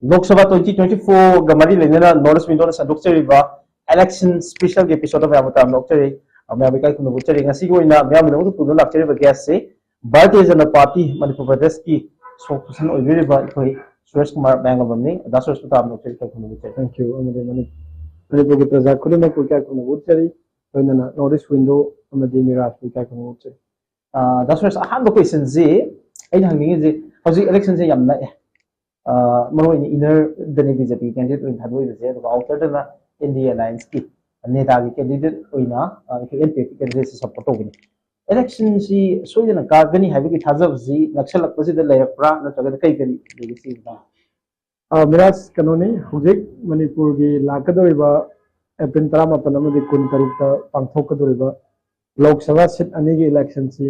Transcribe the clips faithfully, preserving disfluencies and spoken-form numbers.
Lok Sabha twenty twenty-four ꯒ ꯃꯔꯤ ꯂꯩꯅꯅ North East Window ꯅ ꯁꯟꯗꯣꯛꯆꯔꯤꯕ election special ꯒꯤ episode ꯇ ꯃꯌꯥꯝꯕꯨ ꯇꯔꯥꯝꯅ ꯑꯣꯛꯆꯔꯤ꯫ ꯑ, ꯃꯌꯥꯝꯕꯨ ꯏꯀꯥꯏ ꯈꯨꯝꯅꯕ ꯎꯠꯆꯔꯤ꯫ ꯉꯁꯤꯒꯤ ꯑꯣꯏꯅ ꯃꯌꯥꯝꯒꯤꯗꯃꯛꯇ ꯄꯨꯗꯨꯅ ꯂꯥꯛꯆꯔꯤꯕ guest ꯁꯤ ꯚꯥꯔꯇꯤꯌ ꯖꯅꯇꯥ ꯄꯥꯔꯇꯤ ꯃꯅꯤꯄꯨꯔ ꯄ꯭ꯔꯗꯦꯁꯀꯤ spokesperson ꯑꯣꯏꯕꯤꯔꯤꯕ ꯑꯩꯈꯣꯏ ꯁꯨꯔꯦꯁ ꯀꯨꯃꯥꯔ ꯃꯌꯥꯡꯂꯝꯕꯝꯅꯤ꯫ ꯗꯥ ꯁꯨꯔꯦꯁꯄꯨ ꯇꯔꯥꯝꯅ ꯑꯣꯛꯆꯔꯤ, ꯏꯀꯥꯏ ꯈꯨꯝꯅꯕ ꯎꯠꯆꯔꯤ꯫ Thank you꯫ ꯑꯃꯗꯤ ꯃꯅꯤ-, ꯃꯅꯤꯄꯨꯔꯒꯤ ꯄ꯭ꯔꯖꯥ ꯈꯨꯗꯤꯡꯃꯛꯄꯨ ꯏꯀꯥꯏ ꯈꯨꯝꯅꯕ ꯎꯠꯆꯔꯤ꯫ ꯂꯣꯏꯅꯅ North East Window ꯑꯃꯗꯤ ꯃꯤꯔꯥꯠꯄꯨ ꯏꯀꯥꯏ ꯈꯨꯝꯅꯕ ꯎꯠꯆꯔꯤ꯫ ꯑ, ꯗꯥ ꯁꯨꯔꯦꯁ, ꯑꯍꯥꯟꯕ question ꯁꯤ ꯑꯩꯅ ꯍꯪꯅꯤꯡꯉꯤꯁꯤ, ꯍꯧꯖꯤꯛ election ꯁꯦ ꯌꯥꯝ ꯅꯛꯑꯦ꯫ ꯑ, ꯃꯔꯨ ꯑꯣꯏꯅ inner ꯗꯅꯤ BJP candidate ꯑꯣꯏꯅ ꯊꯥꯗꯣꯛꯏꯕꯁꯦ, ꯑꯗꯨꯒ outer ꯗꯅ NDA alliance ꯀꯤ ꯅꯦꯇꯥꯒꯤ candidate ꯑꯣꯏꯅ, ꯑ, ꯑꯩꯈꯣꯏ NPP candidate ꯁꯦ support ꯇꯧꯕꯅꯤ꯫ Election ꯁꯤ ꯁꯣꯏꯗꯅ ꯀꯥꯒꯅꯤ ꯍꯥꯏꯕꯒꯤ ꯊꯥꯖꯕꯁꯤ ꯅꯛꯁꯜꯂꯛꯄꯁꯤꯗ ꯂꯩꯔꯛꯄ꯭ꯔꯥ, ꯅꯠꯇ꯭ꯔꯒꯅ ꯀꯔꯤ ꯀꯔꯤ ꯂꯩꯒꯦ ꯁꯤꯒꯤ ꯃꯇꯥꯡꯗ? ꯑ, ꯃꯤꯔꯥꯖ, ꯀꯩꯅꯣꯅꯤ, ꯍꯧꯖꯤꯛ ꯃꯅꯤꯄꯨꯔꯒꯤ ꯂꯥꯛꯀꯗꯧꯔꯤꯕ ꯑꯦꯄ꯭ꯔꯤꯜ ꯇꯔꯥꯃꯥꯄꯟ ꯑꯃꯗꯤ ꯀꯨꯟꯇꯔꯨꯛꯇ ꯄꯥꯡꯊꯣꯛꯀꯗꯧꯔꯤꯕ ꯂꯣꯛ ꯁꯚꯥ seat ꯑꯅꯤꯒꯤ election ꯁꯤ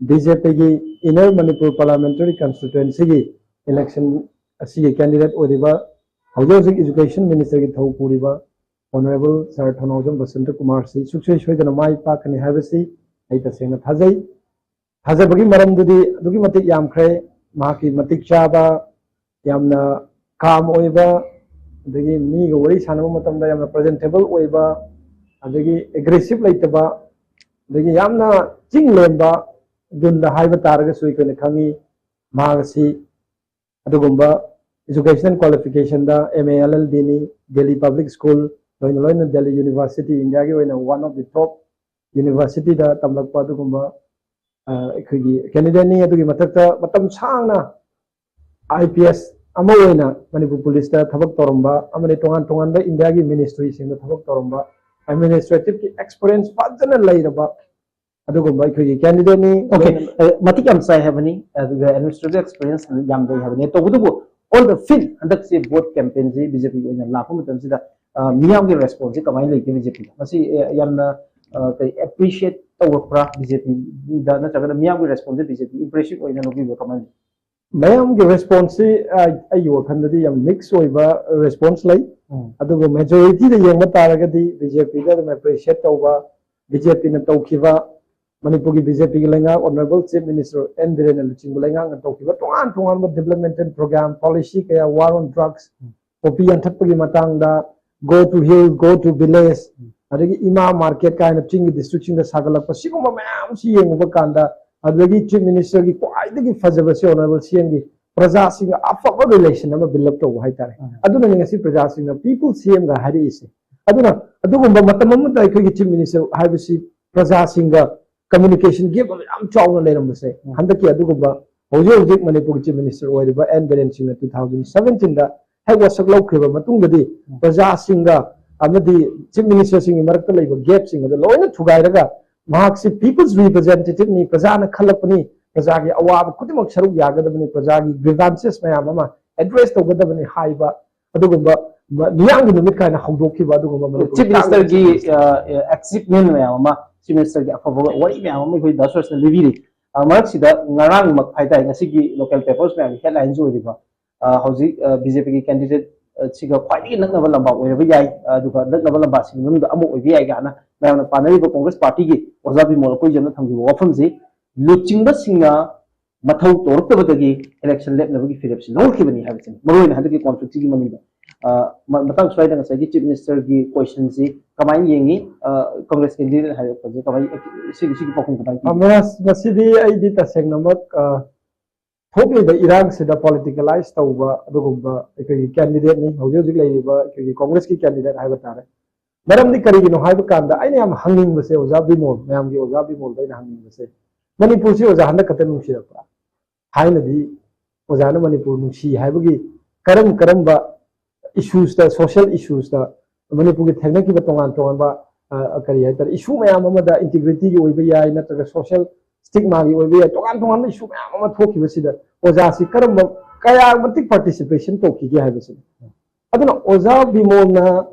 BJP ꯒꯤ inner Manipur parliamentary constituency ꯒꯤ election ꯑꯁꯤꯒꯤ candidate ꯑꯣꯏꯔꯤꯕ, ꯍꯧꯖꯤꯛ ꯍꯧꯖꯤꯛ education minister ꯒꯤ ꯊꯧ ꯄꯨꯔꯤꯕ honourable sir ꯊꯧꯅꯥꯎꯖꯝ ꯕꯁꯟꯇ ꯀꯨꯃꯥꯔꯁꯤ ꯁꯨꯡꯁꯣꯏ ꯁꯣꯏꯗꯅ ꯃꯥꯏ ꯄꯥꯛꯀꯅꯤ ꯍꯥꯏꯕꯁꯤ ꯑꯩ ꯇꯁꯦꯡꯅ ꯊꯥꯖꯩ꯫ ꯊꯥꯖꯕꯒꯤ ꯃꯔꯝꯗꯨꯗꯤ ꯑꯗꯨꯛꯀꯤ ꯃꯇꯤꯛ ꯌꯥꯝꯈ꯭ꯔꯦ꯫ ꯃꯍꯥꯛꯀꯤ ꯃꯇꯤꯛ ꯆꯥꯕ, ꯌꯥꯝꯅ calm ꯑꯣꯏꯕ, ꯑꯗꯒꯤ ꯃꯤꯒ ꯋꯥꯔꯤ ꯁꯥꯟꯅꯕ ꯃꯇꯝꯗ ꯌꯥꯝꯅ presentable ꯑꯣꯏꯕ, ꯑꯗꯒꯤ aggressive ꯂꯩꯇꯕ, ꯑꯗꯒꯤ ꯌꯥꯝꯅ ꯆꯤꯡ ꯂꯦꯝꯕ ꯒꯨꯟꯗ ꯍꯥꯏꯕ ꯇꯥꯔꯒꯁꯨ ꯑꯩꯈꯣꯏꯅ ꯈꯪꯉꯤ꯫ ꯃꯍꯥꯛ ꯑꯁꯤ ꯑꯗꯨꯒꯨꯝꯕ educational qualification the M A L L B ꯅꯤ, Delhi Public School, ꯂꯣꯏꯅ ꯂꯣꯏꯅ Delhi University, India ꯒꯤ ꯑꯣꯏꯅ one of the top university ꯗ ꯇꯝꯂꯛꯄ ꯑꯗꯨꯒꯨꯝꯕ, ꯑ, ꯑꯩꯈꯣꯏꯒꯤ candidate ꯅꯤ꯫ ꯑꯗꯨꯒꯤ ꯃꯊꯛꯇ ꯃꯇꯝ ꯁꯥꯡꯅ I P S ꯑꯃ ꯑꯣꯏꯅ ꯃꯅꯤꯄꯨꯔ ꯄꯨꯂꯤꯁꯇ ꯊꯕꯛ ꯇꯧꯔꯝꯕ ꯑꯃꯗꯤ ꯇꯣꯉꯥꯟ ꯇꯣꯉꯥꯟꯕ India ꯒꯤ ministry ꯁꯤꯡꯗ ꯊꯕꯛ ꯇꯧꯔꯝꯕ administrative ꯀꯤ experience ꯐꯖꯅ ꯂꯩꯔꯕ ꯑꯗꯨꯒꯨꯝꯕ ꯑꯩꯈꯣꯏꯒꯤ candidate ꯅꯤ꯫ Okay, ꯑ, ꯃꯇꯤꯛ ꯌꯥꯝ ꯆꯥꯏ ꯍꯥꯏꯕꯅꯤ, ꯑꯗꯨꯒ administrative experience ꯌꯥꯝ ꯂꯩ ꯍꯥꯏꯕꯅꯤ꯫ ꯇꯧꯕꯇꯕꯨ on the field ꯍꯟꯗꯛꯁꯦ vote campaign ꯁꯤ BJP ꯒꯤ ꯑꯣꯏꯅ ꯂꯥꯛꯄ ꯃꯇꯝꯁꯤꯗ, ꯑ, ꯃꯤꯌꯥꯝꯒꯤ response ꯁꯤ ꯀꯃꯥꯏꯅ ꯂꯩꯒꯦ? BJP ꯗ ꯃꯁꯤ, ꯑ, ꯌꯥꯝꯅ, ꯑ, ꯀꯔꯤ appreciate ꯇꯧꯔꯛꯄ꯭ꯔꯥ BJP ꯗ, ꯅꯠꯇ꯭ꯔꯒꯅ ꯃꯤꯌꯥꯝꯒꯤ response ꯁꯤ BJP impressive ꯑꯣꯏꯅ ꯂꯧꯕꯤꯕ꯭ꯔꯥ, ꯀꯃꯥꯏꯅ? ꯃꯌꯥꯝꯒꯤ response ꯁꯤ, ꯑ, ꯑꯩꯒꯤ ꯋꯥꯈꯜꯗꯗꯤ ꯌꯥꯝ mix ꯑꯣꯏꯕ response ꯂꯩ꯫ ꯎꯝ꯫ ꯑꯗꯨꯕꯨ majority ꯗ ꯌꯦꯡꯕ ꯇꯥꯔꯒꯗꯤ BJP ꯗ ꯑꯗꯨꯝ appreciate ꯇꯧꯕ, BJP ꯅ ꯇꯧꯈꯤꯕ ꯃꯅꯤꯄꯨꯔꯒꯤ ꯕꯤ ꯖꯦ ꯄꯤꯒꯤ ꯂꯩꯉꯥꯛ, Honourable Chief Minister ꯑꯦꯟ ꯕꯤꯔꯦꯟꯅ ꯂꯨꯆꯤꯡꯕ ꯂꯩꯉꯥꯛꯅ ꯇꯧꯈꯤꯕ ꯇꯣꯉꯥꯟ ꯇꯣꯉꯥꯟꯕ developmental program, policy ꯀꯌꯥ, war on drugs, ꯄꯣꯄꯤ ꯌꯥꯟꯊꯠꯄꯒꯤ ꯃꯇꯥꯡꯗ, go to hill, go to village, ꯑꯗꯒꯤ ꯏꯃꯥ market ꯀꯥꯏꯅ ꯆꯤꯡꯒꯤ districtꯁꯤꯡꯗ ꯁꯥꯒꯠꯂꯛꯄ, ꯁꯤꯒꯨꯝꯕ ꯃꯌꯥꯝꯁꯤ ꯌꯦꯡꯉꯨꯕ ꯀꯥꯟꯗ, ꯑꯗꯨꯗꯒꯤ Chief Ministerꯒꯤ ꯈ꯭ꯋꯥꯏꯗꯒꯤ ꯐꯖꯕꯁꯦ Honourable ꯁꯤ ꯑꯦꯝꯒꯤ ꯄ꯭ꯔꯖꯥꯁꯤꯡꯒ ꯑꯐꯕ relation ꯑꯃ build up ꯇꯧꯕ ꯍꯥꯏꯇꯥꯔꯦ꯫ ꯎꯝ꯫ ꯑꯗꯨꯅꯅꯤ ꯉꯁꯤ ꯄ꯭ꯔꯖꯥꯁꯤꯡꯅ People ꯁꯤ ꯑꯦꯝꯒ ꯍꯥꯏꯔꯛꯏꯁꯦ꯫ ꯑꯗꯨꯅ ꯑꯗꯨꯒꯨꯝꯕ ꯃꯇꯝ ꯑꯃꯗ ꯑꯩꯈꯣꯏꯒꯤ Chief Minister ꯍꯥꯏꯕꯁꯤ ꯄ꯭ꯔꯖꯥꯁꯤꯡꯒ communication gap ꯑꯃ ꯌꯥꯝ ꯆꯥꯎꯅ ꯂꯩꯔꯝꯕꯁꯦ, ꯎꯝ꯫ ꯍꯟꯗꯛꯀꯤ ꯑꯗꯨꯒꯨꯝꯕ ꯍꯧꯖꯤꯛ ꯍꯧꯖꯤꯛ ꯃꯅꯤꯄꯨꯔꯒꯤ Chief Minister ꯑꯣꯏꯔꯤꯕ ꯑꯦꯟ ꯕꯤꯔꯦꯟ ꯁꯤꯡꯅ two thousand seventeenꯗ ꯍꯦꯛ ꯋꯥꯁꯛ ꯂꯧꯈꯤꯕ ꯃꯇꯨꯡꯗꯗꯤ, ꯎꯝ꯫ ꯄ꯭ꯔꯖꯥꯁꯤꯡꯒ ꯑꯃꯗꯤ Chief Ministerꯁꯤꯡꯒꯤ ꯃꯔꯛꯇ ꯂꯩꯕ gapꯁꯤꯡ ꯑꯗꯨ ꯂꯣꯏꯅ ꯊꯨꯒꯥꯏꯔꯒ, ꯃꯍꯥꯛꯁꯤ People's Representativeꯅꯤ, ꯄ꯭ꯔꯖꯥꯅ ꯈꯜꯂꯛꯄꯅꯤ, ꯄ꯭ꯔꯖꯥꯒꯤ ꯑꯋꯥꯕ ꯈꯨꯗꯤꯡꯃꯛ ꯁꯔꯨꯛ ꯌꯥꯒꯗꯕꯅꯤ, ꯄ꯭ꯔꯖꯥꯒꯤ grievances ꯃꯌꯥꯝ ꯑꯃ address ꯇꯧꯒꯗꯕꯅꯤ ꯍꯥꯏꯕ ꯑꯗꯨꯒꯨꯝꯕ ꯃ-, ꯃꯤꯌꯥꯝꯒꯤ ꯅꯨꯃꯤꯠ ꯀꯥꯏꯅ ꯍꯧꯗꯣꯛꯈꯤꯕ ꯑꯗꯨꯒꯨꯝꯕ ꯃꯅꯤꯄꯨꯔꯒꯤ Chief Ministerꯒꯤ, ꯇꯥꯡꯅ ꯑ, ꯑ, achievement ꯃꯌꯥꯝ ꯑꯃ, Chief Ministerꯒꯤ ꯑꯐꯕ ꯋꯥꯔꯤ ꯃꯌꯥꯝ ꯑꯃ ꯑꯩꯈꯣꯏ ꯗꯥ ꯁꯨꯔꯦꯁꯅ ꯂꯤꯕꯤꯔꯤ꯫ ꯑ, ꯃꯔꯛꯁꯤꯗ ꯉꯔꯥꯡꯃꯛ ꯍꯥꯏꯇꯥꯔꯦ, ꯉꯁꯤꯒꯤ local papers ꯃꯌꯥꯝꯒꯤ headlines ꯑꯣꯏꯔꯤꯕ, ꯑ, ꯍꯧꯖꯤꯛ, ꯑ, ꯕꯤ ꯖꯦ ꯄꯤꯒꯤ candidate, ꯑ, ꯁꯤꯒ ꯈ꯭ꯋꯥꯏꯗꯒꯤ ꯅꯛꯅꯕ ꯂꯝꯕꯥ ꯑꯣꯏꯔꯕ ꯌꯥꯏ, ꯑꯗꯨꯒ ꯅꯛꯅꯕ ꯂꯝꯕꯥꯁꯤꯡꯒꯤ ꯃꯅꯨꯡꯗ ꯑꯃ ꯑꯣꯏꯕ ꯌꯥꯏ ꯀꯥꯏꯅ ꯃꯌꯥꯝꯅ ꯄꯥꯅꯔꯤꯕ Congress Partyꯒꯤ ꯑꯣꯖꯥ ꯕꯤꯃꯣꯜ ꯑꯩꯈꯣꯏ ꯌꯥꯝꯅ ꯊꯝꯈꯤꯕ ꯋꯥꯐꯝꯁꯤ, ꯂꯨꯆꯤꯡꯕꯁꯤꯡꯅ ꯃꯊꯧ ꯇꯧꯔꯛꯇꯕꯗꯒꯤ election ꯂꯦꯞꯅꯕꯒꯤ ꯐꯤꯔꯦꯞꯁꯤ ꯂꯧꯔꯛꯈꯤꯕꯅꯤ ꯍꯥꯏꯕꯁꯤꯅꯤ꯫ ꯃꯔꯨꯑꯣꯏꯅ ꯍꯟꯗꯛꯀꯤ constituencyꯒꯤ ꯃꯅꯨꯡꯗ, ꯑ, ꯃ-, ꯃꯇꯥꯡ ꯁ꯭ꯋꯥꯏꯗ ꯉꯁꯥꯏꯒꯤ Chief Ministerꯒꯤ questionꯁꯤ ꯀꯃꯥꯏꯅ ꯌꯦꯡꯉꯤ? ꯑ, Congress candidate ꯍꯥꯏꯔꯛꯄꯁꯦ ꯀꯃꯥꯏꯅ, ꯁꯤꯒꯤ, ꯁꯤꯒꯤ ꯄꯥꯎꯈꯨꯝ ꯀꯃꯥꯏꯅ ꯄꯤꯕꯤꯒꯦ? ꯑ, ꯃꯔꯥꯁ-, ꯃꯁꯤꯗꯤ ꯑꯩꯗꯤ ꯇꯁꯦꯡꯅꯃꯛ, ꯑ, ꯊꯣꯛꯂꯤꯕ ꯏꯔꯥꯡꯁꯤꯗ politicalize ꯇꯧꯕ ꯑꯗꯨꯒꯨꯝꯕ ꯑꯩꯈꯣꯏꯒꯤ candidateꯅꯤ, ꯍꯧꯖꯤꯛ ꯍꯧꯖꯤꯛ ꯂꯩꯔꯤꯕ ꯑꯩꯈꯣꯏꯒꯤ Congressꯀꯤ candidate ꯍꯥꯏꯕ ꯇꯥꯔꯦ꯫ ꯃꯔꯝꯗꯤ ꯀꯔꯤꯒꯤꯅꯣ ꯍꯥꯏꯕ ꯀꯥꯟꯗ, ꯑꯩꯅ ꯌꯥꯝ ꯍꯪꯅꯤꯡꯕꯁꯦ, ꯑꯣꯖꯥ ꯕꯤꯃꯣꯜ, ꯃꯌꯥꯝꯒꯤ ꯑꯣꯖꯥ ꯕꯤꯃꯣꯜꯗ ꯑꯩꯅ ꯍꯪꯅꯤꯡꯕꯁꯦ, ꯃꯅꯤꯄꯨꯔꯁꯤ ꯑꯣꯖꯥ ꯍꯟꯗꯛ ꯈꯛꯇ ꯅꯨꯡꯁꯤꯔꯛꯄ꯭ꯔꯥ? ꯊꯥꯏꯅꯗꯤ ꯑꯣꯖꯥꯅ ꯃꯅꯤꯄꯨꯔ ꯅꯨꯡꯁꯤ ꯍꯥꯏꯕꯒꯤ ꯀꯔꯝ ꯀꯔꯝꯕ issuesꯇ, social issuesꯇ, ꯃꯅꯤꯄꯨꯔꯒꯤ ꯊꯦꯡꯅꯈꯤꯕ ꯇꯣꯉꯥꯟ ꯇꯣꯉꯥꯟꯕ, ꯑ, ꯀꯔꯤ ꯍꯥꯏꯇꯥꯔꯦ, issue ꯃꯌꯥꯝ ꯑꯃꯗ, integrityꯒꯤ ꯑꯣꯏꯕ ꯌꯥꯏ, ꯅꯠꯇ꯭ꯔꯒ social stigmaꯒꯤ ꯑꯣꯏꯕ ꯌꯥꯏ, ꯇꯣꯉꯥꯟ ꯇꯣꯉꯥꯟꯕ issue ꯃꯌꯥꯝ ꯑꯃ ꯊꯣꯛꯈꯤꯕꯁꯤꯗ ꯑꯣꯖꯥꯁꯤ ꯀꯔꯝꯕ, ꯀꯌꯥ ꯃꯇꯤꯛ participation ꯇꯧꯈꯤꯒꯦ ꯍꯥꯏꯕꯁꯤꯅꯤ꯫ ꯑꯗꯨꯅ ꯑꯣꯖꯥ ꯕꯤꯃꯣꯜꯅ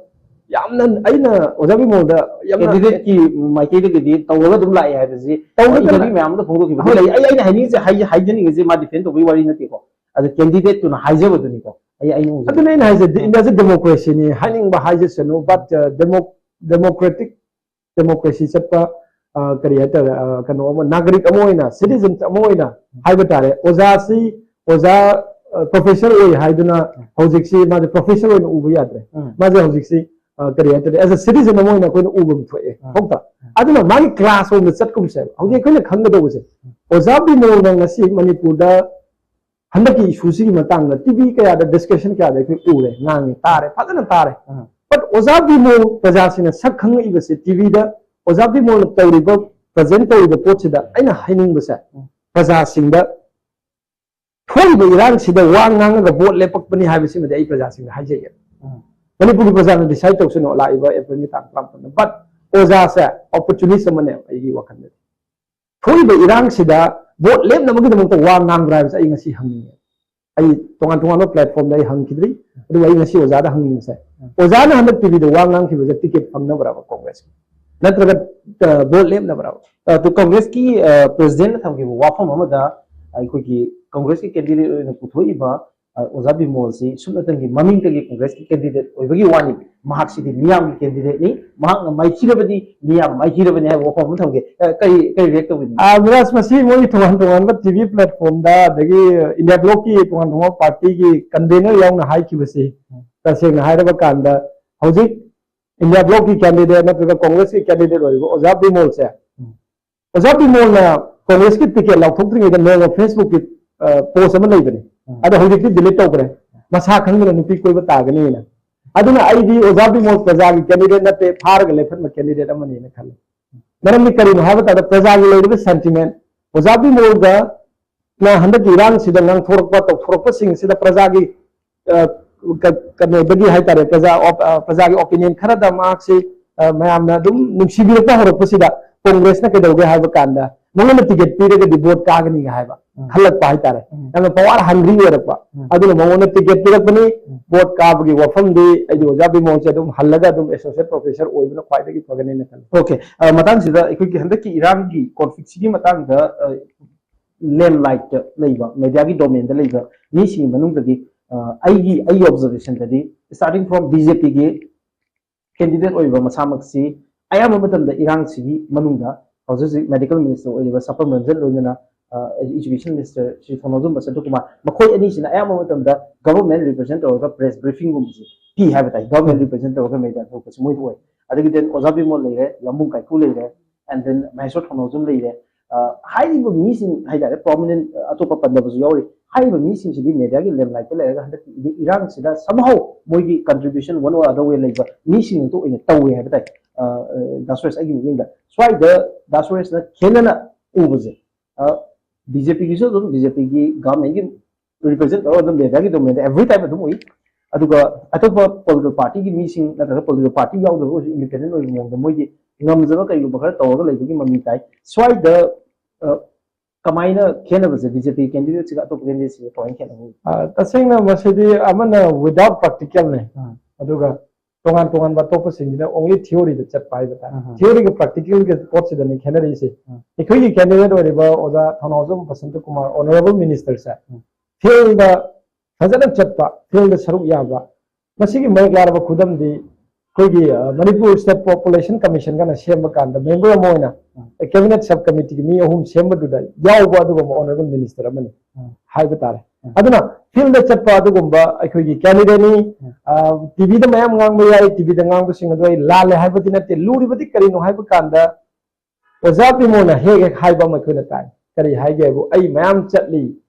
ꯌꯥꯝꯅ, ꯑꯩꯅ ꯑꯣꯖꯥ ꯕꯤꯃꯣꯜꯗ ꯌꯥꯝꯅ candidateꯀꯤ ꯃꯥꯏꯀꯩꯗꯒꯤꯗꯤ ꯇꯧꯔꯒ ꯑꯗꯨꯝ ꯂꯥꯛꯑꯦ ꯍꯥꯏꯕꯁꯤ ꯇꯧꯔꯒ ꯏꯃꯥꯟꯅꯕꯤ ꯂꯥꯛꯑꯦ꯫ ꯃꯌꯥꯝ ꯑꯃꯗ ꯐꯣꯡꯗꯣꯛꯈꯤꯕꯗꯤ ꯍꯣꯏ꯫ ꯂꯩ꯫ ꯑꯩ, ꯑꯩꯅ ꯍꯥꯏꯅꯤꯡꯉꯤꯁꯦ, ꯍꯥꯏ-, ꯍꯥꯏꯖꯅꯤꯡꯉꯤꯁꯦ ꯃꯥ defend ꯇꯧꯕꯒꯤ ꯋꯥꯔꯤ ꯅꯠꯇꯦꯀꯣ꯫ ꯑꯗ candidateꯇꯨꯅ ꯍꯥꯏꯖꯕꯗꯨꯅꯤꯀꯣ꯫ ꯑꯩ, ꯑꯩꯅ ꯎꯖꯕ꯫ ꯑꯗꯨꯅ ꯑꯩꯅ ꯍꯥꯏꯁꯦ, ꯗꯤ-, Indiaꯁꯦ democracyꯅꯤ, ꯍꯥꯏꯅꯤꯡꯕ ꯍꯥꯏꯖꯁꯅꯨ, but, uh, demo-, democratic, democracy ꯆꯠꯄ, ꯑ, ꯀꯔꯤ ꯍꯥꯏꯇꯥꯔꯦ, ꯑ, ꯀꯩꯅꯣ ꯑꯃ, ꯅꯥꯒꯔꯤꯛ ꯑꯃ ꯑꯣꯏꯅ, ꯁꯤꯇꯤꯖꯟ ꯑꯃ ꯑꯣꯏꯅ ꯍꯥꯏꯕ ꯇꯥꯔꯦ, ꯑꯣꯖꯥꯁꯤ, ꯑꯣꯖꯥ, ꯑ, ꯄ꯭ꯔꯣꯐꯦꯁꯔ ꯑꯣꯏ ꯍꯥꯏꯗꯨꯅ ꯍꯧꯖꯤꯛꯁꯤ ꯃꯥꯁꯦ ꯄ꯭ꯔꯣꯐꯦꯁꯔ ꯑꯣꯏꯅ ꯎꯕ ꯌꯥꯗ꯭ꯔꯦ꯫ ꯎꯝ꯫ ꯃꯥꯁꯦ ꯍꯧꯖꯤꯛꯁꯤ, ꯑ, ꯀꯔꯤ ꯍꯥꯏꯇꯥꯔꯦ, ꯑꯦꯁ ꯑꯦ ꯁꯤꯇꯤꯖꯟ ꯑꯃ ꯑꯣꯏꯅ ꯑꯩꯈꯣꯏꯅ ꯎꯕ ꯑꯃ ꯊꯣꯛꯑꯦ꯫ ꯎꯝ꯫ ꯊꯣꯛꯇ? ꯎꯝ꯫ ꯑꯗꯨꯅ ꯃꯥꯒꯤ ꯀ꯭ꯂꯥꯁ ꯔꯣꯝꯗ ꯆꯠꯀꯨꯝꯁꯦꯕ꯫ ꯍꯧꯖꯤꯛ ꯑꯩꯈꯣꯏꯅ ꯈꯪꯒꯗꯧꯕꯁꯦ, ꯑꯣꯖꯥ ꯕꯤꯃꯣꯜꯅ ꯉꯁꯤ ꯃꯅꯤꯄꯨꯔꯗ ꯍꯟꯗꯛꯀꯤ ꯏꯁꯨꯁꯤꯒꯤ ꯃꯇꯥꯡꯗ ꯇꯤꯚꯤ ꯀꯌꯥꯗ ꯗꯤꯁꯀꯁꯟ ꯀꯌꯥꯗ ꯑꯩꯈꯣꯏ ꯎꯔꯦ, ꯉꯥꯡꯉꯦ, ꯇꯥꯔꯦ, ꯐꯖꯅ ꯇꯥꯔꯦ꯫ ꯎꯝ꯫ But ꯑꯣꯖꯥ ꯕꯤꯃꯣꯜ ꯄ꯭ꯔꯖꯥꯁꯤꯡꯅ ꯁꯛ ꯈꯪꯉꯛꯏꯕꯁꯦ ꯇꯤꯚꯤꯗ ꯑꯣꯖꯥ ꯕꯤꯃꯣꯜꯅ ꯇꯧꯔꯤꯕ, ꯄ꯭ꯔꯖꯦꯟ ꯇꯧꯔꯤꯕ ꯄꯣꯠꯁꯤꯗ ꯑꯩꯅ ꯍꯥꯏꯅꯤꯡꯕꯁꯦ, ꯎꯝ꯫ ꯄ꯭ꯔꯖꯥꯁꯤꯡꯗ ꯊꯣꯛꯏꯕ ꯏꯔꯥꯡꯁꯤꯗ ꯋꯥ ꯉꯥꯡꯉꯒ ꯚꯣꯠ ꯂꯦꯞꯄꯛꯄꯅꯤ ꯍꯥꯏꯕꯁꯤꯃꯗꯤ ꯑꯩ ꯄ꯭ꯔꯖꯥꯁꯤꯡꯗ ꯍꯥꯏꯖꯒꯦ꯫ ꯎꯝ꯫ ꯃꯅꯤꯄꯨꯔꯒꯤ ꯄ꯭ꯔꯖꯥꯅ ꯗꯤꯁꯥꯏꯠ ꯇꯧꯁꯅꯨ ꯂꯥꯛꯏꯕ ꯑꯦꯄ꯭ꯔꯤꯜꯒꯤ ꯇꯥꯡ ꯇꯔꯥꯃꯥꯄꯟꯗ꯫ But ꯑꯣꯖꯥꯁꯦ ꯑꯣꯄꯣꯔꯆꯨꯅꯤꯁ ꯑꯃꯅꯦ ꯑꯩꯒꯤ ꯋꯥꯈꯜꯗꯗꯤ꯫ ꯊꯣꯛꯏꯕ ꯏꯔꯥꯡꯁꯤꯗ ꯚꯣꯠ ꯂꯦꯞꯅꯕꯒꯤꯗꯃꯛꯇ ꯋꯥ ꯉꯥꯡꯕ꯭ꯔꯥ ꯍꯥꯏꯕꯁꯦ ꯑꯩ ꯉꯁꯤ ꯍꯪꯅꯤꯡꯉꯦ꯫ ꯑꯩ ꯇꯣꯉꯥꯟ ꯇꯣꯉꯥꯟꯕ ꯄ꯭ꯂꯦꯠꯐꯣꯔꯝꯗ ꯑꯩ ꯍꯪꯈꯤꯗ꯭ꯔꯤ, ꯑꯗꯨꯕꯨ ꯑꯩ ꯉꯁꯤ ꯑꯣꯖꯥꯗ ꯍꯪꯅꯤꯡꯕꯁꯦ, ꯎꯝ꯫ ꯑꯣꯖꯥꯅ ꯍꯟꯗꯛ ꯇꯤꯚꯤꯗ ꯋꯥ ꯉꯥꯡꯈꯤꯕꯁꯦ ꯇꯤꯀꯦꯠ ꯐꯪꯅꯕ꯭ꯔꯕ ꯀꯣꯡꯒ꯭ꯔꯦꯁꯀꯤ? ꯅꯠꯇ꯭ꯔꯒ, ꯑ, ꯚꯣꯠ ꯂꯦꯞꯅꯕ꯭ꯔꯕ? ꯑ, ꯇꯨ ꯀꯣꯡꯒ꯭ꯔꯦꯁꯀꯤ, ꯑ, ꯄ꯭ꯔꯦꯁꯤꯗꯦꯟꯠꯅ ꯊꯝꯈꯤꯕ ꯋꯥꯐꯝ ꯑꯃꯗ ꯑꯩꯈꯣꯏꯒꯤ ꯀꯣꯡꯒ꯭ꯔꯦꯁꯀꯤ ꯀꯦꯟꯗꯤꯗꯦꯠ ꯑꯣꯏꯅ ꯄꯨꯊꯣꯛꯏꯕ, ꯑ, ꯑꯣꯖꯥ ꯕꯤꯃꯣꯜꯁꯤ ꯁꯨꯞꯅꯇꯪꯒꯤ ꯃꯃꯤꯡꯇꯒꯤ ꯀꯣꯡꯒ꯭ꯔꯦꯁꯀꯤ ꯀꯦꯟꯗꯤꯗꯦꯠ ꯑꯣꯏꯕꯒꯤ ꯋꯥꯅꯤ, ꯃꯍꯥꯛꯁꯤꯗꯤ ꯃꯤꯌꯥꯝꯒꯤ ꯀꯦꯟꯗꯤꯗꯦꯠꯅꯤ, ꯃꯍꯥꯛꯅ ꯃꯥꯏꯊꯤꯔꯕꯗꯤ ꯃꯤꯌꯥꯝ ꯃꯥꯏꯊꯤꯔꯕꯅꯤ ꯍꯥꯏꯕ ꯋꯥꯐꯝ ꯑꯃ ꯊꯝꯒꯦ꯫ ꯑ, ꯀꯔꯤ, ꯀꯔꯤ ꯔꯤꯌꯦꯛ ꯇꯧꯕꯤꯅꯤ? ꯑ, ꯕꯤꯔꯥꯖ, ꯃꯁꯤ ꯃꯣꯏꯒꯤ ꯇꯣꯉꯥꯟ ꯇꯣꯉꯥꯟꯕ ꯇꯤꯚꯤ ꯄ꯭ꯂꯦꯠꯐꯣꯔꯝꯗ, ꯑꯗꯒꯤ ꯏꯟꯗꯤꯌꯥ ꯕ꯭ꯂꯣꯛꯀꯤ ꯇꯣꯉꯥꯟ ꯇꯣꯉꯥꯟꯕ ꯄꯥꯔꯇꯤꯒꯤ ꯀꯟꯚꯦꯅꯔ ꯌꯥꯎꯅ ꯍꯥꯏꯈꯤꯕꯁꯤ, ꯎꯝ꯫ ꯇꯁꯦꯡꯅ ꯍꯥꯏꯔꯕ ꯀꯥꯟꯗ, ꯍꯧꯖꯤꯛ ꯏꯟꯗꯤꯌꯥ ꯕ꯭ꯂꯣꯛꯀꯤ ꯀꯦꯟꯗꯤꯗꯦꯠ ꯅꯠꯇ꯭ꯔꯒ ꯀꯣꯡꯒ꯭ꯔꯦꯁꯀꯤ ꯀꯦꯟꯗꯤꯗꯦꯠ ꯑꯣꯏꯔꯤꯕ ꯑꯣꯖꯥ ꯕꯤꯃꯣꯜꯁꯦ, ꯎꯝ꯫ ꯑꯣꯖꯥ ꯕꯤꯃꯣꯜꯅ ꯀꯣꯡꯒ꯭ꯔꯦꯁꯀꯤ ꯇꯤꯀꯦꯠ ꯂꯥꯎꯊꯣꯛꯇ꯭ꯔꯤꯉꯩꯗ ꯅꯣꯡꯃ ꯐꯦꯁꯕꯨꯛꯀꯤ, ꯑ, ꯄꯣꯁ ꯑꯃ ꯂꯩꯕꯅꯤ꯫ ꯎꯝ꯫ ꯑꯗꯣ ꯍꯧꯖꯤꯛꯇꯤ ꯗꯤꯂꯤꯠ ꯇꯧꯈ꯭ꯔꯦ꯫ ꯃꯁꯥ ꯈꯪꯗꯅ ꯅꯨꯄꯤ ꯀꯣꯏꯕ ꯇꯥꯒꯅꯤꯅ꯫ ꯑꯗꯨꯅ ꯑꯩꯗꯤ ꯑꯣꯖꯥ ꯕꯤꯃꯣꯜ ꯄ꯭ꯔꯖꯥꯒꯤ ꯀꯦꯟꯗꯤꯗꯦꯠ ꯅꯠꯇꯦ, ꯐꯥꯔꯒ ꯂꯦꯞꯍꯟꯕ ꯀꯦꯟꯗꯤꯗꯦꯠ ꯑꯃꯅꯤꯅ ꯈꯜꯂꯤ꯫ ꯃꯔꯝꯗꯤ ꯀꯔꯤꯅꯣ ꯍꯥꯏꯕ ꯃꯇꯝꯗ ꯄ꯭ꯔꯖꯥꯒꯤ ꯂꯩꯔꯤꯕ ꯁꯦꯟꯇꯤꯃꯦꯟ, ꯑꯣꯖꯥ ꯕꯤꯃꯣꯜꯒ ꯅ ꯍꯟꯗꯛꯀꯤ ꯏꯔꯥꯡꯁꯤꯗ ꯉꯥꯡꯊꯣꯔꯛꯄ ꯇꯧꯊꯣꯔꯛꯄꯁꯤꯡꯁꯤꯗ ꯄ꯭ꯔꯖꯥꯒꯤ, ꯑ, ꯀ-, ꯀꯩꯅꯣꯗꯒꯤ ꯍꯥꯏꯇꯥꯔꯦ, ꯄ꯭ꯔꯖꯥ ꯑꯣꯞ-, ꯑ, ꯄ꯭ꯔꯖꯥꯒꯤ ꯑꯣꯄꯤꯅꯤꯌꯟ ꯈꯔꯗ ꯃꯍꯥꯛꯁꯤ, ꯑ, ꯃꯌꯥꯝꯅ ꯑꯗꯨꯝ ꯅꯨꯡꯁꯤꯕꯤꯔꯛꯄ ꯍꯧꯔꯛꯄꯁꯤꯗ ꯀꯣꯡꯒ꯭ꯔꯦꯁꯅ ꯀꯩꯗꯧꯒꯦ ꯍꯥꯏꯕ ꯀꯥꯟꯗ ꯃꯉꯣꯟꯗ ꯇꯤꯀꯦꯠ ꯄꯤꯔꯒꯗꯤ ꯚꯣꯠ ꯀꯥꯒꯅꯤꯒ ꯍꯥꯏꯕ ꯎꯝ꯫ ꯈꯜꯂꯛꯄ ꯍꯥꯏꯇꯥꯔꯦ꯫ ꯎꯝ꯫ ꯌꯥꯝꯅ ꯄꯋꯥꯔ ꯍꯪꯒ꯭ꯔꯤ ꯑꯣꯏꯔꯛꯄ꯫ ꯎꯝ꯫ ꯑꯗꯨꯅ ꯃꯉꯣꯟꯗ ꯇꯤꯀꯦꯠ ꯄꯤꯔꯛꯄꯅꯤ꯫ ꯎꯝ꯫ ꯚꯣꯠ ꯀꯥꯕꯒꯤ ꯋꯥꯐꯝꯗꯤ ꯑꯩꯗꯤ ꯑꯣꯖꯥ ꯕꯤꯃꯣꯜꯁꯦ ꯑꯗꯨꯝ ꯍꯜꯂꯒ ꯑꯗꯨꯝ ꯑꯦꯁꯣꯁꯤꯌꯦꯠ ꯄ꯭ꯔꯣꯐꯦꯁꯔ ꯑꯣꯏꯕꯅ ꯈ꯭ꯋꯥꯏꯗꯒꯤ ꯐꯒꯅꯤꯅ ꯈꯜꯂꯤ꯫ ꯑꯣꯀꯦ꯫ ꯑ, ꯃꯇꯥꯡꯁꯤꯗ ꯑꯩꯈꯣꯏꯒꯤ ꯍꯟꯗꯛꯀꯤ ꯏꯔꯥꯡꯒꯤ ꯀꯣꯟꯐ꯭ꯂꯤꯛꯁꯤꯒꯤ ꯃꯇꯥꯡꯗ, ꯑ, ꯂꯦꯝꯂꯥꯏꯠꯇ ꯂꯩꯕ, ꯃꯦꯗꯤꯌꯥꯒꯤ ꯗꯣꯃꯦꯟꯗ ꯂꯩꯕ ꯃꯤꯁꯤꯡꯒꯤ ꯃꯅꯨꯡꯗꯗꯤ, ꯑ, ꯑꯩꯒꯤ, ꯑꯩꯒꯤ ꯑꯣꯕꯖꯔꯕꯦꯁꯟꯗꯗꯤ, starting from ꯕꯤ ꯖꯦ ꯄꯤꯒꯤ ꯀꯦꯟꯗꯤꯗꯦꯠ ꯑꯣꯏꯕ ꯃꯁꯥꯃꯛꯁꯤ ꯑꯌꯥꯝꯕ ꯃꯇꯝꯗ ꯏꯔꯥꯡꯁꯤꯒꯤ ꯃꯅꯨꯡꯗ ꯍꯧꯖꯤꯛ ꯍꯧꯖꯤꯛ ꯃꯦꯗꯤꯀꯦꯜ ꯃꯤꯅꯤꯁꯇꯔ ꯑꯣꯏꯔꯤꯕ ꯁꯄꯝ ꯔꯟꯖꯟ, ꯂꯣꯏꯅꯅ ꯑꯦꯖꯨꯀꯦꯁꯟ ꯃꯤꯅꯤꯁꯇꯔ ꯁ꯭ꯔꯤ ꯊꯧꯅꯥꯎꯖꯝ ꯕꯁꯟꯇ ꯀꯨꯃꯥꯔ, ꯃꯈꯣꯏ ꯑꯅꯤꯁꯤꯅ ꯑꯌꯥꯝꯕ ꯃꯇꯝꯗ ꯒꯚꯔꯟꯃꯦꯟ ꯔꯤꯄ꯭ꯔꯖꯦꯟ ꯇꯧꯔꯒ ꯄ꯭ꯔꯦꯁ ꯕ꯭ꯔꯤꯐꯤꯡꯒꯨꯝꯕꯁꯤ ꯄꯤ ꯍꯥꯏꯕ ꯇꯥꯏ꯫ ꯒꯚꯔꯟꯃꯦꯟ ꯔꯤꯄ꯭ꯔꯖꯦꯟ ꯇꯧꯔꯒ ꯃꯦꯗꯤꯌꯥ ꯊꯣꯛꯄꯁꯤ ꯃꯣꯏꯗ ꯑꯣꯏ꯫ ꯑꯗꯒꯤ then ꯑꯣꯖꯥ ꯕꯤꯃꯣꯜ ꯂꯩꯔꯦ, ꯂꯝꯕꯨꯡ ꯀꯥꯏꯀꯨ ꯂꯩꯔꯦ, and then ꯃꯍꯦꯁꯣꯔ ꯊꯧꯅꯥꯎꯖꯝ ꯂꯩꯔꯦ꯫ ꯑ, ꯍꯥꯏꯔꯤꯕ ꯃꯤꯁꯤꯡ ꯍꯥꯏꯇꯥꯔꯦ, ꯄ꯭ꯔꯣꯃꯤꯅꯦꯟ ꯑꯇꯣꯞꯄ ꯄꯟꯗꯕꯁꯨ ꯌꯥꯎꯔꯤ, ꯍꯥꯏꯔꯤꯕ ꯃꯤꯁꯤꯡꯁꯤꯗꯤ ꯃꯦꯗꯤꯌꯥꯒꯤ ꯂꯦꯝꯂꯥꯏꯠꯇ ꯂꯩꯔꯒ ꯍꯟꯗꯛꯀꯤ ꯏꯔꯥꯡꯁꯤꯗ somehow ꯃꯣꯏꯒꯤ contribution one or other way ꯂꯩꯕ ꯃꯤꯁꯤꯡ ꯑꯗꯨ ꯑꯣꯏꯅ ꯇꯧꯋꯦ ꯍꯥꯏꯕ ꯇꯥꯏ꯫ ꯑ, ꯑ, ꯗꯥ ꯁꯨꯔꯦꯁ, ꯑꯩꯒꯤ ꯃꯤꯠꯌꯦꯡꯗ ꯁ꯭ꯋꯥꯏꯗ ꯗꯥ ꯁꯨꯔꯦꯁꯅ ꯈꯦꯠꯅꯅ ꯎꯕꯁꯦ, ꯕꯤ ꯖꯦ ꯄꯤꯒꯤꯁꯨ ꯑꯗꯨꯝ ꯕꯤ ꯖꯦ ꯄꯤꯒꯤ ꯒꯚꯔꯟꯃꯦꯟꯒꯤ ꯔꯤꯄ꯭ꯔꯖꯦꯟ ꯇꯧꯔꯒ ꯑꯗꯨꯝ ꯃꯦꯗꯤꯌꯥꯒꯤ ꯗꯣꯃꯦꯟꯗ ꯑꯦꯚ꯭ꯔꯤ ꯇꯥꯏꯝ ꯑꯗꯨꯝ ꯎꯏ꯫ ꯑꯗꯨꯒ ꯑꯇꯣꯞꯄ ꯄꯣꯂꯤꯇꯤꯀꯦꯜ ꯄꯥꯔꯇꯤꯒꯤ ꯃꯤꯁꯤꯡ ꯅꯠꯇ꯭ꯔꯒ ꯄꯣꯂꯤꯇꯤꯀꯦꯜ ꯄꯥꯔꯇꯤ ꯌꯥꯎꯗꯕ ꯑꯣꯏꯔꯁꯨ ꯏꯟꯗꯤꯄꯦꯟꯗꯦꯟ ꯑꯣꯏꯕ ꯃꯑꯣꯡꯗ ꯃꯣꯏꯒꯤ ꯉꯝꯖꯕ ꯀꯩꯒꯨꯝꯕ ꯈꯔ ꯇꯧꯔꯒ ꯂꯩꯕꯒꯤ ꯃꯃꯤ ꯇꯥꯏ꯫ ꯁ꯭ꯋꯥꯏꯗ, ꯑ, ꯀꯃꯥꯏꯅ ꯈꯦꯠꯅꯕꯁꯦ ꯕꯤ ꯖꯦ ꯄꯤ ꯀꯦꯟꯗꯤꯗꯦꯠꯁꯤꯒ ꯑꯇꯣꯞꯄ ꯀꯦꯟꯗꯤꯗꯦꯠꯁꯤꯒ ꯀꯃꯥꯏꯅ ꯈꯦꯠꯅꯕ? ꯑ, ꯇꯁꯦꯡꯅ ꯃꯁꯤꯗꯤ ꯑꯃꯅ without practicalꯅꯦ, ꯑꯥ꯫ ꯑꯗꯨꯒ ꯇꯣꯉꯥꯟ ꯇꯣꯉꯥꯟꯕ ꯑꯇꯣꯞꯄꯁꯤꯡꯁꯤꯅ only theoryꯗ ꯆꯠꯄ ꯍꯥꯏꯕ ꯇꯥꯔꯦ꯫ ꯑꯍꯥ꯫ Theoryꯒ practicalꯒ ꯄꯣꯠꯁꯤꯗꯅꯤ ꯈꯦꯠꯅꯔꯤꯁꯦ꯫ ꯑꯥ꯫ ꯑꯩꯈꯣꯏꯒꯤ ꯀꯦꯟꯗꯤꯗꯦꯠ ꯑꯣꯏꯔꯤꯕ ꯑꯣꯖꯥ ꯊꯧꯅꯥꯎꯖꯝ ꯕꯁꯟꯇ ꯀꯨꯃꯥꯔ, ꯑꯣꯅꯔꯦꯕꯜ ꯃꯤꯅꯤꯁꯇꯔꯁꯦ, ꯑꯥ꯫ ꯐꯤꯜꯗ ꯐꯖꯅ ꯆꯠꯄ, ꯐꯤꯜꯗ ꯁꯔꯨꯛ ꯌꯥꯕ, ꯃꯁꯤꯒꯤ ꯃꯌꯦꯛ ꯂꯥꯔꯕ ꯈꯨꯗꯝꯗꯤ ꯑꯩꯈꯣꯏꯒꯤ, ꯑ, ꯃꯅꯤꯄꯨꯔ ꯁ꯭ꯇꯦꯠ ꯄꯣꯄꯨꯂꯦꯁꯟ ꯀꯃꯤꯁꯟꯒꯅ ꯁꯦꯝꯕ ꯀꯥꯟꯗ ꯃꯦꯝꯕꯔ ꯑꯃ ꯑꯣꯏꯅ, ꯑ, ꯀꯦꯕꯤꯅꯦꯠ ꯁꯕ ꯀꯃꯤꯇꯤꯒꯤ ꯃꯤ ꯑꯍꯨꯝ ꯁꯦꯝꯕꯗꯨꯗ ꯌꯥꯎꯕ ꯑꯗꯨꯒꯨꯝꯕ ꯑꯣꯅꯔꯦꯕꯜ ꯃꯤꯅꯤꯁꯇꯔ ꯑꯃꯅꯤ, ꯑ, ꯍꯥꯏꯕ ꯇꯥꯔꯦ꯫ ꯑ꯫ ꯑꯗꯨꯅ ꯐꯤꯜꯗ ꯆꯠꯄ ꯑꯗꯨꯒꯨꯝꯕ ꯑꯩꯈꯣꯏꯒꯤ ꯀꯦꯟꯗꯤꯗꯦꯠꯅꯤ꯫ ꯑ꯫ ꯑ, ꯇꯤ ꯚꯤꯗ ꯃꯌꯥꯝ ꯉꯥꯡꯕ ꯌꯥꯏ, ꯇꯤ ꯚꯤꯗ ꯉꯥꯡꯕꯁꯤꯡ ꯑꯗꯨ ꯑꯩ ꯂꯥꯜꯂꯦ ꯍꯥꯏꯕꯗꯤ ꯅꯠꯇꯦ꯫ ꯂꯨꯔꯤꯕꯗꯤ ꯀꯔꯤꯅꯣ ꯍꯥꯏꯕ ꯀꯥꯟꯗ ꯑꯣꯖꯥ ꯕꯤꯃꯣꯜꯅ ꯍꯦꯛ ꯍꯦꯛ ꯍꯥꯏꯕ ꯑꯃ ꯑꯩꯈꯣꯏꯅ ꯇꯥꯏ꯫ ꯀꯔꯤ ꯍꯥꯏꯒꯦ ꯍꯥꯏꯕꯨ, "ꯑꯩ ꯃꯌꯥꯝ ꯆꯠꯂꯤ,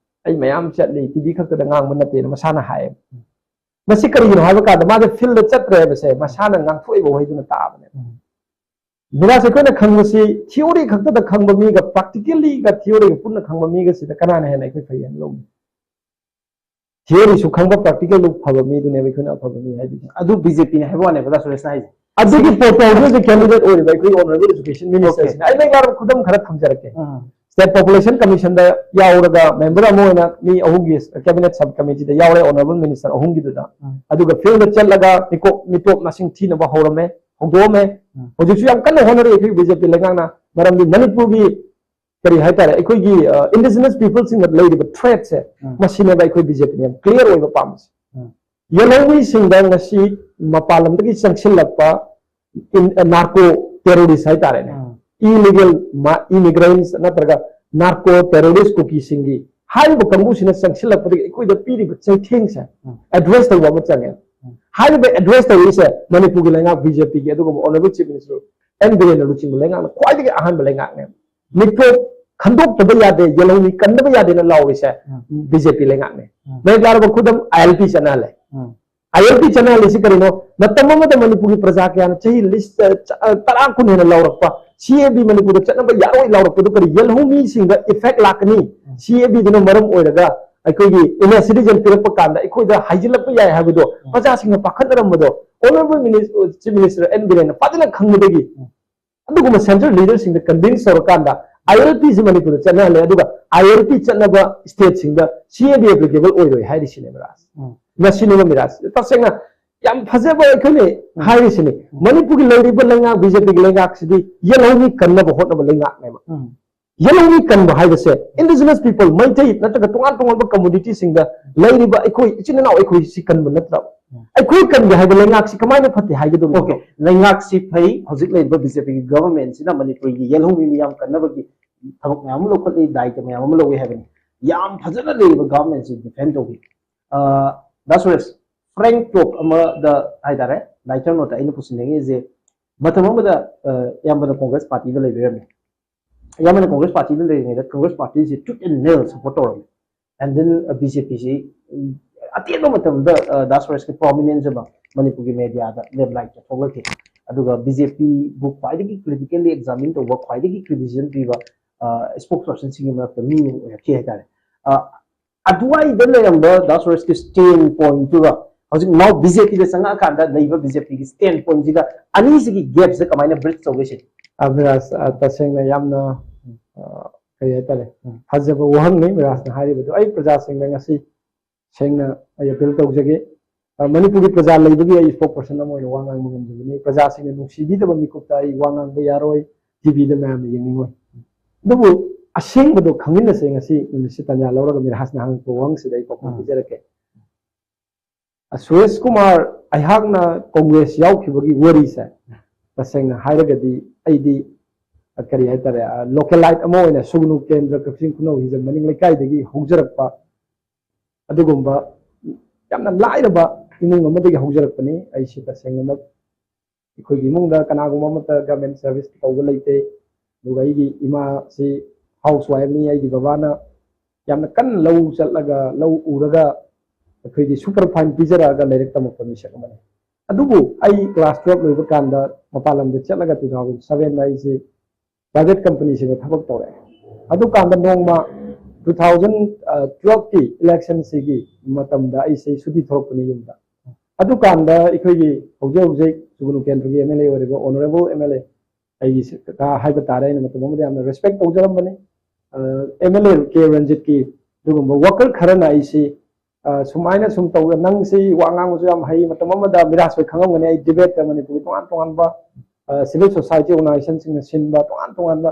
ꯑꯩ ꯃꯌꯥꯝ ꯆꯠꯂꯤ, ꯇꯤ ꯚꯤ ꯈꯛꯇꯗ ꯉꯥꯡꯕ ꯅꯠꯇꯦꯅ" ꯃꯁꯥꯅ ꯍꯥꯏꯌꯦꯕ꯫ ꯃꯁꯤ ꯀꯔꯤꯒꯤꯅꯣ ꯍꯥꯏꯕ ꯀꯥꯟꯗ ꯃꯥꯁꯦ ꯐꯤꯜꯗ ꯆꯠꯇ꯭ꯔꯦ ꯍꯥꯏꯕꯁꯦ ꯃꯁꯥꯅ ꯉꯥꯡꯊꯣꯛꯏꯕ ꯋꯥꯍꯩꯗꯨꯅ ꯇꯥꯕꯅꯦ꯫ ꯎꯝ꯫ ꯃꯤꯔꯥꯁꯦ ꯑꯩꯈꯣꯏꯅ ꯈꯪꯕꯁꯤ ꯊꯤꯑꯣꯔꯤ ꯈꯛꯇꯗ ꯈꯪꯕ ꯃꯤꯒ ꯄ꯭ꯔꯥꯛꯇꯤꯀꯦꯜꯂꯤꯒ ꯊꯤꯑꯣꯔꯤꯒ ꯄꯨꯟꯅ ꯈꯪꯕ ꯃꯤꯒꯁꯤꯗ ꯀꯅꯥꯅ ꯍꯦꯟꯅ ꯑꯩꯈꯣꯏ ꯐꯩ ꯍꯥꯏꯅ ꯂꯧꯅꯤ? ꯊꯤꯑꯣꯔꯤꯁꯨ ꯈꯪꯕ, ꯄ꯭ꯔꯥꯛꯇꯤꯀꯦꯜꯗꯨ ꯐꯕ ꯃꯤꯗꯨꯅꯦꯕ ꯑꯩꯈꯣꯏꯅ ꯑꯐꯕ ꯃꯤ ꯍꯥꯏꯗꯨꯗꯤ꯫ ꯑꯗꯨ ꯕꯤ ꯖꯦ ꯄꯤꯅꯦ ꯍꯥꯏꯕ ꯋꯥꯅꯦꯕ, ꯗꯥ ꯁꯨꯔꯦꯁꯅ ꯍꯥꯏꯁꯦ꯫ ꯑꯗꯨꯒꯤ ꯄꯣꯠꯇꯣ ꯍꯧꯖꯤꯛ ꯍꯧꯖꯤꯛ ꯀꯦꯟꯗꯤꯗꯦꯠ ꯑꯣꯏꯔꯤꯕ ꯑꯩꯈꯣꯏ ꯑꯣꯅꯔꯦꯕꯜ ꯑꯦꯖꯨꯀꯦꯁꯟ ꯃꯤꯅꯤꯁꯇꯔꯁꯤꯅ, ꯑꯩ ꯃꯌꯦꯛ ꯂꯥꯔꯕ ꯈꯨꯗꯝ ꯈꯔ ꯊꯝꯖꯔꯛꯀꯦ꯫ ꯑꯥ꯫ ꯁ꯭ꯇꯦꯠ ꯄꯣꯄꯨꯂꯦꯁꯟ ꯀꯃꯤꯁꯟꯗ ꯌꯥꯎꯔꯒ ꯃꯦꯝꯕꯔ ꯑꯃ ꯑꯣꯏꯅ ꯃꯤ ꯑꯍꯨꯝꯒꯤ ꯀꯦꯕꯤꯅꯦꯠ ꯁꯕ ꯀꯃꯤꯇꯤꯗ ꯌꯥꯎꯔꯦ, ꯑꯣꯅꯔꯦꯕꯜ ꯃꯤꯅꯤꯁꯇꯔ ꯑꯍꯨꯝꯒꯤꯗꯨꯗ꯫ ꯑꯥ꯫ ꯑꯗꯨꯒ ꯐꯤꯜꯗ ꯆꯠꯂꯒ ꯃꯤꯀꯣꯛ ꯃꯤꯇꯣꯞ ꯃꯁꯤꯡ ꯊꯤꯅꯕ ꯍꯧꯔꯝꯃꯦ, ꯍꯧꯗꯣꯛꯑꯝꯃꯦ꯫ ꯑꯥ꯫ ꯍꯧꯖꯤꯛꯁꯨ ꯌꯥꯝ ꯀꯟꯅ ꯍꯣꯠꯅꯔꯤ ꯑꯩꯈꯣꯏ ꯕꯤ ꯖꯦ ꯄꯤ ꯂꯩꯉꯥꯛꯅ, ꯃꯔꯝꯗꯤ ꯃꯅꯤꯄꯨꯔꯒꯤ ꯀꯔꯤ ꯍꯥꯏꯇꯥꯔꯦ, ꯑꯩꯈꯣꯏꯒꯤ, ꯑ, ꯏꯟꯗꯤꯖꯤꯅꯁ ꯄꯤꯄꯜꯁꯤꯡꯗ ꯂꯩꯔꯤꯕ ꯊ꯭ꯔꯦꯠꯁꯦ, ꯎꯝ꯫ ꯃꯁꯤꯅꯦꯕ ꯑꯩꯈꯣꯏ ꯕꯤ ꯖꯦ ꯄꯤꯅ ꯌꯥꯝ ꯀ꯭ꯂꯤꯌꯥꯔ ꯑꯣꯏꯕ ꯄꯥꯝꯕꯁꯦ꯫ ꯎꯝ꯫ ꯌꯦꯜꯍꯧꯃꯤꯁꯤꯡꯗ ꯉꯁꯤ ꯃꯄꯥꯟ ꯂꯝꯗꯒꯤ ꯆꯪꯁꯤꯜꯂꯛꯄ ꯏꯟ-, ꯑ, ꯅꯥꯔꯀꯣ terrorist ꯍꯥꯏꯇꯥꯔꯦꯅꯦ, ꯎꯝ, illegal immigrants ꯅꯠꯇ꯭ꯔꯒ narco terrorist ꯀꯨꯀꯤꯁꯤꯡꯒꯤ ꯍꯥꯏꯔꯤꯕ ꯀꯥꯡꯕꯨꯁꯤꯅ ꯆꯪꯁꯤꯜꯂꯛꯄꯗꯒꯤ ꯑꯩꯈꯣꯏꯗ ꯄꯤꯔꯤꯕ ꯆꯩꯊꯦꯡꯁꯦ, ꯎꯝ, address ꯇꯧꯕ ꯑꯃ ꯆꯪꯉꯦ꯫ ꯎꯝ꯫ ꯍꯥꯏꯔꯤꯕ address ꯇꯧꯔꯤꯁꯦ ꯃꯅꯤꯄꯨꯔꯒꯤ ꯂꯩꯉꯥꯛ ꯕꯤ ꯖꯦ ꯄꯤꯒꯤ, ꯑꯗꯨꯒꯨꯝꯕ Honourable Chief Minister ꯑꯦꯟ ꯕꯤꯔꯦꯟꯅ ꯂꯨꯆꯤꯡꯕ ꯂꯩꯉꯥꯛꯅ ꯈ꯭ꯋꯥꯏꯗꯒꯤ ꯑꯍꯥꯟꯕ ꯂꯩꯉꯥꯛꯅꯦ꯫ ꯃꯤꯇꯣꯞ ꯈꯟꯗꯣꯛꯇꯕ ꯌꯥꯗꯦ, ꯌꯦꯜꯍꯧꯃꯤ ꯀꯟꯗꯕ ꯌꯥꯗꯦꯅ ꯂꯥꯎꯔꯤꯁꯦ, ꯎꯝ, ꯕꯤ ꯖꯦ ꯄꯤ ꯂꯩꯉꯥꯛꯅꯦ꯫ ꯎꯝ꯫ ꯃꯌꯦꯛ ꯂꯥꯔꯕ ꯈꯨꯗꯝ ꯑꯥꯏ ꯑꯦꯜ ꯄꯤ ꯆꯠꯅꯍꯜꯂꯦ꯫ ꯎꯝ꯫ ꯑꯥꯏ ꯑꯦꯜ ꯄꯤ ꯆꯠꯅꯍꯜꯂꯤꯁꯤ ꯀꯔꯤꯅꯣ? ꯃꯇꯝ ꯑꯃꯗ ꯃꯅꯤꯄꯨꯔꯒꯤ ꯄ꯭ꯔꯖꯥ ꯀꯌꯥꯅ ꯆꯍꯤ ꯂꯤꯁ, ꯑ, ꯆ-, ꯑ, ꯇꯔꯥ ꯀꯨꯟ ꯍꯦꯟꯅ ꯂꯥꯎꯔꯛꯄ, ꯁꯤ ꯑꯦ ꯕꯤ ꯃꯅꯤꯄꯨꯔꯗ ꯆꯠꯅꯕ ꯌꯥꯔꯣꯏ ꯂꯥꯎꯔꯛꯄꯗꯨ ꯀꯔꯤ? ꯌꯦꯜꯍꯧꯃꯤꯁꯤꯡꯗ effect ꯂꯥꯛꯀꯅꯤ꯫ ꯎꯝ꯫ ꯁꯤ ꯑꯦ ꯕꯤꯗꯨꯅ ꯃꯔꯝ ꯑꯣꯏꯔꯒ ꯑꯩꯈꯣꯏꯒꯤ inner citizen ꯄꯤꯔꯛꯄ ꯀꯥꯟꯗ ꯑꯩꯈꯣꯏꯗ ꯍꯥꯏꯖꯤꯜꯂꯛꯄ ꯌꯥꯏ ꯍꯥꯏꯕꯗꯣ, ꯎꯝ, ꯄ꯭ꯔꯖꯥꯁꯤꯡꯅ ꯄꯥꯈꯠꯅꯔꯝꯕꯗꯣ Honourable Minister, Chief Minister N ꯕꯤꯔꯦꯟꯅ ꯐꯖꯅ ꯈꯪꯕꯗꯒꯤ, ꯎꯝ, ꯑꯗꯨꯒꯨꯝꯕ central leaderꯁꯤꯡꯗ convince ꯇꯧꯔꯀꯥꯟꯗ ꯑꯥꯏ ꯑꯦꯜ ꯄꯤꯁꯤ ꯃꯅꯤꯄꯨꯔꯗ ꯆꯠꯅꯍꯜꯂꯦ꯫ ꯑꯗꯨꯒ ꯑꯥꯏ ꯑꯦꯜ ꯄꯤ ꯆꯠꯅꯕ stateꯁꯤꯡꯗ ꯁꯤ ꯑꯦ ꯕꯤ applicable ꯑꯣꯏꯔꯣꯏ ꯍꯥꯏꯔꯤꯁꯤꯅꯦ, ꯃꯤꯔꯥꯖ꯫ ꯎꯝ꯫ ꯃꯁꯤꯅꯦꯕ, ꯃꯤꯔꯥꯖ꯫ ꯇꯁꯦꯡꯅ ꯌꯥꯝ ꯐꯖꯕ ꯑꯩꯈꯣꯏꯅ, ꯎꯝ, ꯍꯥꯏꯔꯤꯁꯤꯅꯤ꯫ ꯎꯝ꯫ ꯃꯅꯤꯄꯨꯔꯒꯤ ꯂꯩꯔꯤꯕ ꯂꯩꯉꯥꯛ, ꯕꯤ ꯖꯦ ꯄꯤꯒꯤ ꯂꯩꯉꯥꯛꯁꯤꯗꯤ ꯌꯦꯜꯍꯧꯃꯤ ꯀꯟꯅꯕ ꯍꯣꯠꯅꯕ ꯂꯩꯉꯥꯛꯅꯦꯕ꯫ ꯎꯝ꯫ ꯌꯦꯜꯍꯧꯃꯤ ꯀꯟꯕ ꯍꯥꯏꯕꯁꯦ indigenous people, ꯃꯩꯇꯩ ꯅꯠꯇ꯭ꯔꯒ ꯇꯣꯉꯥꯟ ꯇꯣꯉꯥꯟꯕ communityꯁꯤꯡꯗ ꯂꯩꯔꯤꯕ ꯑꯩꯈꯣꯏ ꯏꯆꯤꯟ ꯏꯅꯥꯎ ꯑꯩꯈꯣꯏꯁꯤ ꯀꯟꯕ ꯅꯠꯇ꯭ꯔꯕ? ꯎꯝ꯫ ꯑꯩꯈꯣꯏ ꯀꯟꯒꯦ ꯍꯥꯏꯕ ꯂꯩꯉꯥꯛꯁꯤ ꯀꯃꯥꯏꯅ ꯐꯠꯇꯦ ꯍꯥꯏꯒꯗꯧꯔꯤꯅꯣ? Okay, ꯂꯩꯉꯥꯛꯁꯤ ꯐꯩ, ꯍꯧꯖꯤꯛ ꯂꯩꯔꯤꯕ ꯕꯤ ꯖꯦ ꯄꯤꯒꯤ governmentꯁꯤꯅ ꯃꯅꯤꯄꯨꯔꯒꯤ ꯌꯦꯜꯍꯧꯃꯤ ꯃꯤꯌꯥꯝ ꯀꯟꯅꯕꯒꯤ ꯊꯕꯛ ꯃꯌꯥꯝ ꯑꯃ ꯂꯧꯈꯠꯂꯤ, ꯗꯥꯌꯤꯇ꯭ꯋ ꯃꯌꯥꯝ ꯑꯃ ꯂꯧꯏ ꯍꯥꯏꯕꯅꯤ꯫ ꯌꯥꯝ ꯐꯖꯅ ꯂꯩꯔꯤꯕ governmentꯁꯤ defend ꯇꯧꯕꯤ꯫ ꯑ, ꯗꯥ ꯁꯨꯔꯦꯁ, frank talk ꯑꯃꯗ ꯍꯥꯏꯇꯥꯔꯦ, lighter noteꯇ ꯑꯩꯅ ꯄꯨꯁꯤꯟꯅꯤꯡꯉꯤꯁꯦ, ꯃꯇꯝ ꯑꯃꯗ, ꯑ, ꯏꯌꯥꯝꯕꯅ Congress partyꯗ ꯂꯩꯕꯤꯔꯝꯃꯤ꯫ ꯏꯌꯥꯝꯕꯅ Congress partyꯗ ꯂꯩꯔꯤꯉꯩꯗ Congress partyꯁꯤ tooth and nail support ꯇꯧꯔꯝꯃꯤ꯫ And then, ꯑ, ꯕꯤ ꯖꯦ ꯄꯤꯁꯤ, ꯎꯝ, ꯑꯇꯦꯟꯕ ꯃꯇꯝꯗ, ꯑ, ꯗꯥ ꯁꯨꯔꯦꯁꯀꯤ prominence ꯑꯃ ꯃꯅꯤꯄꯨꯔꯒꯤ mediaꯗ limelight ꯊꯣꯛꯂꯛꯈꯤ꯫ ꯑꯗꯨꯒ ꯕꯤ ꯖꯦ ꯄꯤꯕꯨ ꯈ꯭ꯋꯥꯏꯗꯒꯤ critically examine ꯇꯧꯕ, ꯈ꯭ꯋꯥꯏꯗꯒꯤ criticism ꯄꯤꯕ, ꯑ, spokespersonꯁꯤꯡꯒꯤ ꯃꯔꯛꯇ ꯃꯤ ꯑꯃ ꯑꯣꯏꯔꯛꯈꯤ ꯍꯥꯏꯇꯥꯔꯦ꯫ ꯑ, ꯑꯗꯨꯋꯥꯏꯗ ꯂꯩꯔꯝꯕ ꯗꯥ ꯁꯨꯔꯦꯁꯀꯤ standpointꯇꯨꯒ ꯍꯧꯖꯤꯛ now ꯕꯤ ꯖꯦ ꯄꯤꯗ ꯆꯪꯉꯛꯑꯀꯥꯟꯗ ꯂꯩꯕ ꯕꯤ ꯖꯦ ꯄꯤꯒꯤ standpointꯁꯤꯒ ꯑꯅꯤꯁꯤꯒꯤ gapꯁꯦ ꯀꯃꯥꯏꯅ bridge ꯇꯧꯒꯦ ꯁꯤꯅꯤ? ꯑ, ꯃꯤꯔꯥꯖ, ꯑ, ꯇꯁꯦꯡꯅ ꯌꯥꯝꯅ, ꯑ, ꯀꯔꯤ ꯍꯥꯏꯇꯥꯔꯦ, ꯎꯝ, ꯐꯖꯕ ꯋꯥꯍꯪꯅꯤ ꯃꯤꯔꯥꯖꯅ ꯍꯥꯏꯔꯤꯕꯗꯨ꯫ ꯑꯩ ꯄ꯭ꯔꯖꯥꯁꯤꯡꯗ ꯉꯁꯤ ꯁꯦꯡꯅ ꯑꯩ appeal ꯇꯧꯖꯒꯦ꯫ ꯑ, ꯃꯅꯤꯄꯨꯔꯒꯤ ꯄ꯭ꯔꯖꯥ ꯂꯩꯕꯒꯤ ꯑꯩ spokesperson ꯑꯃ ꯑꯣꯏꯅ ꯋꯥ ꯉꯥꯡꯕ ꯉꯝꯖꯕꯅꯤ꯫ ꯄ꯭ꯔꯖꯥꯁꯤꯡꯅ ꯅꯨꯡꯁꯤꯕꯤꯗꯕ ꯃꯤꯀꯨꯞꯇ ꯑꯩ ꯋꯥ ꯉꯥꯡꯕ ꯌꯥꯔꯣꯏ, ꯇꯤ ꯚꯤꯗ ꯃꯌꯥꯝꯅ ꯌꯦꯡꯅꯤꯡꯉꯣꯏ꯫ ꯑꯗꯨꯕꯨ ꯑꯁꯦꯡꯕꯗꯣ ꯈꯪꯃꯤꯟꯅꯁꯦ꯫ ꯉꯁꯤ ꯅꯨꯃꯤꯠꯁꯤ ꯇꯥꯟꯖꯥ ꯂꯧꯔꯒ ꯃꯤꯔꯥꯖꯅ ꯍꯪꯉꯛꯄ ꯋꯥꯍꯪꯁꯤꯗ ꯑꯩ ꯄꯥꯎꯈꯨꯝ, ꯎꯝ, ꯄꯤꯖꯔꯛꯀꯦ꯫ ꯑ, ꯁꯨꯔꯦꯁ ꯀꯨꯃꯥꯔ, ꯑꯩꯍꯥꯛꯅ Congress ꯌꯥꯎꯈꯤꯕꯒꯤ ꯋꯥꯔꯤꯁꯦ ꯇꯁꯦꯡꯅ ꯍꯥꯏꯔꯒꯗꯤ ꯑꯩꯗꯤ, ꯑ, ꯀꯔꯤ ꯍꯥꯏꯇꯥꯔꯦ, ꯑ, ꯂꯣꯀꯦꯂꯥꯏꯠ ꯑꯃ ꯑꯣꯏꯅ ꯁꯨꯒꯅꯨ ꯀꯦꯟꯗ꯭ꯔ ꯀꯛꯆꯤꯡ ꯈꯨꯅꯧ ꯍꯤꯖꯝ ꯃꯅꯤꯡ ꯂꯩꯀꯥꯏꯗꯒꯤ ꯍꯧꯖꯔꯛꯄ ꯑꯗꯨꯒꯨꯝꯕ ꯌꯥꯝꯅ ꯂꯥꯏꯔꯕ ꯏꯃꯨꯡ ꯑꯃꯗꯒꯤ ꯍꯧꯖꯔꯛꯄꯅꯤ꯫ ꯑꯩꯁꯤ ꯇꯁꯦꯡꯅꯃꯛ ꯑꯩꯈꯣꯏꯒꯤ ꯏꯃꯨꯡꯗ ꯀꯅꯥꯒꯨꯝꯕ ꯑꯃꯠꯇ ꯒꯚꯔꯟꯃꯦꯟ ꯁꯔꯚꯤꯁ ꯇꯧꯕ ꯂꯩꯇꯦ꯫ ꯑꯗꯨꯒ ꯑꯩꯒꯤ ꯏꯃꯥꯁꯤ ꯍꯥꯎꯁ ꯋꯥꯏꯐꯅꯤ, ꯑꯩꯒꯤ ꯕꯕꯥꯅ ꯌꯥꯝꯅ ꯀꯟꯅ ꯂꯧ ꯆꯠꯂꯒ, ꯂꯧ ꯎꯔꯒ ꯑꯩꯈꯣꯏꯒꯤ ꯁꯨꯄꯔ ꯐꯥꯏꯟ ꯄꯤꯖꯔꯛꯑꯒ ꯂꯥꯏꯔꯤꯛ ꯇꯝꯃꯛꯄ ꯃꯤꯁꯛ ꯑꯃꯅꯤ꯫ ꯑꯗꯨꯕꯨ ꯑꯩ ꯀ꯭ꯂꯥꯁ ꯇꯨꯌꯦꯜꯞ ꯂꯣꯏꯕ ꯀꯥꯟꯗ ꯃꯄꯥꯟ ꯂꯝꯗ ꯆꯠꯂꯒ two thousand sevenꯗ ꯑꯩꯁꯦ ꯄ꯭ꯔꯥꯏꯚꯦꯠ ꯀꯝꯄꯅꯤꯁꯤꯗ ꯊꯕꯛ ꯇꯧꯔꯛꯑꯦ꯫ ꯑꯗꯨꯀꯥꯟꯗ ꯅꯣꯡꯃ two thousand twelveꯀꯤ ꯏꯂꯦꯛꯁꯟꯁꯤꯒꯤ ꯃꯇꯝꯗ ꯑꯩꯁꯦ ꯁꯨꯇꯤ ꯊꯣꯛꯂꯛꯄꯅꯤ ꯌꯨꯝꯗ꯫ ꯑꯗꯨꯀꯥꯟꯗ ꯑꯩꯈꯣꯏꯒꯤ ꯍꯧꯖꯤꯛ ꯍꯧꯖꯤꯛ ꯁꯨꯒꯅꯨ ꯀꯦꯟꯗ꯭ꯔꯒꯤ ꯑꯦꯝ ꯑꯦꯜ ꯑꯦ ꯑꯣꯏꯔꯤꯕ ꯑꯣꯅꯔꯦꯕꯜ ꯑꯦꯝ ꯑꯦꯜ ꯑꯦ, ꯑꯩꯒꯤ ꯀꯀꯥ ꯍꯥꯏꯕ ꯇꯥꯔꯦ, ꯑꯩꯅ ꯃꯇꯝ ꯑꯃꯗ ꯌꯥꯝꯅ ꯔꯦꯁꯄꯦꯛ ꯇꯧꯖꯔꯝꯕꯅꯤ꯫ ꯑꯦꯝ ꯑꯦꯜ ꯑꯦ ꯀꯦ ꯔꯟꯖꯤꯠꯀꯤ ꯑꯗꯨꯒꯨꯝꯕ ꯋꯥꯀꯔ ꯈꯔꯅ ꯑꯩꯁꯤ, ꯑ, ꯁꯨꯃꯥꯏꯅ ꯁꯨꯝ ꯇꯧꯕ, "ꯅꯪꯁꯤ ꯋꯥ ꯉꯥꯡꯕꯁꯨ ꯌꯥꯝ ꯍꯩ", ꯃꯇꯝ ꯑꯃꯗ ꯃꯤꯔꯥꯖ ꯍꯣꯏ ꯈꯪꯉꯝꯒꯅꯤ, ꯑꯩ ꯗꯤꯕꯦꯠꯇ ꯃꯅꯤꯄꯨꯔꯒꯤ ꯇꯣꯉꯥꯟ ꯇꯣꯉꯥꯟꯕ ꯁꯤꯚꯤꯜ ꯁꯣꯁꯥꯏꯇꯤ ꯑꯣꯔꯒꯅꯥꯏꯖꯦꯁꯟꯁꯤꯡꯅ ꯁꯤꯟꯕ ꯇꯣꯉꯥꯟ ꯇꯣꯉꯥꯟꯕ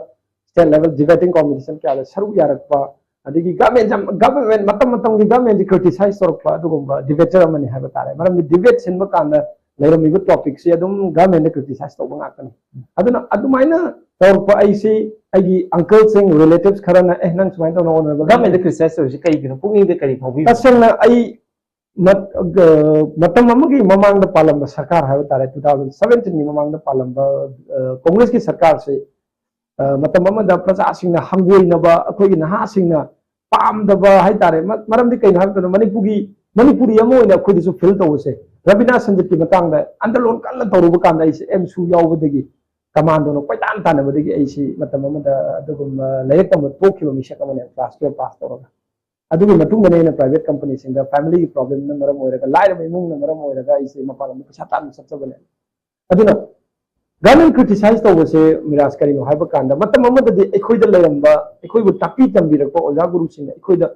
ꯁ꯭ꯇꯦꯠ ꯂꯦꯚꯦꯜ ꯗꯤꯕꯦꯇꯤꯡ ꯀꯣꯝꯄꯤꯇꯤꯁꯟ ꯀꯌꯥꯗ ꯁꯔꯨꯛ ꯌꯥꯔꯛꯄ, ꯑꯗꯒꯤ ꯒꯚꯔꯟꯃꯦꯟ, ꯒꯚꯔꯟꯃꯦꯟ ꯃꯇꯝ ꯃꯇꯝꯒꯤ ꯒꯚꯔꯟꯃꯦꯟꯁꯤ ꯀ꯭ꯔꯤꯇꯤꯁꯥꯏꯁ ꯇꯧꯔꯛꯄ ꯑꯗꯨꯒꯨꯝꯕ ꯗꯤꯕꯦꯇꯔ ꯑꯃꯅꯤ ꯍꯥꯏꯕ ꯇꯥꯔꯦ꯫ ꯃꯔꯝꯗꯤ ꯗꯤꯕꯦꯠ ꯁꯤꯟꯕ ꯀꯥꯟꯗ ꯂꯩꯔꯝꯃꯤꯕ ꯇꯣꯄꯤꯛꯁꯤ ꯑꯗꯨꯝ ꯒꯚꯔꯟꯃꯦꯟꯗ ꯀ꯭ꯔꯤꯇꯤꯁꯥꯏꯁ ꯇꯧꯕ ꯉꯥꯛꯇꯅꯤ꯫ ꯑꯗꯨꯅ ꯑꯗꯨꯃꯥꯏꯅ ꯇꯧꯔꯛꯄ ꯑꯩꯁꯤ, ꯑꯩꯒꯤ ꯑꯪꯀꯜꯁꯤꯡ, ꯔꯤꯂꯦꯇꯤꯚꯁ ꯈꯔꯅ, "ꯑꯦ, ꯅꯪ ꯁꯨꯃꯥꯏꯅ ꯇꯧꯅ ꯍꯣꯠꯅꯕ", ꯒꯚꯔꯟꯃꯦꯟꯗ ꯀ꯭ꯔꯤꯇꯤꯁꯥꯏꯁ ꯇꯧꯔꯤꯁꯤ ꯀꯩꯒꯤꯅꯣ? ꯄꯨꯛꯅꯤꯡꯗ ꯀꯔꯤ ꯐꯥꯎꯕꯤꯕ? ꯇꯁꯦꯡꯅ ꯑꯩ ꯃꯠ-, ꯑ, ꯃꯇꯝ ꯑꯃꯒꯤ ꯃꯃꯥꯡꯗ ꯄꯥꯜꯂꯝꯕ ꯁꯔꯀꯥꯔ ꯍꯥꯏꯕ ꯇꯥꯔꯦ, two thousand seventeenꯒꯤ ꯃꯃꯥꯡꯗ ꯄꯥꯜꯂꯝꯕ, ꯑ, ꯀꯣꯡꯒ꯭ꯔꯦꯁꯀꯤ ꯁꯔꯀꯥꯔꯁꯦ, ꯑ, ꯃꯇꯝ ꯑꯃꯗ ꯄ꯭ꯔꯖꯥꯁꯤꯡꯅ ꯍꯪꯒꯣꯏꯅꯕ, ꯑꯩꯈꯣꯏꯒꯤ ꯅꯍꯥꯁꯤꯡꯅ ꯄꯥꯝꯗꯕ ꯍꯥꯏꯇꯥꯔꯦ꯫ ꯃ-, ꯃꯔꯝꯗꯤ ꯀꯩꯅꯣ ꯍꯥꯏꯕ ꯃꯇꯝꯗ ꯃꯅꯤꯄꯨꯔꯒꯤ, ꯃꯅꯤꯄꯨꯔꯤ ꯑꯃ ꯑꯣꯏꯅ ꯑꯩꯈꯣꯏꯗꯁꯨ ꯐꯤꯜ ꯇꯧꯕꯁꯦ, ꯔꯕꯤꯅꯥ ꯁꯟꯖꯤꯠꯀꯤ ꯃꯇꯥꯡꯗ ꯑꯟꯗꯂꯣꯟ ꯀꯟꯅ ꯇꯧꯔꯨꯕ ꯀꯥꯟꯗ ꯑꯩꯁꯦ ꯑꯦꯝꯁꯨ ꯌꯥꯎꯕꯗꯒꯤ, ꯀꯃꯥꯟꯗꯣꯅ ꯀꯣꯏꯇꯥꯟ ꯇꯥꯟꯅꯕꯗꯒꯤ ꯑꯩꯁꯤ ꯃꯇꯝ ꯑꯃꯗ ꯑꯗꯨꯒꯨꯝꯕ ꯂꯥꯏꯔꯤꯛ ꯇꯝꯕ ꯇꯣꯛꯈꯤꯕ ꯃꯤꯁꯛ ꯑꯃꯅꯦꯕ, ꯀ꯭ꯂꯥꯁ ꯇꯨꯌꯦꯜꯞ ꯄꯥꯁ ꯇꯧꯔꯒ꯫ ꯑꯗꯨꯒꯤ ꯃꯇꯨꯡꯗꯅꯦ ꯑꯩꯅ ꯄ꯭ꯔꯥꯏꯚꯦꯠ ꯀꯝꯄꯅꯤꯁꯤꯡꯗ, ꯐꯦꯃꯤꯂꯤꯒꯤ ꯄ꯭ꯔꯣꯕ꯭ꯂꯦꯝꯅ ꯃꯔꯝ ꯑꯣꯏꯔꯒ, ꯂꯥꯏꯔꯕ ꯏꯃꯨꯡꯅ ꯃꯔꯝ ꯑꯣꯏꯔꯒ ꯑꯩꯁꯦ ꯃꯄꯥꯟ ꯂꯝꯗ ꯄꯩꯁꯥ ꯇꯥꯟꯕ ꯆꯠꯆꯕꯅꯦ꯫ ꯑꯗꯨꯅ ꯒꯚꯔꯟꯃꯦꯟ ꯀ꯭ꯔꯤꯇꯤꯁꯥꯏꯁ ꯇꯧꯕꯁꯦ, ꯃꯤꯔꯥꯖ, ꯀꯔꯤꯅꯣ ꯍꯥꯏꯕ ꯀꯥꯟꯗ, ꯃꯇꯝ ꯑꯃꯗꯗꯤ ꯑꯩꯈꯣꯏꯗ ꯂꯩꯔꯝꯕ, ꯑꯩꯈꯣꯏꯕꯨ ꯇꯥꯛꯄꯤ ꯇꯝꯕꯤꯔꯛꯄ ꯑꯣꯖꯥ ꯒꯨꯔꯨꯁꯤꯡꯅ ꯑꯩꯈꯣꯏꯗ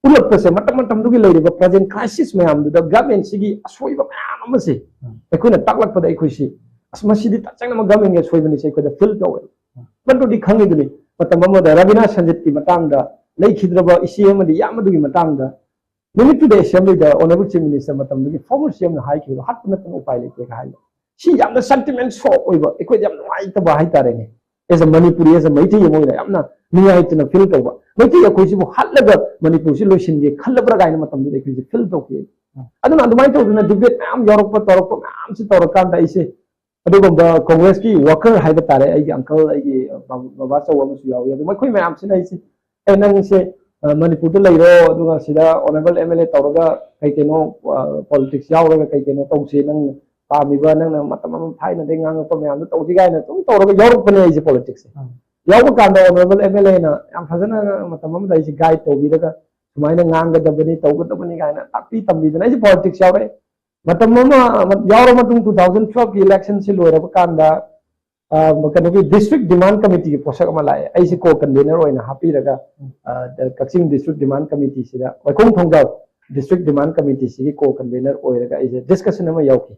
ꯎꯠꯂꯛꯄꯁꯦ, ꯃꯇꯝ ꯃꯇꯝꯗꯨꯒꯤ ꯂꯩꯔꯤꯕ ꯄ꯭ꯔꯖꯦꯟ ꯀ꯭ꯔꯥꯏꯁꯤꯁ ꯃꯌꯥꯝꯗꯨꯗ ꯒꯚꯔꯟꯃꯦꯟꯁꯤꯒꯤ ꯑꯁꯣꯏꯕ ꯃꯌꯥꯝ ꯑꯃꯁꯦ ꯑꯩꯈꯣꯏꯅ ꯇꯥꯛꯂꯛꯄꯗ, ꯑꯩꯈꯣꯏꯁꯤ, "ꯑꯁ, ꯃꯁꯤꯗꯤ ꯇꯁꯦꯡꯅꯃꯛ ꯒꯚꯔꯟꯃꯦꯟꯒꯤ ꯑꯁꯣꯏꯕꯅꯤꯁꯦ" ꯑꯩꯈꯣꯏꯗ ꯐꯤꯜ ꯇꯧꯋꯦ꯫ ꯃꯗꯨꯗꯤ ꯈꯪꯉꯤꯗꯨꯅꯤ, ꯃꯇꯝ ꯑꯃꯗ ꯔꯕꯤꯅꯥ ꯁꯟꯖꯤꯠꯀꯤ ꯃꯇꯥꯡꯗ, ꯂꯩꯈꯤꯗ꯭ꯔꯕ ꯏꯆꯦ ꯑꯃꯗꯤ ꯏꯌꯥꯝꯕꯗꯨꯒꯤ ꯃꯇꯥꯡꯗ, ꯅꯨꯃꯤꯠꯇꯨꯗ ꯑꯦꯁꯦꯝꯕ꯭ꯂꯤꯗ ꯑꯣꯅꯔꯦꯕꯜ ꯆꯤꯐ ꯃꯤꯅꯤꯁꯇꯔ, ꯃꯇꯝꯗꯨꯒꯤ ꯐꯣꯔꯃꯔ ꯁꯤ ꯑꯦꯝꯅ ꯍꯥꯏꯈꯤꯕꯗꯣ ꯍꯥꯠꯄ ꯅꯠꯇꯅ ꯎꯄꯥꯏ ꯂꯩꯇꯦꯒ ꯍꯥꯏꯕ꯫ ꯁꯤ ꯌꯥꯝꯅ ꯁꯦꯟꯇꯤꯃꯦꯟ ꯁꯣꯛ ꯑꯣꯏꯕ, ꯑꯩꯈꯣꯏꯗ ꯌꯥꯝ ꯅꯨꯡꯉꯥꯏꯇꯕ ꯍꯥꯏꯇꯥꯔꯦꯅꯦ꯫ ꯑꯦꯁ ꯑ ꯃꯅꯤꯄꯨꯔꯤ, ꯑꯦꯁ ꯑ ꯃꯩꯇꯩ ꯑꯃ ꯑꯣꯏꯅ ꯌꯥꯝꯅ ꯅꯨꯡꯉꯥꯏꯇꯅ ꯐꯤꯜ ꯇꯧꯕ꯫ ꯃꯩꯇꯩ ꯑꯩꯈꯣꯏꯁꯤꯕꯨ ꯍꯥꯠꯂꯒ ꯃꯅꯤꯄꯨꯔꯁꯤ ꯂꯣꯏꯁꯤꯟꯒꯦ ꯈꯜꯂꯕ꯭ꯔꯥ ꯀꯥꯏꯅ ꯃꯇꯝꯗꯨꯗ ꯑꯩꯈꯣꯏꯁꯦ ꯐꯤꯜ ꯇꯧꯈꯤ꯫ ꯑꯗꯨꯅ ꯑꯗꯨꯃꯥꯏꯅ ꯇꯧꯗꯅ ꯗꯤꯕꯦꯠ ꯃꯌꯥꯝ ꯌꯥꯎꯔꯛꯄ, ꯇꯧꯔꯛꯄ ꯃꯌꯥꯝꯁꯤ ꯇꯧꯔꯀꯥꯟꯗ ꯑꯩꯁꯦ ꯑꯗꯨꯒꯨꯝꯕ ꯀꯣꯡꯒ꯭ꯔꯦꯁꯀꯤ ꯋꯥꯀꯔ ꯍꯥꯏꯕ ꯇꯥꯔꯦ, ꯑꯩꯒꯤ ꯑꯪꯀꯜ, ꯑꯩꯒꯤ ꯕꯕꯥ ꯑꯆꯧꯕ ꯑꯃꯁꯨ ꯌꯥꯎꯏ꯫ ꯑꯗꯨ ꯃꯈꯣꯏ ꯃꯌꯥꯝꯁꯤꯅ ꯑꯩꯁꯦ, "ꯑꯦ, ꯅꯪꯁꯦ, ꯑ, ꯃꯅꯤꯄꯨꯔꯗ ꯂꯩꯔꯣ, ꯑꯗꯨꯒ ꯁꯤꯗ ꯑꯣꯅꯔꯦꯕꯜ ꯑꯦꯝ ꯑꯦꯜ ꯑꯦ ꯇꯧꯔꯒ ꯀꯩ ꯀꯩꯅꯣ, ꯑ, ꯄꯣꯂꯤꯇꯤꯛꯁ ꯌꯥꯎꯔꯒ ꯀꯩ ꯀꯩꯅꯣ ꯇꯧꯁꯦ, ꯅꯪ ꯄꯥꯝꯃꯤꯕ, ꯅꯪꯅ ꯃꯇꯝ ꯑꯃ ꯊꯥꯏꯅꯗꯒꯤ ꯉꯥꯡꯉꯛꯄ ꯃꯌꯥꯝꯗꯣ ꯇꯧꯁꯤ" ꯀꯥꯏꯅ ꯑꯗꯨꯝ ꯇꯧꯔꯒ ꯌꯥꯎꯔꯛꯄꯅꯦ ꯑꯩꯁꯦ ꯄꯣꯂꯤꯇꯤꯛꯁꯁꯦ꯫ ꯎꯝ꯫ ꯌꯥꯎꯕ ꯀꯥꯟꯗ ꯑꯣꯅꯔꯦꯕꯜ ꯑꯦꯝ ꯑꯦꯜ ꯑꯦꯅ ꯌꯥꯝ ꯐꯖꯅ ꯃꯇꯝ ꯑꯃꯗ ꯑꯩꯁꯦ ꯒꯥꯏꯗ ꯇꯧꯕꯤꯔꯒ, "ꯁꯨꯃꯥꯏꯅ ꯉꯥꯡꯒꯗꯕꯅꯤ, ꯇꯧꯒꯗꯕꯅꯤ" ꯀꯥꯏꯅ ꯇꯥꯛꯄꯤ ꯇꯝꯕꯤꯗꯅ ꯑꯩꯁꯦ ꯄꯣꯂꯤꯇꯤꯛꯁ ꯌꯥꯎꯔꯛꯑꯦ꯫ ꯃꯇꯝ ꯑꯃ ꯌꯥꯎꯔ ꯃꯇꯨꯡ two thousand twelve ꯀꯤ ꯏꯂꯦꯛꯁꯟꯁꯤ ꯂꯣꯏꯔꯕ ꯀꯥꯟꯗ, ꯑ, ꯀꯩꯅꯣꯒꯤ ꯗꯤꯁꯇ꯭ꯔꯤꯛ ꯗꯤꯃꯥꯟ ꯀꯃꯤꯇꯤꯒꯤ ꯄꯣꯠꯁꯛ ꯑꯃ ꯂꯥꯛꯑꯦ꯫ ꯑꯩꯁꯦ ꯀꯣ ꯀꯟꯚꯦꯅꯔ ꯑꯣꯏꯅ ꯍꯥꯞꯄꯤꯔꯒ, ꯑ, ꯀꯛꯆꯤꯡ ꯗꯤꯁꯇ꯭ꯔꯤꯛ ꯗꯤꯃꯥꯟ ꯀꯃꯤꯇꯤꯁꯤꯗ, ꯋꯥꯏꯈꯣꯡ ꯊꯣꯡꯖꯥꯎ ꯗꯤꯁꯇ꯭ꯔꯤꯛ ꯗꯤꯃꯥꯟ ꯀꯃꯤꯇꯤꯁꯤꯒꯤ ꯀꯣ ꯀꯟꯚꯦꯅꯔ ꯑꯣꯏꯔꯒ ꯑꯩꯁꯦ ꯗꯤꯁꯀꯁꯟ ꯑꯃ ꯌꯥꯎꯈꯤ꯫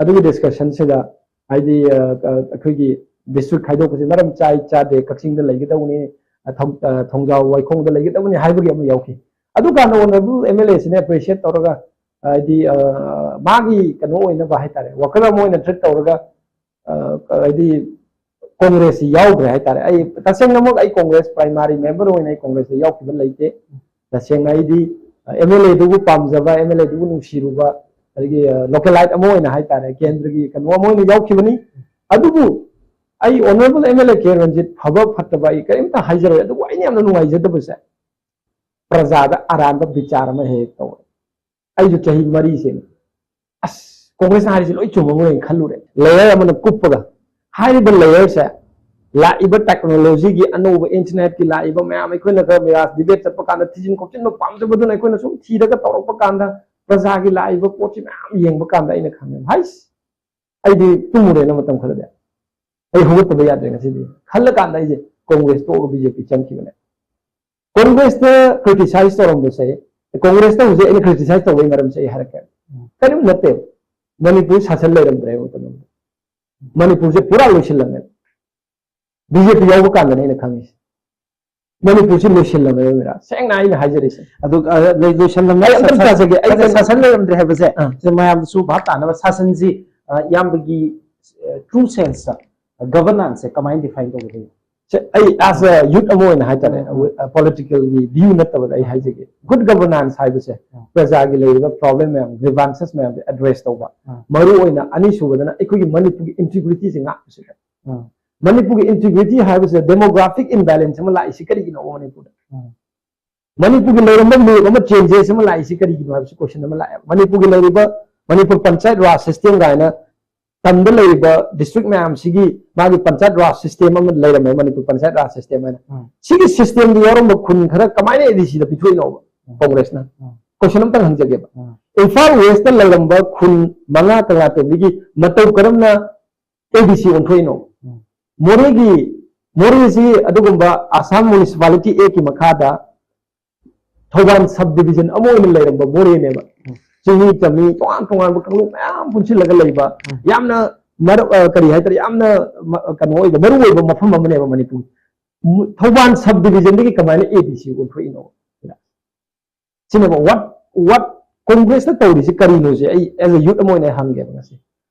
ꯑꯗꯨꯒꯤ ꯗꯤꯁꯀꯁꯟꯁꯤꯗ ꯍꯥꯏꯗꯤ, ꯑ, ꯑ, ꯑꯩꯈꯣꯏꯒꯤ ꯗꯤꯁꯇ꯭ꯔꯤꯛ ꯈꯥꯏꯗꯣꯛꯄꯁꯦ ꯃꯔꯝ ꯆꯥꯏ ꯆꯥꯗꯦ, ꯀꯛꯆꯤꯡꯗ ꯂꯩꯒꯗꯧꯕꯅꯤ, ꯑ, ꯊꯧ-, ꯑ, ꯊꯣꯡꯖꯥꯎ ꯋꯥꯏꯈꯣꯡꯗ ꯂꯩꯒꯗꯕꯅꯤ ꯍꯥꯏꯕꯒꯤ ꯑꯃ ꯌꯥꯎꯈꯤ꯫ ꯑꯗꯨꯀꯥꯟꯗ ꯑꯣꯅꯔꯦꯕꯜ ꯑꯦꯝ ꯑꯦꯜ ꯑꯦꯁꯤꯅ ꯑꯦꯄ꯭ꯔꯤꯁꯤꯌꯦꯠ ꯇꯧꯔꯒ, ꯍꯥꯏꯗꯤ, ꯑ, ꯃꯥꯒꯤ ꯀꯩꯅꯣ ꯑꯣꯏꯅꯕ ꯍꯥꯏꯇꯥꯔꯦ, ꯋꯥꯀꯔ ꯑꯃ ꯑꯣꯏꯅ ꯇ꯭ꯔꯤꯠ ꯇꯧꯔꯒ, ꯑ, ꯍꯥꯏꯗꯤ ꯀꯣꯡꯒ꯭ꯔꯦꯁꯁꯤ ꯌꯥꯎꯗ꯭ꯔꯦ ꯍꯥꯏꯇꯥꯔꯦ꯫ ꯑꯩ ꯇꯁꯦꯡꯅꯃꯛ ꯑꯩ ꯀꯣꯡꯒ꯭ꯔꯦꯁ ꯄ꯭ꯔꯥꯏꯃꯥꯔꯤ ꯃꯦꯝꯕꯔ ꯑꯣꯏꯅ ꯑꯩ ꯀꯣꯡꯒ꯭ꯔꯦꯁꯇ ꯌꯥꯎꯈꯤꯕ ꯂꯩꯇꯦ꯫ ꯇꯁꯦꯡꯅ ꯑꯩꯗꯤ, ꯑ, ꯑꯦꯝ ꯑꯦꯜ ꯑꯦꯗꯨꯕꯨ ꯄꯥꯝꯖꯕ, ꯑꯦꯝ ꯑꯦꯜ ꯑꯦꯗꯨꯕꯨ ꯅꯨꯡꯁꯤꯔꯨꯕ, ꯑꯗꯒꯤ, ꯑ, ꯂꯣꯀꯦꯂꯥꯏꯠ ꯑꯃ ꯑꯣꯏꯅ ꯍꯥꯏꯇꯥꯔꯦ, ꯀꯦꯟꯗ꯭ꯔꯒꯤ ꯀꯩꯅꯣ ꯑꯃ ꯑꯣꯏꯅ ꯌꯥꯎꯈꯤꯕꯅꯤ꯫ ꯑꯗꯨꯕꯨ ꯑꯩ ꯑꯣꯅꯔꯦꯕꯜ ꯑꯦꯝ ꯑꯦꯜ ꯑꯦ ꯀꯦ ꯔꯟꯖꯤꯠ ꯐꯕ ꯐꯠꯇꯕ ꯑꯩ ꯀꯔꯤꯝꯇ ꯍꯥꯏꯖꯔꯣꯏ꯫ ꯑꯗꯨꯕꯨ ꯑꯩꯅ ꯌꯥꯝꯅ ꯅꯨꯡꯉꯥꯏꯖꯗꯕꯁꯦ, ꯄ꯭ꯔꯖꯥꯗ ꯑꯔꯥꯟꯕ ꯕꯤꯆꯥꯔ ꯑꯃ ꯍꯦꯛ ꯍꯦꯛ ꯇꯧꯋꯦ꯫ ꯑꯩꯁꯨ ꯆꯍꯤ ꯃꯔꯤꯁꯦ, "ꯑꯁ, ꯀꯣꯡꯒ꯭ꯔꯦꯁꯅ ꯍꯥꯏꯔꯤꯁꯦ ꯂꯣꯏ ꯆꯨꯝꯃꯝꯒꯅꯤ" ꯈꯜꯂꯨꯔꯦ꯫ ꯂꯦꯌꯔ ꯑꯃꯅ ꯀꯨꯞꯄꯒ, ꯍꯥꯏꯔꯤꯕ ꯂꯦꯌꯔꯁꯦ ꯂꯥꯛꯏꯕ ꯇꯦꯛꯅꯣꯂꯣꯖꯤꯒꯤ ꯑꯅꯧꯕ ꯏꯟꯇꯔꯅꯦꯠꯀꯤ ꯂꯥꯛꯏꯕ ꯃꯌꯥꯝ, ꯑꯩꯈꯣꯏꯅ ꯈꯔ ꯃꯌꯥꯝ ꯗꯤꯕꯦꯠ ꯆꯠꯄ ꯀꯥꯟꯗ ꯊꯤꯖꯤꯟ ꯈꯣꯞꯆꯤꯟꯕ ꯄꯥꯝꯖꯕꯗꯨꯅ ꯑꯩꯈꯣꯏꯅ ꯁꯨꯝ ꯊꯤꯔꯒ ꯇꯧꯔꯛꯄ ꯀꯥꯟꯗ ꯄ꯭ꯔꯖꯥꯒꯤ ꯂꯥꯛꯏꯕ ꯄꯣꯠꯁꯤ ꯃꯌꯥꯝ ꯌꯦꯡꯕ ꯀꯥꯟꯗ ꯑꯩꯅ ꯈꯪꯉꯦ, ꯍꯩꯁ, ꯑꯩꯗꯤ ꯇꯨꯝꯃꯨꯔꯦꯅ ꯃꯇꯝ ꯈꯔꯗꯤ꯫ ꯑꯩ ꯍꯧꯒꯠꯇꯕ ꯌꯥꯗ꯭ꯔꯦ ꯉꯁꯤꯗꯤ ꯈꯜꯂ ꯀꯥꯟꯗ ꯑꯩꯁꯦ ꯀꯣꯡꯒ꯭ꯔꯦꯁ ꯇꯣꯛꯑꯒ ꯕꯤ ꯖꯦ ꯄꯤ ꯆꯪꯈꯤꯕꯅꯦ꯫ ꯀꯣꯡꯒ꯭ꯔꯦꯁꯇ ꯀ꯭ꯔꯤꯇꯤꯁꯥꯏꯖ ꯇꯧꯔꯝꯕꯁꯦ, ꯀꯣꯡꯒ꯭ꯔꯦꯁꯇ ꯍꯧꯖꯤꯛ ꯑꯩꯅ ꯀ꯭ꯔꯤꯇꯤꯁꯥꯏꯖ ꯇꯧꯕꯒꯤ ꯃꯔꯝꯁꯦ ꯑꯩ ꯍꯥꯏꯔꯛꯀꯦ꯫ ꯎꯝ꯫ ꯀꯔꯤꯝ ꯅꯠꯇꯦ꯫ ꯃꯅꯤꯄꯨꯔ ꯁꯥꯁꯟ ꯂꯩꯔꯝꯗ꯭ꯔꯦꯕ ꯃꯇꯝ ꯑꯃꯗ꯫ ꯃꯅꯤꯄꯨꯔꯁꯦ ꯄꯨꯔꯥ ꯂꯣꯏꯁꯤꯜꯂꯝꯃꯦ꯫ ꯕꯤ ꯖꯦ ꯄꯤ ꯌꯥꯎꯕ ꯀꯥꯟꯗꯅꯦ ꯑꯩꯅ ꯈꯪꯉꯤꯁꯦ꯫ ꯃꯅꯤꯄꯨꯔꯁꯤ ꯂꯣꯏꯁꯤꯜꯂꯝꯃꯦꯕ, ꯃꯤꯔꯥ꯫ ꯁꯦꯡꯅ ꯑꯩꯅ ꯍꯥꯏꯖꯔꯤꯁꯦ꯫ ꯑꯗꯨ, ꯑ, ꯂꯣꯏ-, ꯂꯣꯏꯁꯤꯜꯂꯝꯃꯦ꯫ ꯑꯩ ꯑꯝꯇꯪ ꯁꯥꯁꯟ-, ꯇꯥꯖꯒꯦ꯫ ꯑꯩ ꯅꯠꯇꯦ, ꯀꯩꯅꯣ ꯁꯥꯁꯟ ꯂꯩꯔꯝꯗ꯭ꯔꯦ ꯍꯥꯏꯕꯁꯦ, ꯑꯥ꯫ ꯁꯤ ꯃꯌꯥꯝꯗꯁꯨ ꯚꯥꯞ ꯇꯥꯅꯕ, ꯁꯥꯁꯟꯁꯤ ꯑ, ꯏꯌꯥꯝꯕꯒꯤ, ꯑ, true sense ꯇ governance ꯁꯦ ꯀꯃꯥꯏꯅ define ꯇꯧꯒꯗꯣꯏꯅꯣ? ꯁꯦ, ꯑꯩ as a youth ꯑꯃ ꯑꯣꯏꯅ ꯍꯥꯏꯇꯥꯔꯦ, ꯎꯝ, ꯎꯝ꯫ ꯑ, political ꯒꯤ view ꯅꯠꯇꯕꯗ ꯑꯩ ꯍꯥꯏꯖꯒꯦ꯫ Good governance ꯍꯥꯏꯕꯁꯦ ꯎꯝ꯫ ꯄ꯭ꯔꯖꯥꯒꯤ ꯂꯩꯔꯤꯕ problem ꯃꯌꯥꯝ, grievances ꯃꯌꯥꯝꯁꯦ address ꯇꯧꯕ꯫ ꯎꯝ꯫ ꯃꯔꯨ ꯑꯣꯏꯅ ꯑꯅꯤꯁꯨꯕꯗꯅ ꯑꯩꯈꯣꯏꯒꯤ ꯃꯅꯤꯄꯨꯔꯒꯤ integrity ꯁꯦ ꯉꯥꯛꯄꯁꯤꯗ꯫ ꯎꯝ꯫ ꯃꯅꯤꯄꯨꯔꯒꯤ integrity ꯍꯥꯏꯕꯁꯤꯗ demographic imbalance ꯑꯃ ꯂꯥꯛꯏꯁꯤ ꯀꯔꯤꯒꯤꯅꯣ ꯃꯅꯤꯄꯨꯔꯗ? ꯎꯝ꯫ ꯃꯅꯤꯄꯨꯔꯒꯤ ꯂꯩꯔꯝꯕ map ꯑꯃ changes ꯑꯃ ꯂꯥꯛꯏꯁꯤ ꯀꯔꯤꯒꯤꯅꯣ ꯍꯥꯏꯕꯁꯤ question ꯑꯃ ꯂꯥꯛꯑꯦ꯫ ꯃꯅꯤꯄꯨꯔꯒꯤ ꯂꯩꯔꯤꯕ ꯃꯅꯤꯄꯨꯔ ꯄꯟꯆꯥꯌꯠ ꯔꯥꯖ system ꯀꯥꯏꯅ ꯇꯝꯗ ꯂꯩꯔꯤꯕ district ꯃꯌꯥꯝꯁꯤꯒꯤ ꯃꯥꯒꯤ ꯄꯟꯆꯥꯌꯠ ꯔꯥꯖ system ꯑꯃ ꯂꯩꯔꯝꯃꯦ, ꯃꯅꯤꯄꯨꯔ ꯄꯟꯆꯥꯌꯠ ꯔꯥꯖ system ꯍꯥꯏꯅ꯫ ꯎꯝ꯫ ꯁꯤꯒꯤ system ꯗ ꯌꯥꯎꯔꯝꯕ ꯈꯨꯟ ꯈꯔ ꯀꯃꯥꯏꯅ A D C the ꯄꯤꯊꯣꯛꯏꯅꯣꯕ um. ꯀꯣꯡꯒ꯭ꯔꯦꯁꯅ? Um. Question ꯑꯝꯇꯪ ꯍꯪꯖꯒꯦꯕ꯫ ꯎꯝ꯫ ꯏꯝꯐꯥꯜ West ꯇ ꯂꯩꯔꯝꯕ ꯈꯨꯟ ꯃꯉꯥ ꯀꯪꯂꯥꯇꯣꯡꯕꯤꯒꯤ ꯃꯇꯧ ꯀꯔꯝꯅ A D C ꯑꯣꯟꯊꯣꯛꯏꯅꯣ? ꯎꯝ꯫ ꯃꯣꯔꯦꯒꯤ, ꯃꯣꯔꯦꯁꯤ ꯑꯗꯨꯒꯨꯝꯕ Assam Municipality Act ꯀꯤ ꯃꯈꯥꯗ ꯊꯧꯕꯥꯜ sub division ꯑꯃ ꯑꯣꯏꯅ ꯂꯩꯔꯝꯕ ꯃꯣꯔꯦꯅꯦꯕ꯫ ꯎꯝ꯫ ꯆꯤꯡꯃꯤ ꯇꯝꯃꯤ ꯇꯣꯉꯥꯟ ꯇꯣꯉꯥꯟꯕ ꯀꯥꯡꯂꯨꯞ ꯃꯌꯥꯝ ꯄꯨꯟꯁꯤꯜꯂꯒ ꯂꯩꯕ, ꯎꯝ꯫ ꯌꯥꯝꯅ ꯃꯔ-, ꯑ, ꯀꯔꯤ ꯍꯥꯏꯇꯥꯔꯦ, ꯌꯥꯝꯅ ꯃ-, ꯀꯩꯅꯣ ꯑꯣꯏꯕ, ꯃꯔꯨ ꯑꯣꯏꯕ ꯃꯐꯝ ꯑꯃꯅꯦꯕ ꯃꯅꯤꯄꯨꯔ꯫ ꯃꯨ-, ꯊꯧꯕꯥꯜ sub division ꯗꯒꯤ ꯀꯃꯥꯏꯅ A D C ꯑꯣꯟꯊꯣꯛꯏꯅꯣ? ꯁꯤꯅꯦꯕ what, what ꯀꯣꯡꯒ꯭ꯔꯦꯁꯅ ꯇꯧꯔꯤꯁꯤ ꯀꯔꯤꯅꯣꯁꯦ ꯑꯩ as a youth ꯑꯃ ꯑꯣꯏꯅ ꯍꯪꯒꯦꯕ ꯉꯁꯤ꯫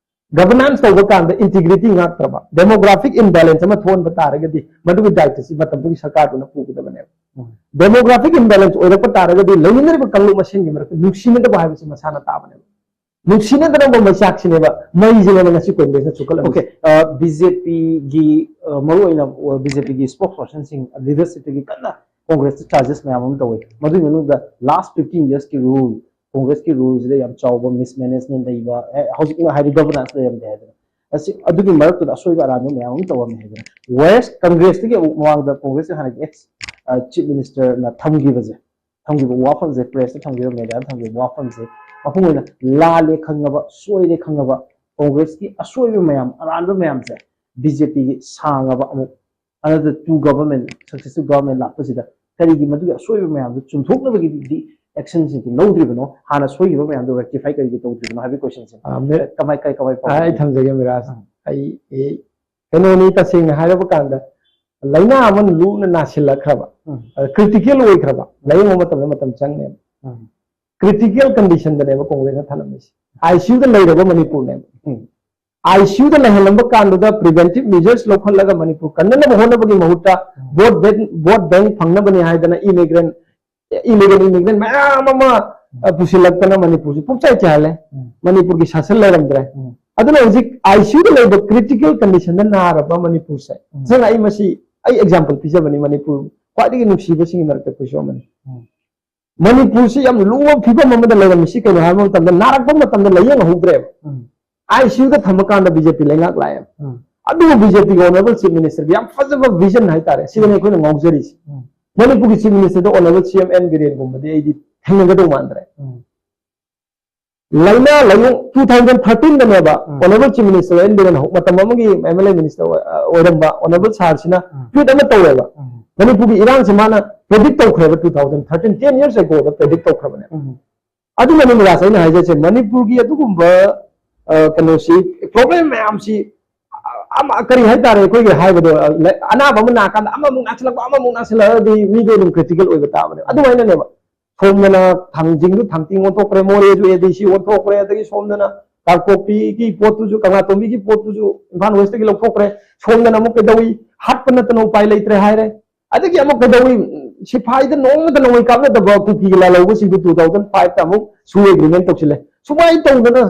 Governance ꯇꯧꯕ ꯀꯥꯟꯗ integrity ꯉꯥꯛꯇ꯭ꯔꯕ, demographic imbalance ꯑꯃ ꯊꯣꯛꯍꯟꯕ ꯇꯥꯔꯒꯗꯤ ꯃꯗꯨꯒꯤ ꯗꯥꯏꯇꯁꯤ ꯃꯇꯝꯗꯨꯒꯤ ꯁꯔꯀꯥꯔꯗꯨꯅ ꯄꯨꯒꯗꯕꯅꯦꯕ꯫ ꯎꯝ꯫ Demographic imbalance ꯑꯣꯏꯔꯛꯄ ꯇꯥꯔꯒꯗꯤ ꯂꯩꯃꯤꯟꯅꯔꯤꯕ ꯀꯥꯡꯂꯨꯞ ꯃꯁꯦꯟꯒꯤ ꯃꯔꯛꯇ ꯅꯨꯡꯁꯤꯅꯗꯕ ꯍꯥꯏꯕꯁꯤ ꯃꯁꯥꯅ ꯇꯥꯕꯅꯦꯕ꯫ ꯅꯨꯡꯁꯤꯅꯗꯅꯕ ꯃꯩꯆꯥꯛꯁꯤꯅꯦꯕ, ꯃꯩꯁꯤꯅꯦꯕ ꯉꯁꯤ ꯀꯣꯡꯒ꯭ꯔꯦꯁꯅ ꯁꯨꯈꯠꯂꯝꯃꯤꯁꯦ꯫ Okay, ꯑ, B J P ꯒꯤ, ꯑ, ꯃꯔꯨꯑꯣꯏꯅ, ꯑ, BJ P ꯒꯤ spokespersonꯁꯤꯡ, leadershipꯇꯒꯤ ꯀꯟꯅ ꯀꯣꯡꯒ꯭ꯔꯦꯁꯇ charges ꯃꯌꯥꯝ ꯑꯃ ꯇꯧꯋꯤ꯫ ꯃꯗꯨꯒꯤ ꯃꯅꯨꯡꯗ last fifteen yearsꯀꯤ rule, ꯀꯣꯡꯒ꯭ꯔꯦꯁꯀꯤ ruleꯁꯤꯗ ꯌꯥꯝ ꯆꯥꯎꯕ mismanagement ꯂꯩꯕ, ꯑꯦ, ꯍꯧꯖꯤꯛ ꯑꯩꯅ ꯍꯥꯏꯗꯤ governance ꯂꯩꯔꯝꯗꯦ ꯍꯥꯏꯗꯅ꯫ ꯑꯁꯤ, ꯑꯗꯨꯒꯤ ꯃꯔꯛꯇꯨꯗ ꯑꯁꯣꯏꯕ ꯑꯔꯥꯟꯕ ꯃꯌꯥꯝ ꯑꯃ ꯇꯧꯔꯝꯃꯦ ꯍꯥꯏꯗꯅ꯫ West ꯀꯣꯡꯒ꯭ꯔꯦꯁꯇꯒꯤ ꯑꯃꯨꯛ ꯃꯃꯥꯡꯗ ꯀꯣꯡꯒ꯭ꯔꯦꯁꯀꯤ ꯍꯥꯟꯅꯒꯤ ex, ꯑ, Chief Ministerꯅ ꯊꯝꯈꯤꯕꯁꯦ, ꯊꯝꯈꯤꯕ ꯋꯥꯐꯝꯁꯦ, pressꯇ ꯊꯝꯈꯤꯕ, mediaꯗ ꯊꯝꯈꯤꯕ ꯋꯥꯐꯝꯁꯦ, ꯃꯄꯨꯡ ꯑꯣꯏꯅ ꯂꯥꯜꯂꯦ ꯈꯪꯉꯕ, ꯁꯣꯏꯔꯦ ꯈꯪꯉꯕ, ꯀꯣꯡꯒ꯭ꯔꯦꯁꯀꯤ ꯑꯁꯣꯏꯕ ꯃꯌꯥꯝ, ꯑꯔꯥꯟꯕ ꯃꯌꯥꯝꯁꯦ B J Pꯒꯤ ꯁꯥꯡꯉꯕ ꯑꯃꯨꯛ another two government, successive government ꯂꯥꯛꯄꯁꯤꯗ ꯀꯔꯤꯒꯤ ꯃꯗꯨꯒꯤ ꯑꯁꯣꯏꯕ ꯃꯌꯥꯝꯗꯨ ꯆꯨꯝꯊꯣꯛꯅꯕꯒꯤꯗꯤ actionꯁꯤꯡꯗꯤ ꯂꯧꯗ꯭ꯔꯤꯕꯅꯣ? ꯍꯥꯟꯅ ꯁꯣꯏꯈꯤꯕ ꯃꯌꯥꯝꯗꯣ rectify ꯀꯔꯤꯒꯤ ꯇꯧꯗ꯭ꯔꯤꯕꯅꯣ ꯍꯥꯏꯕꯒꯤ questionꯁꯦ꯫ ꯑ, ꯃꯦ-, ꯀꯃꯥꯏ, ꯀꯩ, ꯀꯃꯥꯏ ꯑ, ꯑꯩ ꯐꯥꯎꯒꯦ? ꯊꯝꯖꯒꯦ ꯃꯤꯔꯥꯖ꯫ ꯎꯝ꯫ ꯑꯩ, ꯑꯩ ꯀꯩꯅꯣꯅꯤ, ꯇꯁꯦꯡꯅ ꯍꯥꯏꯔꯕ ꯀꯥꯟꯗ ꯂꯥꯏꯅꯥ ꯑꯃ ꯂꯨꯅ ꯅꯥꯁꯤꯜꯂꯛꯈ꯭ꯔꯕ, ꯎꯝ꯫ ꯑ, critical ꯑꯣꯏꯈ꯭ꯔꯕ, ꯂꯥꯌꯦꯡꯕ ꯃꯇꯝꯗ ꯃꯇꯝ ꯆꯪꯉꯦꯕ꯫ ꯎꯝ꯫ Critical conditionꯗꯅꯦꯕ ꯀꯣꯡꯒ꯭ꯔꯦꯁꯅ ꯊꯅꯝꯃꯤꯁꯦ꯫ ICUꯗ ꯂꯩꯔꯕ ꯃꯅꯤꯄꯨꯔꯅꯦꯕ꯫ ꯎꯝ꯫ ꯑꯥꯏ ꯁꯤ ꯌꯨꯗ ꯂꯩꯍꯜꯂꯝꯕ ꯀꯥꯟꯗꯨꯗ preventive measures ꯂꯧꯈꯠꯂꯒ ꯃꯅꯤꯄꯨꯔ ꯀꯟꯅꯅꯕ ꯍꯣꯠꯅꯕꯒꯤ ꯃꯍꯨꯠꯇ vote bank, vote bank ꯐꯪꯅꯕꯅꯤ ꯍꯥꯏꯗꯅ immigrant, illegal immigrant ꯃꯌꯥꯝ ꯑꯃ, ꯑ, ꯄꯨꯁꯤꯜꯂꯛꯇꯅ ꯃꯅꯤꯄꯨꯔꯁꯤ ꯄꯨꯡꯆꯥꯏ ꯆꯥꯏꯍꯜꯂꯦ꯫ ꯎꯝ꯫ ꯃꯅꯤꯄꯨꯔꯒꯤ ꯁꯥꯁꯟ ꯂꯩꯔꯝꯗ꯭ꯔꯦ꯫ ꯎꯝ꯫ ꯑꯗꯨꯅ ꯍꯧꯖꯤꯛ ꯑꯥꯏ ꯁꯤ ꯌꯨꯗ ꯂꯩꯕ critical conditionꯗ ꯅꯥꯔꯕ ꯃꯅꯤꯄꯨꯔꯁꯦ, ꯎꯝ꯫ ꯁꯦꯡꯅ ꯑꯩ ꯃꯁꯤ ꯑꯩ example ꯄꯤꯖꯕꯅꯤ, ꯃꯅꯤꯄꯨꯔ ꯈ꯭ꯋꯥꯏꯗꯒꯤ ꯅꯨꯡꯁꯤꯕꯁꯤꯡꯒꯤ ꯃꯔꯛꯇ ꯑꯩꯈꯣꯏꯁꯨ ꯑꯃꯅꯤ꯫ ꯎꯝ꯫ ꯃꯅꯤꯄꯨꯔꯁꯤ ꯌꯥꯝ ꯂꯨꯕ ꯐꯤꯕꯝ ꯑꯃꯗ ꯂꯩꯔꯝꯃꯤꯁꯤ ꯀꯩꯅꯣ ꯍꯥꯏꯕ ꯃꯇꯝꯗ, ꯅꯥꯔꯛꯄ ꯃꯇꯝꯗ ꯂꯥꯌꯦꯡꯍꯧꯗ꯭ꯔꯦꯕ꯫ ꯎꯝ꯫ ꯑꯥꯏ ꯁꯤ ꯌꯨꯗ ꯊꯝꯕ ꯀꯥꯟꯗ ꯕꯤ ꯖꯦ ꯄꯤ ꯂꯩꯉꯥꯛ ꯂꯥꯛꯑꯦꯕ꯫ ꯎꯝ꯫ ꯑꯗꯨꯕꯨ ꯕꯤ ꯖꯦ ꯄꯤꯒꯤ honourable chief ministerꯒꯤ ꯌꯥꯝ ꯐꯖꯕ vision ꯍꯥꯏꯇꯥꯔꯦ, ꯁꯤꯗꯅꯤ ꯑꯩꯈꯣꯏꯅ ꯉꯥꯎꯖꯔꯤꯁꯦ꯫ ꯎꯝ꯫ ꯃꯅꯤꯄꯨꯔꯒꯤ chief ministerꯗ honourable ꯁꯤ ꯑꯦꯝ ꯑꯦꯟ ꯕꯤꯔꯦꯟꯒꯨꯝꯕꯗꯤ ꯑꯩꯗꯤ ꯊꯦꯡꯅꯒꯗꯧ ꯃꯥꯟꯗ꯭ꯔꯦ꯫ ꯎꯝ꯫ ꯂꯥꯏꯅꯥ ꯂꯥꯏꯌꯣꯡ two thousand thirteenꯗꯅꯦꯕ, ꯎꯝ꯫ Honourable chief minister N Biren ꯍꯧ-, ꯃꯇꯝ ꯑꯃꯒꯤ ꯑꯦꯝ ꯑꯦꯜ ꯑꯦ minister ꯑꯣꯏ-, ꯑ, ꯑꯣꯏꯔꯝꯕ honourable sirꯁꯤꯅ ꯎꯝ꯫ Tweet ꯑꯃ ꯇꯧꯋꯦꯕ꯫ ꯎꯝ꯫ ꯃꯅꯤꯄꯨꯔꯒꯤ ꯏꯔꯥꯡꯁꯦ ꯃꯥꯅ predict ꯇꯧꯈ꯭ꯔꯦꯕ, two thousand thirteen, ten years agoꯗ predict ꯇꯧꯈ꯭ꯔꯕꯅꯦ꯫ ꯎꯝ꯫ ꯑꯗꯨꯅꯅꯦ ꯃꯤꯔꯥꯁ ꯑꯩꯅ ꯍꯥꯏꯖꯩꯁꯦ, ꯃꯅꯤꯄꯨꯔꯒꯤ ꯑꯗꯨꯒꯨꯝꯕ, ꯑ, ꯀꯩꯅꯣꯁꯤ, problem ꯃꯌꯥꯝꯁꯤ, ꯑ, ꯑꯃ, ꯀꯔꯤ ꯍꯥꯏꯇꯥꯔꯦ, ꯑꯩꯈꯣꯏꯒꯤ ꯍꯥꯏꯕꯗꯣ, ꯑ, ꯂ-, ꯑꯅꯥꯕ ꯑꯃ ꯅꯥꯔꯀꯥꯟꯗ ꯑꯃꯃꯨꯛ ꯅꯥꯁꯤꯜꯂꯛꯄ, ꯑꯃꯃꯨꯛ ꯅꯥꯁꯤꯜꯂꯛꯑꯗꯤ ꯃꯤꯗꯣ ꯑꯗꯨꯝ critical ꯑꯣꯏꯕ ꯇꯥꯕꯅꯦ꯫ ꯑꯗꯨꯃꯥꯏꯅꯅꯦꯕ, ꯁꯣꯝꯗꯅ ꯊꯥꯡꯖꯤꯡꯗꯨ ꯊꯥꯡꯇꯤꯡ ꯑꯣꯟꯊꯣꯛꯈ꯭ꯔꯦ, ꯃꯣꯔꯦꯁꯨ ꯑꯦ ꯗꯤ ꯁꯤ ꯑꯣꯟꯊꯣꯛꯈ꯭ꯔꯦ, ꯑꯗꯒꯤ ꯁꯣꯝꯗꯅ ꯀꯥꯡꯄꯣꯛꯄꯤꯒꯤ ꯄꯣꯠꯇꯨꯁꯨ, ꯀꯪꯂꯥꯇꯣꯝꯕꯤꯒꯤ ꯄꯣꯠꯇꯨꯁꯨ ꯏꯝꯐꯥꯜ Westꯇꯒꯤ ꯂꯧꯊꯣꯛꯈ꯭ꯔꯦ, ꯁꯣꯝꯗꯅ ꯑꯃꯨꯛ ꯀꯩꯗꯧꯏ, ꯍꯥꯠꯄ ꯅꯠꯇꯅ ꯎꯄꯥꯏ ꯂꯩꯇ꯭ꯔꯦ ꯍꯥꯏꯔꯦ꯫ ꯑꯗꯒꯤ ꯑꯃꯨꯛ ꯀꯩꯗꯧꯏ, ꯁꯤꯐꯥꯏꯗ ꯅꯣꯡꯃꯇ ꯅꯣꯡꯃꯩ ꯀꯥꯞꯅꯗꯕ ꯀꯨꯀꯤꯒ ꯂꯥꯜꯍꯧꯕꯁꯤꯡꯗꯨ two thousand fiveꯇ ꯑꯃꯨꯛ ꯁꯨ agreement ꯇꯧꯁꯤꯜꯂꯦ꯫ ꯁꯨꯃꯥꯏꯅ ꯇꯧꯗꯅ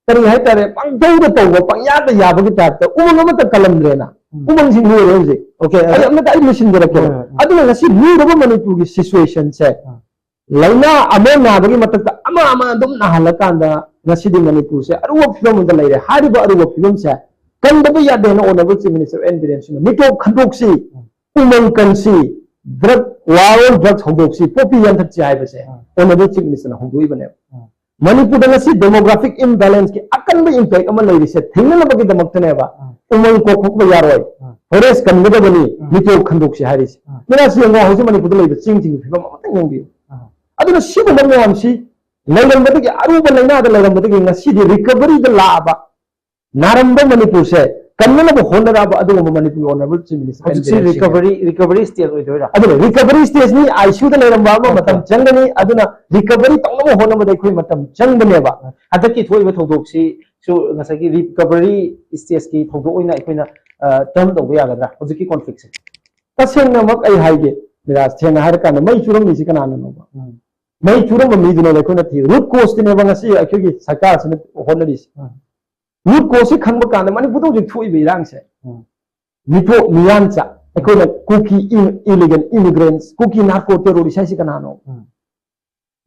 ꯀꯔꯤ ꯍꯥꯏꯇꯥꯔꯦ, ꯄꯪꯇꯧꯗ ꯇꯧꯕ, ꯄꯪꯌꯥꯗ ꯌꯥꯕꯒꯤ typeꯇ ꯎꯃꯪ ꯑꯃꯠꯇ ꯀꯜꯂꯝꯗ꯭ꯔꯦꯅ꯫ ꯎꯝ꯫ ꯎꯃꯪꯁꯤꯡ ꯂꯣꯏꯔꯦ ꯍꯧꯖꯤꯛ꯫ Okay, ꯑꯩ ꯑꯗ-, ꯑꯃꯠꯇ ꯑꯩ ꯂꯣꯏꯁꯤꯟꯖꯔꯛꯀꯦꯕ꯫ ꯍꯣꯏ, ꯍꯣꯏ, ꯍꯣꯏ꯫ ꯑꯗꯨꯅ ꯉꯁꯤ ꯂꯨꯔꯕ ꯃꯅꯤꯄꯨꯔꯒꯤ situationꯁꯦ, ꯑꯥ꯫ ꯂꯥꯏꯅꯥ ꯑꯃ ꯅꯥꯕꯒꯤ ꯃꯊꯛꯇ ꯑꯃ ꯑꯃ ꯑꯗꯨꯝ ꯅꯥꯍꯜꯂꯀꯥꯟꯗ ꯉꯁꯤꯗꯤ ꯃꯅꯤꯄꯨꯔꯁꯦ ꯑꯔꯨꯕ ꯐꯤꯕꯝ ꯑꯃꯗ ꯂꯩꯔꯦ꯫ ꯍꯥꯏꯔꯤꯕ ꯑꯔꯨꯕ ꯐꯤꯕꯝꯁꯦ ꯀꯟꯗꯕ ꯌꯥꯗꯦ ꯍꯥꯏꯅ honourable chief minister N Biren ꯁꯤꯡꯅ ꯃꯤꯇꯣꯞ ꯈꯟꯗꯣꯛꯁꯤ, ꯎꯝ꯫ ꯎꯃꯪ ꯀꯟꯁꯤ, drug, war on drugs ꯍꯧꯗꯣꯛꯁꯤ, poppy ꯌꯥꯟꯊꯠꯁꯤ ꯍꯥꯏꯕꯁꯦ ꯎꯝ꯫ Honourable chief ministerꯅ ꯍꯧꯗꯣꯛꯏꯕꯅꯦꯕ꯫ ꯎꯝ꯫ ꯃꯅꯤꯄꯨꯔꯗ ꯉꯁꯤ demographic imbalanceꯀꯤ ꯑꯀꯟꯕ impact ꯑꯃ ꯂꯩꯔꯤꯁꯦ ꯊꯦꯡꯅꯅꯕꯒꯤꯗꯃꯛꯇꯅꯦꯕ ꯎꯝ꯫ ꯎꯃꯪ ꯀꯣꯛꯊꯣꯛꯄ ꯌꯥꯔꯣꯏ, ꯎꯝ꯫ Forest ꯀꯟꯒꯗꯕꯅꯤ, ꯎꯝ꯫ ꯃꯤꯇꯣꯞ ꯈꯟꯗꯣꯛꯁꯤ ꯍꯥꯏꯔꯤꯁꯦ꯫ ꯎꯝ꯫ ꯃꯤꯔꯥꯁꯤ ꯌꯦꯡꯉꯣ, ꯍꯧꯖꯤꯛ ꯃꯅꯤꯄꯨꯔꯗ ꯂꯩꯕ ꯆꯤꯡꯁꯤꯡꯒꯤ ꯐꯤꯕꯝ ꯑꯃꯇꯪ ꯌꯦꯡꯕꯤꯌꯨ꯫ ꯎꯝ꯫ ꯑꯗꯨꯅ ꯁꯤꯒꯨꯝꯕ ꯃꯌꯥꯝꯁꯤ ꯂꯩꯔꯝꯕꯗꯒꯤ, ꯑꯔꯨꯕ ꯂꯥꯏꯅꯥꯗ ꯂꯩꯔꯝꯕꯗꯒꯤ ꯉꯁꯤꯗꯤ recoveryꯗ ꯂꯥꯛꯑꯕ, ꯅꯥꯔꯝꯕ ꯃꯅꯤꯄꯨꯔꯁꯦ ꯀꯟꯅꯅꯕ ꯍꯣꯠꯅꯔꯛꯑꯕ ꯑꯗꯨꯒꯨꯝꯕ ꯃꯅꯤꯄꯨꯔꯒꯤ honourable chief minister ꯍꯧꯖꯤꯛꯁꯤ ꯀꯟꯕꯤꯔꯤꯕꯁꯤꯡꯁꯦ꯫ recovery recovery stage ꯑꯣꯏꯗꯣꯏꯔꯥ? ꯑꯗꯨꯅ recovery stageꯅꯤ, ICUꯗ ꯂꯩꯔꯝꯕ ꯑꯃ ꯃꯇꯝ ꯆꯪꯒꯅꯤ꯫ ꯑꯗꯨꯅ recovery ꯇꯧꯅꯕ ꯍꯣꯠꯅꯕꯗ ꯑꯩꯈꯣꯏ ꯃꯇꯝ ꯆꯪꯕꯅꯦꯕ꯫ ꯍꯟꯗꯛꯀꯤ ꯊꯣꯛꯏꯕ ꯊꯧꯗꯣꯛꯁꯤꯁꯨ ꯉꯁꯥꯏꯒꯤ recovery stageꯀꯤ ꯊꯧꯗꯣꯛ ꯑꯣꯏꯅ ꯑꯩꯈꯣꯏꯅ term ꯇꯧꯕ ꯌꯥꯒꯗ꯭ꯔꯥ ꯍꯧꯖꯤꯛꯀꯤ conflictꯁꯦ? ꯇꯁꯦꯡꯅꯃꯛ ꯑꯩ ꯍꯥꯏꯒꯦ ꯅꯤꯔꯥꯖ, ꯁꯦꯡꯅ ꯍꯥꯏꯔꯀꯥꯟꯗ ꯃꯩ ꯆꯨꯔꯝꯃꯤꯁꯤ ꯀꯅꯥꯅꯅꯣꯕ? ꯃꯩ ꯆꯨꯔꯝꯕ ꯃꯤꯗꯨꯅꯦꯕ ꯑꯩꯈꯣꯏꯅ ꯊꯤ root causeꯇꯨꯅꯦꯕ ꯉꯁꯤ ꯑꯩꯈꯣꯏꯒꯤ ꯁꯔꯀꯥꯔꯁꯤꯅ ꯍꯣꯠꯅꯔꯤꯁꯦ꯫ ꯎꯝ. Root causeꯁꯤ ꯈꯪꯕ ꯀꯥꯟꯗ ꯃꯅꯤꯄꯨꯔꯗ ꯍꯧꯖꯤꯛ ꯊꯣꯛꯏꯕ ꯏꯔꯥꯡꯁꯦ, ꯎꯝ. ꯃꯤꯊꯣꯛ ꯃꯤꯌꯥꯟꯆꯥ, ꯑꯩꯈꯣꯏꯅ ꯀꯨꯀꯤ illegal immigrants, ꯀꯨꯀꯤ narco terrorist ꯍꯥꯏꯁꯤ ꯀꯅꯥꯅꯣ? ꯎꯝ.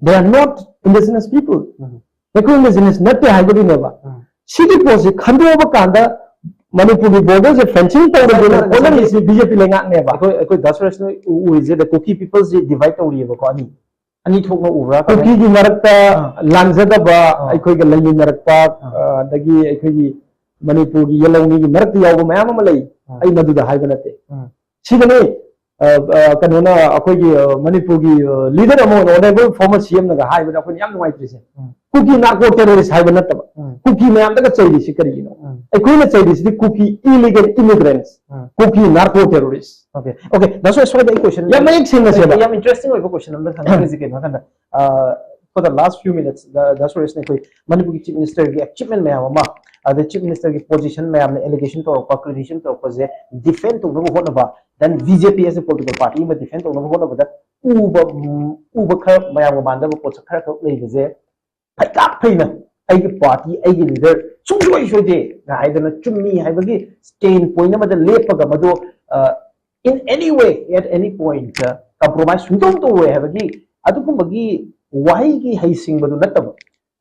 They are not indigenous people. ꯎꯝ. ꯑꯩꯈꯣꯏ indigenous ꯅꯠꯇꯦ ꯍꯥꯏꯕꯒꯤꯅꯦꯕ꯫ ꯎꯝ. ꯁꯤꯒꯤ ꯄꯣꯠꯁꯤ ꯈꯟꯗꯣꯛꯑꯕ ꯀꯥꯟꯗ ꯃꯅꯤꯄꯨꯔꯒꯤ borderꯁꯦ fencing ꯇꯧꯔꯒꯦꯅ ꯉꯁꯥꯏ- ꯍꯣꯠꯅꯔꯤꯁꯤ BJP ꯂꯩꯉꯥꯛꯅꯦꯕ꯫ ꯑꯩꯈꯣꯏ ꯑꯩꯈꯣꯏ ꯗꯥ ꯁꯨꯔꯦꯁꯅ ꯎ- ꯎꯔꯤꯁꯦ the Kuki peopleꯁꯤ divide ꯇꯧꯔꯤꯑꯕꯀꯣ, ꯑꯅꯤ ꯑꯅꯤ ꯊꯣꯛꯅ ꯎꯕ꯭ꯔꯥ? ꯀꯨꯀꯤꯒꯤ ꯃꯔꯛꯇ ꯑꯥ. ꯂꯥꯟꯖꯗꯕ, ꯑꯥ. ꯑꯩꯈꯣꯏꯒ ꯂꯩꯃꯤꯟꯅꯔꯛꯄ, ꯑꯥ. ꯑ, ꯑꯗꯒꯤ ꯑꯩꯈꯣꯏꯒꯤ ꯃꯅꯤꯄꯨꯔꯒꯤ ꯌꯦꯜꯍꯧꯃꯤꯒꯤ ꯃꯔꯛꯇ ꯌꯥꯎꯕ ꯃꯌꯥꯝ ꯑꯃ ꯂꯩ꯫ ꯑꯥ. ꯑꯩ ꯃꯗꯨꯗ ꯍꯥꯏꯕ ꯅꯠꯇꯦ꯫ ꯎꯝ. ꯁꯤꯗꯅꯤ, ꯑ, ꯑ, ꯀꯩꯅꯣꯅ ꯑꯩꯈꯣꯏꯒꯤ, ꯑ, ꯃꯅꯤꯄꯨꯔꯒꯤ, ꯑ, leader ꯑꯃ ꯑꯣꯏꯅ honourable former CMꯅꯒ ꯍꯥꯏꯕꯗ ꯑꯩꯈꯣꯏꯅ ꯌꯥꯝ ꯅꯨꯡꯉꯥꯏꯇ꯭ꯔꯤꯁꯦ꯫ ꯎꯝ. ꯀꯨꯀꯤ narco terrorist ꯍꯥꯏꯕ ꯅꯠꯇꯕ꯫ ꯎꯝ. ꯀꯨꯀꯤ ꯃꯌꯥꯝꯗꯒ ꯆꯩꯔꯤꯁꯤ ꯀꯔꯤꯒꯤꯅꯣ? ꯎꯝ. ꯑꯩꯈꯣꯏꯅ ꯆꯩꯔꯤꯁꯤꯗꯤ ꯀꯨꯀꯤ illegal immigrants, ꯎꯝ. ꯀꯨꯀꯤ narco terrorist꯫ Okay, okay. ꯗꯥ ꯁꯨꯔꯦꯁ, ꯁꯣꯏꯗ ꯑꯩ question ꯌꯥꯝ ꯃꯌꯦꯛ ꯁꯦꯡꯅ ꯁꯦꯕ꯫ ꯌꯥꯝ interesting ꯑꯣꯏꯕ question ꯑꯃꯗ ꯍꯪꯖꯒꯦꯁꯦ꯫ ꯀꯩꯅꯣ ꯍꯥꯏꯀꯥꯟꯗ, ꯑ, for the last few minutes, ꯗꯥ ꯁꯨꯔꯦꯁꯅ ꯑꯩꯈꯣꯏ ꯃꯅꯤꯄꯨꯔꯒꯤ chief ministerꯒꯤ achievement ꯃꯌꯥꯝ ꯑꯃ, ꯑꯗꯩ chief ministerꯒꯤ position ꯃꯌꯥꯝꯅ allegation ꯇꯧꯔꯛꯄ, criticism ꯇꯧꯔꯛꯄꯁꯦ defend ꯇꯧꯅꯕ ꯍꯣꯠꯅꯕ, then BJP as a political party ꯑꯃ defend ꯇꯧꯅꯕ ꯍꯣꯠꯅꯕꯗ ꯎꯕ, ꯎꯝ, ꯎꯕ ꯈꯔ ꯃꯌꯥꯝꯒ ꯃꯥꯟꯅꯗꯕ ꯄꯣꯠꯁꯛ ꯈꯔ ꯈꯛ ꯂꯩꯕꯁꯦ ꯐꯩꯀꯥꯞ ꯐꯩꯅ ꯑꯩꯒꯤ party, ꯑꯩꯒꯤ leader ꯁꯨꯡꯁꯣꯏ ꯁꯣꯏꯗꯦ ꯍꯥꯏꯗꯅ ꯆꯨꯝꯃꯤ ꯍꯥꯏꯕꯒꯤ stand point ꯑꯃꯗ ꯂꯦꯞꯄꯒ ꯃꯗꯨ, ꯑ, in any way, at any point, compromise ꯁꯨꯡꯇꯧ ꯇꯧꯔꯣꯏ ꯍꯥꯏꯕꯒꯤ ꯑꯗꯨꯒꯨꯝꯕꯒꯤ ꯋꯥꯍꯩꯒꯤ ꯍꯩꯁꯤꯡꯕꯗꯨ ꯅꯠꯇꯕ,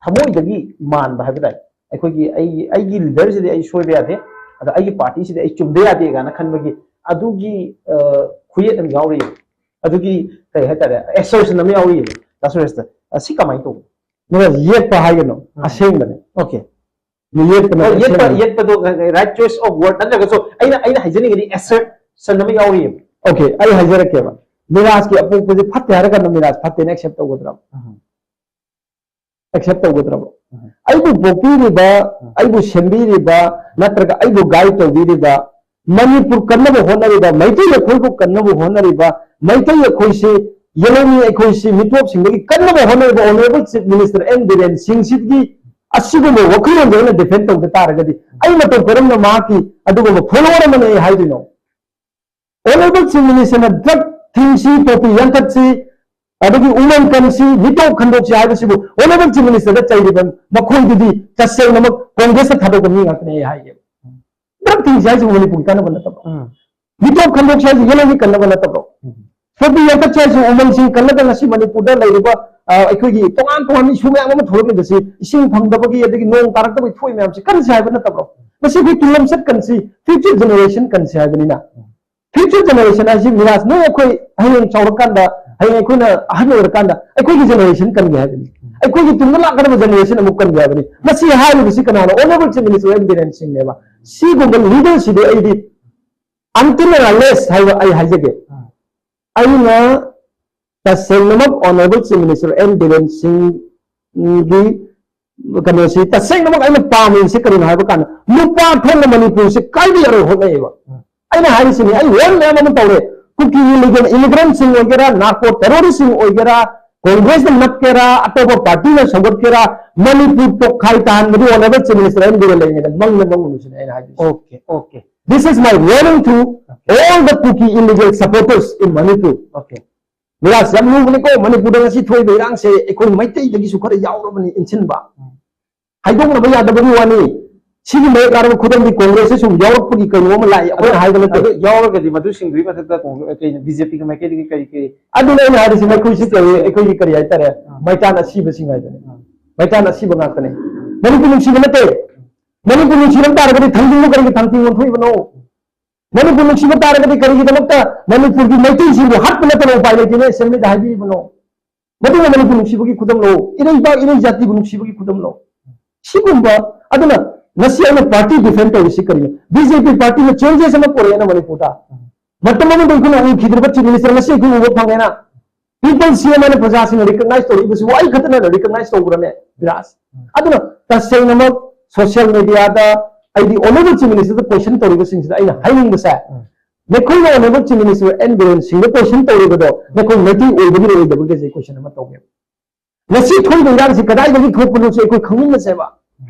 ꯊꯃꯣꯏꯗꯒꯤ ꯃꯥꯟꯕ ꯍꯥꯏꯕ ꯇꯥꯏ꯫ ꯑꯩꯈꯣꯏꯒꯤ, ꯑꯩ, ꯑꯩꯒꯤ leaderꯁꯤꯗꯤ ꯑꯩ ꯁꯣꯏꯕ ꯌꯥꯗꯦ, ꯑꯗ ꯑꯩꯒꯤ partyꯁꯤꯗꯤ ꯑꯩ ꯆꯨꯝꯗ ꯌꯥꯗꯦ ꯀꯥꯏꯅ ꯈꯟꯕꯒꯤ ꯑꯗꯨꯒꯤ, ꯑ, ꯈꯨꯌꯦꯠ ꯑꯃ ꯌꯥꯎꯔꯤꯌꯦ꯫ ꯑꯗꯨꯒꯤ ꯀꯩ ꯍꯥꯏꯇꯥꯔꯦ, assertion ꯑꯃ ꯌꯥꯎꯔꯤꯌꯦ꯫ ꯗꯥ ꯁꯨꯔꯦꯁꯇ, ꯑ, ꯁꯤ ꯀꯃꯥꯏꯅ ꯇꯧꯕ? ꯅꯤꯔꯖ, ꯌꯦꯠꯄ ꯍꯥꯏꯒꯅꯨ, ꯎꯝ. ꯑꯁꯦꯡꯕꯅꯦ꯫ Okay. ꯌꯦꯠꯄꯅ ꯍꯣꯏ, ꯌꯦꯠꯄ, ꯑꯁꯦꯡꯕꯅꯦ꯫ ꯌꯦꯠꯄꯗꯣ right choice of word ꯅꯠꯇ꯭ꯔꯒꯁꯨ ꯑꯩꯅ, ꯑꯩꯅ ꯍꯥꯏꯖꯅꯤꯡꯉꯤꯗꯤ assertion ꯑꯃ ꯌꯥꯎꯔꯤꯌꯦꯕ꯫ Okay, ꯑꯩ ꯍꯥꯏꯖꯔꯛꯀꯦꯕ꯫ ꯃꯤꯔꯥꯖꯀꯤ ꯑꯄꯣꯛꯄꯁꯦ ꯐꯠꯇꯦ ꯍꯥꯏꯔꯀꯥꯟꯗ ꯃꯤꯔꯥꯖ ꯐꯠꯇꯦꯅ accept ꯇꯧꯒꯗ꯭ꯔꯕ? ꯎꯝ. ꯑꯦꯛꯁꯦꯞ ꯇꯧꯒꯗ꯭ꯔꯕ? ꯑꯩꯕꯨ ꯄꯣꯛꯄꯤꯔꯤꯕ, ꯑꯩꯕꯨ ꯁꯦꯝꯕꯤꯔꯤꯕ, ꯅꯠꯇ꯭ꯔꯒ ꯑꯩꯕꯨ ꯒꯥꯏꯗ ꯇꯧꯕꯤꯔꯤꯕ, ꯃꯅꯤꯄꯨꯔ ꯀꯟꯅꯕ ꯍꯣꯠꯅꯔꯤꯕ, ꯃꯩꯇꯩ ꯑꯩꯈꯣꯏꯕꯨ ꯀꯟꯅꯕ ꯍꯣꯠꯅꯔꯤꯕ, ꯃꯩꯇꯩ ꯑꯩꯈꯣꯏꯁꯤ, ꯌꯦꯂꯧꯃꯤ ꯑꯩꯈꯣꯏꯁꯤ ꯃꯤꯇꯣꯞꯁꯤꯡꯗꯒꯤ ꯀꯟꯅꯕ ꯍꯣꯠꯅꯔꯤꯕ honourable chief minister N Biren ꯁꯤꯡꯁꯤꯒꯤ ꯑꯁꯤꯒꯨꯝꯕ ꯋꯥꯈꯜꯂꯣꯟꯁꯦ ꯑꯩꯅ ꯗꯤꯐꯦꯟ ꯇꯧꯕ ꯇꯥꯔꯒꯗꯤ, ꯑꯩ ꯃꯇꯧ ꯀꯔꯝꯅ ꯃꯍꯥꯛꯀꯤ ꯑꯗꯨꯒꯨꯝꯕ ꯐꯣꯂꯣꯋꯔ ꯑꯃꯅ ꯑꯩ ꯍꯥꯏꯗꯣꯏꯅꯣ? ꯑꯣꯅꯔꯦꯕꯜ ꯆꯤꯐ ꯃꯤꯅꯤꯁꯇꯔꯅ ꯗ꯭ꯔꯒ ꯊꯤꯡꯁꯤ, ꯄꯣꯄꯤ ꯌꯥꯟꯊꯠꯁꯤ, ꯑꯗꯒꯤ ꯎꯃꯪ ꯀꯟꯁꯤ, ꯃꯤꯇꯣꯞ ꯈꯟꯗꯣꯛꯁꯤ ꯍꯥꯏꯕꯁꯤꯕꯨ ꯑꯣꯅꯔꯦꯕꯜ ꯆꯤꯐ ꯃꯤꯅꯤꯁꯇꯔꯗ ꯆꯩꯔꯤꯕ ꯃꯈꯣꯏꯗꯨꯗꯤ ꯇꯁꯦꯡꯅꯃꯛ ꯀꯣꯡꯒ꯭ꯔꯦꯁꯇ ꯊꯥꯗꯣꯛꯄ ꯃꯤ ꯉꯥꯛꯇꯅꯤ ꯑꯩ ꯍꯥꯏꯒꯦ꯫ ꯗ꯭ꯔꯒ ꯊꯤꯡꯁꯤ ꯍꯥꯏꯁꯤꯕꯨ ꯃꯅꯤꯄꯨꯔꯒꯤ ꯀꯥꯟꯅꯕ ꯅꯠꯇꯕ꯭ꯔꯣ? ꯎꯝ꯫ ꯃꯤꯇꯣꯞ ꯈꯟꯗꯣꯛꯁꯤ ꯍꯥꯏꯁꯤ ꯌꯦꯂꯧꯃꯤ ꯀꯟꯅꯕ ꯅꯠꯇꯕ꯭ꯔꯣ? ꯎꯝ꯫ ꯄꯣꯄꯤ ꯌꯥꯟꯊꯠꯁꯤ ꯍꯥꯏꯁꯤ ꯎꯃꯪꯁꯤꯡ ꯀꯜꯂꯒ ꯉꯁꯤ ꯃꯅꯤꯄꯨꯔꯗ ꯂꯩꯔꯤꯕ, ꯑ, ꯑꯩꯈꯣꯏꯒꯤ ꯇꯣꯉꯥꯟ ꯇꯣꯉꯥꯟꯕ ꯏꯁꯨ ꯃꯌꯥꯝ ꯑꯃ ꯊꯣꯛꯂꯛꯂꯤꯕꯁꯤ ꯏꯁꯤꯡ ꯐꯪꯗꯕꯒꯤ ꯑꯗꯒꯤ ꯅꯣꯡ ꯇꯥꯔꯛꯇꯕꯒꯤ ꯊꯣꯛꯏ ꯃꯌꯥꯝꯁꯤ ꯀꯟꯁꯤ ꯍꯥꯏꯕ ꯅꯠꯇꯕ꯭ꯔꯣ? ꯃꯁꯤ ꯑꯩꯈꯣꯏ ꯇꯨꯡꯂꯝꯆꯠ ꯀꯟꯁꯤ, ꯐ꯭ꯌꯨꯆꯔ ꯖꯦꯅꯦꯔꯦꯁꯟ ꯀꯟꯁꯤ ꯍꯥꯏꯕꯅꯤꯅ꯫ ꯐ꯭ꯌꯨꯆꯔ ꯖꯦꯅꯦꯔꯦꯁꯟ ꯍꯥꯏꯁꯤ ꯃꯤꯔꯥꯁ ꯅꯣꯏ ꯑꯩꯈꯣꯏ ꯍꯌꯦꯡ ꯆꯥꯎꯔꯀꯥꯟꯗ, ꯍꯌꯦꯡ ꯑꯩꯈꯣꯏꯅ ꯑꯍꯟ ꯑꯣꯏꯔꯀꯥꯟꯗ ꯑꯩꯈꯣꯏꯒꯤ ꯖꯦꯅꯦꯔꯦꯁꯟ ꯀꯟꯒꯦ ꯍꯥꯏꯕꯅꯤ꯫ ꯑꯩꯈꯣꯏꯒꯤ ꯇꯨꯡꯗ ꯂꯥꯛꯀꯗꯕ ꯖꯦꯅꯦꯔꯦꯁꯟ ꯑꯃꯨꯛ ꯀꯟꯒꯦ ꯍꯥꯏꯕꯅꯤ꯫ ꯃꯁꯤ ꯍꯥꯏꯔꯤꯕꯁꯤ ꯀꯅꯥꯅꯣ? Honourable chief minister N Biren ꯁꯤꯡꯅꯦꯕ꯫ ꯁꯤꯒꯨꯝꯕ ꯂꯤꯗꯔꯁꯤꯗꯤ ꯑꯩꯗꯤ until and unless ꯍꯥꯏꯕ ꯑꯩ ꯍꯥꯏꯖꯒꯦ꯫ ꯑꯩꯅ ꯇꯁꯦꯡꯅꯃꯛ honourable chief minister N Biren ꯁꯤꯡꯒꯤ ꯀꯩꯅꯣꯁꯤ ꯇꯁꯦꯡꯅꯃꯛ ꯑꯩꯅ ꯄꯥꯝꯃꯤꯕꯁꯤ ꯀꯔꯤꯅꯣ ꯍꯥꯏꯕ ꯀꯥꯟꯗ ꯂꯨꯄꯥ ꯊꯣꯛꯅ ꯃꯅꯤꯄꯨꯔꯁꯤ ꯀꯥꯏꯕ ꯌꯥꯔꯣꯏ ꯍꯣꯠꯅꯩꯌꯦꯕ꯫ ꯑꯩꯅ ꯍꯥꯏꯔꯤꯁꯤꯅꯤ, ꯑꯩ ꯋꯥꯔꯟ ꯃꯌꯥꯝ ꯑꯃ ꯇꯧꯔꯦ꯫ ꯀꯨꯀꯤ ꯏꯂꯤꯒꯦꯜ ꯏꯃꯤꯒ꯭ꯔꯦꯟꯠꯁꯤꯡ ꯑꯣꯏꯒꯦꯔꯥ, ꯅꯥꯔꯀꯣ ꯇꯦꯔꯣꯔꯤꯁꯁꯤꯡ ꯑꯣꯏꯒꯦꯔꯥ, ꯀꯣꯡꯒ꯭ꯔꯦꯁꯅ ꯅꯞꯀꯦꯔꯥ, ꯑꯇꯣꯞꯄ ꯄꯥꯔꯇꯤꯅ ꯁꯧꯒꯠꯀꯦꯔꯥ, ꯃꯅꯤꯄꯨꯔ ꯇꯣꯈꯥꯏ ꯇꯥꯍꯟꯕꯗꯤ honourable chief minister N Biren ꯂꯩꯔꯤꯉꯩꯗ ꯃꯪꯗ ꯃꯪꯉꯨꯅꯨ ꯁꯤꯅꯤ ꯑꯩꯅ ꯍꯥꯏꯗꯣꯏꯁꯦ꯫ Okay, okay. This is my warning to all the Kuki illegal supporters in Manipur. Okay. ꯃꯤꯔꯥꯁ ꯌꯥꯝ ꯂꯨꯕꯅꯤꯀꯣ, ꯃꯅꯤꯄꯨꯔꯗ ꯉꯁꯤ ꯊꯣꯛꯏꯕ ꯏꯔꯥꯡꯁꯦ ꯑꯩꯈꯣꯏ ꯃꯩꯇꯩꯗꯒꯤꯁꯨ ꯈꯔ ꯌꯥꯎꯔꯕꯅꯤ ꯏꯟꯁꯤꯟꯕ꯫ ꯎꯝ꯫ ꯍꯥꯏꯗꯣꯛꯅꯕ ꯌꯥꯗꯕꯒꯤ ꯋꯥꯅꯤ꯫ ꯁꯤꯒꯤ ꯃꯌꯦꯛ ꯂꯥꯔꯕ ꯈꯨꯗꯝꯗꯤ ꯀꯣꯡꯒ꯭ꯔꯦꯁꯁꯦ ꯁꯨꯝ ꯌꯥꯎꯔꯛꯄꯒꯤ ꯀꯩꯅꯣ ꯑꯃ ꯂꯥꯛꯑꯦ, ꯑꯩꯈꯣꯏꯅ ꯑꯗꯨ, ꯍꯥꯏꯕ ꯅꯠꯇꯦ꯫ ꯑꯗꯨ ꯌꯥꯎꯔꯒꯗꯤ ꯃꯗꯨꯁꯤꯡꯗꯨꯒꯤ ꯃꯊꯛꯇ ꯀꯣꯡꯒ꯭ꯔꯦ-, ꯀꯩꯅꯣ, ꯕꯤ ꯖꯦ ꯄꯤꯒꯤ ꯃꯥꯏꯀꯩꯗꯒꯤ ꯀꯔꯤ ꯀꯔꯤ? ꯑꯗꯨꯅ ꯑꯩꯅ ꯍꯥꯏꯔꯤꯁꯤ, ꯃꯈꯣꯏꯁꯤ ꯀꯔꯤ, ꯑꯩꯈꯣꯏꯒꯤ ꯀꯔꯤ ꯍꯥꯏꯇꯥꯔꯦ, ꯑꯥ꯫ ꯃꯩꯇꯥꯟ ꯑꯁꯤꯕꯁꯤꯡ ꯍꯥꯏꯗꯨꯅꯤ꯫ ꯑꯥ꯫ ꯃꯩꯇꯥꯟ ꯑꯁꯤꯕ ꯉꯥꯛꯇꯅꯤ꯫ ꯃꯅꯤꯄꯨꯔ ꯅꯨꯡꯁꯤꯕ ꯅꯠꯇꯦ꯫ ꯃꯅꯤꯄꯨꯔ ꯅꯨꯡꯁꯤꯔꯝ ꯇꯥꯔꯒꯗꯤ ꯊꯥꯡꯖꯤꯡꯕꯨ ꯀꯔꯤꯒꯤ ꯊꯥꯡꯖꯤꯡ ꯑꯣꯟꯊꯣꯛꯏꯕꯅꯣ? ꯃꯅꯤꯄꯨꯔ ꯅꯨꯡꯁꯤꯕ ꯇꯥꯔꯒꯗꯤ ꯀꯔꯤꯒꯤꯗꯃꯛꯇ ꯃꯅꯤꯄꯨꯔꯒꯤ ꯃꯩꯇꯩꯁꯤꯡꯕꯨ ꯍꯥꯠꯄ ꯅꯠꯇꯅ ꯎꯄꯥꯏ ꯂꯩꯇꯦꯅ ꯑꯦꯁꯦꯝꯕ꯭ꯂꯤꯗ ꯍꯥꯏꯕꯤꯔꯤꯕꯅꯣ? ꯃꯗꯨꯅ ꯃꯅꯤꯄꯨꯔ ꯅꯨꯡꯁꯤꯕꯒꯤ ꯈꯨꯗꯝꯂꯣ? ꯏꯔꯩꯄꯥꯛ ꯏꯔꯩ ꯖꯥꯇꯤꯕꯨ ꯅꯨꯡꯁꯤꯕꯒꯤ ꯈꯨꯗꯝꯂꯣ? ꯁꯤꯒꯨꯝꯕ, ꯑꯗꯨꯅ ꯉꯁꯤ ꯑꯩꯅ ꯄꯥꯔꯇꯤ ꯗꯤꯐꯦꯟ ꯇꯧꯔꯤꯁꯤ ꯀꯔꯤꯅꯣ? ꯕꯤ ꯖꯦ ꯄꯤ ꯄꯥꯔꯇꯤꯅ ꯆꯦꯟꯖꯦꯁ ꯑꯃ ꯄꯨꯔꯛꯑꯦꯅ ꯃꯅꯤꯄꯨꯔꯗ꯫ ꯃꯇꯝ ꯑꯃꯗ ꯑꯩꯈꯣꯏꯅ ꯎꯈꯤꯗ꯭ꯔꯤꯕ ꯆꯤꯐ ꯃꯤꯅꯤꯁꯇꯔ ꯉꯁꯤ ꯑꯩꯈꯣꯏ ꯎꯕ ꯐꯪꯉꯦꯅ꯫ ꯄꯤꯄꯜ ꯁꯤ ꯑꯦꯝ ꯍꯥꯏꯅ ꯄ꯭ꯔꯖꯥꯁꯤꯡꯅ ꯔꯤꯀꯛꯅꯥꯏꯁ ꯇꯧꯔꯛꯏꯕꯁꯤꯕꯨ ꯑꯩ ꯈꯛꯇꯅ ꯔꯤꯀꯛꯅꯥꯏꯁ ꯇꯧꯕ꯭ꯔꯅꯦ ꯕꯤꯔꯥꯖ? ꯑꯗꯨꯅ ꯇꯁꯦꯡꯅꯃꯛ ꯁꯣꯁꯤꯌꯦꯜ ꯃꯦꯗꯤꯌꯥꯗ ꯑꯩꯗꯤ ꯑꯣꯅꯔꯦꯕꯜ ꯆꯤꯐ ꯃꯤꯅꯤꯁꯇꯔꯗ ꯀꯣꯏꯁꯟ ꯇꯧꯔꯤꯕꯁꯤꯡꯁꯤꯗ ꯑꯩꯅ ꯍꯥꯏꯅꯤꯡꯕꯁꯦ, ꯅꯈꯣꯏꯅ honourable chief minister N Biren ꯁꯤꯡꯗ ꯀꯣꯏꯁꯟ ꯇꯧꯔꯤꯕꯗꯣ ꯅꯈꯣꯏ ꯃꯩꯇꯩ ꯑꯣꯏꯕꯒꯤꯔ ꯑꯣꯏꯗꯕꯒꯤꯁꯦ ꯀꯣꯏꯁꯟ ꯑꯃ ꯇꯧꯒꯦꯕ꯫ ꯉꯁꯤ ꯊꯣꯛꯏꯕ ꯏꯔꯥꯡꯁꯤ ꯀꯗꯥꯏꯗꯒꯤ ꯊꯣꯛꯄꯅꯣꯁꯦ ꯑꯩꯈꯣꯏ ꯈꯪꯃꯤꯟꯅꯁꯦꯕ꯫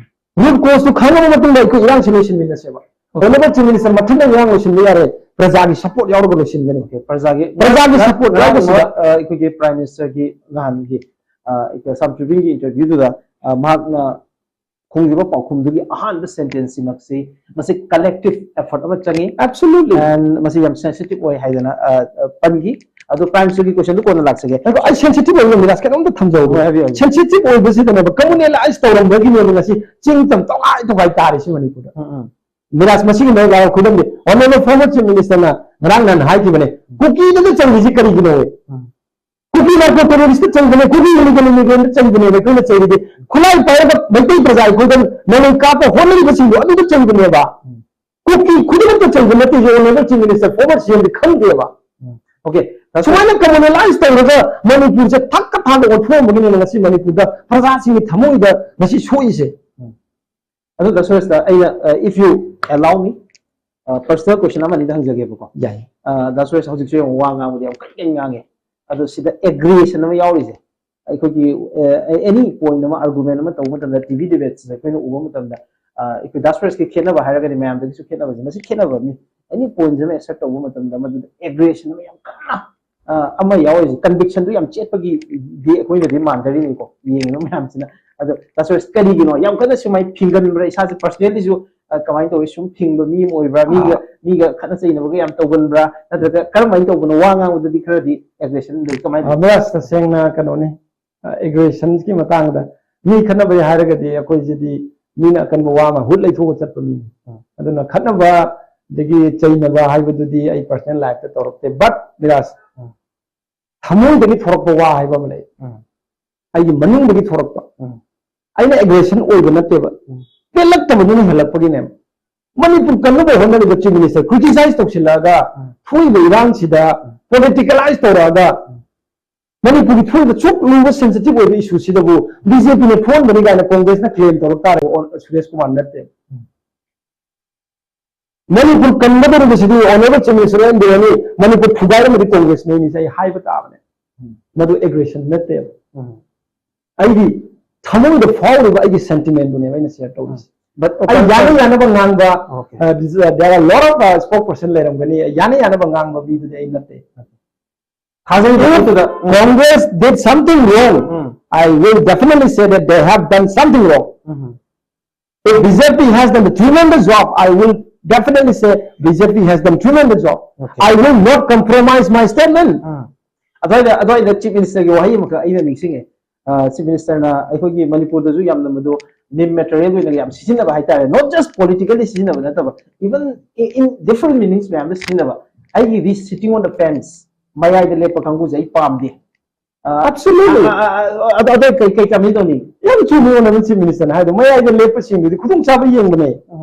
ꯔꯨꯠ ꯀꯣꯁꯇꯨ ꯈꯪꯉꯕ ꯃꯇꯨꯡꯗ ꯑꯩꯈꯣꯏ ꯏꯔꯥꯡꯁꯤ ꯂꯣꯏꯁꯤꯟꯃꯤꯟꯅꯁꯦꯕ꯫ ꯑꯣꯅꯔꯦꯕꯜ ꯆꯤꯐ ꯃꯤꯅꯤꯁꯇꯔ ꯃꯊꯟꯇ ꯏꯔꯥꯡ ꯂꯣꯏꯁꯤꯟꯕ ꯌꯥꯔꯣꯏ, ꯄ꯭ꯔꯖꯥꯒꯤ ꯁꯄꯣꯔꯠ ꯌꯥꯎꯔꯒ ꯂꯣꯏꯁꯤꯟꯒꯅꯤ꯫ ꯑꯣꯀꯦ, ꯄ꯭ꯔꯖꯥꯒꯤ ꯄ꯭ꯔꯖꯥꯒꯤ ꯉꯔꯥꯡ support ꯉꯔꯥꯡ ꯌꯥꯎꯕꯁꯤꯗ ꯑꯃ, ꯑ, ꯑꯩꯈꯣꯏꯒꯤ ꯄ꯭ꯔꯥꯏꯝ ꯃꯤꯅꯤꯁꯇꯔꯒꯤ ꯅꯍꯥꯟꯒꯤ, ꯑ, ꯑꯁꯥꯝ ꯇ꯭ꯔꯤꯕ꯭ꯌꯨꯟꯒꯤ ꯏꯟꯇꯔꯚ꯭ꯌꯨꯗꯨꯗ, ꯑ, ꯃꯍꯥꯛꯅ ꯈꯨꯝꯈꯤꯕ ꯄꯥꯎꯈꯨꯝꯗꯨꯒꯤ ꯑꯍꯥꯟꯕ ꯁꯦꯟꯇꯦꯟꯁꯁꯤꯃꯛꯁꯤ ꯃꯁꯤ ꯀꯂꯦꯛꯇꯤꯚ ꯑꯦꯐꯔꯠ ꯑꯃ ꯆꯪꯉꯤ꯫ Absolutely. And ꯃꯁꯤ ꯌꯥꯝ ꯁꯦꯟꯁꯤꯇꯤꯚ ꯑꯣꯏ ꯍꯥꯏꯗꯅ, ꯑ, ꯑ, ꯄꯟꯈꯤ꯫ ꯑꯗꯣ ꯄ꯭ꯔꯥꯏꯝ ꯃꯤꯅꯤꯁꯇꯔꯒꯤ ꯀꯣꯏꯁꯟꯗꯨ ꯀꯣꯟꯅ ꯂꯥꯛꯆꯒꯦ꯫ ꯑꯗꯣ ꯑꯩ ꯁꯦꯟꯁꯤꯇꯤꯚ ꯑꯣꯏꯕ ꯃꯤꯔꯥꯖ ꯀꯩꯅꯣꯝꯇ ꯊꯝꯖꯍꯧꯒꯦ꯫ ꯍꯣꯏ, ꯍꯥꯏꯕꯤꯌꯨ, ꯍꯥꯏꯕꯤꯌꯨ꯫ ꯁꯦꯟꯁꯤꯇꯤꯚ ꯑꯣꯏꯕꯁꯤꯗꯅꯦꯕ ꯀꯝꯃꯨꯅꯦꯂꯥꯏꯁ ꯇꯧꯔꯝꯕꯒꯤꯅꯦꯕ ꯉꯁꯤ ꯆꯤꯡ ꯇꯝ ꯇꯣꯈꯥꯏ ꯇꯣꯈꯥꯏ ꯇꯥꯔꯤꯁꯤ ꯃꯅꯤꯄꯨꯔꯗ꯫ ꯎꯝ, ꯎꯝ꯫ ꯃꯤꯔꯥꯖ ꯃꯁꯤꯒꯤ ꯃꯔꯝ ꯂꯥꯎ ꯈꯨꯗꯝꯗꯤ ꯑꯣꯅꯔꯦꯕꯜ ꯐꯣꯔꯃꯔ ꯆꯤꯐ ꯃꯤꯅꯤꯁꯇꯔꯅ ꯉꯔꯥꯡ ꯅꯍꯥꯟ ꯍꯥꯏꯈꯤꯕꯅꯦ, ꯀꯨꯀꯤꯗꯨꯗ ꯆꯪꯉꯤꯁꯤ ꯀꯔꯤꯒꯤꯅꯣ? ꯎꯝ꯫ ꯀꯨꯀꯤ ꯅꯥꯔꯀꯣ ꯇꯦꯔꯣꯔꯤꯁꯇ ꯆꯪꯕꯅꯦ, ꯀꯨꯀꯤ ꯍꯨꯂꯤꯒꯟ ꯃꯤꯂꯤꯒꯟꯗ ꯆꯪꯕꯅꯦꯕ ꯑꯩꯈꯣꯏꯅ ꯆꯩꯔꯤꯗꯤ꯫ ꯈꯨꯠꯂꯥꯏ ꯄꯥꯏꯔꯒ ꯃꯩꯇꯩ ꯄ꯭ꯔꯖꯥ ꯑꯩꯈꯣꯏꯗ ꯅꯣꯡꯃꯩ ꯀꯥꯞꯄ ꯍꯣꯠꯅꯔꯤꯕꯁꯤꯡꯗꯣ ꯑꯗꯨꯗ ꯆꯪꯕꯅꯦꯕ꯫ ꯎꯝ꯫ ꯀꯨꯀꯤ ꯈꯨꯗꯤꯡꯃꯛꯇ ꯆꯪꯕ ꯅꯠꯇꯦ, ꯑꯣꯅꯔꯦꯕꯜ ꯆꯤꯐ ꯃꯤꯅꯤꯁꯇꯔ ꯐꯣꯔꯃꯔ ꯁꯤ ꯑꯦꯝꯗꯤ ꯈꯪꯗꯦꯕ꯫ ꯎꯝ꯫ ꯑꯣꯀꯦ, ꯁꯨꯃꯥꯏꯅ ꯀꯝꯃꯨꯅꯦꯂꯥꯏꯁ ꯇꯧꯔꯒ ꯃꯅꯤꯄꯨꯔꯁꯦ ꯊꯛꯀ ꯊꯥꯛꯀ ꯑꯣꯟꯊꯣꯛꯑꯝꯕꯒꯤꯅꯦꯕ ꯉꯁꯤ ꯃꯅꯤꯄꯨꯔꯗ ꯄ꯭ꯔꯖꯥꯁꯤꯡꯒꯤ ꯊꯃꯣꯏꯗ ꯉꯁꯤ ꯁꯣꯛꯏꯁꯦ꯫ ꯎꯝ꯫ ꯑꯗꯨ ꯗꯥ ꯁꯨꯔꯦꯁꯇ ꯑꯩꯅ, ꯑ, if you allow me, ꯑ, personal question ꯑꯃ ꯑꯅꯤꯗ ꯍꯪꯖꯒꯦꯕꯀꯣ꯫ ꯌꯥꯏ꯫ ꯑ, ꯗꯥ ꯁꯨꯔꯦꯁ ꯍꯧꯖꯤꯛꯁꯨ ꯌꯦꯡꯉꯨ, ꯋꯥ ꯉꯥꯡꯕꯗꯤ ꯌꯥꯝ ꯀꯟꯅ ꯉꯥꯡꯉꯦ꯫ ꯑꯗꯣ ꯁꯤꯗ ꯑꯦꯒ꯭ꯔꯦꯁꯟ ꯑꯃ ꯌꯥꯎꯔꯤꯁꯦ, ꯑꯩꯈꯣꯏꯒꯤ, ꯑ, ꯑꯦꯅꯤ ꯄꯣꯏꯟ ꯑꯃ, ꯑꯥꯔꯒꯨꯃꯦꯟ ꯑꯃ ꯇꯧꯕ ꯃꯇꯝꯗ, ꯇꯤ ꯚꯤ ꯗꯤꯕꯦꯠꯁꯤꯗ ꯑꯩꯈꯣꯏꯅ ꯎꯕ ꯃꯇꯝꯗ, ꯑ, ꯑꯩꯈꯣꯏ ꯗꯥ ꯁꯨꯔꯦꯁꯀꯤ ꯈꯦꯠꯅꯕ ꯍꯥꯏꯔꯒꯗꯤ ꯃꯌꯥꯝꯗꯒꯤꯁꯨ ꯈꯦꯠꯅꯕꯁꯦ, ꯃꯁꯤ ꯈꯦꯠꯅꯕ ꯑꯃꯅꯤ꯫ ꯑꯦꯅꯤ ꯄꯣꯏꯟ ꯑꯃ ꯑꯦꯁꯔꯠ ꯇꯧꯕ ꯃꯇꯝꯗ ꯃꯗꯨꯗ ꯑꯦꯒ꯭ꯔꯦꯁꯟ ꯑꯃ ꯌꯥꯝ ꯀꯟꯅ, ꯑ, ꯑꯃ ꯌꯥꯎꯔꯤꯁꯦ, ꯀꯟꯚꯤꯛꯁꯟꯗꯨ ꯌꯥꯝ ꯆꯦꯠꯄꯒꯤ ꯗꯤ ꯑꯩꯈꯣꯏꯅꯗꯤ ꯃꯥꯟꯖꯔꯤꯅꯤꯀꯣ, ꯌꯦꯡꯉꯤꯕ ꯃꯌꯥꯝꯁꯤꯅ꯫ ꯑꯗꯣ ꯗꯥ ꯁꯨꯔꯦꯁ, ꯀꯔꯤꯒꯤꯅꯣ ꯌꯥꯝ ꯀꯟꯅ ꯁꯨꯃꯥꯏꯅ ꯐꯤꯡꯒꯟꯕ꯭ꯔꯥ? ꯏꯁꯥꯁꯦ ꯄꯔꯁꯅꯦꯜꯂꯤꯁꯨ, ꯑ, ꯀꯃꯥꯏꯅ ꯇꯧꯋꯤ? ꯁꯨꯝ ꯐꯤꯡꯕ ꯃꯤ ꯑꯃ ꯑꯣꯏꯕ꯭ꯔꯥ? ꯃꯤꯒ, ꯑꯥ꯫ ꯃꯤꯒ ꯈꯠꯅ ꯆꯩꯅꯕꯒ ꯌꯥꯝ ꯇꯧꯒꯟꯕ꯭ꯔꯥ? ꯅꯠꯇ꯭ꯔꯒ ꯀꯔꯝꯍꯥꯏꯅ ꯇꯧꯕꯅꯣ? ꯋꯥ ꯉꯥꯡꯕꯗꯗꯤ ꯈꯔꯗꯤ ꯑꯦꯒ꯭ꯔꯦꯁꯟ ꯂꯩ, ꯀꯃꯥꯏꯅ ꯑ, ꯇꯧꯋꯤ? ꯃꯤꯔꯥꯖ, ꯇꯁꯦꯡꯅ ꯀꯩꯅꯣꯅꯤ, ꯑ, ꯑꯦꯒ꯭ꯔꯦꯁꯟꯒꯤ ꯃꯇꯥꯡꯗ ꯃꯤ ꯈꯠꯅꯕꯩ ꯍꯥꯏꯔꯒꯗꯤ ꯑꯩꯈꯣꯏꯁꯤꯗꯤ ꯃꯤꯅ ꯑꯀꯟꯕ ꯋꯥ ꯑꯃ ꯍꯨꯠ ꯂꯩꯊꯣꯛꯑ ꯆꯠꯄ ꯃꯤꯅꯤ꯫ ꯎꯝ꯫ ꯑꯗꯨꯅ ꯈꯠꯅꯕ ꯑꯗꯒꯤ ꯆꯩꯅꯕ ꯍꯥꯏꯕꯗꯨꯗꯤ ꯑꯩ ꯄꯔꯁꯅꯦꯜ ꯂꯥꯏꯐꯇ ꯇꯧꯔꯛꯇꯦ꯫ But ꯃꯤꯔꯥꯖ, ꯎꯝ꯫ ꯊꯃꯣꯏꯗꯒꯤ ꯊꯣꯔꯛꯄ ꯋꯥ ꯍꯥꯏꯕ ꯑꯃ ꯂꯩ꯫ ꯎꯝ꯫ ꯑꯩꯒꯤ ꯃꯅꯨꯡꯗꯒꯤ ꯊꯣꯔꯛꯄ꯫ ꯎꯝ꯫ ꯑꯩꯅ ꯑꯦꯒ꯭ꯔꯦꯁꯟ ꯑꯣꯏꯕ ꯅꯠꯇꯦꯕ꯫ ꯎꯝ꯫ ꯄꯦꯜꯂꯛꯇꯕꯗꯨꯅ ꯍꯦꯜꯂꯛꯄꯒꯤꯅꯦꯕ꯫ ꯃꯅꯤꯄꯨꯔ ꯀꯟꯅꯕ ꯍꯣꯠꯅꯔꯤꯕ ꯆꯤꯐ ꯃꯤꯅꯤꯁꯇꯔ ꯀ꯭ꯔꯤꯇꯤꯁꯥꯏꯁ ꯇꯧꯁꯤꯜꯂꯛꯑꯒ, ꯎꯝ꯫ ꯊꯣꯛꯏꯕ ꯏꯔꯥꯡꯁꯤꯗ ꯎꯝ꯫ ꯄꯣꯂꯤꯇꯤꯀꯦꯂꯥꯏꯁ ꯇꯧꯔꯛꯑꯒ, ꯎꯝ꯫ ꯃꯅꯤꯄꯨꯔꯒꯤ ꯊꯣꯛꯏꯕ ꯆꯨꯛ ꯂꯨꯕ ꯁꯦꯟꯁꯤꯇꯤꯚ ꯑꯣꯏꯕ ꯏꯁꯨꯁꯤꯗꯕꯨ ꯕꯤ ꯖꯦ ꯄꯤꯅ ꯐꯣꯟꯕꯅꯤ ꯀꯥꯏꯅ ꯀꯣꯡꯒ꯭ꯔꯦꯁꯅ ꯀ꯭ꯂꯦꯝ ꯇꯧꯔꯛ ꯇꯥꯔꯦ, ꯑꯣ, ꯁꯨꯔꯦꯁ ꯀꯨꯃꯥꯔ ꯅꯠꯇꯦ꯫ ꯃꯅꯤꯄꯨꯔ ꯀꯟꯒꯗꯧꯔꯤꯕꯁꯤꯗꯤ ꯑꯣꯅꯔꯦꯕꯜ ꯆꯤꯐ ꯃꯤꯅꯤꯁꯇꯔ ꯑꯦꯝ ꯕꯤꯔꯦꯟꯅꯤ, ꯃꯅꯤꯄꯨꯔ ꯐꯨꯒꯥꯏꯔꯝꯕꯗꯤ ꯀꯣꯡꯒ꯭ꯔꯦꯁꯅꯦꯅꯤꯁꯦ ꯑꯩ ꯍꯥꯏꯕ ꯇꯥꯕꯅꯦ꯫ ꯃꯗꯨ ꯑꯦꯒ꯭ꯔꯦꯁꯟ ꯅꯠꯇꯦꯕ꯫ ꯑꯩꯒꯤ ꯊꯃꯣꯏꯗ ꯐꯥꯎꯔꯤꯕ ꯑꯩꯒꯤ ꯁꯦꯟꯇꯤꯃꯦꯟꯗꯨꯅꯦꯕ ꯑꯩꯅ ꯁꯤꯌꯔ ꯇꯧꯔꯤꯁꯦ꯫ But ꯑꯩ ꯌꯥꯅ ꯌꯥꯅꯕ ꯉꯥꯡꯕ Okay. There are lot of spokesperson ꯂꯩꯔꯝꯒꯅꯤ, ꯌꯥꯅ ꯌꯥꯅꯕ ꯉꯥꯡꯕ ꯃꯤꯗꯨꯗꯤ ꯑꯩ ꯅꯠꯇꯦ꯫ ꯊꯥꯖꯩ ꯑꯗꯨꯗ Congress did something wrong, I will definitely say that they have done something wrong. If B J P has done a tremendous job, I will definitely say B J P has done tremendous job. Okay. I will not compromise my statement. ꯑꯗꯨꯋꯥꯏꯗ ꯑꯗꯨꯋꯥꯏꯗ chief ꯃꯤꯅꯤꯁꯇꯔꯒꯤ ꯋꯥꯍꯩ ꯑꯃꯈꯛ ꯑꯩꯅ ꯅꯤꯡꯁꯤꯡꯉꯦ꯫ Chief ꯃꯤꯅꯤꯁꯇꯔꯅ ꯑꯩꯈꯣꯏꯒꯤ ꯃꯅꯤꯄꯨꯔꯗꯁꯨ ꯌꯥꯝꯅ ꯃꯗꯨ ꯃꯤꯝ ꯃꯦꯇꯔꯤꯌꯦꯜ ꯑꯣꯏꯅ ꯌꯥꯝ ꯁꯤꯖꯤꯟꯅꯕ ꯍꯥꯏꯇꯥꯔꯦ, ꯅꯣꯠ ꯖꯁ ꯄꯣꯂꯤꯇꯤꯀꯦꯜꯂꯤ ꯁꯤꯖꯤꯟꯅꯕ ꯅꯠꯇꯕ, ꯏꯚꯟ ꯏꯟ ꯗꯤꯐ꯭ꯔꯦꯟ ꯃꯤꯅꯤꯡꯁ ꯃꯌꯥꯝꯗ ꯁꯤꯖꯤꯟꯅꯕ꯫ ꯑꯩꯒꯤꯗꯤ ꯁꯤꯇꯤꯡ ꯑꯣꯟ ꯗ ꯐꯦꯟꯁ, ꯃꯌꯥꯏꯗ ꯂꯦꯞꯄ ꯀꯥꯡꯕꯨꯁꯦ ꯑꯩ ꯄꯥꯝꯗꯦ꯫ Absolutely. ꯑꯗꯣ ꯑꯗꯣ ꯀꯩ ꯀꯩ ꯀꯃꯦꯟ ꯇꯧꯅꯤ? ꯌꯥꯝ ꯆꯨꯝꯃꯤ ꯑꯣꯅꯔꯦꯕꯜ ꯆꯤꯐ ꯃꯤꯅꯤꯁꯇꯔꯅ ꯍꯥꯏꯗꯣ, ꯃꯌꯥꯏꯗ ꯂꯦꯞꯄꯁꯤꯡꯗꯨꯗꯤ ꯈꯨꯗꯣꯡꯆꯥꯕ ꯌꯦꯡꯕꯅꯦ꯫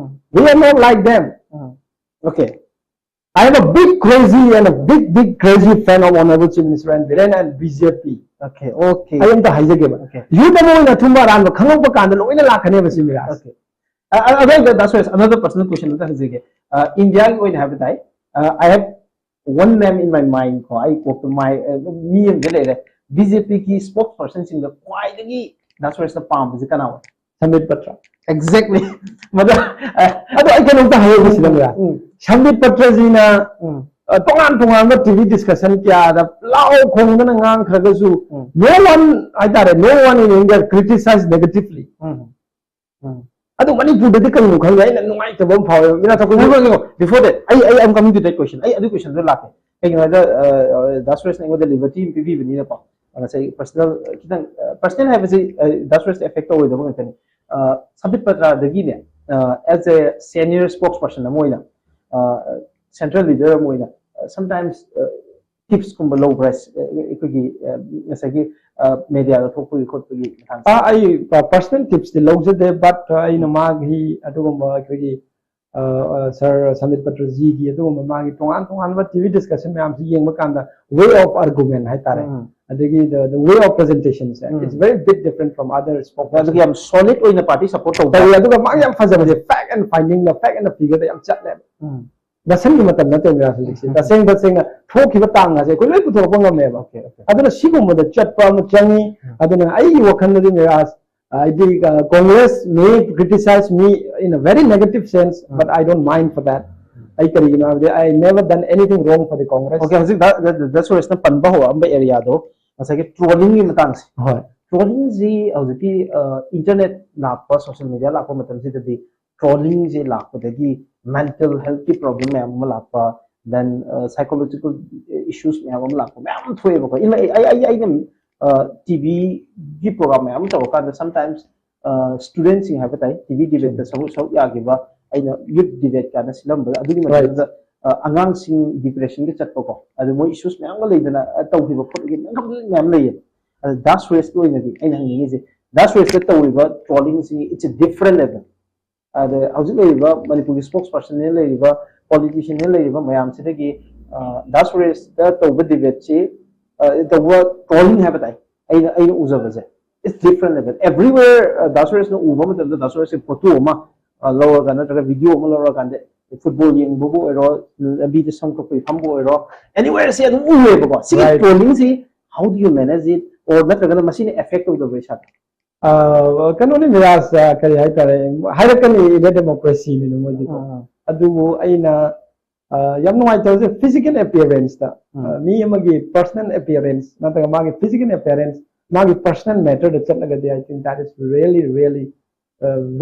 We are not like them. Okay. I am a big crazy and a big, big crazy fan of Honorable Chief Minister and Biren and B J P. Okay, okay. ꯑꯩ ꯑꯝꯇ ꯍꯥꯏꯖꯒꯦꯕ꯫ Okay. ꯌꯨꯠ ꯑꯃ ꯑꯣꯏꯅ ꯑꯊꯨꯝꯕ ꯑꯔꯥꯟꯕ ꯈꯪꯉꯛꯄ ꯀꯥꯟꯗ ꯂꯣꯏꯅ ꯂꯥꯛꯀꯅꯦꯕ ꯁꯤ ꯃꯤꯔꯥꯁ꯫ Okay. ꯑ- ꯑ- ꯑꯗꯣ ꯗꯥ ꯁꯨꯔꯦꯁ, another personal question ꯑꯝꯇ ꯍꯪꯖꯒꯦ꯫ ꯑ, ꯏꯟꯗꯤꯌꯥꯒꯤ ꯑꯣꯏꯅ ꯍꯥꯏꯕ ꯇꯥꯏ, ꯑ, I have one name in my mind ꯀꯣ, ꯑꯩ ꯀꯣꯛꯇ ꯃꯥꯏ ꯑ, ꯃꯤ ꯑꯃꯗꯤ ꯂꯩꯔꯦ꯫ ꯕꯤ ꯖꯦ ꯄꯤꯒꯤ ꯁ꯭ꯄꯣꯛꯁ ꯄꯔꯁꯟꯁꯤꯡꯗ ꯈ꯭ꯋꯥꯏꯗꯒꯤ ꯗꯥ ꯁꯨꯔꯦꯁꯅ ꯄꯥꯝꯕꯁꯤ ꯀꯅꯥ ꯑꯣꯏ? ꯁꯝꯕꯤꯠ ꯄꯇ꯭ꯔ꯫ Exactly. ꯃꯗꯨ ꯑ, ꯑꯗꯣ ꯑꯩ ꯀꯩꯅꯣꯝꯇ ꯍꯥꯏꯍꯧꯒꯦ ꯁꯤꯗ ꯃꯤꯔꯥꯁ꯫ ꯎꯝ. ꯁꯝꯕꯤꯠ ꯄꯇ꯭ꯔꯖꯤꯅ ꯎꯝ. ꯑ, ꯇꯣꯉꯥꯟ ꯇꯣꯉꯥꯟꯕ ꯇꯤ ꯚꯤ ꯗꯤꯁꯀꯁꯟ ꯀꯌꯥꯗ ꯂꯥꯎ ꯈꯣꯡꯗꯅ ꯉꯥꯡꯈ꯭ꯔꯒꯁꯨ, ꯎꯝ. no one ꯍꯥꯏꯇꯥꯔꯦ, no one in India criticize negatively. ꯎꯝ. ꯎꯝ. ꯑꯗꯨ ꯃꯅꯤꯄꯨꯔꯗꯗꯤ ꯀꯔꯤꯅꯣ ꯈꯪꯗꯦ, ꯑꯩꯅ ꯅꯨꯡꯉꯥꯏꯇꯕ ꯑꯃ ꯐꯥꯎꯋꯦ꯫ ꯃꯤꯔꯥ ꯊꯛꯄ ꯉꯥꯏꯈꯣ, ꯉꯥꯏꯈꯣ, ꯉꯥꯏꯈꯣ. Before that, ꯑꯩ ꯑꯩ I'm coming to that question. ꯑꯩ ꯑꯗꯨ ꯀꯣꯏꯁꯟꯗꯣ ꯂꯥꯛꯀꯦ꯫ ꯀꯩꯒꯤꯅꯣ ꯍꯥꯏꯗ, ꯑ, ꯑ, ꯗꯥ ꯁꯨꯔꯦꯁꯅ ꯑꯩꯉꯣꯟꯗ ꯂꯤꯕꯔꯇꯤ ꯑꯃ ꯄꯤꯕꯤꯕꯅꯤꯅꯀꯣ, ꯑ, ꯉꯁꯥꯏ ꯄꯔꯁꯅꯦꯜ, ꯑ, ꯈꯤꯇꯪ, ꯑ, ꯄꯔꯁꯅꯦꯜ ꯍꯥꯏꯕꯁꯤ, ꯑ, ꯗꯥ ꯁꯨꯔꯦꯁꯇ ꯑꯦꯐꯦꯛ ꯇꯧꯔꯣꯏꯗꯕ ꯉꯥꯛꯇꯅꯤ꯫ ꯑ, ꯁꯝꯕꯤꯠ ꯄꯇ꯭ꯔꯗꯒꯤꯅꯦ, ꯑ, as a senior spokesperson ꯑꯃ ꯑꯣꯏꯅ, ꯑ, ꯁꯦꯟꯇ꯭ꯔꯦꯜ ꯂꯤꯗꯔ ꯑꯃ ꯑꯣꯏꯅ, ꯑ, sometimes, ꯑ, ꯇꯤꯞꯁꯀꯨꯝꯕ ꯂꯧꯕ꯭ꯔꯥ? ꯑ, ꯑꯩꯈꯣꯏꯒꯤ, ꯑ, ꯉꯁꯥꯏꯒꯤ, ꯑ, ꯃꯦꯗꯤꯌꯥꯗ ꯊꯣꯛꯄꯒꯤ ꯈꯣꯠꯄꯒꯤ ꯃꯇꯥꯡꯗ? ꯑꯥ, ꯑꯩ ꯄꯔꯁꯅꯦꯜ ꯇꯤꯞꯁꯇꯤ ꯂꯧꯖꯗꯦ, ꯕꯠ ꯑꯩꯅ ꯃꯥꯒꯤ ꯑꯗꯨꯒꯨꯝꯕ ꯑꯩꯈꯣꯏꯒꯤ ꯁꯥꯔ ꯁꯃꯤꯠ ꯄꯇ꯭ꯔꯖꯤꯒꯤ ꯑꯗꯨꯒꯨꯝꯕ ꯃꯥꯒꯤ ꯇꯣꯉꯥꯟ ꯇꯣꯉꯥꯟꯕ ꯇꯤ ꯚꯤ ꯗꯤꯁꯀꯁꯟ ꯃꯌꯥꯝꯁꯤ ꯌꯦꯡꯕ ꯀꯥꯟꯗ ꯋꯦ ꯑꯣꯐ ꯑꯥꯔꯒꯨꯃꯦꯟ ꯍꯥꯏꯇꯥꯔꯦ, ꯎꯝ. ꯑꯗꯒꯤ the way of presentation say um. it's very bit different from other ꯑꯗꯨꯒ ꯌꯥꯝ ꯁꯣꯂꯤꯠ ꯑꯣꯏꯅ ꯄꯥꯔꯇꯤ ꯁꯞꯄꯣꯔꯠ ꯇꯧꯕ. ꯇꯧꯋꯦ꯫ ꯑꯗꯨꯒ ꯃꯥꯒꯤ ꯌꯥꯝ ꯐꯖꯕꯁꯦ ꯐꯦꯛ ꯑꯦꯟ ꯐꯥꯏꯟꯗꯤꯡꯗ ꯐꯦꯛ ꯑꯦꯟ ꯐꯤꯒꯔꯗ ꯌꯥꯝ ꯆꯠꯂꯦꯕ꯫ ꯎꯝ. ꯗꯁꯟꯒꯤ ꯃꯇꯝ ꯅꯠꯇꯦ ꯃꯤꯔꯥꯖ ꯍꯧꯖꯤꯛꯁꯦ꯫ ꯇꯁꯦꯡ ꯇꯁꯦꯡꯅ ꯊꯣꯛꯈꯤꯕ ꯇꯥꯡ ꯑꯁꯦ ꯑꯩꯈꯣꯏ ꯂꯣꯏ ꯄꯨꯊꯣꯔꯛꯄ ꯉꯝꯃꯦꯕ꯫ Okay, okay. ꯑꯗꯨꯅ ꯁꯤꯒꯨꯝꯕꯗ ꯆꯠꯄ ꯑꯃ ꯆꯪꯉꯤ꯫ ꯎꯝ. ꯑꯗꯨꯅ ꯑꯩꯒꯤ ꯋꯥꯈꯜꯗꯗꯤ ꯃꯤꯔꯥꯖ, ꯍꯥꯏꯗꯤ, Congress may criticize me in a very negative sense, um. But I don't mind for that. ꯑꯩ ꯀꯔꯤꯒꯤꯅꯣ ꯍꯥꯏꯕꯗꯤ I never done anything wrong for the Congress. Okay, ꯍꯧꯖꯤꯛ ꯗ ꯁꯨꯔꯦꯁꯅ ꯄꯟꯕ ꯍꯧꯔꯛꯑꯝꯕ ꯑꯦꯔꯤꯌꯥꯗꯣ ꯉꯁꯥꯏꯒꯤ ꯇ꯭ꯔꯣꯂꯤꯡꯒꯤ ꯃꯇꯥꯡꯁꯦ꯫ ꯍꯣꯏ꯫ ꯇ꯭ꯔꯣꯂꯤꯡꯁꯤ ꯍꯧꯖꯤꯛꯀꯤ ꯏꯟꯇꯔꯅꯦꯠ ꯂꯥꯛꯄ, ꯁꯣꯁꯤꯌꯦꯜ ꯃꯤꯗꯤꯌꯥ ꯂꯥꯛꯄ ꯃꯇꯝꯁꯤꯗꯗꯤ ꯇ꯭ꯔꯣꯂꯤꯡꯁꯦ ꯂꯥꯛꯄꯗꯒꯤ ꯃꯦꯟꯇꯦꯜ ꯍꯦꯜꯠꯀꯤ ꯄ꯭ꯔꯣꯕ꯭ꯂꯦꯝ ꯃꯌꯥꯝ ꯑꯃ ꯂꯥꯛꯄ, ꯗꯦꯟ ꯁꯥꯏꯀꯣꯂꯣꯖꯤꯀꯦꯜ ꯏꯁꯨꯁ ꯃꯌꯥꯝ ꯑꯃ ꯂꯥꯛꯄ ꯃꯌꯥꯝ ꯑꯃ ꯊꯣꯛꯑꯦꯕꯀꯣ꯫ ꯏꯃ- ꯑꯩ ꯑꯩ ꯑꯩꯅ ꯇꯤ ꯚꯤꯒꯤ ꯄ꯭ꯔꯣꯒ꯭ꯔꯥꯝ ꯃꯌꯥꯝ ꯑꯃ ꯇꯧꯔꯀꯥꯟꯗ ꯁꯝꯇꯥꯏꯝꯁ ꯁ꯭ꯇꯨꯗꯦꯟꯁꯤꯡ ꯍꯥꯏꯕ ꯇꯥꯏ, ꯇꯤ ꯚꯤ ꯗꯤꯕꯦꯠꯇ ꯁꯔꯨꯛ ꯁꯔꯨꯛ ꯌꯥꯈꯤꯕ, ꯑꯩꯅ ꯌꯨꯠ ꯗꯤꯕꯦꯠ ꯀꯥꯏꯅ ꯁꯤꯜꯂꯝꯕꯗ ꯑꯗꯨꯒꯤ Right. ꯃꯇꯝꯗ ꯑ, ꯑꯉꯥꯡꯁꯤꯡ ꯗꯤꯄ꯭ꯔꯦꯁꯟꯒꯤ ꯆꯠꯄꯀꯣ, ꯑꯗꯨ ꯃꯣꯏ ꯏꯁꯨꯁ ꯃꯌꯥꯝ ꯑꯃ ꯂꯩꯗꯅ ꯑ, ꯇꯧꯈꯤꯕ ꯈꯣꯠꯈꯤꯕ ꯃꯌꯥꯝ ꯃꯌꯥꯝ ꯂꯩꯌꯦꯕ꯫ ꯑꯗ ꯗꯥ ꯁꯨꯔꯦꯁꯀꯤ ꯑꯣꯏꯅꯗꯤ ꯑꯩꯅ ꯍꯪꯅꯤꯡꯉꯤꯁꯦ, ꯗꯥ ꯁꯨꯔꯦꯁꯇ ꯇꯧꯔꯤꯕ ꯇ꯭ꯔꯣꯂꯤꯡꯁꯤ it's a different level꯫ ꯑꯗ ꯍꯧꯖꯤꯛ ꯂꯩꯔꯤꯕ ꯃꯅꯤꯄꯨꯔꯒꯤ ꯁ꯭ꯄꯣꯛꯁ ꯄꯔꯁꯟꯅꯦ ꯂꯩꯔꯤꯕ, ꯄꯣꯂꯤꯇꯤꯁꯤꯌꯟꯅꯦ ꯂꯩꯔꯤꯕ ꯃꯌꯥꯝꯁꯤꯗꯒꯤ ꯑ, ꯗꯥ ꯁꯨꯔꯦꯁꯇ ꯇꯧꯕ ꯗꯤꯕꯦꯠꯁꯤ, ꯑ, ꯇꯧꯕ ꯇ꯭ꯔꯣꯂꯤꯡ ꯍꯥꯏꯕ ꯇꯥꯏ, ꯑꯩꯅ ꯑꯩꯅ ꯎꯖꯕꯁꯦ it's different level. Everywhere, ꯑ, ꯗꯥ ꯁꯨꯔꯦꯁꯅ ꯎꯕ ꯃꯇꯝꯗ ꯗꯥ ꯁꯨꯔꯦꯁꯀꯤ ꯐꯣꯇꯣ ꯑꯃ ꯑ, ꯂꯧꯔꯒ ꯅꯠꯇ꯭ꯔꯒ ꯚꯤꯗꯤꯑꯣ ꯑꯃ ꯂꯧꯔꯀꯥꯟꯗ ꯐꯨꯠꯕꯣꯜ ꯌꯦꯡꯕꯕꯨ ꯑꯣꯏꯔꯣ, ꯂꯝꯕꯤꯗ ꯁꯝ ꯀꯛꯄꯒꯤ ꯐꯝꯕ ꯑꯣꯏꯔꯣ, anywhere ꯁꯤ ꯑꯗꯨꯝ ꯎꯔꯦꯕꯀꯣ꯫ ꯁꯤꯒꯤ Right. ꯇ꯭ꯔꯣꯂꯤꯡꯁꯤ how do you manage it, or ꯅꯠꯇ꯭ꯔꯒꯅ ꯃꯁꯤꯅ ꯑꯦꯐꯦꯛ ꯇꯧꯗꯕ꯭ꯔꯥ ꯏꯁꯥꯗ? ꯑ, ꯀꯩꯅꯣꯅꯤ ꯃꯤꯔꯥꯖ, ꯑ, ꯀꯔꯤ ꯍꯥꯏꯇꯥꯔꯦ, ꯍꯥꯏꯔꯛꯀꯅꯤ, ꯏꯟꯗꯤꯌꯥ ꯗꯦꯃꯣꯀ꯭ꯔꯦꯁꯤꯅꯤꯅ ꯃꯣꯏꯗꯤꯀꯣ꯫ ꯎꯝ. ꯑꯗꯨꯕꯨ ꯑꯩꯅ ꯑ, ꯌꯥꯝ ꯅꯨꯡꯉꯥꯏꯇꯕꯁꯦ ꯐꯤꯖꯤꯀꯦꯜ ꯑꯦꯄꯤꯌꯔꯦꯟꯁꯇ ꯎꯝ. ꯃꯤ ꯑꯃꯒꯤ ꯄꯔꯁꯅꯦꯜ ꯑꯦꯄꯤꯌꯔꯦꯟꯁ ꯅꯠꯇ꯭ꯔꯒ ꯃꯥꯒꯤ ꯐꯤꯖꯤꯀꯦꯜ ꯑꯦꯄꯤꯌꯔꯦꯟꯁ, ꯃꯥꯒꯤ ꯄꯔꯁꯅꯦꯜ ꯃꯦꯇꯔꯗ ꯆꯠꯂꯒꯗꯤ I think that is really really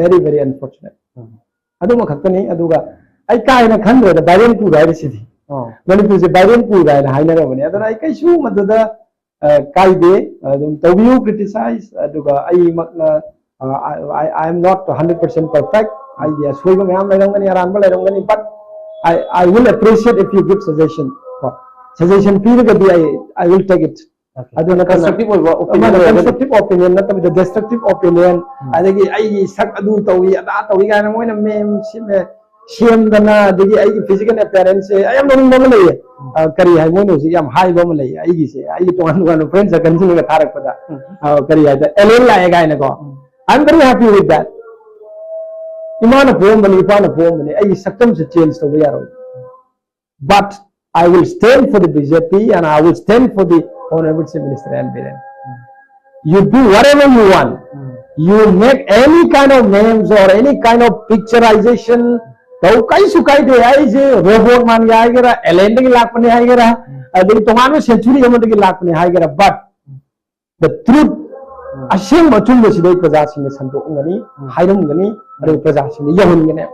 very very unfortunate. ꯎꯝ. ꯑꯗꯨꯃ ꯈꯛꯇꯅꯤ꯫ ꯑꯗꯨꯒ ꯑꯩ ꯀꯥ ꯍꯦꯟꯅ ꯈꯟꯗ꯭ꯔꯦꯗ, ꯚꯥꯏꯔꯦꯟ ꯄꯨꯕ ꯍꯥꯏꯔꯤꯁꯤꯗꯤ ꯑꯣ. ꯃꯅꯤꯄꯨꯔꯁꯦ ꯚꯥꯏꯔꯦꯟ ꯄꯨꯕ ꯍꯥꯏꯅ ꯍꯥꯏꯅꯔꯕꯅꯦ꯫ ꯑꯗꯨꯅ ꯑꯩ ꯀꯩꯁꯨ ꯃꯗꯨꯗ ꯑ, ꯀꯥꯏꯗꯦ꯫ ꯑꯗꯨꯝ ꯇꯧꯕꯤꯌꯨ ꯀ꯭ꯔꯤꯇꯤꯁꯥꯏꯁ꯫ ꯑꯗꯨꯒ ꯑꯩꯃꯛꯅ, ꯑ, I, I, I am not hundred percent perfect. ꯑꯩꯒꯤ ꯑꯁꯣꯏꯕ ꯃꯌꯥꯝ ꯂꯩꯔꯝꯒꯅꯤ, ꯑꯔꯥꯟꯕ ꯂꯩꯔꯝꯒꯅꯤ, but I, I will appreciate if you give suggestion. ꯀꯣ, ꯁꯖꯦꯁꯟ ꯄꯤꯔꯒꯗꯤ I, I will take it. Okay. ꯑꯗꯨ ꯅꯠꯇꯅ Constructive ꯑꯣꯏꯕ opinion ꯑꯃꯅ ꯑꯣꯏꯔꯒꯗꯤ constructive opinion ꯅꯠꯇꯕꯤꯗ destructive opinion, ꯎꯝ. ꯑꯗꯒꯤ ꯑꯩꯒꯤ ꯁꯛ ꯑꯗꯨ ꯇꯧꯏ ꯑꯗꯥ ꯇꯧꯏ ꯀꯥꯏꯅ ꯃꯣꯏꯅ ꯃꯦꯝ ꯁꯤꯃꯦ ꯁꯦꯝꯗꯅ, ꯑꯗꯒꯤ ꯑꯩꯒꯤ physical appearance ꯁꯦ, ꯑꯩ ꯌꯥꯝ ꯅꯣꯛꯅꯤꯡꯕ ꯑꯃ ꯂꯩꯌꯦ꯫ ꯑ, ꯀꯔꯤ ꯍꯥꯏ, ꯃꯣꯏꯅ ꯍꯧꯖꯤꯛ ꯌꯥꯝ ꯍꯥꯏꯕ ꯑꯃ ꯂꯩꯌꯦ ꯑꯩꯒꯤꯁꯦ, ꯑꯩꯒꯤ ꯇꯣꯉꯥꯟ ꯇꯣꯉꯥꯟꯕ friend circle ꯁꯤꯡꯅꯒ ꯊꯥꯔꯛꯄꯗ꯫ ꯑ, ꯀꯔꯤ ꯍꯥꯏꯗ, alien ꯂꯥꯛꯑꯦ ꯀꯥꯏꯅꯀꯣ꯫ I'm very happy with that. ꯏꯃꯥꯅ ꯄꯣꯛꯑꯝꯕꯅꯤ, ꯏꯄꯥꯅ ꯄꯣꯛꯑꯝꯕꯅꯤ, ꯑꯩꯒꯤ ꯁꯛꯇꯝꯁꯦ change ꯇꯧꯕ ꯌꯥꯔꯣꯏ꯫ But I will stand for the B J P and I will stand for the Honorable Chief Minister N Biren. You do whatever you want. You make any kind of memes or any kind of picturization. ꯇꯧ, ꯀꯩꯁꯨ ꯀꯥꯏꯗꯦ꯫ ꯑꯩꯁꯦ robot ꯃꯥꯟꯒꯦ ꯍꯥꯏꯒꯦꯔꯥ, alien ꯗꯒꯤ ꯂꯥꯛꯄꯅꯤ ꯍꯥꯏꯒꯦꯔꯥ, ꯑꯗꯒꯤ ꯇꯣꯉꯥꯟꯕ century ꯑꯃꯗꯒꯤ ꯂꯥꯛꯄꯅꯤ ꯍꯥꯏꯒꯦꯔꯥ, but the truth, ꯑꯁꯦꯡꯕ ꯑꯆꯨꯝꯕꯁꯤꯗ ꯑꯩ ꯄ꯭ꯔꯖꯥꯁꯤꯡꯗ ꯁꯟꯗꯣꯛꯑꯝꯒꯅꯤ, ꯍꯥꯏꯔꯝꯒꯅꯤ, ꯑꯗꯨꯒ ꯄ꯭ꯔꯖꯥꯁꯤꯡꯗ ꯌꯧꯍꯟꯒꯅꯤ꯫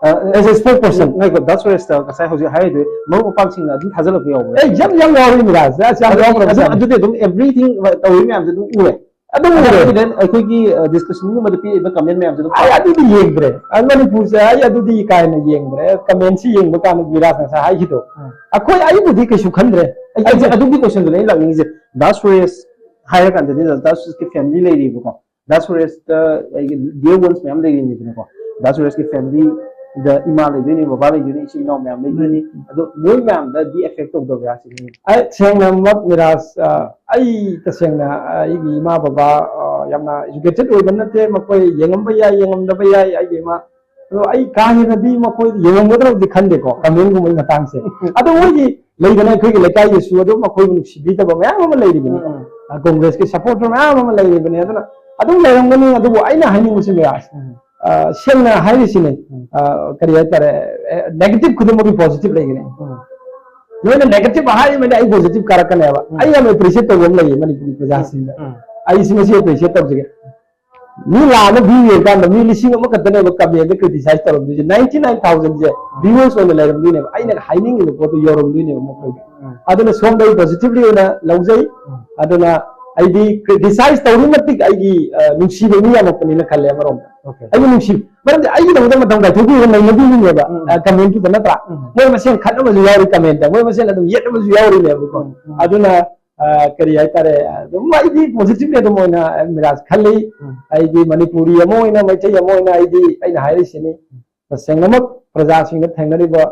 ꯑ, as a spokesperson꯫ ꯉꯥꯏꯈꯣ, ꯗꯥ ꯁꯨꯔꯦꯁꯇ ꯉꯁꯥꯏ ꯍꯧꯖꯤꯛ ꯍꯥꯏꯔꯤꯗꯨ ꯃꯔꯨꯞ ꯃꯄꯥꯡꯁꯤꯡꯅ ꯑꯗꯨꯝ ꯊꯥꯖꯜꯂꯛꯄ ꯌꯥꯎꯕ꯭ꯔꯥ? ꯑꯦ, ꯌꯥꯝ, ꯌꯥꯝ ꯌꯥꯎꯔꯤ ꯃꯤꯔꯥꯖ, ꯑꯁ, ꯌꯥꯝ ꯑꯗꯨ, ꯌꯥꯎꯈ꯭ꯔꯕ ꯑꯗꯨ, ꯖꯥꯠꯅꯤ꯫ ꯑꯗꯨꯗꯤ ꯑꯗꯨꯝ everything ꯇꯧꯔꯤ ꯃꯌꯥꯝꯁꯦ ꯑꯗꯨꯝ ꯎꯔꯦ꯫ ꯑꯗꯨꯝ ꯑꯗꯨ ꯎꯔꯦ꯫ ꯑꯗꯨꯗꯤ ꯑꯩꯈꯣꯏꯒꯤ, ꯑ, description ꯒꯨꯝꯕꯗ ꯄꯤꯔꯤꯕ comment ꯃꯌꯥꯝꯁꯦ ꯑꯗꯨꯝ ꯑꯩ ꯄꯥꯎ꯫ ꯑꯗꯨꯗꯤ ꯌꯦꯡꯗ꯭ꯔꯦ꯫ ꯑ, ꯃꯅꯤꯄꯨꯔꯁꯦ ꯑꯩ ꯑꯗꯨꯗꯤ ꯀꯥ ꯍꯦꯟꯅ ꯌꯦꯡꯗ꯭ꯔꯦ꯫ Comment ꯁꯤ ꯌꯦꯡꯕ ꯀꯥꯟꯗ ꯃꯤꯔꯥꯖ ꯉꯁꯥꯏ ꯍꯥꯏꯈꯤꯗꯣ꯫ ꯎꯝ꯫ ꯑꯩꯈꯣꯏ, ꯑꯩꯕꯨꯗꯤ ꯀꯩꯁꯨ ꯈꯟꯗ꯭ꯔꯦ꯫ ꯑꯩ ꯑꯩꯁꯦ ꯑꯗꯨꯒꯤ question ꯗꯨꯅꯦ ꯑꯩꯅ ꯂꯥꯛꯅꯤꯡꯉꯤꯁꯦ꯫ ꯗꯥ ꯁꯨꯔꯦꯁ ꯍꯥꯏꯔ ꯀꯥꯟꯗꯗꯤ ꯗꯥ ꯁꯨꯔꯦꯁꯀꯤ family ꯂꯩꯔꯤꯕꯀꯣ꯫ ꯗꯥ ꯁꯨꯔꯦꯁꯇ ꯑꯩꯒꯤ dear ones ꯃꯌꯥꯝ ꯂꯩꯔꯤꯅꯤꯗꯅꯀꯣ꯫ ꯗꯥ ꯁꯨꯔꯦꯁꯀꯤ family ꯗ ꯏꯃꯥ ꯂꯩꯗꯣꯏꯅꯤ, ꯕꯕꯥ ꯂꯩꯗꯣꯏꯅꯤ, ꯏꯆꯤꯟ ꯏꯅꯥꯎ ꯃꯌꯥꯝ ꯂꯩꯗꯣꯏꯅꯤ꯫ ꯎꯝ꯫ ꯑꯗꯣ ꯃꯣꯏ ꯃꯌꯥꯝꯗꯗꯤ affect ꯇꯧꯗꯕ꯭ꯔꯥ ꯁꯤꯅꯤ꯫ ꯑꯩ ꯁꯦꯡꯅꯃꯛ ꯃꯤꯔꯥꯖ, ꯑ, ꯑꯩ ꯇꯁꯦꯡꯅ, ꯑ, ꯑꯩꯒꯤ ꯏꯃꯥ ꯕꯕꯥ, ꯑ, ꯌꯥꯝꯅ educated ꯑꯣꯏꯕ ꯅꯠꯇꯦ, ꯃꯈꯣꯏ ꯌꯦꯡꯉꯝꯕ ꯌꯥꯏ, ꯌꯦꯡꯉꯝꯗꯕ ꯌꯥꯏ, ꯑꯩꯒꯤ ꯏꯃꯥ꯫ ꯑꯗꯣ ꯑꯩ ꯀꯥ ꯍꯦꯟꯅꯗꯤ ꯃꯈꯣꯏ ꯌꯦꯡꯉꯝꯒꯗ꯭ꯔꯕꯗꯤ ꯈꯟꯗꯦꯀꯣ, comment ꯒꯨꯝꯕꯒꯤ ꯃꯇꯥꯡꯁꯦ꯫ ꯑꯗꯣ ꯃꯣꯏꯒꯤ ꯂꯩꯗꯅ, ꯑꯩꯈꯣꯏꯒꯤ ꯂꯩꯀꯥꯏꯗꯁꯨ ꯑꯗꯨꯝ ꯃꯈꯣꯏꯕꯨ ꯅꯨꯡꯁꯤꯕꯤꯗꯕ ꯃꯌꯥꯝ ꯑꯃ ꯂꯩꯔꯤꯕꯅꯤ꯫ ꯎꯝ, ꯎꯝ꯫ ꯑ, Congress ꯀꯤ supporter ꯃꯌꯥꯝ ꯑꯃ ꯂꯩꯔꯤꯕꯅꯤ꯫ ꯑꯗꯨꯅ ꯑꯗꯨꯝ ꯂꯩꯔꯝꯒꯅꯤ, ꯑꯗꯨꯕꯨ ꯑꯩꯅ ꯍꯥꯏꯅꯤꯡꯕꯁꯤ ꯃꯤꯔꯥꯖ, ꯎꯝ꯫ ꯑ, ꯁꯦꯡꯅ ꯍꯥꯏꯔꯤꯁꯤꯅꯦ, ꯎꯝ꯫ ꯑ, ꯀꯔꯤ ꯍꯥꯏꯇꯥꯔꯦ, ꯑꯦ, negative ꯈꯨꯗꯤꯡꯃꯛꯀꯤ positive ꯂꯩꯒꯅꯤ꯫ ꯎꯝ꯫ ꯅꯣꯏꯅ negative ꯍꯥꯏꯔꯤꯕꯅꯤꯅ ꯑꯩ positive ꯀꯥꯔꯛꯀꯅꯦꯕ꯫ ꯎꯝ꯫ ꯑꯩ ꯌꯥꯝ appreciate ꯇꯧꯕ ꯑꯃ ꯂꯩꯌꯦ ꯃꯅꯤꯄꯨꯔꯒꯤ ꯄ꯭ꯔꯖꯥꯁꯤꯡꯗ꯫ ꯎꯝ꯫ ꯑꯩ ꯁꯤ ꯃꯁꯤ appreciate ꯇꯧꯖꯒꯦ꯫ ꯃꯤ ꯂꯥꯛ ꯑꯃ view ꯌꯦꯡꯉꯀꯥꯟꯗ ꯃꯤ ꯂꯤꯁꯤꯡ ꯑꯃꯈꯛꯇꯅꯦꯕ comment ꯗ criticize ꯇꯧꯔꯝꯗꯣꯏꯁꯦ꯫ Ninety nine thousand ꯁꯦ viewers ꯑꯣꯏꯅ ꯂꯩꯔꯝꯗꯣꯏꯅꯦꯕ꯫ ꯑꯩꯅ ꯍꯥꯏꯅꯤꯡꯉꯤꯕ ꯄꯣꯠꯇꯣ ꯌꯧꯔꯝꯗꯣꯏꯅꯦꯕ ꯃꯈꯣꯏꯗ꯫ ꯎꯝ꯫ ꯑꯗꯨꯅ ꯁꯣꯝꯗ ꯑꯩ positively ꯑꯣꯏꯅ ꯂꯧꯖꯩ꯫ ꯎꯝ꯫ ꯑꯗꯨꯅ ꯑꯩꯗꯤ criticize ꯇꯧꯔꯤ ꯃꯇꯤꯛ ꯑꯩꯒꯤ, ꯑ, ꯅꯨꯡꯁꯤꯕ ꯃꯤ ꯌꯥꯝꯃꯛꯄꯅꯤꯅ ꯈꯜꯂꯦ ꯑꯃꯔꯣꯝꯗ꯫ Okay꯫ ꯑꯩꯒꯤ ꯅꯨꯡꯁꯤ-, ꯃꯔꯝꯗꯤ ꯑꯩꯒꯤꯗꯃꯛꯇ ꯃꯇꯝ ꯀꯥꯏꯊꯣꯛꯄꯤꯔꯒ ꯅꯩꯅꯕꯤꯔꯤꯅꯦꯕ, ꯎꯝ꯫ ꯑ, comment ꯇꯨꯗ ꯅꯠꯇ꯭ꯔꯥ? ꯎꯝ꯫ ꯃꯣꯏ ꯃꯁꯦꯟ ꯈꯠꯅꯕꯁꯨ ꯌꯥꯎꯔꯤ comment ꯇ, ꯃꯣꯏ ꯃꯁꯦꯟ ꯑꯗꯨꯝ ꯌꯦꯠꯅꯕꯁꯨ ꯌꯥꯎꯔꯤꯅꯦꯕꯀꯣ꯫ ꯎꯝ, ꯎꯝ꯫ ꯑꯗꯨꯅ, ꯑ, ꯀꯔꯤ ꯍꯥꯏꯇꯥꯔꯦ, ꯑꯗꯨꯝ ꯑꯩꯗꯤ positively ꯑꯗꯨꯝ ꯑꯣꯏꯅ ꯃꯤꯔꯥꯖ ꯈꯜꯂꯤ꯫ ꯎꯝ꯫ ꯑꯩꯗꯤ ꯃꯅꯤꯄꯨꯔꯤ ꯑꯃ ꯑꯣꯏꯅ, ꯃꯩꯇꯩ ꯑꯃ ꯑꯣꯏꯅ ꯑꯩꯗꯤ ꯑꯩꯅ ꯍꯥꯏꯔꯤꯁꯤꯅꯤ, ꯇꯁꯦꯡꯅꯃꯛ ꯄ꯭ꯔꯖꯥꯁꯤꯡꯗ ꯊꯦꯡꯅꯔꯤꯕ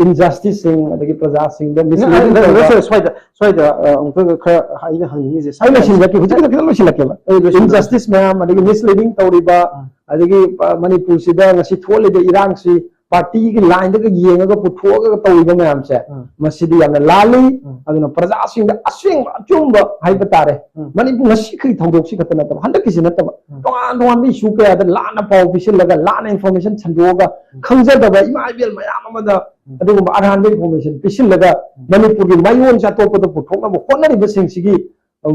injusticeꯁꯤꯡ, ꯑꯗꯒꯤ ꯄ꯭ꯔꯖꯥꯁꯤꯡꯗ ꯅ- misleading ꯅ- ꯇꯧꯕ, ꯅ- ꯁ꯭ꯋꯥꯏꯗ ꯁ꯭ꯋꯥꯏꯗ ꯑ, ꯑꯃꯨꯛꯇ ꯈꯔ ꯑꯩꯅ ꯍꯪꯅꯤꯡꯉꯤꯁꯦ ꯑꯩ ꯂꯣꯏꯁꯤꯜꯂꯛꯀꯦ, ꯍꯧꯖꯤꯛ ꯈꯤꯇꯪ ꯂꯣꯏꯁꯤꯜꯂꯛꯀꯦꯕ꯫ ꯑꯩ ꯂꯣꯏꯁꯤꯜꯂꯛꯀꯦ꯫ Injustice ꯃꯌꯥꯝ, ꯑꯗꯒꯤ misleading ꯇꯧꯔꯤꯕ, ꯎꯝ. ꯑꯗꯒꯤ ꯑ, ꯃꯅꯤꯄꯨꯔꯁꯤꯗ ꯉꯁꯤ ꯊꯣꯛꯂꯤꯕ ꯏꯔꯥꯡꯁꯤ partyꯒꯤ lineꯗꯒ ꯌꯦꯡꯉꯒ ꯄꯨꯊꯣꯛꯑꯒ ꯇꯧꯔꯤꯕ ꯃꯌꯥꯝꯁꯦ, ꯎꯝ. ꯃꯁꯤꯗꯤ ꯌꯥꯝꯅ ꯂꯥꯜꯂꯤ꯫ ꯎꯝ. ꯑꯗꯨꯅ ꯄ꯭ꯔꯖꯥꯁꯤꯡꯗ ꯑꯁꯦꯡꯕ ꯑꯆꯨꯝꯕ ꯍꯥꯏꯕ ꯇꯥꯔꯦ꯫ ꯎꯝ. ꯃꯅꯤꯄꯨꯔ ꯉꯁꯤꯈꯛꯀꯤ ꯊꯧꯗꯣꯛꯁꯤ ꯈꯛꯇ ꯅꯠꯇꯕ, ꯍꯟꯗꯛꯀꯤꯁꯤ ꯅꯠꯇꯕ, ꯎꯝ. ꯇꯣꯉꯥꯟ ꯇꯣꯉꯥꯟꯕ issue ꯀꯌꯥꯗ ꯂꯥꯟꯅ ꯄꯥꯎ ꯄꯤꯁꯤꯜꯂꯒ, ꯂꯥꯟꯅ information ꯁꯟꯗꯣꯛꯑꯒ, ꯎꯝ. ꯈꯪꯖꯗꯕ ꯏꯃꯥ ꯏꯕꯦꯜ ꯃꯌꯥꯝ ꯑꯃꯗ ꯎꯝ. ꯑꯗꯨꯒꯨꯝꯕ ꯑꯔꯥꯟꯕ information ꯄꯤꯁꯤꯜꯂꯒ, ꯎꯝ. ꯃꯅꯤꯄꯨꯔꯒꯤ ꯃꯌꯣꯟꯁꯦ ꯑꯇꯣꯞꯄꯗ ꯄꯨꯊꯣꯛꯅꯕ ꯍꯣꯠꯅꯔꯤꯕꯁꯤꯡꯁꯤꯒꯤ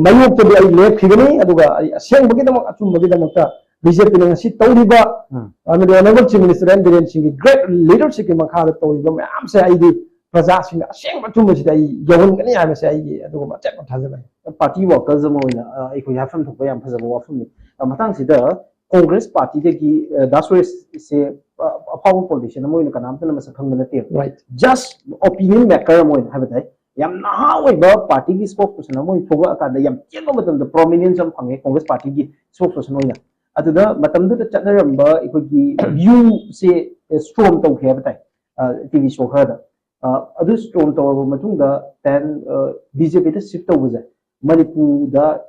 ꯃꯥꯌꯣꯛꯇꯗꯤ ꯑꯩ ꯂꯦꯞꯈꯤꯒꯅꯤ, ꯑꯗꯨꯒ ꯑꯩ ꯑꯁꯦꯡꯕꯒꯤꯗꯃꯛ, ꯑꯆꯨꯝꯕꯒꯤꯗꯃꯛꯇ BJPꯅ ꯉꯁꯤ ꯇꯧꯔꯤꯕ, ꯎꯝ. ꯑꯃꯗꯤ Honourable Chief Minister N Biren ꯁꯤꯡꯒꯤ great leadershipꯀꯤ ꯃꯈꯥꯗ ꯇꯧꯔꯤꯕ ꯃꯌꯥꯝꯁꯦ ꯑꯩꯗꯤ ꯄ꯭ꯔꯖꯥꯁꯤꯡꯗ ꯑꯁꯦꯡꯕ ꯑꯆꯨꯝꯕꯁꯤꯗ ꯑꯩ ꯌꯧꯍꯟꯒꯅꯤ ꯍꯥꯏꯕꯁꯦ ꯑꯩꯒꯤ ꯑꯗꯨꯒꯨꯝꯕ ꯑꯆꯦꯠꯄ ꯊꯥꯖꯕ ꯂꯩ꯫ Party workers ꯑꯃ ꯑꯣꯏꯅ ꯑ, ꯑꯩꯈꯣꯏ ꯍꯥꯏꯐꯝ ꯊꯣꯛꯄ ꯌꯥꯝ ꯐꯖꯕ ꯋꯥꯐꯝꯅꯤ꯫ ꯑ, ꯃꯇꯥꯡꯁꯤꯗ Congress partyꯗꯒꯤ, ꯑ, ꯗꯥ ꯁꯨꯔꯦꯁꯁꯦ, ꯑ, ꯑꯐꯥꯎꯕ politician ꯑꯃ ꯑꯣꯏꯅ ꯀꯅꯥꯝꯇꯅ ꯃꯁꯛ ꯈꯪꯕ ꯅꯠꯇꯦꯕ꯫ Right. Just opinion maker ꯑꯃ ꯑꯣꯏꯅ ꯍꯥꯏꯕ ꯇꯥꯏ, ꯌꯥꯝ ꯅꯍꯥ ꯑꯣꯏꯕ partyꯒꯤ spokesperson ꯑꯃ ꯑꯣꯏꯅ ꯊꯣꯛꯂꯛꯑꯀꯥꯟꯗ ꯌꯥꯝ ꯇꯦꯟꯕ ꯃꯇꯝꯗ prominence ꯑꯃ ꯐꯪꯉꯦ Congress partyꯒꯤ spokesperson ꯑꯣꯏꯅ꯫ ꯑꯗꯨꯗ ꯃꯇꯝꯗꯨꯗ ꯆꯠꯅꯔꯝꯕ ꯑꯩꯈꯣꯏꯒꯤ viewꯁꯦ storm ꯇꯧꯈ꯭ꯔꯦ ꯍꯥꯏꯕ ꯇꯥꯏ, TV show ꯈꯔꯗ꯫ ꯑ, ꯑꯗꯨ storm ꯇꯧꯔꯕ ꯃꯇꯨꯡꯗ then, ꯑ, BJPꯗ shift ꯇꯧꯕꯁꯦ ꯃꯅꯤꯄꯨꯔꯗ,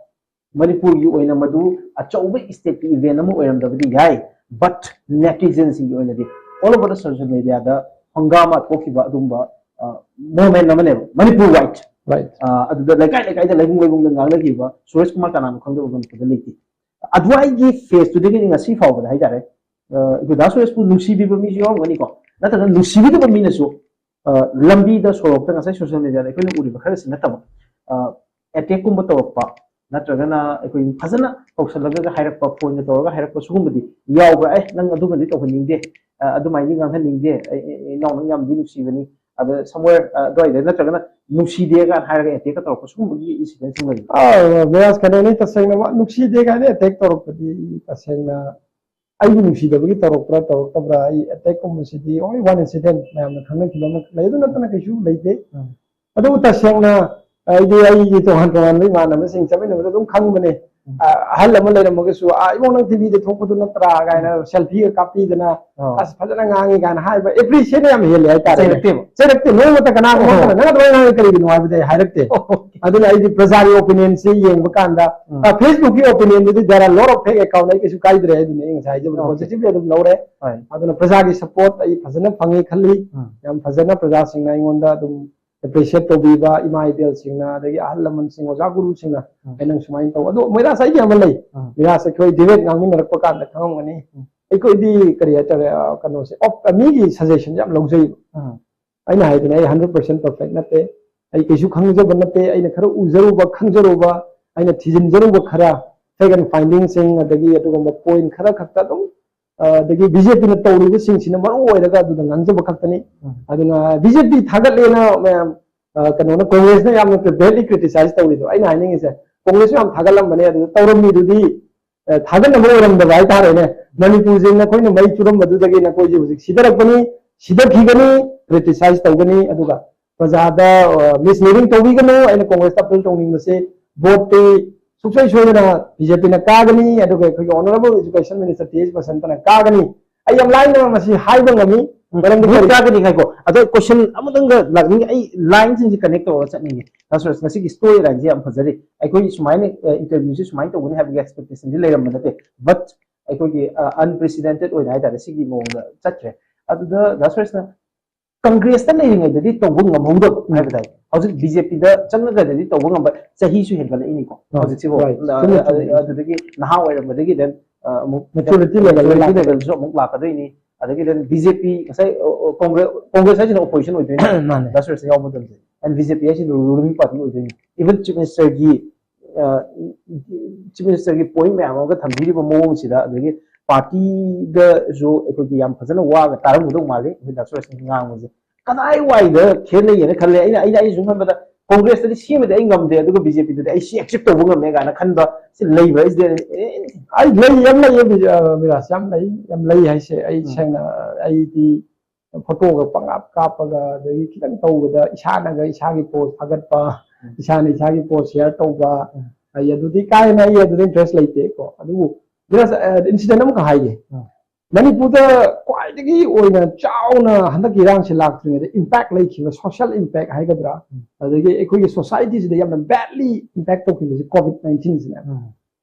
ꯃꯅꯤꯄꯨꯔꯒꯤ ꯑꯣꯏꯅ ꯃꯗꯨ ꯑꯆꯧꯕ stateꯀꯤ event ꯑꯃ ꯑꯣꯏꯔꯝꯗꯕꯗꯤ ꯌꯥꯏ, but netizenꯁꯤꯡꯒꯤ ꯑꯣꯏꯅꯗꯤ all over the social mediaꯗ ꯍꯪꯒꯥꯃ ꯊꯣꯛꯈꯤꯕ ꯑꯗꯨꯝꯕ, ꯑ, moment ꯑꯃꯅꯦꯕ ꯃꯅꯤꯄꯨꯔ wide꯫ Right. ꯑ, ꯑꯗꯨꯗ ꯂꯩꯀꯥꯏ ꯂꯩꯀꯥꯏꯗ, ꯂꯩꯕꯨꯡ ꯂꯩꯕꯨꯡꯗ ꯉꯥꯡꯅꯈꯤꯕ, ꯁꯨꯔꯦꯁ ꯀꯨꯃꯥꯔ ꯀꯅꯥꯅꯣ ꯈꯪꯗꯕ ꯃꯅꯤꯄꯨꯔꯗ ꯂꯩꯇꯦ꯫ ꯑꯗꯨꯋꯥꯏꯒꯤ phaseꯇꯨꯗꯒꯤꯗꯤ ꯉꯁꯤ ꯐꯥꯎꯕꯗ ꯍꯥꯏꯇꯥꯔꯦ, ꯑ, ꯑꯩꯈꯣꯏ ꯗꯥ ꯁꯨꯔꯦꯁꯄꯨ ꯅꯨꯡꯁꯤꯕꯤꯕ ꯃꯤꯁꯨ ꯌꯥꯎꯔꯝꯒꯅꯤꯀꯣ, ꯅꯠꯇ꯭ꯔꯒ ꯅꯨꯡꯁꯤꯕꯤꯗꯕ ꯃꯤꯅꯁꯨ, ꯑ, ꯂꯝꯕꯤꯗ, ꯁꯣꯔꯣꯛꯇ ꯉꯁꯥꯏ social mediaꯗ ꯑꯩꯈꯣꯏꯅ ꯎꯔꯤꯕ ꯈꯔꯁꯤ ꯅꯠꯇꯕ, ꯑ, attackꯀꯨꯝꯕ ꯇꯧꯔꯛꯄ, ꯅꯠꯇ꯭ꯔꯒꯅ ꯑꯩꯈꯣꯏ ꯐꯖꯅ ꯀꯧꯁꯜꯂꯒ ꯍꯥꯏꯔꯛꯄ, phoneꯒ ꯇꯧꯔꯒ ꯍꯥꯏꯔꯛꯄ ꯁꯤꯒꯨꯝꯕꯗꯤ ꯌꯥꯎꯕ꯭ꯔꯥ? "ꯑꯦ, ꯅꯪ ꯑꯗꯨꯃꯗꯤ ꯇꯧꯍꯟꯅꯤꯡꯗꯦ, ꯑ, ꯑꯗꯨꯃꯥꯏꯅꯗꯤ ꯉꯥꯡꯍꯟꯅꯤꯡꯗꯦ, ꯑꯩ, ꯑꯩ, ꯑꯩ ꯏꯅꯥꯎ ꯅꯪ ꯌꯥꯝꯗꯤ ꯅꯨꯡꯁꯤꯕꯅꯤ", ꯑꯗ somewhere, ꯑ, ꯑꯗꯨꯋꯥꯏꯗ, ꯅꯠꯇ꯭ꯔꯒꯅ "ꯅꯨꯡꯁꯤꯗꯦ" ꯀꯥꯏꯅ ꯍꯥꯏꯔꯒ attackꯀ ꯇꯧꯔꯛꯄ ꯁꯤꯒꯨꯝꯕꯒꯤ incidentꯁꯤꯡ ꯂꯩꯕ꯭ꯔꯥ? ꯑꯥ, ꯃꯌꯥꯁ ꯀꯩꯅꯣꯅꯤ, ꯇꯁꯦꯡꯅꯃꯛ ꯅꯨꯡꯁꯤꯗꯦ ꯀꯥꯏꯅ attack ꯇꯧꯔꯛꯄꯗꯤ ꯇꯁꯦꯡꯅ ꯑꯩꯒꯤ ꯅꯨꯡꯁꯤꯗꯕꯒꯤ ꯇꯧꯔꯛꯄ꯭ꯔꯥ ꯇꯧꯔꯛꯇꯕ꯭ꯔꯥ, ꯑꯩ attackꯀꯨꯝꯕꯁꯤꯗꯤ only one incident ꯃꯌꯥꯝꯅ ꯈꯪꯅꯈꯤꯕ ꯑꯃ ꯂꯩ, ꯑꯗꯨ ꯅꯠꯇꯅ ꯀꯩꯁꯨ ꯂꯩꯇꯦ꯫ ꯎꯝ. ꯑꯗꯨꯕꯨ ꯇꯁꯦꯡꯅ ꯑꯩꯗꯤ ꯑꯩꯒꯤ ꯇꯣꯉꯥꯟ ꯇꯣꯉꯥꯟꯕ ꯏꯃꯥꯟꯅꯕꯁꯤꯡ ꯆꯠꯃꯤꯟꯅꯕꯗ ꯑꯗꯨꯝ ꯈꯪꯕꯅꯦ, ꯑ, ꯑꯍꯜ ꯑꯃ ꯂꯩꯔꯝꯃꯒꯁꯨ, "ꯑ, ꯏꯕꯨꯡ, ꯅꯪ ꯇꯤꯚꯤꯗ ꯊꯣꯛꯄꯗꯨ ꯅꯠꯇ꯭ꯔꯥ?" ꯀꯥꯏꯅ ꯁꯦꯜꯐꯤꯒ ꯀꯥꯞꯄꯤꯗꯅ, ꯑꯣ꯫ "ꯑꯁ, ꯐꯖꯅ ꯉꯥꯡꯉꯤ" ꯀꯥꯏꯅ ꯍꯥꯏꯕ ꯑꯦꯄ꯭ꯔꯤꯁꯤꯌꯦꯠ ꯌꯥꯝ ꯍꯦꯜꯂꯦ ꯍꯥꯏꯇꯥꯔꯦ꯫ ꯆꯩꯔꯛꯇꯦꯕ? ꯆꯩꯔꯛꯇꯦ, ꯅꯣꯡꯃꯇ ꯀꯅꯥꯒꯨꯝꯕ ꯑꯣ꯫ ꯑꯃꯅ "ꯅꯪ ꯑꯗꯨꯃꯥꯏꯅ ꯉꯥꯡꯉꯤ ꯀꯔꯤꯒꯤꯅꯣ?" ꯍꯥꯏꯕꯗꯤ ꯑꯩ ꯍꯥꯏꯔꯛꯇꯦ꯫ ꯑꯣꯀꯦ꯫ ꯑꯗꯨꯅ ꯑꯩꯗꯤ ꯄ꯭ꯔꯖꯥꯒꯤ ꯑꯣꯄꯤꯅꯤꯌꯟꯁꯤ ꯌꯦꯡꯕ ꯀꯥꯟꯗ, ꯎꯝ꯫ ꯑ, ꯐꯦꯁꯕꯨꯛꯀꯤ ꯑꯣꯄꯤꯅꯤꯌꯟꯗꯨꯗꯤ there are lot of fake account, ꯑꯩ ꯀꯩꯁꯨ ꯀꯥꯏꯗ꯭ꯔꯦ, ꯑꯗꯨꯅ ꯑꯩ ꯉꯁꯥꯏ ꯍꯥꯏꯖꯕꯗꯣ ꯑꯣꯀꯦ꯫ ꯄꯣꯖꯤꯇꯤꯚꯂꯤ ꯑꯗꯨꯝ ꯂꯧꯔꯦ꯫ ꯍꯣꯏ꯫ ꯑꯗꯨꯅ ꯄ꯭ꯔꯖꯥꯒꯤ ꯁꯄꯣꯔꯠ ꯑꯩ ꯐꯖꯅ ꯐꯪꯉꯤ ꯈꯜꯂꯤ꯫ ꯎꯝ꯫ ꯌꯥꯝ ꯐꯖꯅ ꯄ꯭ꯔꯖꯥꯁꯤꯡꯅ ꯑꯩꯉꯣꯟꯗ ꯑꯗꯨꯝ ꯑꯦꯄ꯭ꯔꯤꯁꯤꯌꯦꯠ ꯇꯧꯕꯤꯕ, ꯏꯃꯥ ꯏꯕꯦꯜꯁꯤꯡꯅ, ꯑꯗꯒꯤ ꯑꯍꯜ ꯂꯃꯟꯁꯤꯡ, ꯑꯣꯖꯥ ꯒꯨꯔꯨꯁꯤꯡꯅ ꯎꯝ꯫ ꯑꯩ ꯅꯪ ꯁꯨꯃꯥꯏꯅ ꯇꯧ, ꯑꯗꯣ ꯃꯣꯏꯔꯥꯁ ꯑꯩꯒꯤ ꯑꯃ ꯂꯩ꯫ ꯎꯝ꯫ ꯃꯣꯏꯔꯥꯁ ꯑꯩꯈꯣꯏ ꯗꯤꯕꯦꯠ ꯉꯥꯡꯃꯤꯟꯅꯔꯛꯄ ꯀꯥꯟꯗ ꯈꯪꯉꯝꯒꯅꯤ꯫ ꯎꯝ꯫ ꯑꯩꯈꯣꯏꯗꯤ ꯀꯔꯤ ꯍꯥꯏꯇꯥꯔꯦ, ꯑ, ꯀꯩꯅꯣꯁꯦ, ꯑꯣꯞ-, ꯃꯤꯒꯤ ꯁꯖꯦꯁꯟꯁꯦ ꯌꯥꯝ ꯂꯧꯖꯩꯕ꯫ ꯎꯝ꯫ ꯑꯩꯅ ꯍꯥꯏꯗꯅ ꯑꯩ ꯍꯟꯗ꯭ꯔꯦꯠ ꯄꯥꯔꯁꯦꯟ ꯄꯔꯐꯦꯛ ꯅꯠꯇꯦ, ꯑꯩ ꯀꯩꯁꯨ ꯈꯪꯖꯕ ꯅꯠꯇꯦ, ꯑꯩꯅ ꯈꯔ ꯎꯖꯔꯨꯕ, ꯈꯪꯖꯔꯨꯕ, ꯑꯩꯅ ꯊꯤꯖꯤꯟꯖꯔꯨꯕ ꯈꯔ, ꯐꯦꯛ ꯑꯦꯟ ꯐꯥꯏꯟꯗꯤꯡꯁꯤꯡ, ꯑꯗꯒꯤ ꯑꯗꯨꯒꯨꯝꯕ ꯄꯣꯏꯟ ꯈꯔ ꯈꯛꯇ ꯑꯗꯨꯝ, ꯑ, ꯑꯗꯒꯤ ꯕꯤꯖꯦꯄꯤꯅ ꯇꯧꯔꯤꯕꯁꯤꯡꯁꯤꯅ ꯃꯔꯨ ꯑꯣꯏꯔꯒ ꯑꯗꯨꯗ ꯉꯥꯡꯖꯕ ꯈꯛꯇꯅꯤ꯫ ꯎꯝ꯫ ꯑꯗꯨꯅ ꯕꯤꯖꯦꯄꯤ ꯊꯥꯒꯠꯂꯦꯅ ꯃꯌꯥꯝ, ꯑ, ꯀꯩꯅꯣꯅ, ꯀꯣꯡꯒ꯭ꯔꯦꯁꯅ ꯌꯥꯝꯅ ꯕꯦꯗꯂꯤ ꯀ꯭ꯔꯤꯇꯤꯁꯥꯏꯖ ꯇꯧꯔꯤꯗꯣ, ꯑꯩꯅ ꯍꯥꯏꯅꯤꯡꯉꯤꯁꯦ, ꯀꯣꯡꯒ꯭ꯔꯦꯁꯁꯨ ꯌꯥꯝ ꯊꯥꯒꯠꯂꯝꯕꯅꯦ, ꯑꯗꯨꯗ ꯇꯧꯔꯝꯃꯤꯗꯨꯗꯤ ꯑ, ꯊꯥꯒꯠꯅꯕ ꯑꯣꯏꯔꯝꯗꯕ ꯍꯥꯏꯇꯥꯔꯦꯅꯦ꯫ ꯃꯅꯤꯄꯨꯔꯁꯦ ꯅꯈꯣꯏꯅ ꯃꯩ ꯆꯨꯔꯝꯕꯗꯨꯗꯒꯤ ꯅꯈꯣꯏꯁꯦ ꯍꯧꯖꯤꯛ ꯁꯤꯊꯔꯛꯄꯅꯤ, ꯁꯤꯊꯈꯤꯒꯅꯤ, ꯀ꯭ꯔꯤꯇꯤꯁꯥꯏꯖ ꯇꯧꯒꯅꯤ, ꯑꯗꯨꯒ ꯄ꯭ꯔꯖꯥꯗ, ꯑ, ꯃꯤꯁꯂꯤꯗꯤꯡ ꯇꯧꯕꯤꯒꯅꯨ꯫ ꯑꯩꯅ ꯀꯣꯡꯒ꯭ꯔꯦꯁꯇ ꯑꯄꯤꯜ ꯇꯧꯅꯤꯡꯕꯁꯦ, ꯚꯣꯠꯇꯤ ꯁꯨꯡꯁꯣꯏ ꯁꯣꯏꯗꯅ ꯕꯤꯖꯦꯄꯤꯅ ꯀꯥꯒꯅꯤ, ꯑꯗꯨꯒ ꯑꯩꯈꯣꯏꯒꯤ honourable education minister T H ꯕꯁꯟꯇꯅ ꯀꯥꯒꯅꯤ꯫ ꯑꯩ ꯌꯥꯝ ꯂꯥꯏꯅ ꯃꯁꯤ ꯍꯥꯏꯕ ꯉꯝꯃꯤ, ꯃꯔꯝꯗꯤ ꯚꯣꯠ ꯀꯔꯤ- ꯀꯥꯒꯅꯤ ꯍꯥꯏꯀꯣ꯫ ꯑꯗꯣ ꯀꯣꯏꯁꯟ ꯑꯃꯇꯪꯒ ꯂꯥꯛꯅꯤꯡꯉꯤ, ꯑꯩ ꯂꯥꯏꯟꯁꯤꯡꯁꯦ ꯀꯅꯦꯛ ꯇꯧꯔꯒ ꯆꯠꯅꯤꯡꯉꯤ꯫ ꯗꯥ ꯁꯨꯔꯦꯁ, ꯉꯁꯤꯒꯤ ꯁ꯭ꯇꯣꯔꯤ ꯂꯥꯏꯟꯁꯦ ꯌꯥꯝ ꯐꯖꯔꯤ꯫ ꯑꯩꯈꯣꯏ ꯁꯨꯃꯥꯏꯅ, ꯑ, ꯏꯟꯇꯔꯚ꯭ꯌꯨꯁꯦ ꯁꯨꯃꯥꯏꯅ ꯇꯧꯒꯅꯤ ꯍꯥꯏꯕꯒꯤ ꯑꯦꯛꯁꯄꯦꯛꯇꯦꯁꯟꯗꯤ ꯂꯩꯔꯝꯕ ꯅꯠꯇꯦ꯫ ꯕꯠ ꯑꯩꯈꯣꯏꯒꯤ, ꯑ, ꯑꯟꯄ꯭ꯔꯤꯁꯤꯗꯦꯟꯇꯦꯠ ꯑꯣꯏꯅ ꯍꯥꯏꯇꯥꯔꯦ, ꯁꯤꯒꯤ ꯃꯑꯣꯡꯗ ꯆꯠꯈ꯭ꯔꯦ꯫ ꯑꯗꯨꯗ ꯗꯥ ꯁꯨꯔꯦꯁꯅ ꯀꯪꯒ꯭ꯔꯦꯁꯇ ꯂꯩꯔꯤꯉꯩꯗꯗꯤ ꯇꯧꯕ ꯉꯝꯍꯧꯗꯕ ꯍꯥꯏꯕ ꯇꯥꯏ꯫ ꯍꯧꯖꯤꯛ ꯕꯤꯖꯦꯄꯤꯗ ꯆꯪꯉꯒꯗꯤ ꯇꯧꯕ ꯉꯝꯕ ꯆꯍꯤꯁꯨ ꯍꯦꯟꯒꯠꯂꯛꯏꯅꯤꯀꯣ꯫ ꯍꯣꯏ, ꯍꯧꯖꯤꯛꯁꯤꯕꯨ ꯍꯣꯏ, ꯑ, ꯆꯨꯝꯃꯦ, ꯑ, ꯆꯨꯝꯃꯦ, ꯆꯨꯝꯃꯦ꯫ ꯑꯗꯨꯗꯒꯤ ꯅꯍꯥ ꯑꯣꯏꯔꯝꯕꯗꯒꯤ then, ꯑ, ꯑꯃꯨꯛ Maturity level ꯗ maturity ꯂꯥꯛꯀꯗꯣꯏꯅꯤ꯫ level ꯁꯨ ꯑꯃꯨꯛ ꯂꯥꯛꯀꯗꯣꯏꯅꯤ꯫ ꯑꯗꯒꯤ then ꯕꯤꯖꯦꯄꯤ ꯉꯁꯥꯏ, ꯑ, ꯑ, ꯀꯣꯡꯒ꯭ꯔꯦꯁ, ꯀꯣꯡꯒ꯭ꯔꯦꯁ ꯍꯥꯏꯁꯤꯅ ꯑꯣꯄꯣꯖꯤꯁꯟ ꯑꯣꯏꯗꯣꯏꯅꯤ꯫ ꯃꯥꯅꯦ꯫ ꯗꯥ ꯁꯨꯔꯦꯁ ꯌꯥꯎꯕ ꯃꯇꯝꯗ꯫ And ꯕꯤꯖꯦꯄꯤ ꯍꯥꯏꯁꯤꯅ ꯔꯨꯂꯤꯡ ꯄꯥꯔꯇꯤ ꯑꯣꯏꯗꯣꯏꯅꯤ꯫ Even ꯆꯤꯐ ꯃꯤꯅꯤꯁꯇꯔꯒꯤ, ꯑ, ꯆꯤꯐ ꯃꯤꯅꯤꯁꯇꯔꯒꯤ ꯄꯣꯏꯟ ꯃꯌꯥꯝ ꯑꯃꯒ ꯊꯝꯕꯤꯔꯤꯕ ꯃꯑꯣꯡꯁꯤꯗ, ꯑꯗꯒꯤ ꯄꯥꯔꯇꯤꯗꯁꯨ ꯑꯩꯈꯣꯏꯒꯤ ꯌꯥꯝ ꯐꯖꯅ ꯋꯥꯒ ꯇꯥꯔꯝꯒꯗꯧ ꯃꯥꯜꯂꯤ ꯑꯩꯈꯣꯏ ꯗꯥ ꯁꯨꯔꯦꯁꯅ ꯉꯥꯡꯕꯁꯦ꯫ ꯀꯗꯥꯏꯋꯥꯏꯗ ꯈꯦꯠꯅꯩꯌꯦꯅ ꯈꯜꯂꯦ? ꯑꯩꯅ, ꯑꯩꯅ, ꯑꯩꯅ ꯁꯨꯝ ꯈꯟꯕꯗ ꯀꯣꯡꯒ꯭ꯔꯦꯁꯇꯗꯤ ꯁꯤꯃꯗꯤ ꯑꯩ ꯉꯝꯗꯦ, ꯑꯗꯨꯒ ꯕꯤꯖꯦꯄꯤꯗꯗꯤ ꯑꯩ ꯁꯤ ꯑꯦꯛꯁꯦꯞ ꯇꯧꯕ ꯉꯝꯃꯦ ꯀꯥꯏꯅ ꯈꯟꯕ ꯁꯤ ꯂꯩꯕ꯭ꯔꯥ? Is there any- ꯑꯩ ꯂꯩ, ꯌꯥꯝ ꯂꯩꯌꯦ, ꯕꯤ-, ꯑ, ꯕꯤꯔꯥꯖ, ꯌꯥꯝ ꯂꯩ, ꯌꯥꯝ ꯂꯩ ꯍꯥꯏꯁꯦ꯫ ꯑꯩ ꯎꯝ꯫ ꯁꯦꯡꯅ, ꯑꯩꯗꯤ ꯐꯣꯇꯣꯒ ꯄꯪꯀꯥꯞ ꯀꯥꯞꯄꯒ, ꯑꯗꯒꯤ ꯈꯤꯇꯪ ꯇꯧꯕꯗ ꯏꯁꯥꯅꯒ ꯏꯁꯥꯒꯤ ꯄꯣꯁ ꯊꯥꯒꯠꯄ, ꯎꯝ꯫ ꯏꯁꯥꯅ ꯏꯁꯥꯒꯤ ꯄꯣꯁ ꯁꯤꯌꯥꯔ ꯇꯧꯕ, ꯎꯝ꯫ ꯑꯩ ꯑꯗꯨꯗꯤ ꯀꯥ ꯍꯦꯟꯅ ꯑꯩ ꯑꯗꯨꯗ interest ꯂꯩꯇꯦꯀꯣ꯫ ꯑꯗꯨꯕꯨ just incident ꯑꯃꯈꯛ ꯍꯥꯏꯒꯦ꯫ ꯎꯝ. ꯃꯅꯤꯄꯨꯔꯗ ꯈ꯭ꯋꯥꯏꯗꯒꯤ ꯑꯣꯏꯅ ꯆꯥꯎꯅ ꯍꯟꯗꯛꯀꯤ ꯏꯔꯥꯡꯁꯦ ꯂꯥꯛꯇ꯭ꯔꯤꯉꯩꯗ impact ꯂꯩꯈꯤꯕ, social impact ꯍꯥꯏꯒꯗ꯭ꯔꯥ, ꯎꯝ. ꯑꯗꯒꯤ ꯑꯩꯈꯣꯏꯒꯤ society ꯁꯤꯗ ꯌꯥꯝꯅ badly impact ꯇꯧꯈꯤꯕꯁꯦ COVID nineteen ꯁꯤꯅ꯫ ꯎꯝ.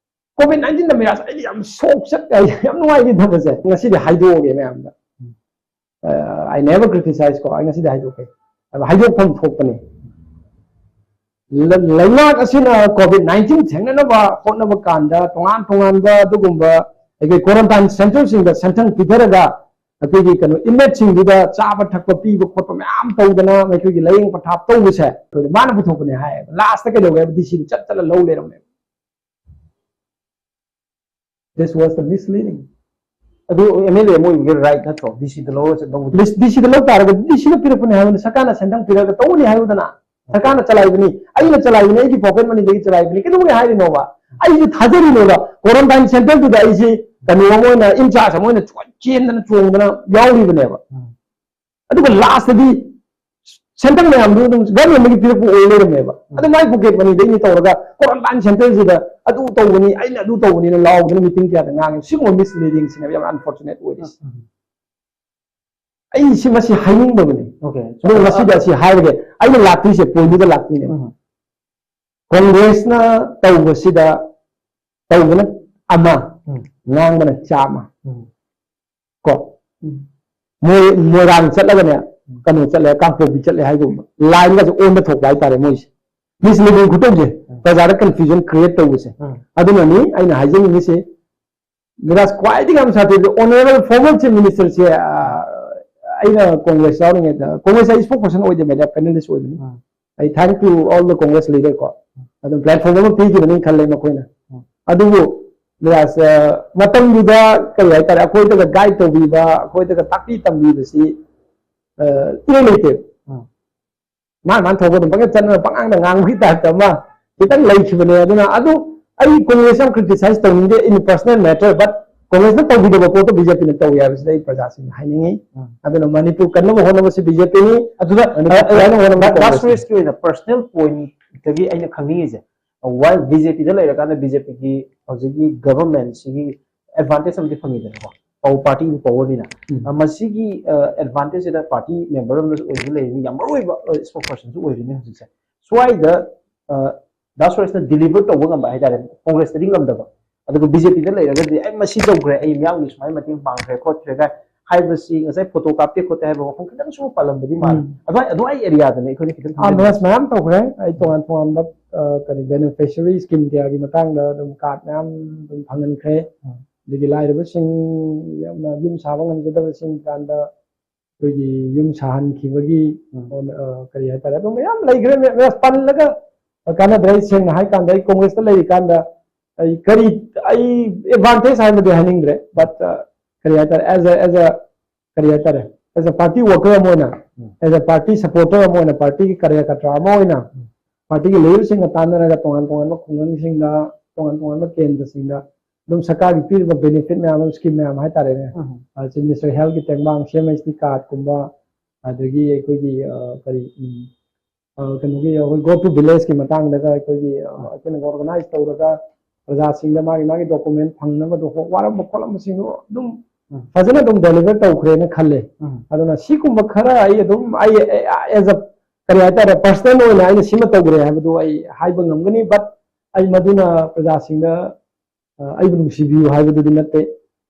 COVID nineteen ꯅ ꯃꯤꯔꯥꯁ ꯑꯩꯗꯤ ꯌꯥꯝ ꯁꯣꯛ ꯆꯠ ꯌꯥꯝ ꯅꯨꯡꯉꯥꯏꯈꯤꯗꯕꯁꯦ ꯉꯁꯤꯗꯤ ꯍꯥꯏꯗꯣꯛꯑꯒꯦ ꯃꯌꯥꯝꯗ꯫ ꯎꯝ. I never criticize ꯀꯣ, ꯑꯩ ꯉꯁꯤꯗꯤ ꯍꯥꯏꯗꯣꯛꯀꯦ꯫ ꯑꯗꯣ ꯍꯥꯏꯗꯣꯛꯐꯝ ꯊꯣꯛꯄꯅꯤ꯫ ꯂ- ꯂꯩꯉꯥꯛ ꯑꯁꯤꯅ COVID nineteen ꯊꯦꯡꯅꯅꯕ ꯍꯣꯠꯅꯕ ꯀꯥꯟꯗ ꯇꯣꯉꯥꯟ ꯇꯣꯉꯥꯟꯕ ꯑꯗꯨꯒꯨꯝꯕ ꯑꯩꯈꯣꯏ quarantine centre ꯁꯤꯡꯗ ꯁꯦꯟꯊꯪ ꯄꯤꯊꯔꯒ ꯑꯩꯈꯣꯏꯒꯤ ꯀꯩꯅꯣ inmate ꯁꯤꯡꯗꯨꯗ ꯆꯥꯕ ꯊꯛꯄ ꯄꯤꯕ ꯈꯣꯠꯄ ꯃꯌꯥꯝ ꯇꯧꯗꯅ ꯑꯩꯈꯣꯏꯒꯤ ꯂꯥꯏꯌꯦꯡ ꯄꯊꯥꯞ ꯇꯧꯕꯁꯦ ꯑꯩꯈꯣꯏꯗ ꯃꯥꯅ ꯄꯨꯊꯣꯛꯄꯅꯦ ꯍꯥꯏꯌꯦꯕ꯫ Last ꯇ ꯀꯩꯗꯧꯒꯦ ꯍꯥꯏꯕ, D C ꯗ ꯆꯠ ꯆꯠꯂ ꯂꯧ ꯂꯩꯔꯝꯃꯦꯕ꯫ This was the misleading. ꯑꯗꯨ MLA ꯑꯃ ꯑꯣꯏꯕꯒꯤ right ꯅꯠꯇ꯭ꯔꯣ? DC ꯗ ꯂꯧꯔ ꯆꯠ- ꯂꯧꯕꯗꯤ? ꯗꯤ ꯁꯤꯗ ꯂꯧ ꯇꯥꯔꯒꯗꯤ ꯗꯤ ꯁꯤꯅ ꯄꯤꯔꯛꯄꯅꯦ ꯍꯥꯏꯕꯅꯤ, ꯁꯔꯀꯥꯔꯅ ꯁꯦꯟꯊꯪ ꯄꯤꯔꯒ ꯇꯧꯕꯅꯤ ꯍꯥꯏꯌꯨꯗꯅ꯫ ꯁꯔꯀꯥꯔꯅ ꯆꯂꯥꯏꯕꯅꯤ, ꯑꯩꯅ ꯆꯂꯥꯏꯕꯅꯤ, ꯑꯩꯒꯤ pocket money ꯗꯒꯤ ꯆꯂꯥꯏꯕꯅꯤ꯫ ꯀꯩꯗꯧꯕꯒꯤ ꯍꯥꯏꯔꯤꯅꯣꯕ? ꯑꯩꯁꯦ ꯊꯥꯖꯔꯤꯅꯦꯕ꯫ Quarantine centre ꯗꯨꯗ ꯑꯩꯁꯦ ꯀꯩꯅꯣ ꯑꯃ ꯑꯣꯏꯅ, in charge ꯑꯃ ꯑꯣꯏꯅ ꯆꯦꯟꯗꯅ ꯆꯣꯡꯗꯅ ꯌꯥꯎꯔꯤꯕꯅꯦꯕ꯫ ꯎꯝ. ꯑꯗꯨꯒ last ꯇꯗꯤ ꯁꯦꯟꯊꯪ ꯃꯌꯥꯝꯗꯨ ꯑꯗꯨꯝ government ꯇꯒꯤ ꯄꯤꯔꯛꯄ ꯑꯣꯏ ꯂꯩꯔꯝꯃꯦꯕ꯫ ꯑꯗꯨ ꯃꯥꯏ pocket money ꯗꯩꯅꯤ ꯇꯧꯔꯒ quarantine centre ꯁꯤꯗ ꯑꯗꯨ ꯇꯧꯕꯅꯤ, ꯑꯩꯅ ꯑꯗꯨ ꯇꯧꯕꯅꯤꯅ ꯂꯥꯎꯗꯅ meeting ꯀꯌꯥꯗ ꯉꯥꯡꯉꯦ꯫ ꯁꯤꯒꯨꯝꯕ misleading ꯁꯤꯅꯦꯕ ꯌꯥꯝ unfortunate ꯑꯣꯏꯔꯤꯁꯦ꯫ ꯎꯝ. ꯑꯩ ꯁꯤ ꯃꯁꯤ ꯍꯥꯏꯅꯤꯡꯗꯕꯅꯤ꯫ Okay. ꯑꯗꯣ ꯉꯁꯤꯗ ꯑꯁꯤ ꯍꯥꯏꯔꯒꯦ, ꯑꯩꯅ ꯂꯥꯛꯇꯣꯏꯁꯦ point ꯗꯨꯗ ꯂꯥꯛꯇꯣꯏꯅꯦꯕ꯫ ꯎꯝ. Congress ꯅ ꯇꯧꯕꯁꯤꯗ, ꯇꯧꯕꯅ ꯑꯃ, ꯎꯝ. ꯉꯥꯡꯕꯅ ꯆꯥꯝꯃ꯫ ꯎꯝ. ꯀꯣ? ꯎꯝ. ꯃꯣꯏ ꯃꯣꯏꯔꯥꯡ ꯆꯠꯂꯒꯅꯦ, ꯀꯩꯅꯣ ꯆꯠꯂꯦ, ꯀꯥꯡꯄꯣꯛꯄꯤ ꯆꯠꯂꯦ ꯍꯥꯏꯒꯨꯝꯕ꯫ Line ꯒꯁꯦ ꯑꯣꯟꯕ ꯊꯣꯛꯄ ꯍꯥꯏꯇꯥꯔꯦ ꯃꯣꯏꯁꯦ꯫ Misleading ꯈꯨꯇꯧꯁꯦ, ꯎꯝ. ꯄ꯭ꯔꯖꯥꯗ confusion create ꯇꯧꯕꯁꯦ꯫ ꯎꯝ. ꯑꯗꯨꯅꯅꯤ ꯑꯩꯅ ꯍꯥꯏꯖꯅꯤꯡꯉꯤꯁꯦ, ꯃꯤꯔꯥꯖ ꯈ꯭ꯋꯥꯏꯗꯒꯤ ꯌꯥꯝ ꯁꯥꯊꯤꯕꯗꯤ honourable former chief minister ꯁꯦ, ꯑ, ꯑꯩꯅ Congress ꯌꯥꯎꯔꯤꯉꯩꯗ, Congress ꯑꯩ spokesperson ꯑꯣꯏꯗꯦ, media panelist ꯑꯣꯏꯕꯅꯤ꯫ ꯎꯝ. ꯑꯩ thank to all the Congress leader ꯀꯣ꯫ ꯑꯗꯨꯝ platform ꯑꯃ ꯄꯤꯈꯤꯕꯅꯤ ꯈꯜꯂꯦ ꯃꯈꯣꯏꯅ꯫ ꯎꯝ. ꯑꯗꯨꯕꯨ ꯃꯤꯔꯥꯖ, ꯑ, ꯃꯇꯝꯗꯨꯗ ꯀꯔꯤ ꯍꯥꯏꯇꯥꯔꯦ, ꯑꯩꯈꯣꯏꯗꯒ guide ꯇꯧꯕꯤꯕ, ꯑꯩꯈꯣꯏꯗꯒ ꯇꯥꯛꯄꯤ ꯇꯝꯕꯤꯕꯁꯤ, ꯑ, ꯏꯔꯩ ꯂꯩꯇꯦ꯫ ꯎꯝ. ꯃꯥꯅ ꯃꯥꯅ ꯊꯣꯛꯄ ꯑꯗꯨꯝ ꯄꯪꯆꯠ ꯆꯠꯂꯒ ꯄꯪꯉꯥꯡꯗ ꯉꯥꯡꯕꯒꯤ type ꯇ ꯑꯃ ꯈꯤꯇꯪ ꯂꯩꯈꯤꯕꯅꯦ꯫ ꯑꯗꯨꯅ ꯑꯗꯨ ꯑꯩ Congress ꯌꯥꯝ criticize ꯇꯧꯅꯤꯡꯗꯦ in personal matter, but Congress ꯅ ꯇꯧꯕꯤꯗꯕ ꯄꯣꯠꯇꯣ B J P ꯅ ꯇꯧꯏ ꯍꯥꯏꯕꯁꯤꯗ ꯑꯩ ꯄ꯭ꯔꯖꯥꯁꯤꯡꯗ ꯍꯥꯏꯅꯤꯡꯉꯤ꯫ ꯎꯝ. ꯑꯗꯨꯅ ꯃꯅꯤꯄꯨꯔ ꯀꯟꯅꯕ ꯍꯣꯠꯅꯕꯁꯤ B J P ꯅꯤ꯫ ꯑꯗꯨꯗ ꯃꯅꯤꯄꯨꯔ ꯀꯟꯅꯕ ꯍꯣꯠꯅꯕ ꯗꯥ Congress ꯅꯤ꯫ ꯁꯨꯔꯦꯁꯀꯤ ꯑꯣꯏꯅ personal point ꯇꯒꯤ ꯑꯩꯅ ꯈꯪꯅꯤꯡꯉꯤꯁꯦ, ꯋꯥꯏ ꯕꯤ ꯖꯦ ꯄꯤꯗ ꯂꯩꯔꯀꯥꯟꯗ ꯕꯤ ꯖꯦ ꯄꯤꯒꯤ ꯍꯧꯖꯤꯛꯀꯤ ꯒꯚꯔꯟꯃꯦꯟꯁꯤꯒꯤ ꯑꯦꯗꯚꯥꯟꯇꯦꯖ ꯑꯃꯗꯤ ꯐꯪꯉꯤꯗꯅꯀꯣ, ꯄꯥꯔꯇꯤꯒꯤ ꯄꯋꯔꯅꯤꯅ꯫ ꯎꯝ꯫ ꯑ, ꯃꯁꯤꯒꯤ ꯑꯦꯗꯚꯥꯟꯇꯦꯖꯁꯤꯗ ꯄꯥꯔꯇꯤ ꯃꯦꯝꯕꯔ ꯑꯃꯁꯨ ꯑꯣꯏꯕꯁꯨ ꯂꯩꯔꯤꯅꯤ, ꯌꯥꯝ ꯃꯔꯨ ꯑꯣꯏꯕ ꯏꯁꯄꯣꯛ ꯄꯔꯁꯟꯁꯨ ꯑꯣꯏꯔꯤꯅꯤ ꯍꯧꯖꯤꯛꯁꯦ꯫ ꯁ꯭ꯋꯥꯏꯗ ꯑ, ꯗꯥ ꯁꯨꯔꯦꯁꯅ ꯗꯤꯂꯤꯚꯔ ꯇꯧꯕ ꯉꯝꯕ ꯍꯥꯏꯇꯥꯔꯦ, ꯀꯣꯡꯒ꯭ꯔꯦꯁꯇꯗꯤ ꯉꯝꯗꯕ꯫ ꯑꯗꯨꯒ ꯕꯤ ꯖꯦ ꯄꯤꯗ ꯂꯩꯔꯒꯗꯤ ꯑꯩ ꯃꯁꯤ ꯇꯧꯈ꯭ꯔꯦ, ꯑꯩ ꯃꯤꯌꯥꯝꯒꯤ ꯁꯨꯃꯥꯏꯅ ꯃꯇꯦꯡ ꯄꯥꯡꯈ꯭ꯔꯦ ꯈꯣꯠꯈ꯭ꯔꯦ ꯀꯥꯏ ꯍꯥꯏꯕꯁꯤ ꯉꯁꯥꯏ ꯐꯣꯇꯣ ꯀꯥꯞꯇꯦ ꯈꯣꯠꯇꯦ ꯍꯥꯏꯕ ꯋꯥꯐꯝ ꯈꯤꯇꯪꯁꯨ ꯄꯜꯂꯝꯕꯗꯤ ꯃꯥꯜꯂꯤ꯫ ꯎꯝ꯫ ꯑꯗꯨꯋꯥꯏ ꯑꯗꯨꯋꯥꯏ ꯑꯦꯔꯤꯌꯥꯗꯅꯦ ꯑꯩꯈꯣꯏꯅ ꯈꯤꯇꯪ ꯑꯥ, ꯈꯪꯖꯅꯤꯡꯕ꯫ ꯃꯌꯥꯝ ꯇꯧꯈ꯭ꯔꯦ꯫ ꯑꯩ ꯇꯣꯉꯥꯟ ꯇꯣꯉꯥꯟꯕ ꯑ, ꯀꯔꯤ ꯕꯦꯅꯤꯐꯤꯁꯔꯤ ꯁ꯭ꯀꯤꯝ ꯀꯌꯥꯒꯤ ꯃꯇꯥꯡꯗ ꯑꯗꯨꯝ ꯀꯥꯔꯗ ꯃꯌꯥꯝ ꯑꯗꯨꯝ ꯐꯪꯍꯟꯈ꯭ꯔꯦ꯫ ꯎꯝ꯫ ꯑꯗꯒꯤ ꯂꯥꯏꯔꯕꯁꯤꯡ, ꯌꯥꯝꯅ ꯌꯨꯝ ꯁꯥꯕ ꯉꯝꯖꯗꯕꯁꯤꯡ ꯀꯥꯟꯗ ꯑꯩꯈꯣꯏꯒꯤ ꯌꯨꯝ ꯁꯥꯍꯟꯈꯤꯕꯒꯤ ꯎꯝ꯫ ꯑ, ꯀꯔꯤ ꯍꯥꯏꯇꯥꯔꯦ, ꯑꯗꯨꯝ ꯃꯌꯥꯝ ꯂꯩꯈ꯭ꯔꯦ꯫ ꯃꯌꯥꯝ ꯄꯜꯂꯒ ꯀꯥꯟꯅꯗ꯭ꯔꯦ꯫ ꯑꯩ ꯁꯦꯡꯅ ꯍꯥꯏ ꯀꯥꯟꯗ ꯑꯩ ꯀꯣꯡꯒ꯭ꯔꯦꯁꯇ ꯂꯩꯔꯤꯀꯥꯟꯗ ꯑꯩ ꯀꯔꯤ, ꯑꯩ ꯑꯦꯗꯚꯥꯟꯇꯦꯖ ꯍꯥꯏꯕꯗꯤ ꯍꯥꯏꯅꯤꯡꯗ꯭ꯔꯦ, ꯕꯠ ꯀꯔꯤ ꯍꯥꯏꯇꯥꯔꯦ, ꯑꯦꯖ ꯑꯦꯖ ꯀꯔꯤ ꯍꯥꯏꯇꯥꯔꯦ, ꯑꯦꯖ ꯑ ꯄꯥꯔꯇꯤ ꯋꯥꯔꯀꯔ ꯑꯃ ꯑꯣꯏꯅ, ꯎꯝ꯫ ꯑꯦꯖ ꯑ ꯄꯥꯔꯇꯤ ꯁꯄꯣꯔꯇꯔ ꯑꯃ ꯑꯣꯏꯅ, ꯄꯥꯔꯇꯤꯒꯤ ꯀꯥꯔꯌꯀꯔꯇꯥ ꯑꯃ ꯑꯣꯏꯅ, ꯎꯝ꯫ ꯄꯥꯔꯇꯤꯒꯤ ꯂꯤꯗꯔꯁꯤꯡꯒ ꯇꯥꯟꯅꯔꯒ ꯇꯣꯉꯥꯟ ꯇꯣꯉꯥꯟꯕ ꯈꯨꯡꯒꯪꯁꯤꯡꯗ, ꯇꯣꯉꯥꯟ ꯇꯣꯉꯥꯟꯕ ꯀꯦꯟꯗ꯭ꯔꯁꯤꯡꯗ ꯑꯗꯨꯝ ꯁꯔꯀꯥꯔꯒꯤ ꯄꯤꯔꯤꯕ ꯕꯦꯅꯤꯐꯤꯠ ꯃꯌꯥꯝ ꯑꯃ, ꯁ꯭ꯀꯤꯝ ꯃꯌꯥꯝ ꯍꯥꯏꯇꯥꯔꯦꯅꯦ, ꯎꯝ꯫ ꯆꯤꯐ ꯃꯤꯅꯤꯁꯇꯔ ꯍꯦꯜꯊꯀꯤ ꯇꯦꯡꯕꯥꯡ, ꯁꯤ ꯑꯦꯝ ꯑꯩꯆ ꯇꯤ ꯀꯥꯔꯗꯀꯨꯝꯕ, ꯑꯗꯒꯤ ꯑꯩꯈꯣꯏꯒꯤ ꯑ, ꯀꯔꯤ ꯎꯝ, ꯑ, ꯀꯩꯅꯣꯒꯤ ꯑꯩꯈꯣꯏ ꯒꯣ ꯇꯨ ꯚꯤꯂꯦꯖꯀꯤ ꯃꯇꯥꯡꯗꯒ ꯑꯩꯈꯣꯏꯒꯤ ꯑ, ꯑꯩꯈꯣꯏꯅ ꯑꯣꯔꯒꯅꯥꯏꯖ ꯇꯧꯔꯒ ꯄ꯭ꯔꯖꯥꯁꯤꯡꯗ ꯃꯥꯒꯤ ꯃꯥꯒꯤ ꯗꯣꯀꯨꯃꯦꯟ ꯐꯪꯅꯕꯗꯣ ꯍꯣ- ꯋꯥꯔꯝꯕ ꯈꯣꯠꯂꯝꯕꯁꯤꯡꯗꯣ ꯑꯗꯨꯝ ꯎꯝ꯫ ꯐꯖꯅ ꯑꯗꯨꯝ ꯗꯦꯂꯤꯚꯔ ꯇꯧꯈ꯭ꯔꯦꯅ ꯈꯜꯂꯦ꯫ ꯎꯝ꯫ ꯑꯗꯨꯅ ꯁꯤꯒꯨꯝꯕ ꯈꯔ ꯑꯩ ꯑꯗꯨꯝ ꯑꯩ ꯑꯦꯖ ꯑ ꯀꯔꯤ ꯍꯥꯏꯇꯥꯔꯦ, ꯄꯔꯁꯅꯦꯜ ꯑꯣꯏꯅ ꯑꯩꯅ ꯁꯤꯃ ꯇꯧꯈ꯭ꯔꯦ ꯍꯥꯏꯕꯗꯨ ꯑꯩ ꯍꯥꯏꯕ ꯉꯝꯒꯅꯤ, ꯕꯠ ꯑꯩ ꯃꯗꯨꯅ ꯄ꯭ꯔꯖꯥꯁꯤꯡꯗ ꯑ, ꯑꯩꯕꯨ ꯅꯨꯡꯁꯤꯕꯤꯌꯨ ꯍꯥꯏꯕꯗꯨꯗꯤ ꯅꯠꯇꯦ,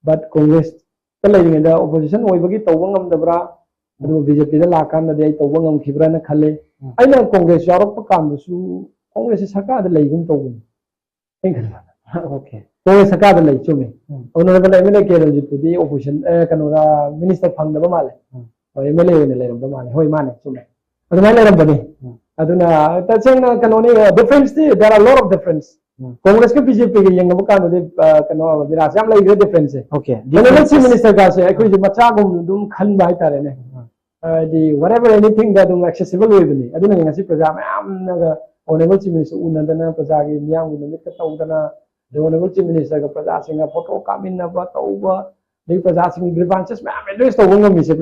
ꯕꯠ ꯀꯣꯡꯒ꯭ꯔꯦꯁꯇ ꯂꯩꯔꯤꯉꯩꯗ ꯑꯣꯄꯣꯖꯤꯁꯟ ꯑꯣꯏꯕꯒꯤ ꯇꯧꯕ ꯉꯝꯗꯕ꯭ꯔꯥ, ꯑꯗꯨꯕꯨ ꯕꯤ ꯖꯦ ꯄꯤꯗ ꯂꯥꯛꯀꯥꯟꯗꯗꯤ ꯑꯩ ꯇꯧꯕ ꯉꯝꯈꯤꯕ꯭ꯔꯥꯅ ꯈꯜꯂꯦ꯫ ꯎꯝ꯫ ꯑꯩꯅ ꯀꯣꯡꯒ꯭ꯔꯦꯁ ꯌꯥꯎꯔꯛꯄ ꯀꯥꯟꯗꯁꯨ ꯀꯣꯡꯒ꯭ꯔꯦꯁꯁꯦ ꯁꯔꯀꯥꯔꯗ ꯂꯩꯒꯨꯝ ꯇꯧꯕꯅꯤ, ꯑꯩꯅ ꯈꯟꯕꯗ꯫ ꯑꯣꯀꯦ꯫ ꯀꯣꯡꯒ꯭ꯔꯦꯁ ꯁꯔꯀꯥꯔꯗ ꯂꯩ, ꯆꯨꯝꯃꯤ꯫ ꯎꯝ꯫ Honourable M L A K ꯔꯟꯖꯤꯠꯇꯨꯗꯤ ꯑꯣꯄꯣꯖꯤꯁꯟ, ꯑꯦ, ꯀꯩꯅꯣꯗ ꯃꯤꯅꯤꯁꯇꯔ ꯐꯪꯗꯕ ꯃꯥꯜꯂꯦ꯫ ꯎꯝ꯫ ꯑꯦꯝ ꯑꯦꯜ ꯑꯦ ꯑꯣꯏꯅ ꯂꯩꯔꯝꯕ ꯃꯥꯜꯂꯦ꯫ ꯍꯣꯏ, ꯃꯥꯅꯦ, ꯆꯨꯝꯃꯦ꯫ ꯑꯗꯨꯃꯥꯏꯅ ꯂꯩꯔꯝꯕꯅꯤ꯫ ꯎꯝ꯫ ꯑꯗꯨꯅ ꯇꯁꯦꯡꯅ ꯀꯩꯅꯣꯅꯤ, ꯗꯤꯐ꯭ꯔꯦꯟꯁꯇꯤ, there are lot of difference꯫ ꯎꯝ꯫ ꯀꯣꯡꯒ꯭ꯔꯦꯁꯀ ꯕꯤ ꯖꯦ ꯄꯤꯒ ꯌꯦꯡꯅꯕ ꯀꯥꯟꯗꯗꯤ, ꯑ, ꯀꯩꯅꯣ, ꯕꯤꯔꯥꯖ, ꯌꯥꯝ ꯂꯩꯈ꯭ꯔꯦ ꯗꯤꯐ꯭ꯔꯦꯟꯁꯁꯦ꯫ ꯑꯣꯀꯦ꯫ ꯑꯗꯨꯅ ꯆꯤꯐ ꯃꯤꯅꯤꯁꯇꯔꯒꯁꯦ ꯑꯩꯈꯣꯏꯁꯦ ꯃꯆꯥꯒꯨꯝ ꯑꯗꯨꯝ ꯈꯟꯕ ꯍꯥꯏꯇꯥꯔꯦꯅꯦ꯫ ꯎꯝ꯫ ꯍꯥꯏꯗꯤ whatever anythingꯗ ꯑꯗꯨꯝ ꯑꯦꯛꯁꯦꯁꯤꯕꯜ ꯑꯣꯏꯕꯅꯤ꯫ ꯑꯗꯨꯅꯅꯤ ꯉꯁꯤ ꯄ꯭ꯔꯖꯥ ꯃꯌꯥꯝꯅꯒ ꯑꯣꯅꯔꯦꯕꯜ ꯆꯤꯐ ꯃꯤꯅꯤꯁꯇꯔ ꯎꯅꯗꯅ, ꯄ꯭ꯔꯖꯥꯒꯤ ꯃꯤꯌꯥꯝꯒꯤ ꯅꯨꯃꯤꯠꯀ ꯇꯧꯗꯅ, ꯑꯗꯩ ꯑꯣꯅꯔꯦꯕꯜ ꯆꯤꯐ ꯃꯤꯅꯤꯁꯇꯔꯒ ꯄ꯭ꯔꯖꯥꯁꯤꯡꯒ ꯐꯣꯇꯣ ꯀꯥꯞꯃꯤꯟꯅꯕ ꯇꯧꯕ, ꯑꯗꯒꯤ ꯄ꯭ꯔꯖꯥꯁꯤꯡꯒꯤ ꯒ꯭ꯔꯤꯚꯥꯟꯁꯦꯁ ꯃꯌꯥꯝ ꯑꯦꯗ꯭ꯔꯦꯁ ꯇꯧꯕ ꯉꯝꯃꯤꯁꯦ,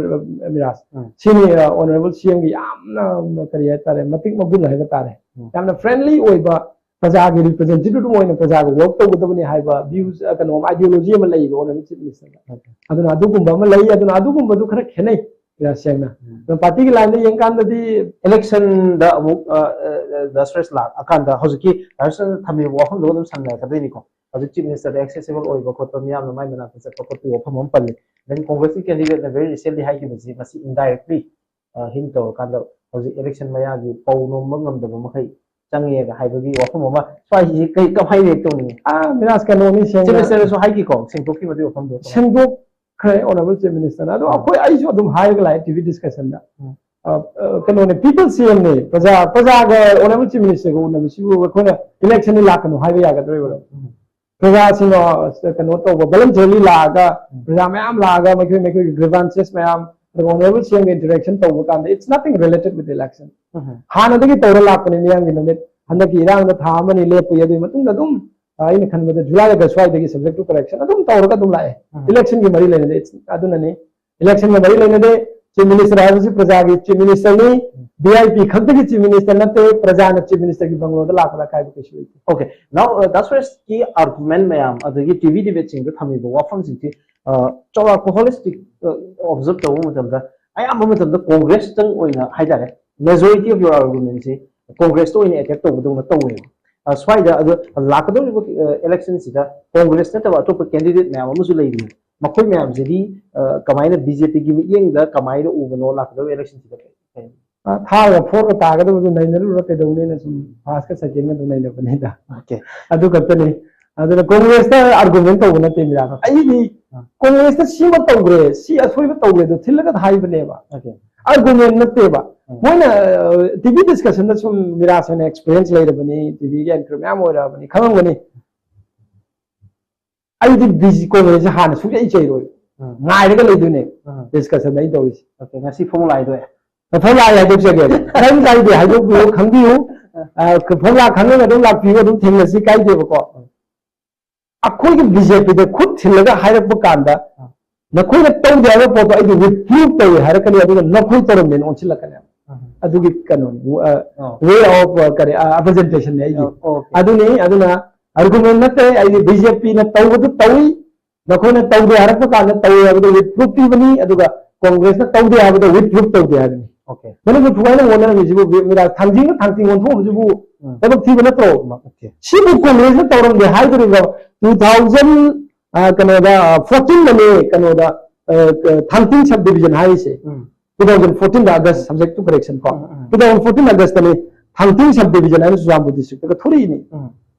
ꯕꯤꯔꯥꯖ꯫ ꯎꯝ꯫ ꯁꯤꯅꯤ, ꯑ, ꯑꯣꯅꯔꯦꯕꯜ ꯁꯤ ꯑꯦꯝꯒꯤ ꯌꯥꯝꯅ, ꯀꯔꯤ ꯍꯥꯏꯇꯥꯔꯦ, ꯃꯇꯤꯛ ꯃꯒꯨꯟ ꯍꯥꯏꯕ ꯇꯥꯔꯦ꯫ ꯎꯝ꯫ ꯌꯥꯝꯅ ꯐ꯭ꯔꯦꯟꯂꯤ ꯑꯣꯏꯕ, ꯄ꯭ꯔꯖꯥꯒꯤ ꯔꯤꯄ꯭ꯔꯖꯦꯟꯇꯦꯇꯤꯚ ꯑꯣꯏꯅ ꯄ꯭ꯔꯖꯥꯒ ꯋꯥꯔꯛ ꯇꯧꯒꯗꯕꯅꯤ ꯍꯥꯏꯕ ꯚ꯭ꯌꯨꯁ, ꯀꯩꯅꯣ, ꯑꯥꯏꯗꯤꯌꯣꯂꯣꯖꯤ ꯑꯃ ꯂꯩꯕ ꯑꯣꯅꯔꯦꯕꯜ ꯆꯤꯐ ꯃꯤꯅꯤꯁꯇꯔꯗ꯫ ꯑꯗꯨꯅ ꯑꯗꯨꯒꯨꯝꯕ ꯑꯃ ꯂꯩ꯫ ꯑꯗꯨꯅ ꯑꯗꯨꯒꯨꯝꯕꯗꯨ ꯈꯔ ꯈꯦꯠꯅꯩ, ꯇꯁꯦꯡꯅ꯫ ꯑꯗꯨꯅ ꯄꯥꯔꯇꯤꯒꯤ ꯂꯥꯏꯟꯗ ꯌꯦꯡꯀꯥꯟꯗꯗꯤ, ꯏꯂꯦꯛꯁꯟꯗ ꯑꯃꯨꯛ ꯗꯁꯔꯦꯁ ꯂꯥꯛꯑꯀꯥꯟꯗ ꯍꯧꯖꯤꯛꯀꯤ ꯗꯥꯏꯔꯦꯛꯁꯟ ꯊꯝꯃꯤꯕ ꯋꯥꯐꯝꯗꯨꯒ ꯑꯗꯨꯝ ꯁꯝꯅꯔꯛꯀꯗꯣꯏꯅꯤꯀꯣ꯫ ꯍꯧꯖꯤꯛ ꯆꯤꯐ ꯃꯤꯅꯤꯁꯇꯔꯗ ꯑꯦꯛꯁꯦꯁꯤꯕꯜ ꯑꯣꯏꯕ ꯈꯣꯠꯄ, ꯃꯤꯌꯥꯝꯅ ꯃꯥꯏ ꯃꯅꯥꯛꯇ ꯆꯠꯄ ꯈꯣꯠꯄꯒꯤ ꯋꯥꯐꯝ ꯑꯃ ꯄꯜꯂꯤ꯫ Then ꯀꯣꯡꯒ꯭ꯔꯦꯁꯀꯤ ꯀꯦꯟꯗꯤꯗꯦꯠꯅ very recently ꯍꯥꯏꯈꯤꯕꯁꯤ ꯃꯁꯤ ꯏꯟꯗꯥꯏꯔꯦꯛꯂꯤ ꯍꯤꯟ ꯇꯧꯔꯀꯥꯟꯗ ꯍꯧꯖꯤꯛ ꯏꯂꯦꯛꯁꯟ ꯃꯌꯥꯒꯤ ꯄꯧ ꯅꯣꯝꯕ ꯉꯝꯗꯕ ꯃꯈꯩ ꯆꯪꯉꯦꯒ ꯍꯥꯏꯕꯒꯤ ꯋꯥꯐꯝ ꯑꯃ ꯁ꯭ꯋꯥꯏꯁꯤ ꯀꯩ ꯀꯃꯥꯏꯅ ꯔꯤꯌꯦꯛ ꯇꯧꯅꯤꯡꯉꯤ? ꯑꯥ, ꯃꯤꯔꯥꯖ, ꯀꯩꯅꯣꯅꯤ, ꯆꯤꯐ ꯁꯦꯡꯅ ꯃꯤꯅꯤꯁꯇꯔꯅꯁꯨ ꯍꯥꯏꯈꯤꯀꯣ, ꯁꯦꯡꯗꯣꯛꯈꯤꯕꯗꯤ ꯋꯥꯐꯝꯗꯣ꯫ ꯁꯦꯡꯗꯣꯛꯈ꯭ꯔꯦ ꯑꯣꯅꯔꯦꯕꯜ ꯆꯤꯐ ꯃꯤꯅꯤꯁꯇꯔꯅ꯫ ꯑꯗꯣ ꯑꯩꯈꯣꯏ, ꯑꯩꯁꯨ ꯑꯗꯨꯝ ꯍꯥꯏꯔꯒ ꯂꯥꯛꯑꯦ ꯇꯤ ꯚꯤ ꯗꯤꯁꯀꯁꯟꯗ꯫ ꯎꯝ꯫ ꯑ, ꯑ, ꯀꯩꯅꯣꯅꯦ, ꯄꯤꯄꯜ ꯁꯤ ꯑꯦꯝꯅꯦ꯫ ꯄ꯭ꯔꯖꯥ, ꯄ꯭ꯔꯖꯥꯒ ꯑꯣꯅꯔꯦꯕꯜ ꯆꯤꯐ ꯃꯤꯅꯤꯁꯇꯔꯒ ꯎꯅꯕꯁꯤꯕꯨ ꯑꯩꯈꯣꯏꯅ ꯏꯂꯦꯛꯁꯟꯗꯤ ꯂꯥꯛꯀꯅꯨ ꯍꯥꯏꯕ ꯌꯥꯒꯗ꯭ꯔꯣ? ꯄ꯭ꯔꯖꯥꯁꯤꯡꯅ ꯀꯩꯅꯣ ꯇꯧꯕ, ꯚꯣꯂꯟꯇꯔꯤꯂꯤ ꯂꯥꯛꯑꯒ, ꯄ꯭ꯔꯖꯥ ꯃꯌꯥꯝ ꯂꯥꯛꯑꯒ ꯃꯈꯣꯏ ꯃꯈꯣꯏꯒꯤ ꯒ꯭ꯔꯤꯚꯥꯟꯁꯦꯁ ꯃꯌꯥꯝ, ꯑꯗꯨꯒ ꯑꯣꯅꯔꯦꯕꯜ ꯁꯤ ꯑꯦꯝꯒ ꯏꯟꯇꯔꯦꯛꯁꯟ ꯇꯧꯕ ꯀꯥꯟꯗ, it's nothing related with election. ꯍꯥꯟꯅꯗꯒꯤ ꯇꯧꯔ ꯂꯥꯛꯄꯅꯤ ꯃꯤꯌꯥꯝꯒꯤ ꯅꯨꯃꯤꯠ꯫ ꯍꯟꯗꯛꯀꯤ ꯏꯔꯥꯡꯗ ꯊꯥ ꯑꯃꯅꯤ ꯂꯦꯞꯄꯨꯏ, ꯑꯗꯨꯒꯤ ꯃꯇꯨꯡꯗ ꯑꯗꯨꯝ, ꯑ, ꯑꯩꯅ ꯈꯟꯕꯗ ꯖꯨꯂꯥꯏ ꯑꯥꯒꯁ ꯁ꯭ꯋꯥꯏꯗꯒꯤ subject to correction ꯑꯗꯨꯝ ꯇꯧꯔꯒ ꯑꯗꯨꯝ ꯂꯥꯛꯑꯦ꯫ ꯏꯂꯦꯛꯁꯟꯒꯤ ꯃꯔꯤ ꯂꯩꯅꯗꯦ꯫ ꯑꯗꯨꯅꯅꯤ, ꯏꯂꯦꯛꯁꯟꯒ ꯃꯔꯤ ꯂꯩꯅꯗꯦ꯫ ꯆꯤꯐ ꯃꯤꯅꯤꯁꯇꯔ ꯍꯥꯏꯕꯁꯤ ꯄ꯭ꯔꯖꯥꯒꯤ ꯆꯤꯐ ꯃꯤꯅꯤꯁꯇꯔꯅꯤ꯫ ꯚꯤ ꯑꯥꯏ ꯄꯤ ꯈꯛꯇꯒꯤ ꯆꯤꯐ ꯃꯤꯅꯤꯁꯇꯔ ꯅꯠꯇꯦ꯫ ꯄ꯭ꯔꯖꯥꯅ ꯆꯤꯐ ꯃꯤꯅꯤꯁꯇꯔꯒꯤ ꯕꯪꯒꯂꯣꯗ ꯂꯥꯛꯄꯗ ꯑꯀꯥꯏꯕ ꯀꯩꯁꯨ ꯂꯩꯇꯦ꯫ Okay, now, uh, ꯗꯥꯁ ꯁꯨꯔꯦꯁꯀꯤ ꯑꯥꯔꯒꯨꯃꯦꯟ ꯃꯌꯥꯝ ꯑꯗꯒꯤ ꯇꯤ ꯚꯤ ꯗꯤꯕꯦꯠꯁꯤꯡꯗ ꯊꯝꯃꯤꯕ ꯋꯥꯐꯝꯁꯤꯡꯁꯤ, ꯑ, ꯆꯥꯎꯔꯥꯛꯄ ꯍꯣꯂꯤꯁꯇꯤꯛ ꯑꯣꯕꯖꯔꯞ ꯇꯧꯕ ꯃꯇꯝꯗ ꯑꯌꯥꯝꯕ ꯃꯇꯝꯗ ꯀꯣꯡꯒ꯭ꯔꯦꯁꯇꯪ ꯑꯣꯏꯅ ꯍꯥꯏꯇꯥꯔꯦ, ꯃꯦꯖꯣꯔꯤꯇꯤ ꯑꯣꯐ ꯌꯣꯔ ꯑꯥꯔꯒꯨꯃꯦꯟꯁꯤ ꯀꯣꯡꯒ꯭ꯔꯦꯁꯇ ꯑꯣꯏꯅ ꯑꯦꯇꯦꯛ ꯇꯧꯕꯗꯧꯅ ꯇꯧꯋꯦꯕ꯫ ꯑ, ꯁ꯭ꯋꯥꯏꯗ ꯑꯗꯣ ꯂꯥꯛꯀꯗꯧꯔꯤꯕ ꯏꯂꯦꯛꯁꯟꯁꯤꯗ ꯀꯣꯡꯒ꯭ꯔꯦꯁ ꯅꯠꯇꯕ ꯑꯇꯣꯞꯄ ꯀꯦꯟꯗꯤꯗꯦꯠ ꯃꯌꯥꯝ ꯑꯃꯁꯨ ꯂꯩꯔꯤ꯫ ꯃꯈꯣꯏ ꯃꯌꯥꯝꯁꯤꯗꯤ, ꯑ, ꯀꯃꯥꯏꯅ ꯕꯤ ꯖꯦ ꯄꯤꯒꯤ ꯃꯤꯠꯌꯦꯡꯗ ꯀꯃꯥꯏꯅ ꯎꯕꯅꯣ ꯂꯥꯛꯀꯗꯧꯔꯤꯕ ꯏꯂꯦꯛꯁꯟꯁꯤꯗ? ꯑ, ꯊꯥꯔꯒ ꯐꯣꯔꯒ ꯇꯥꯒꯗꯕꯗꯨ ꯅꯩꯅꯔꯨꯔ ꯀꯩꯗꯧꯅꯤꯅ ꯁꯨꯝ ꯐꯥꯔꯁꯀ ꯁꯦꯀꯦꯟꯒ ꯑꯗꯨꯝ ꯅꯩꯅꯕꯅꯤꯗ꯫ Okay. ꯑꯗꯨ ꯈꯛꯇꯅꯤ꯫ ꯑꯗꯨꯅ ꯀꯣꯡꯒ꯭ꯔꯦꯁꯇ ꯑꯥꯔꯒꯨꯃꯦꯟ ꯇꯧꯕ ꯅꯠꯇꯦ ꯃꯤꯔꯥꯕ꯫ ꯑꯩꯗꯤ ꯀꯣꯡꯒ꯭ꯔꯦꯁꯇ ꯁꯤꯃ ꯇꯧꯈ꯭ꯔꯦ, ꯁꯤ ꯑꯁꯣꯏꯕ ꯇꯧꯈ꯭ꯔꯦ ꯑꯗꯣ ꯊꯤꯜꯂꯒ ꯍꯥꯏꯕꯅꯦꯕ꯫ Okay. ꯑꯥꯔꯒꯨꯃꯦꯟ ꯅꯠꯇꯦꯕ꯫ ꯃꯣꯏꯅ ꯇꯤ ꯚꯤ ꯗꯤꯁꯀꯁꯟꯗ ꯁꯨꯝ ꯃꯤꯔꯥꯁ ꯍꯣꯏꯅ ꯑꯦꯛꯁꯄꯤꯔꯤꯌꯦꯟꯁ ꯂꯩꯔꯕꯅꯤ, ꯇꯤ ꯚꯤꯒꯤ ꯑꯦꯡꯀꯔ ꯃꯌꯥꯝ ꯑꯣꯏꯔꯛꯑꯕꯅꯤ, ꯈꯪꯉꯝꯒꯅꯤ꯫ ꯑꯩꯗꯤ ꯕꯤ ꯖꯦ ꯄꯤ ꯀꯣꯡꯒ꯭ꯔꯦꯁꯁꯦ ꯍꯥꯟꯅ ꯁꯨꯡꯆꯩ ꯆꯩꯔꯣꯏ, ꯎꯝ. ꯉꯥꯏꯔꯒ ꯂꯩꯗꯣꯏꯅꯦ꯫ ꯎꯝ. ꯗꯤꯁꯀꯁꯟ ꯑꯩ ꯇꯧꯔꯤꯁꯦ꯫ Okay, ꯉꯁꯤ ꯐꯣꯔꯃꯨꯂꯥ ꯍꯥꯏꯗꯣꯛꯑꯦ꯫ ꯐꯣꯔꯃꯨꯂꯥ ꯑꯩ ꯍꯥꯏꯗꯣꯛꯆꯒꯦꯕ꯫ ꯀꯔꯤꯝ ꯀꯥꯏꯗꯦ, ꯍꯥꯏꯗꯣꯛꯄꯤꯌꯨ, ꯈꯪꯕꯤꯌꯨ꯫ ꯑ, ꯐꯣꯔꯃꯨꯂꯥ ꯈꯪꯉꯒ ꯑꯗꯨꯝ ꯂꯥꯛꯄꯤꯌꯨ, ꯑꯗꯨꯝ ꯊꯦꯡꯅꯁꯤ, ꯀꯥꯏꯗꯦꯕꯀꯣ꯫ ꯑꯩꯈꯣꯏꯒꯤ ꯕꯤ ꯖꯦ ꯄꯤꯗ ꯈꯨꯠ ꯊꯤꯜꯂꯒ ꯍꯥꯏꯔꯛꯄ ꯀꯥꯟꯗ, ꯅꯈꯣꯏꯅ ꯇꯧꯗꯦ ꯍꯥꯏꯕ ꯄꯣꯠꯇꯣ ꯑꯩꯗꯤ ꯔꯤꯄ꯭ꯔꯨꯞ ꯇꯧꯏ ꯍꯥꯏꯔꯛꯀꯅꯤ, ꯑꯗꯨꯒ ꯅꯈꯣꯏ ꯇꯧꯔꯝꯃꯦꯅ ꯑꯣꯟꯁꯤꯜꯂꯛꯀꯅꯤ꯫ ꯑꯗꯨꯒꯤ ꯀꯩꯅꯣꯅꯤ, ꯑ, ꯑꯣ꯫ Way of, ꯑ, ꯀꯔꯤ, ꯑ, presentation ꯅꯤ ꯑꯩꯒꯤ꯫ ꯑꯣ, okay꯫ ꯑꯗꯨꯅꯤ, ꯑꯗꯨꯅ argument ꯅꯠꯇꯦ, ꯑꯩꯗꯤ BJP ꯅ ꯇꯧꯕꯗꯨ ꯇꯧꯏ, ꯅꯈꯣꯏꯅ ꯇꯧꯗꯦ ꯍꯥꯏꯔꯛꯄ ꯀꯥꯟꯗ ꯇꯧꯏ ꯍꯥꯏꯕꯗꯣ with proof ꯄꯤꯕꯅꯤ, ꯑꯗꯨꯒ Congress ꯅ ꯇꯧꯗꯦ ꯍꯥꯏꯕꯗꯣ with proof ꯇꯧꯗꯦ ꯍꯥꯏꯕꯅꯤ꯫ Okay꯫ ꯃꯅꯤꯄꯨꯔ ꯊꯨꯒꯥꯏꯅꯕ ꯍꯣꯠꯅꯔꯝꯃꯤꯁꯤꯕꯨ ꯃꯤꯔꯥ ꯊꯥꯡꯖꯤꯡꯅ ꯊꯥꯡꯖꯤꯡ ꯑꯣꯟꯊꯣꯛꯑꯝꯕꯁꯤꯕꯨ ꯎꯝ꯫ ꯊꯕꯛ ꯊꯤꯕ ꯅꯠꯇ꯭ꯔꯣ? Okay꯫ ꯁꯤꯕꯨ Congress ꯅ ꯇꯧꯔꯝꯗꯦ ꯍꯥꯏꯗꯣꯔꯤꯕ꯭ꯔꯣ? Two thousand, ꯑ, ꯀꯩꯅꯣꯗ, ꯑ, fourteen ꯗꯅꯦ, ꯀꯩꯅꯣꯗ, ꯑ, ꯑ, ꯊꯥꯡꯇꯤꯡ sub division ꯍꯥꯏꯔꯤꯁꯦ꯫ ꯎꯝ꯫ Two thousand fourteen the August, subject to correction ꯀꯣ꯫ ꯎꯝ, ꯎꯝ꯫ Two thousand fourteen August ꯇꯅꯦ ꯊꯥꯡꯇꯤꯡ sub division ꯍꯥꯏꯅ ꯆꯨꯔꯆꯥꯟꯄꯨꯔ district ꯇꯒ ꯊꯣꯔꯛꯏꯅꯤ꯫ ꯎꯝ꯫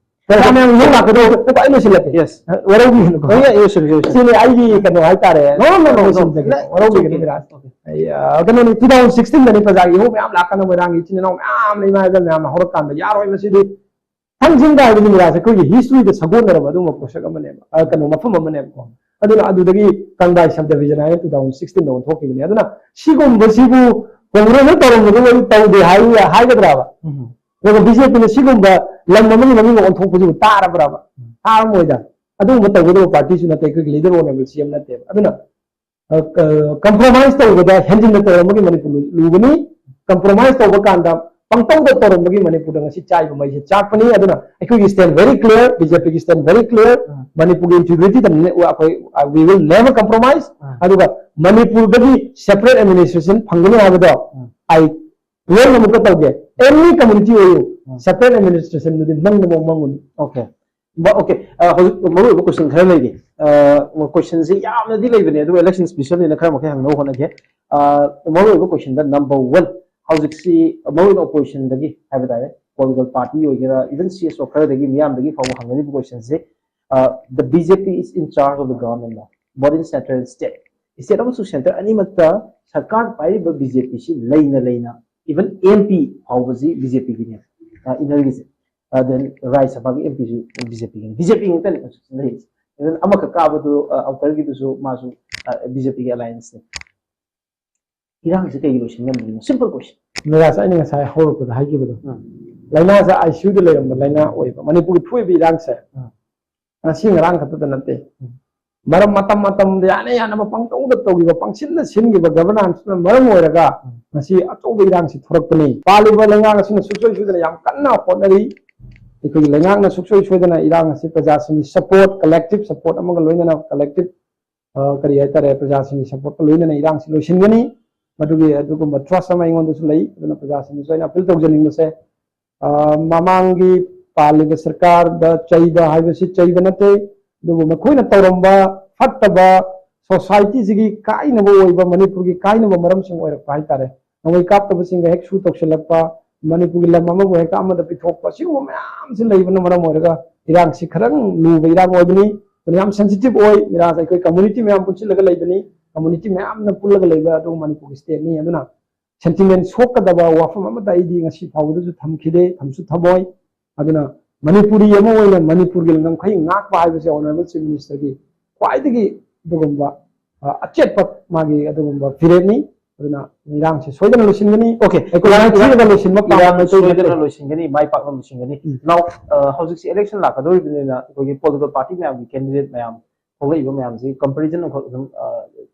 ꯄ꯭ꯔꯖꯥ ꯃꯌꯥꯝ ꯌꯣꯛ ꯂꯥꯛꯀꯗꯧꯕ ꯈꯣꯠꯄ ꯑꯩ ꯂꯣꯏꯁꯤꯜꯂꯛꯀꯦ꯫ Yes꯫ ꯋꯥꯔꯧꯕꯤꯒꯅꯨꯀꯣ꯫ ꯍꯣꯏ, ꯌꯥꯏ, ꯂꯣꯏꯁꯤꯜꯂꯒꯦ, ꯂꯣꯏꯁꯤꯜꯂꯒꯦ꯫ ꯁꯤꯅꯤ ꯑꯩꯒꯤ ꯀꯩꯅꯣ ꯍꯥꯏꯇꯥꯔꯦ꯫ No, no, no, no, no꯫ ꯂꯣꯏꯁꯤꯟꯖꯒꯦ꯫ ꯂꯩ-, ꯋꯥꯔꯧꯕꯤꯒꯅꯨ it's okay, Mira. It's okay꯫ ꯑꯩ, ꯑ, ꯀꯩꯅꯣꯅꯤ, two thousand sixteen ꯗꯅꯤ ꯄ꯭ꯔꯖꯥꯒꯤ ꯏꯍꯧ ꯃꯌꯥꯝ ꯂꯥꯛꯀꯅꯕ ꯏꯔꯥꯡꯒꯤ ꯏꯆꯤꯟ ꯏꯅꯥꯎ ꯃꯌꯥꯝ ꯂꯩꯃꯥꯏꯗ ꯃꯌꯥꯝ ꯍꯧꯔꯀꯥꯟꯗ ꯌꯥꯔꯣꯏ ꯃꯁꯤꯗꯤ꯫ ꯊꯥꯡꯖꯤꯡ ꯀꯥꯏꯕꯗꯤ ꯃꯤꯔꯥꯁꯦ ꯑꯩꯈꯣꯏꯒꯤ history ꯗ ꯁꯥꯒꯣꯟꯅꯔꯕ ꯑꯗꯨꯒꯨꯝꯕ ꯄꯣꯠꯁꯛ ꯑꯃꯅꯦꯕ, ꯑ, ꯀꯩꯅꯣ, ꯃꯐꯝ ꯑꯃꯅꯦꯕꯀꯣ꯫ ꯑꯗꯨꯅ ꯑꯗꯨꯗꯒꯤ ꯀꯪꯗꯥꯏ sub division ꯍꯥꯏꯅ two thousand sixteen ꯗ ꯑꯣꯟꯊꯣꯛꯈꯤꯕꯅꯦ꯫ ꯑꯗꯨꯅ ꯁꯤꯒꯨꯝꯕꯁꯤꯕꯨ Congress ꯅ ꯇꯧꯔꯝꯕꯗꯨ ꯑꯣꯏ ꯇꯧꯗꯦ ꯍꯥꯏ-, ꯍꯥꯏꯒꯗ꯭ꯔꯕ? ꯎꯝ꯫ ꯑꯗꯨꯒ BJP ꯅ ꯁꯤꯒꯨꯝꯕ ꯂꯝ ꯑꯃꯒꯤ ꯃꯃꯤꯡ ꯑꯣꯟꯊꯣꯛꯄꯁꯤꯕꯨ ꯇꯥꯔꯕ꯭ꯔꯕ? ꯎꯝ꯫ ꯇꯥꯔꯝꯃꯣꯏꯗ꯫ ꯑꯗꯨꯒꯨꯝꯕ ꯇꯧꯒꯗꯕ party ꯁꯨ ꯅꯠꯇꯦ, ꯑꯩꯈꯣꯏꯒꯤ leader honourable CM ꯅꯠꯇꯦꯕ꯫ ꯑꯗꯨꯅ, ꯑ, ꯑ, compromise ꯇꯧꯕꯗ ꯍꯦꯟꯖꯤꯟꯅ ꯇꯧꯔꯝꯕꯒꯤ ꯃꯅꯤꯄꯨꯔ ꯂꯨ-, ꯂꯨꯒꯅꯤ꯫ Compromise ꯇꯧꯕ ꯀꯥꯟꯗ ꯄꯪꯇꯧꯗ ꯇꯧꯔꯝꯕꯒꯤ ꯃꯅꯤꯄꯨꯔꯗ ꯉꯁꯤ ꯆꯥꯛꯏꯕ ꯃꯩꯁꯦ ꯆꯥꯛꯄꯅꯤ꯫ ꯑꯗꯨꯅ ꯑꯩꯈꯣꯏꯒꯤ stand very clear, BJP ꯒꯤ stand very clear꯫ ꯎꯝ꯫ ꯃꯅꯤꯄꯨꯔꯒꯤ integrity ꯗ ꯅꯦ-, ꯑꯩꯈꯣꯏ, uh, we will never compromise꯫ ꯎꯝ꯫ ꯑꯗꯨꯒ ꯃꯅꯤꯄꯨꯔꯗꯒꯤ separate administration ꯐꯪꯒꯅꯤ ꯍꯥꯏꯕꯗꯣ ꯎꯝ꯫ I ꯂꯣꯟ ꯑꯃꯨꯛꯀ ꯇꯧꯒꯦ꯫ Any community ꯑꯣꯏꯌꯨ, ꯎꯝ꯫ Separate administration ꯗꯨꯗꯤ ꯃꯪꯗꯐꯥꯎ ꯃꯪꯉꯨꯅꯨ꯫ Okay꯫ ꯕ-, okay꯫ ꯑ, ꯍꯧꯖꯤꯛ ꯃꯔꯨꯑꯣꯏꯕ question ꯈꯔ ꯂꯩꯔꯤ꯫ ꯑ, question ꯁꯦ ꯌꯥꯝꯅꯗꯤ ꯂꯩꯕꯅꯦ, ꯑꯗꯨꯕꯨ election special ꯅꯤꯅ ꯈꯔ ꯃꯈꯩ ꯍꯪꯅꯕ ꯍꯣꯠꯅꯒꯦ꯫ ꯑ, ꯃꯔꯨꯑꯣꯏꯕ question ꯗ number one, ꯍꯧꯖꯤꯛꯁꯤ ꯃꯔꯨꯑꯣꯏꯕ opposition ꯗꯒꯤ ꯍꯥꯏꯕ ꯇꯥꯔꯦ, political party ꯑꯣꯏꯒꯦꯔꯥ, even C S O ꯈꯔꯗꯒꯤ ꯃꯤꯌꯥꯝꯗꯒꯤ ꯐꯥꯎꯕ ꯍꯪꯅꯔꯤꯕ question ꯁꯦ, ꯑ, the B J P is in charge of the government now, both in central and state꯫ State ꯑꯃꯁꯨꯡ centre ꯑꯅꯤꯃꯛꯇ ꯁꯔꯀꯥꯔ ꯄꯥꯏꯔꯤꯕ B J P ꯁꯤ ꯂꯩꯅ ꯂꯩꯅ even M P ꯐꯥꯎꯕꯁꯤ B J P ꯒꯤꯅꯦ, ꯑ, inner ꯒꯤꯁꯦ꯫ ꯑ, then ꯔꯥꯖ꯭ꯌ ꯁꯚꯥꯒꯤ M P ꯁꯨ B J P Guinea. B J P ꯉꯥꯛꯇꯅꯤ ꯍꯧꯖꯤꯛ ꯂꯩꯔꯤꯁꯦ꯫ Even ꯑꯃꯈꯛ ꯀꯥꯕꯗꯨ, ꯑ, outer ꯒꯤꯗꯨꯁꯨ ꯃꯥꯁꯨ, ꯑ, B J P ꯒꯤ alliance ꯅꯤ꯫ ꯏꯔꯥꯡꯁꯦ ꯀꯩꯒꯤ ꯂꯣꯏꯁꯤꯟ ꯉꯝꯗ꯭ꯔꯤꯅꯣ? Simple question꯫ ꯅꯤꯔꯥꯖ, ꯑꯩꯅ ꯉꯁꯥꯏ ꯍꯧꯔꯛꯄꯗ ꯍꯥꯏꯈꯤꯕꯗꯣ, ꯎꯝ꯫ ꯂꯥꯏꯅꯥꯁꯦ I C U ꯗ ꯂꯩꯔꯝꯕ ꯂꯥꯏꯅꯥ ꯑꯣꯏꯕ꯫ ꯃꯅꯤꯄꯨꯔꯒꯤ ꯊꯣꯛꯏꯕ ꯏꯔꯥꯡꯁꯦ ꯎꯝ꯫ ꯉꯁꯤ ꯉꯔꯥꯡ ꯈꯛꯇꯗ ꯅꯠꯇꯦ꯫ ꯎꯝ꯫ ꯃꯔꯝ ꯃꯇꯝ ꯃꯇꯝꯗ ꯌꯥꯅ ꯌꯥꯅꯕ ꯄꯪꯇꯧꯗ ꯇꯧꯈꯤꯕ, ꯄꯪꯁꯤꯟꯗ ꯁꯤꯟꯈꯤꯕ governance ꯇꯨꯅ ꯃꯔꯝ ꯑꯣꯏꯔꯒ ꯉꯁꯤ ꯑꯆꯧꯕ ꯏꯔꯥꯡꯁꯤ ꯊꯣꯔꯛꯄꯅꯤ꯫ ꯄꯥꯜꯂꯤꯕ ꯂꯩꯉꯥꯛ ꯑꯁꯤꯅ ꯁꯨꯡꯁꯣꯏ ꯁꯣꯏꯗꯅ ꯌꯥꯝ ꯀꯟꯅ ꯍꯣꯠꯅꯔꯤ꯫ ꯑꯩꯈꯣꯏꯒꯤ ꯂꯩꯉꯥꯛꯅ ꯁꯨꯡꯁꯣꯏ ꯁꯣꯏꯗꯅ ꯏꯔꯥꯡ ꯑꯁꯤ ꯄ꯭ꯔꯖꯥꯁꯤꯡꯒꯤ support, collective support ꯑꯃꯒ ꯂꯣꯏꯅꯅ, collective, ꯑ, ꯀꯔꯤ ꯍꯥꯏꯇꯥꯔꯦ, ꯄ꯭ꯔꯖꯥꯁꯤꯡꯒꯤ support ꯀ ꯂꯣꯏꯅꯅ ꯏꯔꯥꯡꯁꯤ ꯂꯣꯏꯁꯤꯟꯒꯅꯤ꯫ ꯃꯗꯨꯒꯤ ꯑꯗꯨꯒꯨꯝꯕ trust ꯑꯃ ꯑꯩꯉꯣꯟꯗꯁꯨ ꯂꯩ꯫ ꯑꯗꯨꯅ ꯄ꯭ꯔꯖꯥꯁꯤꯡꯗꯁꯨ ꯑꯩꯅ appeal ꯇꯧꯖꯅꯤꯡꯕꯁꯦ, ꯑ, ꯃꯃꯥꯡꯒꯤ ꯄꯥꯜꯂꯤꯕ ꯁꯔꯀꯥꯔꯗ ꯆꯩꯕ ꯍꯥꯏꯕꯁꯤ ꯆꯩꯕ ꯅꯠꯇꯦ, ꯑꯗꯨꯕꯨ ꯃꯈꯣꯏꯅ ꯇꯧꯔꯝꯕ ꯐꯠꯇꯕ, society ꯁꯤꯒꯤ ꯀꯥꯏꯅꯕ ꯑꯣꯏꯕ, ꯃꯅꯤꯄꯨꯔꯒꯤ ꯀꯥꯏꯅꯕ ꯃꯔꯝꯁꯤꯡ ꯑꯣꯏꯔꯛꯄ ꯍꯥꯏꯇꯥꯔꯦ꯫ ꯅꯣꯡꯃꯩ ꯀꯥꯞꯇꯕꯁꯤꯡꯒ ꯍꯦꯛ ꯁꯨ ꯇꯧꯁꯤꯜꯂꯛꯄ, ꯃꯅꯤꯄꯨꯔꯒꯤ ꯂꯝ ꯑꯃꯕꯨ ꯍꯦꯛꯇ ꯑꯃꯗ ꯄꯤꯊꯣꯛꯄ, ꯁꯤꯒꯨꯝꯕ ꯃꯌꯥꯝꯁꯤ ꯂꯩꯕꯅ ꯃꯔꯝ ꯑꯣꯏꯔꯒ ꯏꯔꯥꯡꯁꯤ ꯈꯔꯪ ꯂꯨꯕ ꯏꯔꯥꯡ ꯑꯣꯏꯕꯅꯤ꯫ ꯑꯗꯨꯅ ꯌꯥꯝ sensitive ꯑꯣꯏ꯫ ꯏꯔꯥꯡꯁꯦ ꯑꯩꯈꯣꯏ community ꯃꯌꯥꯝ ꯄꯨꯟꯁꯤꯜꯂꯒ ꯂꯩꯕꯅꯤ, community ꯃꯌꯥꯝꯅ ꯄꯨꯜꯂꯒ ꯂꯩꯕ ꯑꯗꯨꯒ ꯃꯅꯤꯄꯨꯔꯒꯤ state ꯅꯤ꯫ ꯑꯗꯨꯅ sentiment ꯁꯣꯛꯀꯗꯕ ꯋꯥꯐꯝ ꯑꯃꯠꯇ ꯑꯩꯗꯤ ꯉꯁꯤ ꯐꯥꯎꯕꯗꯁꯨ ꯊꯝꯈꯤꯗꯦ, ꯊꯝꯁꯨ ꯊꯝꯃꯣꯏ꯫ ꯑꯗꯨꯅ ꯃꯅꯤꯄꯨꯔꯤ ꯑꯃ ꯑꯣꯏꯅ ꯃꯅꯤꯄꯨꯔꯒꯤ ꯉꯝꯈꯩ ꯉꯥꯛꯄ ꯍꯥꯏꯕꯁꯦ Honourable Chief Minister ꯒꯤ ꯈ꯭ꯋꯥꯏꯗꯒꯤ ꯑꯗꯨꯒꯨꯝꯕ, ꯑ, ꯑꯆꯦꯠꯄ ꯃꯥꯒꯤ ꯑꯗꯨꯒꯨꯝꯕ ꯐꯤꯔꯦꯞꯅꯤ꯫ ꯑꯗꯨꯅ ꯏꯔꯥꯡꯁꯤ ꯁꯣꯏꯗꯅ ꯂꯣꯏꯁꯤꯟꯒꯅꯤ꯫ Okay, ꯑꯩꯈꯣꯏ ꯏꯔꯥꯡ ꯊꯤꯔꯒ ꯂꯣꯏꯁꯤꯟꯕ ꯄꯥꯝꯕ ꯏꯔꯥꯡ ꯃꯩꯇꯩ ꯁꯣꯏꯗꯅ ꯅꯠꯇꯦ꯫ ꯂꯣꯏꯁꯤꯟꯒꯅꯤ, ꯃꯥꯏ ꯄꯥꯛꯅ ꯂꯣꯏꯁꯤꯟꯒꯅꯤ꯫ ꯎꯝ꯫ Now, ꯑ, ꯍꯧꯖꯤꯛꯁꯤ election ꯂꯥꯛꯀꯗꯧꯔꯤꯕꯅꯤꯅ ꯑꯩꯈꯣꯏꯒꯤ political party ꯃꯌꯥꯝꯒꯤ candidate ꯃꯌꯥꯝ ꯊꯣꯛꯂꯛꯏꯕ ꯃꯌꯥꯝꯁꯤ comparison ꯑꯃꯈꯛ ꯑꯗꯨꯝ, ꯑ,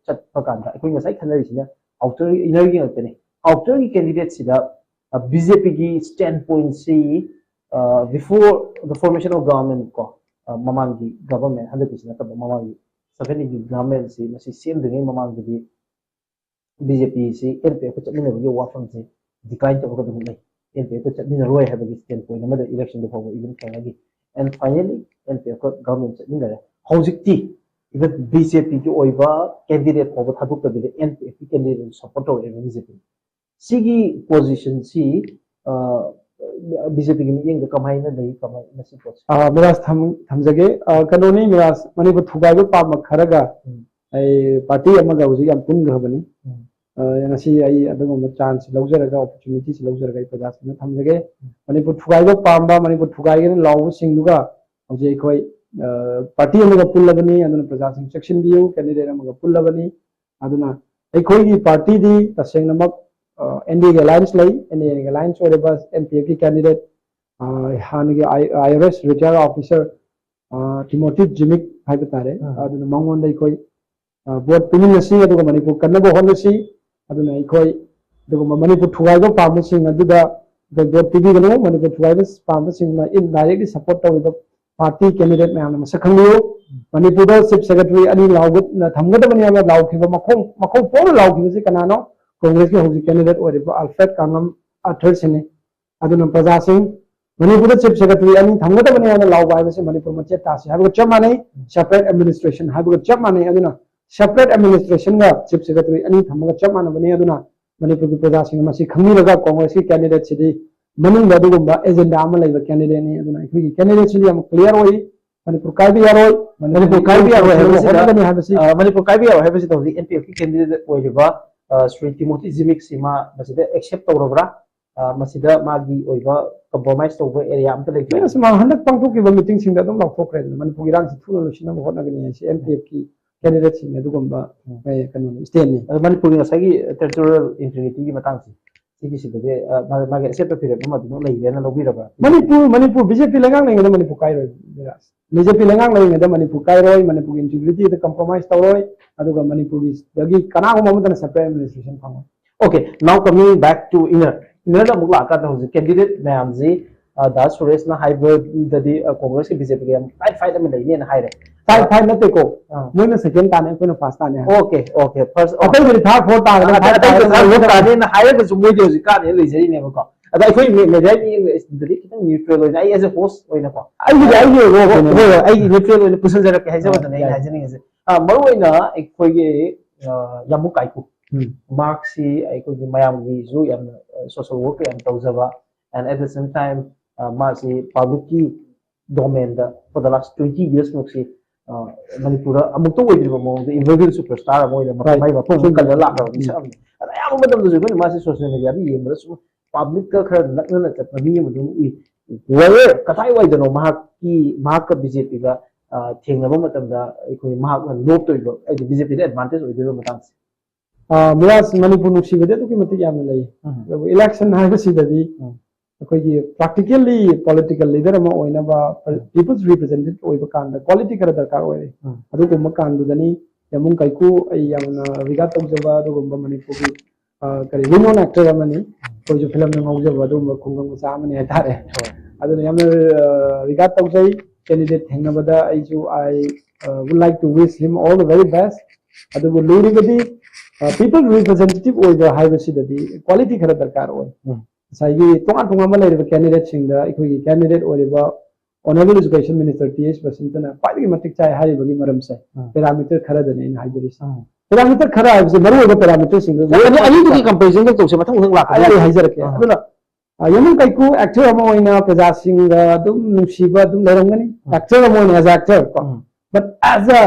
ꯆꯠꯄ ꯀꯥꯟꯗ ꯑꯩꯈꯣꯏ ꯉꯁꯥꯏ ꯈꯟꯅꯔꯤꯁꯤꯅ outer inner ꯒꯤ ꯉꯥꯛꯇꯅꯤ꯫ Outer ꯒꯤ candidate ꯁꯤꯗ, ꯑ, BJP ꯒꯤ standpoint ꯁꯤ, ꯑ, before the formation of government ꯀꯣ, ꯑ, ꯃꯃꯥꯡꯒꯤ government, ꯍꯟꯗꯛꯀꯤꯁꯤ ꯅꯠꯇꯕ ꯃꯃꯥꯡꯒꯤ seventeen ꯒꯤ government ꯁꯤ ꯃꯁꯤ ꯁꯦꯝꯗ꯭ꯔꯤꯉꯩ ꯃꯃꯥꯡꯗꯗꯤ BJP ꯁꯤ NPF ꯀ ꯆꯠꯃꯤꯟꯅꯕꯒꯤ ꯋꯥꯐꯝꯁꯤ decline ꯇꯧꯔꯒ ꯑꯗꯨꯝ ꯂꯩ꯫ NPF ꯀ ꯆꯠꯃꯤꯟꯅꯔꯣꯏ ꯍꯥꯏꯕꯒꯤ standpoint ꯑꯃꯗ election ꯗ ꯐꯥꯎꯕ even ꯈꯦꯠꯅꯈꯤ꯫ And finally NPF ꯀ government ꯆꯠꯃꯤꯟꯅꯔꯦ꯫ ꯍꯧꯖꯤꯛꯇꯤ even BJP ꯒꯤ ꯑꯣꯏꯕ candidate ꯐꯥꯎꯕ ꯊꯥꯗꯣꯛꯇꯕꯤꯗ NPF ꯀꯤ candidate support ꯇꯧꯔꯛꯑꯦꯕ BJP꯫ ꯁꯤꯒꯤ position ꯁꯤ, ꯑ, BJP ꯒꯤ ꯃꯤꯠꯌꯦꯡꯗ ꯀꯃꯥꯏꯅ ꯂꯩ, ꯀꯃꯥꯏꯅ ꯁꯤ ꯄꯣꯠꯁꯦ? ꯑ, ꯃꯤꯔꯥꯖ ꯊꯝ-, ꯊꯝꯖꯒꯦ꯫ ꯑ, ꯀꯩꯅꯣꯅꯤ ꯃꯤꯔꯥꯖ, ꯃꯅꯤꯄꯨꯔ ꯊꯨꯒꯥꯏꯕ ꯄꯥꯝꯕ ꯈꯔꯒ ꯎꯝ꯫ ꯑꯩ party ꯑꯃꯒ ꯍꯧꯖꯤꯛ ꯌꯥꯝ ꯄꯨꯟꯈ꯭ꯔꯕꯅꯤ꯫ ꯎꯝ꯫ ꯑ, ꯉꯁꯤ ꯑꯩ ꯑꯗꯨꯒꯨꯝꯕ chance ꯂꯧꯖꯔꯒ, opportunity ꯁꯤ ꯂꯧꯖꯔꯒ ꯑꯩ ꯄ꯭ꯔꯖꯥꯁꯤꯡꯗ ꯊꯝꯖꯒꯦ꯫ ꯎꯝ꯫ ꯃꯅꯤꯄꯨꯔ ꯊꯨꯒꯥꯏꯕ ꯄꯥꯝꯕ, ꯃꯅꯤꯄꯨꯔ ꯊꯨꯒꯥꯏꯒꯅꯤ ꯂꯥꯎꯕꯁꯤꯡꯗꯨꯒ ꯍꯧꯖꯤꯛ ꯑꯩꯈꯣꯏ, ꯑ, party ꯑꯃꯒ ꯄꯨꯜꯂꯕꯅꯤ꯫ ꯑꯗꯨꯅ ꯄ꯭ꯔꯖꯥꯁꯤꯡ ꯆꯦꯛꯁꯤꯟꯕꯤꯌꯨ, candidate ꯑꯃꯒ ꯄꯨꯜꯂꯕꯅꯤ꯫ ꯑꯗꯨꯅ ꯑꯩꯈꯣꯏꯒꯤ party ꯗꯤ ꯇꯁꯦꯡꯅꯃꯛ, ꯑ, NDA ꯒꯤ alliance ꯂꯩ꯫ NDA ꯒꯤ alliance ꯑꯣꯏꯔꯤꯕ NPF ꯀꯤ candidate, ꯑ, ꯍꯥꯟꯅꯒꯤ I-, IRS retire officer ꯇꯤꯃꯣꯊꯤ ꯖꯤꯃꯤꯛ ꯍꯥꯏꯕ ꯇꯥꯔꯦ꯫ ꯑꯗꯨꯅ ꯃꯉꯣꯟꯗ ꯑꯩꯈꯣꯏ ꯚꯣꯠ ꯄꯤꯃꯤꯟꯅꯁꯤ, ꯑꯗꯨꯒ ꯃꯅꯤꯄꯨꯔ ꯀꯟꯅꯕ ꯍꯣꯠꯅꯁꯤ꯫ ꯑꯗꯨꯅ ꯑꯩꯈꯣꯏ ꯑꯗꯨꯒꯨꯝꯕ ꯃꯅꯤꯄꯨꯔ ꯊꯨꯒꯥꯏꯕ ꯄꯥꯝꯕꯁꯤꯡ ꯑꯗꯨꯗ ꯑꯩꯈꯣꯏ ꯚꯣꯠ ꯄꯤꯕꯤꯒꯅꯨ꯫ ꯃꯅꯤꯄꯨꯔ ꯊꯨꯒꯥꯏꯕ ꯄꯥꯝꯕꯁꯤꯡꯅ indirectly support ꯇꯧꯔꯤꯕ party candidate ꯃꯌꯥꯝꯅ ꯃꯁꯛ ꯈꯪꯕꯤꯌꯨ꯫ ꯃꯅꯤꯄꯨꯔꯗ chief secretary ꯑꯅꯤ ꯂꯥꯎꯒ-, ꯊꯝꯒꯗꯕꯅꯤ ꯍꯥꯏꯅ ꯂꯥꯎꯈꯤꯕ, ꯃꯈꯣꯡ, ꯃꯈꯣꯡ ꯄꯣꯛꯅ ꯂꯥꯎꯈꯤꯕꯁꯤ ꯀꯅꯥꯅꯣ? ꯀꯣꯡꯒ꯭ꯔꯦꯁꯀꯤ ꯍꯧꯖꯤꯛ candidate ꯑꯣꯏꯔꯤꯕ ꯑꯜꯐ꯭ꯔꯦꯗ ꯀꯥꯡꯉꯝ ꯑꯊꯔꯁꯤꯅꯤ꯫ ꯑꯗꯨꯅ ꯄ꯭ꯔꯖꯥꯁꯤꯡ, ꯃꯅꯤꯄꯨꯔꯗ chief secretary ꯑꯅꯤ ꯊꯝꯒꯗꯕꯅꯤ ꯍꯥꯏꯅ ꯂꯥꯎꯕ ꯍꯥꯏꯕꯁꯤ ꯃꯅꯤꯄꯨꯔ ꯃꯆꯦꯠ ꯇꯥꯁꯤ ꯍꯥꯏꯕꯒ ꯆꯞ ꯃꯥꯟꯅꯩ, separate administration ꯍꯥꯏꯕꯒ ꯆꯞ ꯃꯥꯟꯅꯩ꯫ ꯑꯗꯨꯅ separate administrationꯒ chief secretary ꯑꯅꯤ ꯊꯝꯕꯒ ꯆꯞ ꯃꯥꯟꯅꯕꯅꯤ꯫ ꯑꯗꯨꯅ ꯃꯅꯤꯄꯨꯔꯒꯤ ꯄ꯭ꯔꯖꯥꯁꯤꯡꯅ ꯃꯁꯤ ꯈꯪꯕꯤꯔꯒ ꯀꯣꯡꯒ꯭ꯔꯦꯁꯀꯤ candidateꯁꯤꯗꯤ ꯃꯅꯨꯡꯗ ꯑꯗꯨꯒꯨꯝꯕ agenda ꯑꯃ ꯂꯩꯕ candidateꯅꯤ꯫ ꯑꯗꯨꯅ ꯑꯩꯈꯣꯏꯒꯤ candidateꯁꯤꯗꯤ ꯌꯥꯝ clear ꯑꯣꯏ꯫ ꯃꯅꯤꯄꯨꯔ ꯀꯥꯏꯕ ꯌꯥꯔꯣꯏ, ꯃꯅꯤꯄꯨꯔ ꯀꯥꯏꯕ ꯌꯥꯔꯣꯏ ꯍꯥꯏꯕꯁꯤꯗ, ꯍꯣꯠꯅꯒꯅꯤ ꯍꯥꯏꯕꯁꯤ ꯑ, ꯃꯅꯤꯄꯨꯔ ꯀꯥꯏꯕ ꯌꯥꯔꯣꯏ ꯍꯥꯏꯕꯁꯤꯗ ꯍꯧꯖꯤꯛ NPFꯀꯤ candidate ꯑꯣꯏꯔꯤꯕ, ꯑ, ꯁ꯭ꯔꯤ ꯇꯤꯃꯣꯊꯤ ꯖꯤꯃꯤꯛꯁꯤ ꯃꯥ ꯃꯁꯤꯗ accept ꯇꯧꯔꯕ꯭ꯔꯥ? ꯑ, ꯃꯁꯤꯗ ꯃꯥꯒꯤ ꯑꯣꯏꯕ compromise ꯇꯧꯕ area ꯑꯝꯇ ꯂꯩꯇ꯭ꯔꯦ? ꯌꯦꯁ, ꯃꯥ ꯍꯟꯗꯛ ꯄꯥꯡꯊꯣꯛꯈꯤꯕ meetingꯁꯤꯡꯗ ꯑꯗꯨꯝ ꯂꯥꯎꯊꯣꯛꯈ꯭ꯔꯦꯗꯅ, ꯃꯅꯤꯄꯨꯔꯒꯤ ꯏꯔꯥꯡꯁꯤ ꯊꯨꯅ ꯂꯣꯏꯁꯤꯟꯅꯕ ꯍꯣꯠꯅꯒꯅꯤ ꯍꯥꯏꯁꯤ NPFꯀꯤ candidateꯁꯤꯡꯒꯤ ꯑꯗꯨꯒꯨꯝꯕ, ꯎꯝ꯫ ꯑꯦ, ꯀꯩꯅꯣꯅꯤ, standꯅꯤ꯫ ꯑꯗꯣ ꯃꯅꯤꯄꯨꯔꯒꯤ ꯉꯁꯥꯏꯒꯤ territorial integrityꯒꯤ ꯃꯇꯥꯡꯁꯦ, ꯁꯤꯒꯤꯁꯤꯗꯗꯤ, ꯑ, ꯃꯥ-, ꯃꯥꯒꯤ accept ꯇꯧꯕꯤꯔꯛꯄ ꯑꯃ ꯑꯗꯨꯃꯛ ꯂꯩꯔꯦꯅ ꯂꯧꯕꯤꯔꯕ꯭ꯔꯥ? ꯃꯅꯤꯄꯨꯔ, ꯃꯅꯤꯄꯨꯔ BJP ꯂꯩꯉꯥꯛ ꯂꯩꯉꯩꯗ ꯃꯅꯤꯄꯨꯔ ꯀꯥꯏꯔꯣꯏ, ꯕꯤꯔꯥꯖ꯫ BJP ꯂꯩꯉꯥꯛ ꯂꯩꯉꯩꯗ ꯃꯅꯤꯄꯨꯔ ꯀꯥꯏꯔꯣꯏ, ꯃꯅꯤꯄꯨꯔꯒꯤ integrityꯗ compromise ꯇꯧꯔꯣꯏ, ꯑꯗꯨꯒ ꯃꯅꯤꯄꯨꯔꯒꯤꯗꯒꯤ ꯀꯅꯥꯒꯨꯝꯕ ꯑꯃꯠꯇꯅ separate administration ꯐꯪꯉꯣꯏ꯫ Okay, now coming back to inner, innerꯗ ꯑꯃꯨꯛ ꯂꯥꯛꯑꯀꯥꯟꯗ ꯍꯧꯖꯤꯛ candidate ꯃꯌꯥꯝꯁꯤ, ꯑ, ꯗꯥ ꯁꯨꯔꯦꯁꯅ ꯍꯥꯏꯕꯗꯗꯤ, ꯑ, ꯀꯣꯡꯒ꯭ꯔꯦꯁꯀꯤ BJPꯒ ꯌꯥꯝ tight fight ꯑꯃ ꯂꯩꯅꯦꯅ ꯍꯥꯏꯔꯦ꯫ Tight fight ꯅꯠꯇꯦꯀꯣ, ꯑꯥ꯫ ꯃꯣꯏꯅ second ꯇꯥꯅꯤ, ꯑꯩꯈꯣꯏꯅ first ꯇꯥꯅꯤ ꯍꯥꯏ꯫ Okay, okay, first, ꯑꯣ꯫ ꯑꯇꯩꯗꯨꯗꯤ third, fourth ꯇꯥꯒꯗꯕ, ꯑꯇꯩ-, third ꯑꯇꯩꯗꯨ ꯇꯥꯒꯗꯕ third, fourth ꯅꯠꯇꯕ꯫ ꯇꯥꯅꯤꯅ ꯍꯥꯏꯔꯒꯁꯨ ꯃꯣꯏꯗꯤ ꯍꯧꯖꯤꯛ ꯀꯥꯟꯅꯦꯅ ꯂꯩꯖꯔꯤꯅꯦꯕꯀꯣ꯫ ꯑꯗ ꯑꯩꯈꯣꯏ ꯃꯦ-, media ꯃꯤꯗꯗꯤ ꯈꯤꯇꯪ neutral ꯑꯣꯏꯅ, ꯑꯩ as a host ꯑꯣꯏꯅꯀꯣ꯫ ꯑꯩꯒꯤꯗꯤ ꯑꯩꯒꯤ ꯑꯣꯏꯕ ꯍꯣꯏ, ꯀꯩꯅꯣꯅꯦ꯫ ꯍꯣꯏ, ꯍꯣꯏ, ꯑꯩꯒꯤ neutral ꯑꯣꯏꯅ ꯄꯨꯁꯟꯖꯔꯛꯀꯦ ꯍꯥꯏꯖꯕꯗꯨꯅꯦ ꯑꯥ, ꯑꯩꯅ ꯌꯥꯏ꯫ ꯍꯥꯏꯖꯅꯤꯡꯉꯤꯁꯦ꯫ ꯑ, ꯃꯔꯨꯑꯣꯏꯅ ꯑꯩꯈꯣꯏꯒꯤ, ꯑ, ꯌꯥꯝꯕꯨꯡ ꯀꯥꯏꯀꯨ꯫ ꯎꯝ꯫ ꯃꯍꯥꯛꯁꯤ ꯑꯩꯈꯣꯏꯒꯤ ꯃꯌꯥꯝꯒꯤꯁꯨ ꯌꯥꯝꯅ, ꯑ, social work ꯌꯥꯝ ꯇꯧꯖꯕ, and at the same time, ꯑ, ꯃꯥꯁꯤ publicꯀꯤ domainꯗ for the last twenty years ꯃꯨꯛꯁꯤ, ꯑ, ꯃꯅꯤꯄꯨꯔꯗ ꯑꯃꯨꯛꯇ ꯑꯣꯏꯗ꯭ꯔꯤꯕ ꯃꯑꯣꯡꯗ evergreen superstar ꯑꯃ ꯑꯣꯏꯅ ꯃꯐꯝ, right, ꯃꯥꯏ ꯃꯐꯝ ꯑꯃ ꯆꯨꯝꯃꯤ꯫ ꯀꯜꯂ ꯂꯥꯛꯈ꯭ꯔꯕ ꯎꯝ꯫ ꯃꯤꯁꯛ ꯑꯃꯅꯤ꯫ ꯑꯗ ꯑꯌꯥꯝꯕ ꯃꯇꯝꯗꯁꯨ ꯑꯩꯈꯣꯏꯅ ꯃꯥꯁꯤ social mediaꯗ ꯌꯦꯡꯕꯗ ꯁꯨꯝ publicꯀ ꯈꯔ ꯅꯛꯅꯅ ꯆꯠꯄ ꯃꯤ ꯑꯃ ꯑꯗꯨꯝ ꯎꯏ꯫ Where, ꯀꯗꯥꯏꯋꯥꯏꯗꯅꯣ ꯃꯍꯥꯛꯀꯤ, ꯃꯍꯥꯛꯀ BJPꯒ, ꯑ, ꯊꯦꯡꯅꯕ ꯃꯇꯝꯗ ꯑꯩꯈꯣꯏ ꯃꯍꯥꯛꯅ ꯂꯣꯞꯇꯣꯏꯕ, ꯍꯥꯏꯗꯤ BJPꯗ advantage ꯑꯣꯏꯗꯣꯏꯕ ꯃꯇꯥꯡꯁꯦ? ꯑ, ꯃꯤꯔꯥꯖ, ꯃꯅꯤꯄꯨꯔ ꯅꯨꯡꯁꯤꯕꯗꯤ ꯑꯗꯨꯛꯀꯤ ꯃꯇꯤꯛ ꯌꯥꯝꯅ ꯂꯩ꯫ ꯎꯝ꯫ ꯑꯗꯨꯕꯨ election ꯍꯥꯏꯕꯁꯤꯗꯗꯤ ꯎꯝ꯫ ꯑꯩꯈꯣꯏꯒꯤ practically political leader ꯑꯃ ꯑꯣꯏꯅꯕ, people's representative ꯑꯣꯏꯕ ꯀꯥꯟꯗ quality ꯈꯔ ꯗꯔꯀꯥꯔ ꯑꯣꯏꯔꯦ꯫ ꯎꯝ. ꯑꯗꯨꯒꯨꯝꯕ ꯀꯥꯟꯗꯨꯗꯅꯤ ꯌꯥꯃꯨꯡ ꯀꯥꯏꯀꯨ ꯑꯩ ꯌꯥꯝꯅ regard ꯇꯧꯖꯕ ꯑꯗꯨꯒꯨꯝꯕ ꯃꯅꯤꯄꯨꯔꯒꯤ ꯑ, ꯀꯔꯤ renowned actor ꯑꯃꯅꯤ꯫ ꯑꯩꯈꯣꯏꯁꯨ ꯐꯤꯂꯝꯗ ꯉꯥꯎꯖꯕ ꯑꯗꯨꯒꯨꯝꯕ ꯈꯨꯡꯒꯪ ꯃꯆꯥ ꯑꯃꯅꯤ ꯍꯥꯏꯇꯥꯔꯦ꯫ ꯑꯗꯨꯅ ꯌꯥꯝꯅ regard ꯇꯧꯖꯩ꯫ Candidate ꯊꯦꯡꯅꯕꯗ ꯑꯩꯁꯨ I would like to wish him all the very best꯫ ꯑꯗꯨꯕꯨ ꯂꯨꯔꯤꯕꯗꯤ people representative ꯑꯣꯏꯕ ꯍꯥꯏꯕꯁꯤꯗꯗꯤ quality ꯈꯔ ꯗꯔꯀꯥꯔ ꯑꯣꯏ꯫ ꯎꯝ. ꯉꯁꯥꯏꯒꯤ ꯇꯣꯉꯥꯟ ꯇꯣꯉꯥꯟꯕ ꯂꯩꯔꯤꯕ candidateꯁꯤꯡꯗ ꯑꯩꯈꯣꯏꯒꯤ candidate ꯑꯣꯏꯔꯤꯕ Honourable Education Minister T H ꯕꯁꯟꯇꯅ ꯈ꯭ꯋꯥꯏꯗꯒꯤ ꯃꯇꯤꯛ ꯆꯥꯏ ꯍꯥꯏꯔꯤꯕꯒꯤ ꯃꯔꯝꯁꯦ ꯎꯝ. Parameter ꯈꯔꯗꯅꯤ ꯑꯩꯅ ꯍꯥꯏꯖꯔꯤꯁꯦ꯫ ꯎꯝ. Parameter ꯈꯔ ꯍꯥꯏꯕꯁꯦ ꯃꯔꯨꯑꯣꯏꯕ parameterꯁꯤꯡꯗꯣ ꯑꯅꯤ ꯑꯅꯤꯗꯨꯒꯤ comparison ꯇꯧꯁꯦ ꯃꯊꯪ ꯃꯊꯪ ꯂꯥꯛꯀꯅꯤ꯫ ꯑꯩ ꯍꯥꯏꯖꯔꯛꯀꯦ꯫ ꯑꯥ. ꯑꯗꯨꯅ ꯑ, ꯌꯥꯃꯨꯡ ꯀꯥꯏꯀꯨ actor ꯑꯃ ꯑꯣꯏꯅ ꯄ꯭ꯔꯖꯥꯁꯤꯡꯒ ꯑꯗꯨꯝ ꯅꯨꯡꯁꯤꯕ ꯑꯗꯨꯝ ꯂꯩꯔꯝꯒꯅꯤ꯫ ꯎꯝ. Actor ꯑꯃ ꯑꯣꯏꯅ as a actor ꯀꯣ꯫ ꯎꯝ. But as a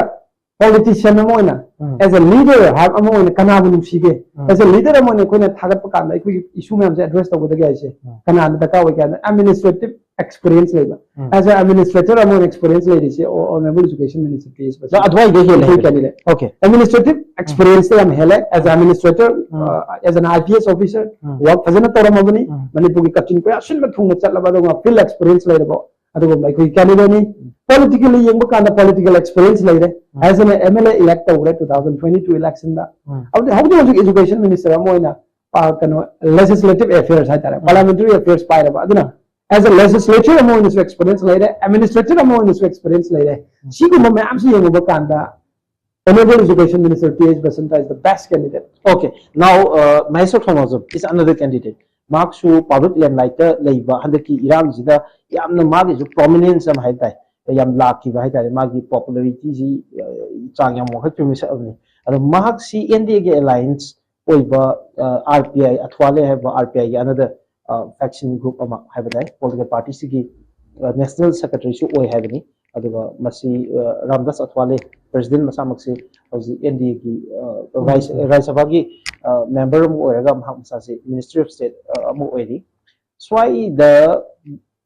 politician ꯑꯃ ꯑꯣꯏꯅ, ꯎꯝ. as a leader ꯍꯥꯏꯕ ꯑꯃ ꯑꯣꯏꯅ ꯀꯅꯥꯕꯨ ꯅꯨꯡꯁꯤꯒꯦ? ꯎꯝ. As a leader ꯑꯃ ꯑꯣꯏꯅ ꯑꯩꯈꯣꯏꯅ ꯊꯥꯒꯠꯄ ꯀꯥꯟꯗ ꯑꯩꯈꯣꯏꯒꯤ issue ꯃꯌꯥꯝꯁꯦ address ꯇꯧꯒꯗꯒꯦ ꯍꯥꯏꯁꯦ ꯎꯝ. ꯀꯅꯥꯅ ꯗꯔꯀꯥꯔ ꯑꯣꯏꯒꯦ ꯍꯥꯏꯕꯗ administrative experience ꯂꯩꯕ꯫ ꯎꯝ. As a administrator ꯑꯃ ꯑꯣꯏꯅ experience ꯂꯩꯔꯤꯁꯦ Honourable Education Minister T H Basanta. ꯑꯗꯨꯋꯥꯏꯗ ꯍꯦꯜꯂꯦ ꯑꯩꯈꯣꯏ ꯍꯥꯏꯕꯅꯦ꯫ Candidate. Okay. Administrative experience ꯌꯥꯝ ꯍꯦꯜꯂꯦ꯫ As a administrator, um. uh, as an I P S officer, um. work ꯐꯖꯅ ꯇꯧꯔꯝꯃꯕꯅꯤ꯫ ꯎꯝ. ꯃꯅꯤꯄꯨꯔꯒꯤ ꯀꯛꯆꯤꯡ ꯀꯣꯏꯌꯥ ꯁꯤꯟꯕ ꯊꯨꯡꯅ ꯆꯠꯂꯕ ꯑꯗꯨꯒ field experience ꯂꯩꯔꯕ ꯑꯗꯨꯒꯨꯝꯕ ꯑꯩꯈꯣꯏꯒꯤ candidateꯅꯤ꯫ Politically ꯌꯦꯡꯕ ꯀꯥꯟꯗ political experience ꯂꯩꯔꯦ꯫ ꯎꯝ. As an M L A elect ꯇꯧꯈ꯭ꯔꯦ two thousand twenty two electionꯗ꯫ ꯎꯝ. ꯑꯗꯨꯗꯤ ꯍꯧꯖꯤꯛ ꯍꯧꯖꯤꯛ Education Minister ꯑꯃ ꯑꯣꯏꯅ, ꯑ, ꯀꯩꯅꯣ, legislative affairs ꯍꯥꯏꯇꯥꯔꯦ, ꯎꯝ. Parliamentary affairs ꯄꯥꯏꯔꯕ꯫ ꯑꯗꯨꯅ as a legislator ꯑꯃ ꯑꯣꯏꯅꯁꯨ experience ꯂꯩꯔꯦ, administrator ꯑꯃ ꯑꯣꯏꯅꯁꯨ experience ꯂꯩꯔꯦ꯫ ꯎꯝ. ꯁꯤꯒꯨꯝꯕ ꯃꯌꯥꯝꯁꯤ ꯌꯦꯡꯉꯨꯕ ꯀꯥꯟꯗ Honourable Education Minister T H Basanta is the best candidate. Okay, now uh, Maheshwar Thongnaojam is another candidate. ꯃꯍꯥꯛꯁꯨ public limelight ꯂꯩꯕ ꯍꯟꯗꯛꯀꯤ ꯏꯔꯥꯡꯁꯤꯗ ꯌꯥꯝꯅ ꯃꯥꯒꯤꯁꯨ prominence ꯑꯃ ꯍꯥꯏ ꯇꯥꯏ, ꯌꯥꯝ ꯂꯥꯛꯈꯤꯕ ꯍꯥꯏ ꯇꯥꯔꯦ꯫ ꯃꯥꯒꯤ popularityꯁꯤ ꯆꯥꯡ ꯌꯥꯝ ꯋꯥꯡꯈꯠꯈꯤꯕ ꯃꯤꯁꯛ ꯑꯃꯅꯤ꯫ ꯑꯗꯣ ꯃꯍꯥꯛꯁꯤ N D Aꯒꯤ alliance ꯑꯣꯏꯕ R P I, ꯑꯊ꯭ꯋꯥꯂꯦ ꯍꯥꯏꯕ R P Iꯒꯤ another faction group ꯑꯃ ꯍꯥꯏꯕ ꯇꯥꯏ, political partyꯁꯤꯒꯤ national secretaryꯁꯨ ꯑꯣꯏ ꯍꯥꯏꯕꯅꯤ꯫ ꯑꯗꯨꯒ ꯃꯁꯤ ꯔꯥꯝꯗꯥꯁ ꯑꯊ꯭ꯋꯥꯂꯦ president ꯃꯁꯥꯃꯛꯁꯤ ꯍꯧꯖꯤꯛ N D Aꯒꯤ ꯔꯥꯖ꯭ꯌ ꯁꯚꯥꯒꯤ member ꯑꯃ ꯑꯣꯏꯔꯒ ꯃꯍꯥꯛ ꯃꯁꯥꯁꯤ Ministry of State ꯑꯃ ꯑꯣꯏꯔꯤ꯫ ꯁ꯭ꯋꯥꯏꯗ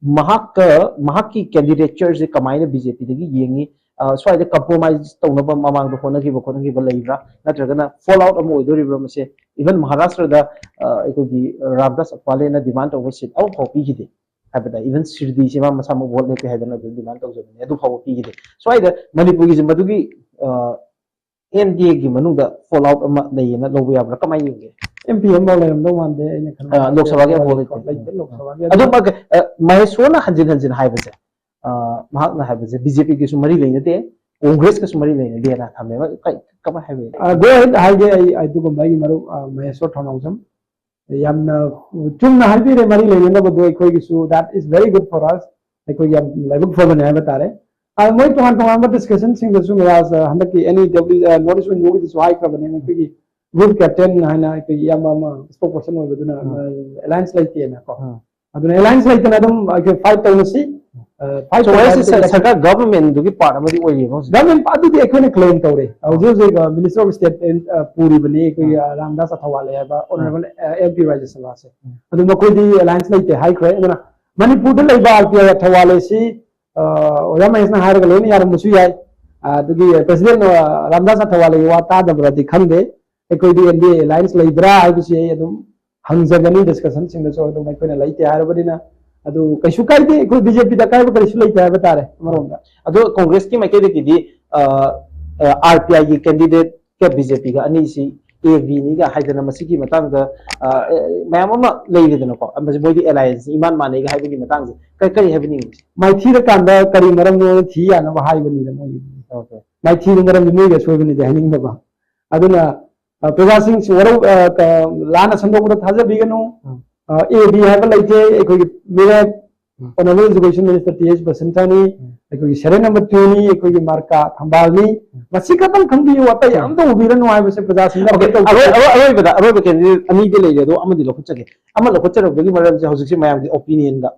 ꯃꯍꯥꯛꯀ ꯃꯍꯥꯛꯀꯤ candidatureꯁꯦ ꯀꯃꯥꯏꯅ B J Pꯗꯒꯤ ꯌꯦꯡꯉꯤ, ꯑ, ꯁ꯭ꯋꯥꯏꯗ ꯀꯝꯄ꯭ꯔꯣꯃꯥꯏꯁ ꯇꯧꯅꯕ ꯃꯃꯥꯡꯗ ꯍꯣꯠꯅꯈꯤꯕ ꯈꯣꯠꯅꯈꯤꯕ ꯂꯩꯕ꯭ꯔꯥ? ꯅꯠꯇ꯭ꯔꯒꯅ ꯐꯣꯜ ꯑꯥꯎꯠ ꯑꯃ ꯑꯣꯏꯗꯣꯔꯤꯕ꯭ꯔꯥ ꯃꯁꯦ? ꯏꯚꯟ ꯃꯍꯥꯔꯥꯁꯇ꯭ꯔꯗ, ꯑ, ꯑꯩꯈꯣꯏꯒꯤ ꯔꯥꯝꯗꯥꯁ ꯑꯊꯋꯥꯂꯦꯅ ꯗꯤꯃꯥꯟ ꯇꯧꯕ ꯁꯤꯠ ꯑꯃꯐꯥꯎ ꯄꯤꯈꯤꯗꯦ꯫ ꯍꯥꯏꯕꯗ ꯏꯚꯟ ꯁꯤꯔꯗꯤꯁꯦ ꯃꯥ ꯃꯁꯥꯃꯛ ꯚꯣꯠ ꯂꯦꯞꯀꯦ ꯍꯥꯏꯗꯅ ꯑꯗꯨꯝ ꯗꯤꯃꯥꯟ ꯇꯧꯖꯕꯅꯤ, ꯑꯗꯨ ꯐꯥꯎꯕ ꯄꯤꯈꯤꯗꯦ꯫ ꯁ꯭ꯋꯥꯏꯗ ꯃꯅꯤꯄꯨꯔꯒꯤꯁꯦ ꯃꯗꯨꯒꯤ, ꯑ, ꯑꯦꯟ ꯗꯤ ꯑꯦꯒꯤ ꯃꯅꯨꯡꯗ ꯐꯣꯜ ꯑꯥꯎꯠ ꯑꯃ ꯂꯩꯌꯦꯅ ꯂꯧꯕ ꯌꯥꯕ꯭ꯔꯥ? ꯀꯃꯥꯏꯅ ꯌꯦꯡꯒꯦ? ꯑꯦꯝ ꯄꯤ ꯑꯃꯐꯥꯎ ꯂꯩꯔꯝꯗꯧ ꯃꯥꯟꯗꯦ, ꯑꯩꯅ ꯈꯟꯕ꯫ ꯑ, ꯂꯣꯛ ꯁꯚꯥꯒꯤ ꯑꯃꯐꯥꯎ ꯂꯩꯇꯦ꯫ ꯂꯩꯇꯦ, ꯂꯣꯛ ꯁꯚꯥꯒꯤ꯫ ꯑꯗꯨ ꯑꯗꯨ ꯃꯥ-, ꯑ, ꯃꯍꯦꯁꯣꯔꯅ ꯍꯟꯖꯤꯟ ꯍꯟꯖꯤꯟ ꯍꯥꯏꯕꯁꯦ, ꯑ, ꯃꯍꯥꯛꯅ ꯍꯥꯏꯕꯁꯦ ꯕꯤ ꯖꯦ ꯄꯤꯒꯤꯁꯨ ꯃꯔꯤ ꯂꯩꯅꯗꯦ, ꯀꯣꯡꯒ꯭ꯔꯦꯁꯀꯁꯨ ꯃꯔꯤ ꯂꯩꯅꯗꯦꯅ ꯊꯝꯃꯦꯕ꯫ ꯀꯩ-, ꯀꯃꯥꯏꯅ ꯍꯥꯏꯕ ꯌꯥꯏ? ꯑ, go ahead, ꯍꯥꯏꯒꯦ꯫ ꯑꯩ ꯑꯗꯨꯒꯨꯝꯕ ꯑꯩꯒꯤ ꯃꯔꯨꯞ, ꯑ, ꯃꯍꯦꯁꯣꯔ ꯊꯧꯅꯥꯎꯖꯝ ꯌꯥꯝꯅ ꯆꯨꯝꯅ ꯍꯥꯏꯕꯤꯔꯦ꯫ ꯃꯔꯤ ꯂꯩꯅꯅꯕꯗꯣ ꯑꯩꯈꯣꯏꯒꯤꯁꯨ, that is very good for us, ꯑꯩꯈꯣꯏꯒꯤ ꯌꯥꯝ ꯂꯥꯏꯕꯛ ꯐꯕꯅꯦ ꯍꯥꯏꯕ ꯇꯥꯔꯦ꯫ ꯑ, ꯃꯣꯏ ꯇꯣꯉꯥꯟ ꯇꯣꯉꯥꯟꯕ ꯗꯤꯁꯀꯁꯟꯁꯤꯡꯗꯁꯨ ꯃꯤꯔꯥꯖ, ꯑ, ꯍꯟꯗꯛꯀꯤ ꯑꯦꯟ ꯏ ꯗꯕ꯭ꯂꯤꯎ, ꯑ, ꯅꯣꯔꯠ ꯏꯁ ꯋꯤꯡ ꯃꯨꯚꯃꯦꯟꯠꯇꯁꯨ ꯍꯥꯏꯈ꯭ꯔꯕꯅꯦ, ꯑꯩꯈꯣꯏꯒꯤ ꯒ꯭ꯔꯨꯞ ꯀꯦꯞꯇꯦꯟ ꯍꯥꯏꯅ ꯑꯩꯈꯣꯏꯒꯤ ꯏꯌꯥꯝꯕ ꯑꯃ ꯁ꯭ꯄꯣꯛ ꯄꯔꯁꯟ ꯑꯣꯏꯕꯗꯨꯅ, ꯎꯝ꯫ ꯑ, ꯑꯦꯂꯥꯏꯟꯁ ꯂꯩꯇꯦꯅꯀꯣ꯫ ꯎꯝ꯫ ꯑꯗꯨꯅ ꯑꯦꯂꯥꯏꯟꯁ ꯂꯩꯇꯅ ꯑꯗꯨꯝ ꯑꯩꯈꯣꯏ ꯐꯥꯏꯠ ꯇꯧꯅꯁꯤ꯫ ꯑ, ꯐꯥꯏꯠ So, ꯇꯧꯕ ꯃꯁꯤ ꯍꯥꯏꯕꯁꯤ ꯁꯔ-, ꯁꯔꯀꯥꯔ ꯒꯚꯔꯟꯃꯦꯟꯠꯇꯨꯒꯤ ꯄꯥꯔꯠ ꯑꯃꯗꯤ ꯑꯣꯏꯔꯤꯕ ꯍꯧꯖꯤꯛ? ꯒꯚꯔꯟꯃꯦꯟꯠ ꯑꯗꯨꯗꯤ ꯑꯩꯈꯣꯏꯅ ꯀ꯭ꯂꯦꯝ ꯇꯧꯔꯦ꯫ ꯍꯧꯖꯤꯛ ꯍꯧꯖꯤꯛ, ꯑ, ꯃꯤꯅꯤꯁꯇꯔ ꯑꯣꯐ ꯁ꯭ꯇꯦꯠ, ꯑ, ꯄꯨꯔꯤꯕꯅꯤ ꯑꯩꯈꯣꯏꯒꯤ, ꯎꯝ꯫ ꯑ, ꯔꯥꯝꯗꯥꯁ ꯑꯊꯋꯥꯂꯦ ꯍꯥꯏꯕ ꯎꯝ꯫ ꯑꯣꯅꯔꯦꯕꯜ, ꯑ, ꯑꯦꯝ ꯄꯤ ꯔꯥꯖ꯭ꯌ ꯁꯚꯥꯁꯦ꯫ ꯎꯝ꯫ ꯑꯗꯨ ꯃꯈꯣꯏꯗꯤ ꯑꯦꯂꯥꯏꯟꯁ ꯂꯩꯇꯦ ꯍꯥꯏꯈ꯭ꯔꯦ꯫ ꯑꯗꯨꯅ ꯃꯅꯤꯄꯨꯔꯗ ꯂꯩꯕ ꯑꯥꯔ ꯄꯤ ꯑꯥꯏ ꯑꯊꯋꯥꯂꯦꯁꯤ, ꯑ, ꯑꯣꯖꯥ ꯃꯍꯦꯁꯅ ꯍꯥꯏꯔꯒ ꯂꯣꯏꯅ ꯌꯥꯔꯝꯕꯁꯨ ꯌꯥꯏ꯫ ꯑ, ꯑꯗꯨꯒꯤ ꯄ꯭ꯔꯁꯤꯗꯦꯟꯠ, ꯑ, ꯔꯥꯝꯗꯥꯁ ꯑꯊꯋꯥꯂꯦꯒꯤ ꯋꯥ ꯇꯥꯗꯕ꯭ꯔꯗꯤ ꯈꯪꯗꯦ꯫ ꯑꯩꯈꯣꯏꯗꯤ ꯑꯦꯟ ꯗꯤ ꯑꯦ ꯑꯦꯂꯥꯏꯟꯁ ꯂꯩꯕ꯭ꯔꯥ ꯍꯥꯏꯕꯁꯤ ꯑꯩ ꯑꯗꯨꯝ ꯍꯪꯖꯒꯅꯤ꯫ ꯗꯤꯁꯀꯁꯟꯁꯤꯡꯗꯁꯨ ꯑꯗꯨꯝ ꯑꯩꯈꯣꯏꯅ ꯂꯩꯇꯦ ꯍꯥꯏꯔꯕꯅꯤꯅ, ꯑꯗꯨ ꯀꯩꯁꯨ ꯀꯥꯏꯗꯦ꯫ ꯑꯩꯈꯣꯏ ꯕꯤ ꯖꯦ ꯄꯤꯗ ꯑꯀꯥꯏꯕ ꯀꯔꯤꯁꯨ ꯂꯩꯇꯦ ꯍꯥꯏꯕ ꯇꯥꯔꯦ ꯑꯃꯔꯣꯝꯗ꯫ ꯑꯗꯣ ꯀꯣꯡꯒ꯭ꯔꯦꯁꯀꯤ ꯃꯥꯏꯀꯩꯗꯒꯤꯗꯤ, ꯑ, ꯑ, ꯑꯥꯔ ꯄꯤ ꯑꯥꯏꯒꯤ ꯀꯦꯟꯗꯤꯗꯦꯠꯀ ꯕꯤ ꯖꯦ ꯄꯤꯒ ꯑꯅꯤꯁꯤ ꯑꯦ ꯕꯤꯅꯤꯒ ꯍꯥꯏꯗꯅ ꯃꯁꯤꯒꯤ ꯃꯇꯥꯡꯗ, ꯑ, ꯑ, ꯃꯌꯥꯝ ꯑꯃ ꯂꯩꯔꯤꯗꯅꯀꯣ꯫ ꯃꯁꯤ ꯃꯣꯏꯗꯤ ꯑꯦꯂꯥꯏꯟꯁ ꯏꯃꯥꯟ ꯃꯥꯟꯅꯩꯒ ꯍꯥꯏꯕꯒꯤ ꯃꯇꯥꯡꯁꯦ ꯀꯔꯤ, ꯀꯔꯤ ꯍꯥꯏꯕꯤꯅꯤꯡꯉꯤ? ꯃꯥꯏꯊꯤꯔꯀꯥꯟꯗ ꯀꯔꯤ ꯃꯔꯝꯅꯣ ꯊꯤ ꯌꯥꯅꯕ ꯍꯥꯏꯕꯅꯤꯗ ꯃꯣꯏꯒꯤ꯫ ꯑꯣꯀꯦ꯫ ꯃꯥꯏꯊꯤꯕ ꯃꯔꯝꯗꯤ ꯃꯣꯏꯒꯤ ꯑꯁꯣꯏꯕꯅꯤꯗꯤ ꯍꯥꯏꯅꯤꯡꯗꯕ꯫ ꯑꯗꯨꯅ, ꯑ, ꯄ꯭ꯔꯖꯥꯁꯤꯡꯁꯤ ꯋꯥꯔꯧ-, ꯑ, ꯀ-, ꯂꯥꯟꯅ ꯁꯟꯗꯣꯛꯄꯗ ꯊꯥꯖꯕꯤꯒꯅꯨ꯫ ꯎꯝ꯫ ꯑ, ꯑꯦ ꯕꯤ ꯍꯥꯏꯕ ꯂꯩꯇꯦ꯫ ꯑꯩꯈꯣꯏꯒꯤ ꯃꯤꯔꯦꯞ, ꯎꯝ꯫ Honourable education minister T H ꯕꯁꯟꯇꯅꯤ, ꯎꯝ꯫ ꯑꯩꯈꯣꯏꯒꯤ ꯁꯦꯔꯤꯌꯦꯜ ꯅꯝꯕꯔ ꯇꯨꯅꯤ, ꯑꯩꯈꯣꯏꯒꯤ ꯃꯥꯔꯀꯥ ꯊꯝꯕꯥꯜꯅꯤ꯫ ꯎꯝ꯫ ꯃꯁꯤ ꯈꯛꯇꯪ ꯈꯪꯕꯤꯌꯨ, ꯑꯇꯩ ꯎꯝ꯫ ꯑꯝꯇ ꯎꯕꯤꯔꯅꯨ ꯍꯥꯏꯕꯁꯦ ꯄ꯭ꯔꯖꯥꯁꯤꯡꯗ ꯑꯣꯀꯦ, ꯑꯄꯤꯜ ꯇꯧꯖꯒꯦ꯫ ꯑꯔꯣꯏ-, ꯑꯔꯣꯏ-, ꯑꯔꯣꯏꯕꯗ, ꯑꯔꯣꯏꯕ ꯀꯦꯟꯗꯤꯗꯦꯠ ꯑꯅꯤꯗꯤ ꯂꯩꯔꯦ, ꯑꯗꯣ ꯑꯃꯗꯤ ꯂꯧꯈꯠꯆꯒꯦ꯫ ꯑꯃ ꯂꯧꯈꯠꯆꯔꯛꯄꯒꯤ ꯃꯔꯝꯁꯦ ꯍꯧꯖꯤꯛꯁꯦ ꯃꯌꯥꯝꯒꯤ ꯑꯣꯄꯤꯅꯤꯌꯟꯗ,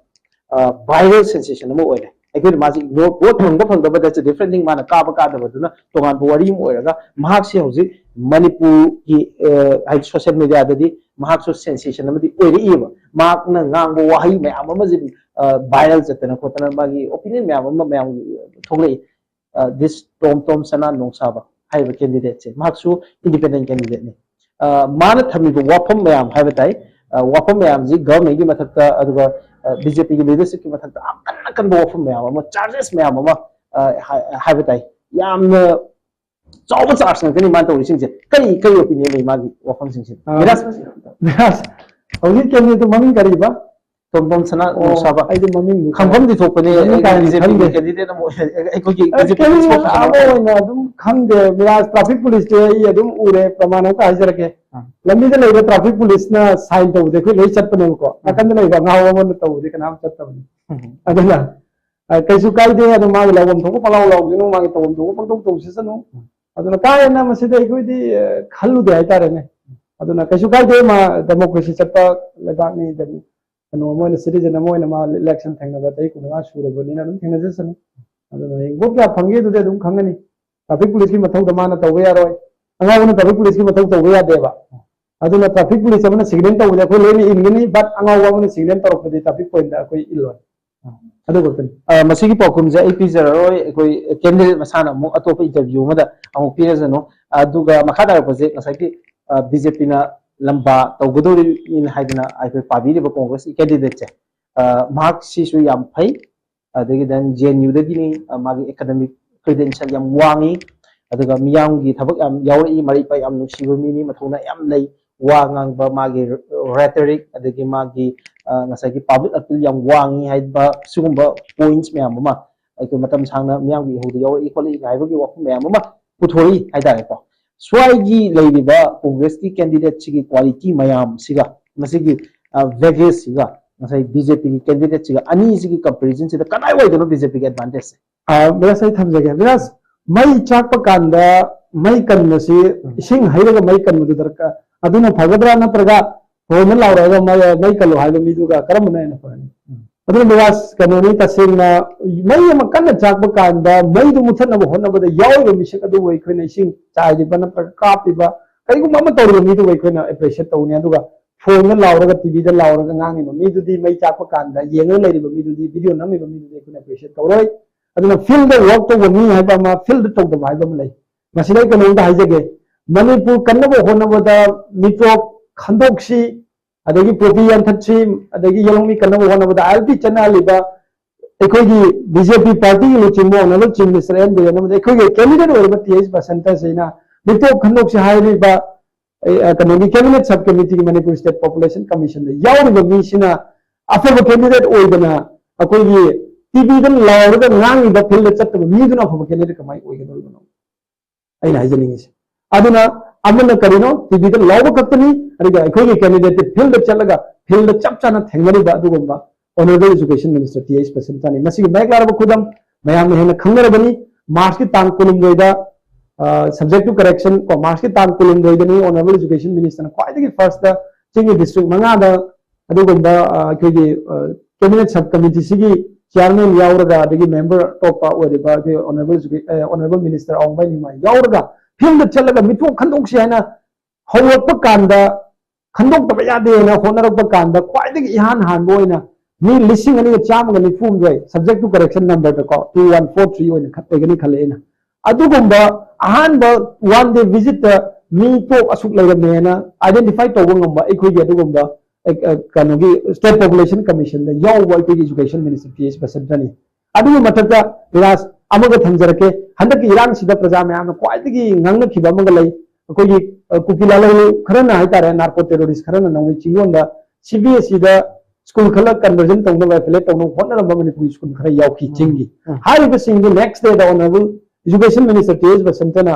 ꯑ, ꯚꯥꯏꯔꯦꯜ ꯁꯦꯟꯁꯦꯁꯟ ꯑꯃ ꯑꯣꯏꯔꯦ꯫ ꯑꯩꯈꯣꯏꯅ ꯃꯥꯁꯤ ꯚꯣꯠ ꯐꯪꯕ ꯐꯪꯗꯕ, that's a different thing, ꯃꯥꯅ ꯀꯥꯕ ꯀꯥꯗꯕꯗꯨꯅ ꯇꯣꯉꯥꯟꯕ ꯋꯥꯔꯤ ꯑꯃ ꯑꯣꯏꯔꯒ, ꯃꯍꯥꯛꯁꯦ ꯍꯧꯖꯤꯛ ꯃꯅꯤꯄꯨꯔꯒꯤ, ꯑ, ꯍꯥꯏꯗꯤ ꯁꯣꯁꯤꯌꯦꯜ ꯃꯦꯗꯤꯌꯥꯗꯗꯤ ꯃꯍꯥꯛꯁꯨ ꯁꯦꯟꯁꯦꯁꯟ ꯑꯃꯗꯤ ꯑꯣꯏꯔꯛꯏꯕ꯫ ꯃꯍꯥꯛꯅ ꯉꯥꯡꯕ ꯋꯥꯍꯩ ꯃꯌꯥꯝ ꯑꯃꯁꯤ, ꯑ, ꯚꯥꯏꯔꯦꯜ ꯆꯠꯇꯅ ꯈꯣꯠꯇꯅ ꯃꯥꯒꯤ ꯑꯣꯄꯤꯅꯤꯌꯟ ꯃꯌꯥꯝ ꯑꯃ ꯃꯌꯥꯝꯒꯤ ꯊꯣꯛꯂꯛꯏ꯫ ꯗꯤꯁ ꯇꯣꯝ ꯇꯣꯝ ꯁꯅꯥ ꯅꯣꯡꯁꯥꯕ ꯍꯥꯏꯔꯤꯕ ꯀꯦꯟꯗꯤꯗꯦꯠꯁꯦ, ꯃꯍꯥꯛꯁꯨ ꯏꯟꯗꯤꯄꯦꯟꯗꯦꯟ ꯀꯦꯟꯗꯤꯗꯦꯠꯅꯤ꯫ ꯃꯥꯅ ꯊꯝꯃꯤꯕ ꯋꯥꯐꯝ ꯃꯌꯥꯝ ꯍꯥꯏꯕ ꯇꯥꯏ, ꯋꯥꯐꯝ ꯃꯌꯥꯝꯁꯤ ꯒꯚꯔꯟꯃꯦꯟꯒꯤ ꯃꯊꯛꯇ, ꯑꯗꯨꯒ ꯕꯤ ꯖꯦ ꯄꯤꯒꯤ ꯂꯤꯗꯔꯁꯤꯞꯀꯤ ꯃꯊꯛꯇ ꯑꯀꯟ ꯑꯀꯟꯕ ꯋꯥꯐꯝ ꯃꯌꯥꯝ ꯑꯃ, ꯆꯥꯔꯖꯦꯁ ꯃꯌꯥꯝ ꯑꯃ ꯍꯥꯏꯕ ꯇꯥꯏ꯫ ꯌꯥꯝꯅ ꯆꯥꯎꯕ ꯆꯥꯔꯖ ꯉꯥꯛꯇꯅꯤ ꯃꯥꯅ ꯇꯧꯔꯤꯁꯤꯡꯁꯦ꯫ ꯀꯔꯤ ꯀꯔꯤ ꯑꯣꯄꯤꯅꯤꯌꯟ ꯂꯩ ꯃꯥꯒꯤ ꯋꯥꯐꯝꯁꯤꯡꯁꯦ? ꯕꯤꯔꯥꯖ, ꯍꯧꯖꯤꯛ ꯀꯦꯟꯗꯤꯗꯦꯠꯇꯣ ꯃꯃꯤꯡ ꯀꯔꯤꯕ? ꯇꯣꯝꯕꯣꯝ ꯁꯅꯥ ꯅꯨꯡꯁꯥꯕ꯫ ꯑꯩꯗꯤ ꯃꯃꯤꯡ ꯈꯪꯐꯝꯗꯤ ꯊꯣꯛꯄꯅꯦ꯫ ꯃꯃꯤꯡ ꯀꯥ ꯍꯦꯟꯅ ꯕꯤ ꯖꯦ ꯄꯤꯒꯤ ꯈꯪꯗꯦ꯫ ꯀꯦꯟꯗꯤꯗꯦꯠ ꯑꯃ ꯑꯣꯏ-, ꯑꯩꯈꯣꯏꯒꯤ ꯑꯦ, ꯕꯤ ꯖꯦ ꯄꯤꯒꯤ ꯀꯦꯟꯗꯤꯗꯦꯠ spokesperson ꯑꯃ ꯑꯃ ꯑꯣꯏꯅ ꯑꯗꯨꯝ ꯈꯪꯗꯦ꯫ ꯕꯤꯔꯥꯖ, ꯇ꯭ꯔꯥꯐꯤꯛ ꯄꯨꯂꯤꯁꯇꯤ ꯑꯩ ꯑꯗꯨꯝ ꯎꯔꯦ, ꯄ꯭ꯔꯃꯥꯟ ꯑꯃꯈꯛ ꯍꯥꯏꯖꯔꯛꯀꯦ꯫ ꯑꯥ꯫ ꯂꯝꯕꯤꯗ ꯂꯩꯕ ꯇ꯭ꯔꯥꯐꯤꯛ ꯄꯨꯂꯤꯁꯅ ꯁꯥꯏꯟ ꯇꯧꯕꯗ ꯑꯩꯈꯣꯏ ꯂꯣꯏ ꯆꯠꯄꯅꯦꯕꯀꯣ꯫ ꯑꯥ꯫ ꯅꯥꯀꯟꯗ ꯂꯩꯕ ꯑꯉꯥꯎꯕ ꯑꯃꯅ ꯇꯧꯕꯗꯤ ꯀꯅꯥꯝ ꯆꯠꯇꯕꯅꯤ꯫ ꯎꯝ꯫ ꯑꯗꯨꯅ, ꯑ, ꯀꯩꯁꯨ ꯀꯥꯏꯗꯦ꯫ ꯑꯗꯨ ꯃꯥꯒꯤ ꯂꯧꯐꯝ ꯊꯣꯛꯄ ꯄꯪꯂꯥꯎ ꯂꯥꯎꯖꯅꯨ, ꯃꯥꯒꯤ ꯇꯧꯐꯝ ꯊꯣꯛꯄ ꯄꯪꯇꯧ ꯇꯧꯁꯤꯁꯅꯨ꯫ ꯎꯝ꯫ ꯑꯗꯨꯅ ꯀꯥ ꯍꯦꯟꯅ ꯃꯁꯤꯗ ꯑꯩꯈꯣꯏꯗꯤ, ꯑ, ꯈꯜꯂꯨꯗꯦ ꯍꯥꯏꯇꯥꯔꯦꯅꯦ꯫ ꯑꯗꯨꯅ ꯀꯩꯁꯨ ꯀꯥꯏꯗꯦ, ꯃꯥ ꯗꯦꯃꯣꯀ꯭ꯔꯦꯁꯤ ꯆꯠꯄ ꯂꯩꯕꯥꯛꯅꯤ, ꯗꯦꯃꯣ-, ꯀꯩꯅꯣ ꯑꯃ ꯑꯣꯏꯅ, ꯁꯤꯇꯤꯖꯦꯟ ꯑꯃ ꯑꯣꯏꯅ ꯃꯥ ꯏꯂꯦꯛꯁꯟ ꯊꯦꯡꯅꯕ ꯆꯍꯤ ꯀꯨꯟꯃꯉꯥ ꯁꯨꯔꯕꯅꯤꯅ ꯑꯗꯨꯝ ꯊꯦꯡꯅꯖꯁꯅꯨ꯫ ꯑꯗꯨꯅ ꯍꯌꯦꯡ ꯚꯣꯠ ꯀꯌꯥ ꯐꯪꯒꯦꯗꯨꯗꯤ ꯑꯗꯨꯝ ꯈꯪꯒꯅꯤ꯫ ꯇ꯭ꯔꯥꯐꯤꯛ ꯄꯨꯂꯤꯁꯀꯤ ꯃꯊꯧꯗ ꯃꯥꯅ ꯇꯧꯕ ꯌꯥꯔꯣꯏ꯫ ꯑꯉꯥꯎꯕꯅ ꯇ꯭ꯔꯥꯐꯤꯛ ꯄꯨꯂꯤꯁꯀꯤ ꯃꯊꯧ ꯇꯧꯕ ꯌꯥꯗꯦꯕ꯫ ꯑꯗꯨꯅ ꯇ꯭ꯔꯥꯐꯤꯛ ꯄꯨꯂꯤꯁ ꯑꯃꯅ ꯁꯤꯒꯅꯦꯜ ꯇꯧꯕꯗꯤ ꯑꯩꯈꯣꯏ ꯂꯣꯏꯅ ꯏꯟꯒꯅꯤ, but ꯑꯉꯥꯎꯕ ꯑꯃꯅ ꯁꯤꯒꯅꯦꯜ ꯇꯧꯔꯛꯄꯗꯤ ꯇ꯭ꯔꯥꯐꯤꯛ ꯄꯣꯏꯟꯗ ꯑꯩꯈꯣꯏ ꯏꯜꯂꯣꯏ꯫ ꯑꯗꯨ ꯈꯛꯇꯅꯤ꯫ ꯑ, ꯃꯁꯤꯒꯤ ꯄꯥꯎꯈꯨꯝꯁꯦ ꯑꯩ ꯄꯤꯖꯔꯔꯣꯏ, ꯑꯩꯈꯣꯏ ꯀꯦꯟꯗꯤꯗꯦꯠ ꯃꯁꯥꯅ ꯑꯃꯨꯛ ꯑꯇꯣꯞꯄ ꯏꯟꯇꯔꯚ꯭ꯌꯨ ꯑꯃꯗ ꯑꯃꯨꯛ ꯄꯤꯔꯁꯅꯨ꯫ ꯑꯗꯨꯒ ꯃꯈꯥ ꯇꯥꯔꯛꯄꯁꯦ ꯉꯁꯥꯏꯒꯤ, ꯑ, ꯕꯤ ꯖꯦ ꯄꯤꯅ ꯂꯝꯕꯥ ꯇꯧꯒꯗꯧꯔꯤꯅ ꯍꯥꯏꯗꯅ ꯑꯩꯈꯣꯏ ꯄꯥꯕꯤꯔꯤꯕ ꯀꯣꯡꯒ꯭ꯔꯦꯁꯀꯤ ꯀꯦꯟꯗꯤꯗꯦꯠꯁꯦ, ꯑ, ꯃꯍꯥꯛꯁꯤꯁꯨ ꯌꯥꯝ ꯐꯩ꯫ ꯑꯗꯒꯤ then ꯖꯦ ꯑꯦꯟ ꯌꯨꯗꯒꯤꯅꯤ, ꯑ, ꯃꯥꯒꯤ ꯑꯦꯀꯥꯗꯃꯤꯛ ꯀ꯭ꯔꯤꯗꯦꯟꯁꯤꯌꯦꯜ ꯌꯥꯝ ꯋꯥꯡꯉꯤ, ꯑꯗꯨꯒ ꯃꯤꯌꯥꯝꯒꯤ ꯊꯕꯛ ꯌꯥꯝ ꯌꯥꯎꯔꯛꯏ, ꯃꯔꯩ ꯄꯥꯛ ꯌꯥꯝ ꯅꯨꯡꯁꯤꯕ ꯃꯤꯅꯤ, ꯃꯊꯧꯅꯥ ꯌꯥꯝ ꯂꯩ, ꯋꯥ ꯉꯥꯡꯕ, ꯃꯥꯒꯤ ꯔꯦꯇꯣꯔꯤꯛ, ꯑꯗꯒꯤ ꯃꯥꯒꯤ, ꯑ, ꯉꯁꯥꯏꯒꯤ ꯄꯥꯕ꯭ꯂꯤꯛ ꯑꯄꯤꯜ ꯌꯥꯝ ꯋꯥꯡꯉꯤ ꯍꯥꯏꯕ ꯁꯤꯒꯨꯝꯕ ꯄꯣꯏꯟꯠꯁ ꯃꯌꯥꯝ ꯑꯃ, ꯑꯩꯈꯣꯏ ꯃꯇꯝ ꯁꯥꯡꯅ ꯃꯤꯌꯥꯝꯒꯤ ꯏꯍꯧꯗ ꯌꯥꯎꯔꯛꯏ ꯈꯣꯠꯂꯛꯏ ꯍꯥꯏꯕꯒꯤ ꯋꯥꯐꯝ ꯃꯌꯥꯝ ꯑꯃ ꯄꯨꯊꯣꯔꯛꯏ ꯍꯥꯏꯇꯥꯔꯦꯀꯣ꯫ ꯁ꯭ꯋꯥꯏꯒꯤ ꯂꯩꯔꯤꯕ ꯀꯣꯡꯒ꯭ꯔꯦꯁꯀꯤ ꯀꯦꯟꯗꯤꯗꯦꯠꯁꯤꯒꯤ ꯀ꯭ꯋꯥꯂꯤꯇꯤ ꯃꯌꯥꯝꯁꯤꯒ, ꯃꯁꯤꯒꯤ, ꯑ, ꯕꯦꯒꯦꯖꯁꯤꯒ, ꯉꯁꯥꯏ ꯕꯤ ꯖꯦ ꯄꯤꯒꯤ ꯀꯦꯟꯗꯤꯗꯦꯠꯁꯤꯒ, ꯑꯅꯤꯁꯤꯒꯤ ꯀꯝꯄꯦꯔꯤꯖꯟꯁꯤꯗ ꯀꯗꯥꯏꯋꯥꯏꯗꯅꯣ ꯕꯤ ꯖꯦ ꯄꯤꯒꯤ ꯑꯦꯗꯚꯥꯟꯇꯦꯖꯁꯦ? ꯑ, ꯕꯤꯔꯥꯖ, ꯑꯩ ꯊꯝꯖꯒꯦ꯫ ꯕꯤꯔꯥꯖ, ꯃꯩ ꯆꯥꯛꯄ ꯀꯥꯟꯗ ꯃꯩ ꯀꯟꯕꯁꯤ, ꯎꯝ, ꯏꯁꯤꯡ ꯍꯩꯔꯒ ꯃꯩ ꯀꯟꯕꯗꯨ ꯗꯔꯀꯥꯔ, ꯑꯗꯨꯅ ꯐꯒꯗ꯭ꯔꯥ, ꯅꯠꯇ꯭ꯔꯒ ꯍꯣꯏꯅ ꯂꯥꯎꯔꯛꯑꯒ ꯃꯩ, ꯃꯩ ꯀꯜꯂꯣ ꯍꯥꯏꯕ ꯃꯤꯗꯨꯒ ꯀꯔꯝꯕꯅ ꯍꯦꯟꯅ ꯐꯒꯅꯤ? ꯎꯝ꯫ ꯑꯗꯨꯅ ꯕꯤꯔꯥꯖ, ꯀꯩꯅꯣꯅꯤ, ꯇꯁꯦꯡꯅ ꯃꯩ ꯑꯃ ꯀꯟꯅ ꯆꯥꯛꯄ ꯀꯥꯟꯗ ꯃꯩꯗꯨ ꯃꯨꯊꯠꯅꯕ ꯍꯣꯠꯅꯕꯗ ꯌꯥꯎꯔꯤꯕ ꯃꯤꯁꯛ ꯑꯗꯨꯕꯨ ꯑꯩꯈꯣꯏꯅ ꯏꯁꯤꯡ ꯆꯥꯏꯔꯤꯕ ꯅꯠꯇ꯭ꯔꯒ ꯀꯥꯞꯄꯤꯕ, ꯀꯔꯤꯒꯨꯝꯕ ꯑꯃ ꯇꯧꯔꯤꯕ ꯃꯤꯗꯨꯕꯨ ꯑꯩꯈꯣꯏꯅ ꯑꯦꯄ꯭ꯔꯤꯁꯤꯌꯦꯠ ꯇꯧꯅꯤ꯫ ꯑꯗꯨꯒ ꯐꯣꯟꯗ ꯂꯥꯎꯔꯒ, ꯇꯤ ꯚꯤꯗ ꯂꯥꯎꯔꯒ ꯉꯥꯡꯉꯤꯕ ꯃꯤꯗꯨꯗꯤ, ꯃꯩ ꯆꯥꯛꯄ ꯀꯥꯟꯗ ꯌꯦꯡꯉꯒ ꯂꯩꯔꯤꯕ ꯃꯤꯗꯨꯗꯤ, ꯚꯤꯗꯤꯑꯣ ꯅꯝꯃꯤꯕ ꯃꯤꯗꯨꯗꯤ ꯑꯩꯈꯣꯏꯅ ꯑꯦꯄ꯭ꯔꯤꯁꯤꯌꯦꯠ ꯇꯧꯔꯣꯏ꯫ ꯑꯗꯨꯅ field work ꯇꯧꯕ ꯃꯤ ꯍꯥꯏꯕ ꯑꯃ, field ꯇꯧꯗꯕ ꯍꯥꯏꯕ ꯑꯃ ꯂꯩ꯫ ꯃꯁꯤꯗ ꯑꯩ ꯀꯩꯅꯣꯝꯇ ꯍꯥꯏꯖꯒꯦ, ꯃꯅꯤꯄꯨꯔ ꯀꯟꯅꯕ ꯍꯣꯠꯅꯕꯗ ꯃꯤꯇꯣꯞ ꯈꯟꯗꯣꯛꯁꯤ, ꯑꯗꯒꯤ poppy ꯌꯥꯟꯊꯠꯁꯤ, ꯑꯗꯒꯤ ꯌꯦꯜꯍꯧꯃꯤ ꯀꯟꯅꯕ ꯍꯣꯠꯅꯕꯗ ILP ꯆꯠꯅꯍꯜꯂꯤꯕ ꯑꯩꯈꯣꯏꯒꯤ BJP partyꯒꯤ ꯂꯨꯆꯤꯡꯕ Honourable Chief Minister N Biren ꯑꯃꯗꯤ ꯑꯩꯈꯣꯏꯒꯤ candidate ꯑꯣꯏꯔꯤꯕ ꯇꯤ ꯑꯩꯆ ꯕꯁꯟꯇꯁꯤꯅ ꯃꯤꯇꯣꯞ ꯈꯟꯗꯣꯛꯁꯤ ꯍꯥꯏꯔꯤꯕ, ꯑꯦ, ꯑ, ꯀꯩꯅꯣꯒꯤ cabinet sub committeeꯒꯤ Manipur State Population Commissionꯗ ꯌꯥꯎꯔꯤꯕ ꯃꯤꯁꯤꯅ ꯑꯐꯕ candidate ꯑꯣꯏꯗꯅ ꯑꯩꯈꯣꯏꯒꯤ TVꯗ ꯂꯥꯎꯔꯒ ꯉꯥꯡꯉꯤꯕ, fieldꯗ ꯆꯠꯇꯕ ꯃꯤꯗꯨꯅ ꯑꯐꯕ candidate ꯀꯃꯥꯏꯅ ꯑꯣꯏꯒꯗꯧꯔꯤꯕꯅꯣ? ꯑꯩꯅ ꯍꯥꯏꯖꯅꯤꯡꯉꯤꯁꯦ꯫ ꯑꯗꯨꯅ ꯑꯃꯅ ꯀꯔꯤꯅꯣ? TVꯗ ꯂꯥꯎꯕ ꯈꯛꯇꯅꯤ, ꯑꯗꯨꯒ ꯑꯩꯈꯣꯏꯒꯤ candidateꯇꯤ fieldꯗ ꯆꯠꯂꯒ fieldꯗ ꯆꯞ ꯆꯥꯅ ꯊꯦꯡꯅꯔꯤꯕ ꯑꯗꯨꯒꯨꯝꯕ Honourable Education Minister T H ꯕꯁꯟꯇꯅꯤ꯫ ꯃꯁꯤꯒꯤ ꯃꯌꯦꯛ ꯂꯥꯔꯕ ꯈꯨꯗꯝ ꯃꯌꯥꯝꯅ ꯍꯦꯟꯅ ꯈꯪꯅꯔꯕꯅꯤ꯫ Marchꯀꯤ ꯇꯥꯡ ꯀꯨꯟꯍꯨꯝꯗꯣꯏꯗ, ꯑ, subject to correction ꯀꯣ, Marchꯀꯤ ꯇꯥꯡ ꯀꯨꯟꯍꯨꯝꯗꯣꯏꯗꯅꯤ Honourable Education Ministerꯅ ꯈ꯭ꯋꯥꯏꯗꯒꯤ firstꯇ ꯆꯤꯡꯒꯤ district ꯃꯉꯥꯗ ꯑꯗꯨꯒꯨꯝꯕ, ꯑ, ꯑꯩꯈꯣꯏꯒꯤ, ꯑ, cabinet sub committeeꯁꯤꯒꯤ chairman ꯌꯥꯎꯔꯒ, ꯑꯗꯒꯤ member ꯑꯇꯣꯞꯄ ꯑꯣꯏꯔꯤꯕ ꯑꯩꯈꯣꯏ Honourable Educa-, ꯑ, Honourable Minister ꯑꯋꯥꯡꯕꯥꯏ ꯅꯤꯡꯃꯥꯏ ꯌꯥꯎꯔꯒ fieldꯗ ꯆꯠꯂꯒ ꯃꯤꯊꯣꯛ ꯈꯟꯗꯣꯛꯁꯤ ꯍꯥꯏꯅ ꯍꯧꯔꯛꯄ ꯀꯥꯟꯗ, ꯈꯟꯗꯣꯛꯇꯕ ꯌꯥꯗꯦ ꯍꯥꯏꯅ ꯍꯣꯠꯅꯔꯛꯄ ꯀꯥꯟꯗ ꯈ꯭ꯋꯥꯏꯗꯒꯤ ꯏꯍꯥꯟ ꯍꯥꯟꯕ ꯑꯣꯏꯅ ꯃꯤ ꯂꯤꯁꯤꯡ ꯑꯅꯤꯒ ꯆꯥꯝꯃꯒ ꯅꯤꯐꯨ ꯍꯨꯝꯗꯣꯏ, subject to correction numberꯗꯀꯣ, two one four three ꯑꯣꯏꯅ ꯈ-, ꯑꯣꯏꯒꯅꯤ ꯈꯜꯂꯦ ꯑꯩꯅ꯫ ꯑꯗꯨꯒꯨꯝꯕ ꯑꯍꯥꯟꯕ one day visitꯇ ꯃꯤ ꯇꯣꯞ ꯑꯁꯨꯛ ꯂꯩꯔꯝꯃꯦꯅ identify ꯇꯧꯕ ꯉꯝꯕ ꯑꯩꯈꯣꯏꯒꯤ ꯑꯗꯨꯒꯨꯝꯕ, ꯑ, ꯑ, ꯀꯩꯅꯣꯒꯤ State Population Commissionꯗ ꯌꯥꯎꯕ ꯑꯩꯈꯣꯏꯒꯤ Education Minister ꯇꯤ ꯑꯩꯆ ꯕꯁꯟꯇꯅꯤ꯫ ꯑꯗꯨꯒꯤ ꯃꯊꯛꯇ ꯕꯤꯔꯥꯖ ꯑꯃꯒ ꯊꯝꯖꯔꯛꯀꯦ, ꯍꯟꯗꯛꯀꯤ ꯏꯔꯥꯡꯁꯤꯗ ꯄ꯭ꯔꯖꯥ ꯃꯌꯥꯝꯅ ꯈ꯭ꯋꯥꯏꯗꯒꯤ ꯉꯥꯡꯅꯈꯤꯕ ꯑꯃꯒ ꯂꯩ꯫ ꯑꯩꯈꯣꯏꯒꯤ, ꯑ, ꯀꯨꯀꯤ ꯂꯥꯂꯣꯡ ꯈꯔꯅ ꯍꯥꯏꯇꯥꯔꯦ, narco terrorist ꯈꯔꯅ ꯅꯣꯡꯃꯩ ꯆꯤꯡꯌꯣꯟꯗ CBSEꯗ school ꯈꯔ conversion ꯇꯧꯅꯕ, affiliate ꯇꯧꯅꯕ ꯍꯣꯠꯅꯔꯝꯕ ꯃꯅꯤꯄꯨꯔꯒꯤ school ꯈꯔ ꯌꯥꯎꯈꯤ ꯎꯝ, ꯆꯤꯡꯒꯤ꯫ ꯎꯝ꯫ ꯍꯥꯏꯔꯤꯕꯁꯤꯡꯗꯨ next dayꯗ Honourable Education Minister T H ꯕꯁꯟꯇꯅ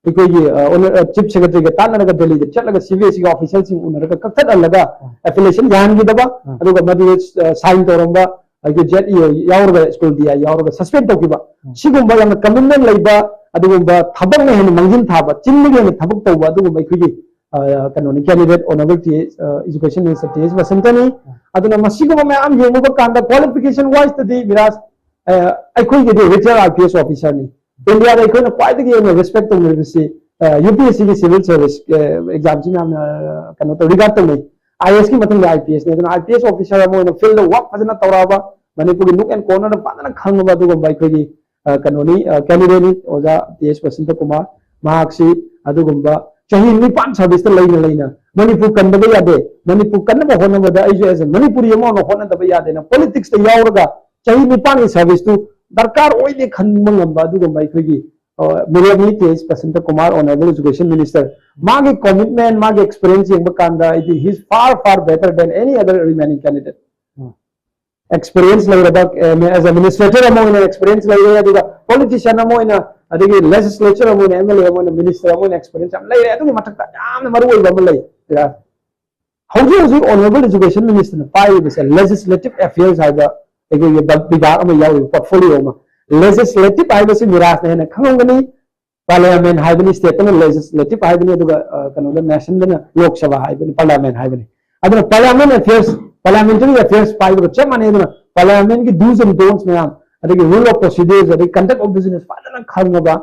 ꯑꯩꯈꯣꯏꯒꯤ, ꯑ, ꯑꯣꯅ-, ꯑ, Chief Secretaryꯒ ꯇꯥꯟꯅꯔꯒ ꯗꯦꯜꯂꯤꯗ ꯆꯠꯂꯒ CBSEꯒꯤ officialꯁꯤꯡ ꯎꯅꯔꯒ ꯀꯛꯊꯠꯍꯜꯂꯒ ꯎꯝ꯫ Affiliation ꯌꯥꯍꯟꯈꯤꯗꯕ, ꯎꯝ꯫ ꯑꯗꯨꯒ ꯃꯗꯨꯗ, ꯑ, sign ꯇꯧꯔꯝꯕ ꯑꯩꯈꯣꯏ ZEO ꯌꯥꯎꯔꯒ, school DI ꯌꯥꯎꯔꯒ suspend ꯇꯧꯈꯤꯕ, ꯎꯝ꯫ ꯁꯤꯒꯨꯝꯕ ꯌꯥꯝꯅ commitment ꯂꯩꯕ, ꯑꯗꯨꯒꯨꯝꯕ ꯊꯕꯛꯅ ꯍꯦꯟꯅ ꯃꯥꯡꯖꯤꯟ ꯊꯥꯕ, ꯆꯤꯟꯗꯒꯤ ꯍꯦꯟꯅ ꯊꯕꯛ ꯇꯧꯕ ꯑꯗꯨꯒꯨꯝꯕ ꯑꯩꯈꯣꯏꯒꯤ, ꯑ, ꯀꯩꯅꯣꯅꯤ, candidate Honourable ꯇꯤ ꯑꯩꯆ, ꯑ, Education Minister ꯇꯤ ꯑꯩꯆ ꯕꯁꯟꯇꯅꯤ꯫ ꯎꯝ꯫ ꯑꯗꯨꯅ ꯃꯁꯤꯒꯨꯝꯕ ꯃꯌꯥꯝ ꯌꯦꯡꯉꯨꯕ ꯀꯥꯟꯗ qualification wiseꯇꯗꯤ ꯕꯤꯔꯥꯖ, ꯑ, ꯑꯩꯈꯣꯏꯒꯤꯗꯤ retired IPS officerꯅꯤ꯫ Indiaꯗ ꯑꯩꯈꯣꯏꯅ ꯈ꯭ꯋꯥꯏꯗꯒꯤ ꯍꯦꯟꯅ respect ꯇꯧꯅꯔꯤꯕꯁꯤ, ꯑ, UPSCꯒꯤ civil service, ꯑ, examꯁꯤ ꯌꯥꯝꯅ, ꯑ, ꯀꯩꯅꯣ ꯇꯧ, regard ꯇꯧꯅꯩ꯫ IASꯀꯤ ꯃꯊꯪꯗ IPSꯅꯤ꯫ ꯑꯗꯨꯅ IPS officer ꯑꯃ ꯑꯣꯏꯅ fieldꯗ work ꯐꯖꯅ ꯇꯧꯔꯛꯑꯕ, ꯃꯅꯤꯄꯨꯔꯒꯤ nook and corner ꯐꯖꯅ ꯈꯪꯉꯕ ꯑꯗꯨꯒꯨꯝꯕ ꯑꯩꯈꯣꯏꯒꯤ ꯑ, ꯀꯩꯅꯣꯅꯤ, ꯑ, candidate ꯅꯤ ꯑꯣꯖꯥ ꯇꯤ ꯑꯦꯁ ꯕꯁꯟꯇ ꯀꯨꯃꯥꯔ꯫ ꯃꯍꯥꯛꯁꯤ ꯑꯗꯨꯒꯨꯝꯕ ꯆꯍꯤ ꯅꯤꯄꯥꯟ service ꯇ ꯂꯩꯅ ꯂꯩꯅ ꯃꯅꯤꯄꯨꯔ ꯀꯟꯗꯕ ꯌꯥꯗꯦ, ꯃꯅꯤꯄꯨꯔ ꯀꯟꯅꯕ ꯍꯣꯠꯅꯕꯗ ꯑꯩꯁꯨ as a ꯃꯅꯤꯄꯨꯔꯤ ꯑꯃ ꯑꯣꯏꯅ ꯍꯣꯠꯅꯗꯕ ꯌꯥꯗꯦꯅ politics ꯇ ꯌꯥꯎꯔꯒ ꯆꯍꯤ ꯅꯤꯄꯥꯟꯒꯤ service ꯇꯨ ꯗꯔꯀꯥꯔ ꯑꯣꯏꯗꯦ ꯈꯟꯕ ꯉꯝꯕ ꯑꯗꯨꯒꯨꯝꯕ ꯑꯩꯈꯣꯏꯒꯤ, ꯑ, ꯃꯤꯔꯦꯞꯅꯤ T S Basanta Kumar, honourable education minister꯫ ꯃꯥꯒꯤ commitment, ꯃꯥꯒꯤ experience ꯌꯦꯡꯕ ꯀꯥꯟꯗ, it is, he is far, far better than any other remaining candidate꯫ Um. Experience ꯂꯩꯔꯕ, ꯑꯦ, as administrator ꯑꯃ ꯑꯣꯏꯅ experience ꯂꯩꯔꯦ, ꯑꯗꯨꯒ politician ꯑꯃ ꯑꯣꯏꯅ, ꯑꯗꯒꯤ legislature ꯑꯃ ꯑꯣꯏꯅ, M L A ꯑꯃ ꯑꯣꯏꯅ, minister ꯑꯃ ꯑꯣꯏꯅ experience ꯌꯥꯝ ꯂꯩꯔꯦ꯫ ꯑꯗꯨꯒꯤ ꯃꯊꯛꯇ ꯌꯥꯝꯅ ꯃꯔꯨ ꯑꯣꯏꯕ ꯑꯃ ꯂꯩ꯫ ꯍꯧꯖꯤꯛ ꯍꯧꯖꯤꯛ honourable education minister ꯅ ꯄꯥꯏꯔꯤꯕꯁꯦ legislative affairs ꯍꯥꯏꯕ ꯑꯩꯈꯣꯏꯒꯤ ꯕ-, ꯕꯤꯚꯥꯒ ꯑꯃ ꯌꯥꯎꯔꯤꯕ, portfolio ꯑꯃ꯫ Legislative ꯍꯥꯏꯕꯁꯤ ꯃꯤꯔꯥꯖꯅ ꯍꯦꯟꯅ ꯈꯪꯉꯝꯒꯅꯤ꯫ Parliament ꯍꯥꯏꯕꯅꯤ, state ꯇꯅ legislative ꯍꯥꯏꯕꯅꯤ, ꯑꯗꯨꯒ, ꯑ, ꯀꯩꯅꯣꯗ, nation ꯗꯅ Lok Sabha ꯍꯥꯏꯕꯅꯤ, parliament ꯍꯥꯏꯕꯅꯤ꯫ ꯑꯗꯨꯅ parliament affairs, parliamentary affairs ꯄꯥꯏꯕꯒ ꯆꯞ ꯃꯥꯟꯅꯩ꯫ ꯑꯗꯨꯅ parliament ꯀꯤ do's and don'ts ꯃꯌꯥꯝ, ꯑꯗꯒꯤ rule of procedures, ꯑꯗꯒꯤ conduct of business ꯐꯖꯅ ꯈꯪꯉꯕ,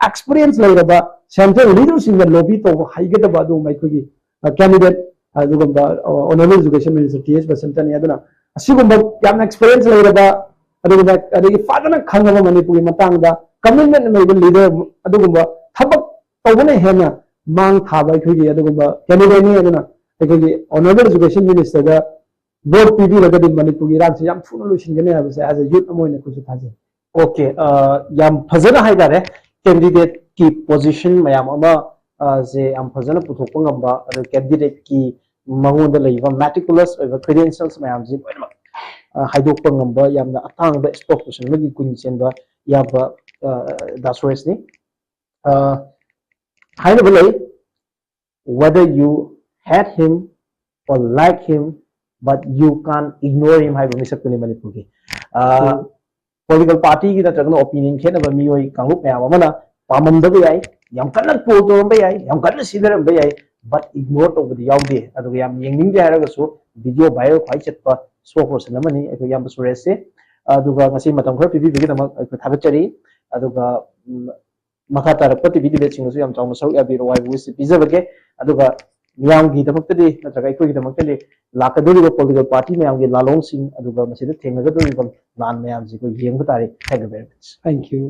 experience ꯂꯩꯔꯕ, central leader ꯁꯤꯡꯅ lobby ꯇꯧꯕ ꯍꯩꯒꯗꯕ ꯑꯗꯨꯒꯨꯝꯕ ꯑꯩꯈꯣꯏꯒꯤ, ꯑ, candidate, ꯑꯗꯨꯒꯨꯝꯕ, ꯑ, honourable education minister ꯇꯤ ꯑꯦꯁ ꯕꯁꯟꯇꯅꯤ꯫ ꯑꯗꯨꯅ ꯑꯁꯤꯒꯨꯝꯕ ꯌꯥꯝꯅ experience ꯂꯩꯔꯕ, ꯑꯗꯨꯒꯨꯝꯕ, ꯑꯗꯒꯤ ꯐꯖꯅ ꯈꯪꯉꯕ ꯃꯅꯤꯄꯨꯔꯒꯤ ꯃꯇꯥꯡꯗ commitment ꯂꯩꯕ leader, ꯑꯗꯨꯒꯨꯝꯕ ꯊꯕꯛ ꯇꯧꯕꯅ ꯍꯦꯟꯅ ꯃꯥꯡ ꯊꯥꯕ ꯑꯩꯈꯣꯏꯒꯤ ꯑꯗꯨꯒꯨꯝꯕ candidate ꯅꯤ꯫ ꯑꯗꯨꯅ ꯑꯩꯈꯣꯏꯒꯤ honourable education minister ꯗ vote ꯄꯤꯕꯤꯔꯒꯗꯤ ꯃꯅꯤꯄꯨꯔꯒꯤ ꯏꯔꯥꯡꯁꯤ ꯌꯥꯝ ꯊꯨꯅ ꯂꯣꯏꯁꯤꯟꯒꯅꯤ ꯍꯥꯏꯕꯁꯦ as a youth ꯑꯃ ꯑꯣꯏꯅ ꯑꯩꯈꯣꯏꯁꯨ ꯊꯥꯖꯩ꯫ Okay, ꯑ, ꯌꯥꯝ ꯐꯖꯅ ꯍꯥꯏꯇꯥꯔꯦ꯫ Candidate ꯀꯤ position ꯃꯌꯥꯝ ꯑꯃ, ꯑ, ꯁꯦ ꯌꯥꯝ ꯐꯖꯅ ꯄꯨꯊꯣꯛꯄ ꯉꯝꯕ, ꯑꯗ candidate ꯀꯤ ꯃꯉꯣꯟꯗ ꯂꯩꯕ meticulous ꯑꯣꯏꯕ credentials ꯃꯌꯥꯝꯁꯦ ꯂꯣꯏꯅꯃꯛ, ꯑ, ꯍꯥꯏꯗꯣꯛꯄ ꯉꯝꯕ ꯌꯥꯝꯅ ꯑꯇꯥꯡꯕ spokesperson ꯑꯃꯒꯤ ꯒꯨꯟ ꯆꯦꯟꯕ ꯌꯥꯕ, ꯑ, ꯗꯥ ꯁꯨꯔꯦꯁꯅꯤ꯫ ꯑ, ꯍꯥꯏꯅꯕ ꯂꯩ, "Whether you hate him or like him, but you can't ignore him" ꯍꯥꯏꯕ ꯃꯤꯁꯛꯇꯨꯅꯤ ꯃꯅꯤꯄꯨꯔꯒꯤ꯫ ꯑ, ꯎꯝ꯫ Political party ꯒꯤ ꯅꯠꯇ꯭ꯔꯒꯅ opinion ꯈꯦꯠꯅꯕ ꯃꯤꯑꯣꯏ ꯀꯥꯡꯂꯨꯞ ꯃꯌꯥꯝ ꯑꯃꯅ ꯄꯥꯝꯃꯝꯗꯕ ꯌꯥꯏ, ꯌꯥꯝ ꯀꯟꯅ troll ꯇꯧꯔꯝꯕ ꯌꯥꯏ, ꯌꯥꯝ ꯀꯟꯅ ꯁꯤꯊꯔꯝꯕ ꯌꯥꯏ, but ignore ꯇꯧꯕꯗꯤ ꯌꯥꯎꯗꯦ꯫ ꯑꯗꯨꯒ ꯌꯥꯝ ꯌꯦꯡꯅꯤꯡꯗꯦ ꯍꯥꯏꯔꯒꯁꯨ video viral ꯈ꯭ꯋꯥꯏ ꯆꯠꯄ spokesperson ꯑꯃꯅꯤ ꯑꯩꯈꯣꯏ ꯏꯌꯥꯝꯕ ꯁꯨꯔꯦꯁꯁꯦ꯫ ꯑꯗꯨꯒ ꯉꯁꯤ ꯃꯇꯝ ꯈꯔ ꯄꯤꯕꯤꯕꯒꯤꯗꯃꯛ ꯑꯩꯈꯣꯏ ꯊꯥꯒꯠꯆꯔꯤ꯫ ꯑꯗꯨꯒ, ꯎꯝ, ꯃꯈꯥ ꯇꯥꯔꯛꯄ ꯇꯤ ꯚꯤ debate ꯁꯤꯡꯗꯁꯨ ꯌꯥꯝ ꯆꯥꯎꯅ ꯁꯔꯨꯛ ꯌꯥꯕꯤꯔꯛꯑꯣ ꯍꯥꯏꯕ wish ꯄꯤꯖꯕꯒꯦ꯫ ꯑꯗꯨꯒ ꯃꯤꯌꯥꯝꯒꯤꯗꯃꯛꯇꯗꯤ ꯅꯠꯇ꯭ꯔꯒ ꯑꯩꯈꯣꯏꯒꯤꯗꯃꯛꯇꯗꯤ ꯂꯥꯛꯀꯗꯧꯔꯤꯕ political party ꯃꯌꯥꯝꯒꯤ ꯂꯥꯂꯣꯡꯁꯤꯡ, ꯑꯗꯨꯒ ꯃꯁꯤꯗ ꯊꯦꯡꯅꯒꯗꯧꯔꯤꯕ ꯂꯥꯟ ꯃꯌꯥꯝꯁꯤ ꯑꯩꯈꯣꯏ ꯌꯦꯡꯕ ꯇꯥꯔꯦ꯫ Thank you very much. Thank you.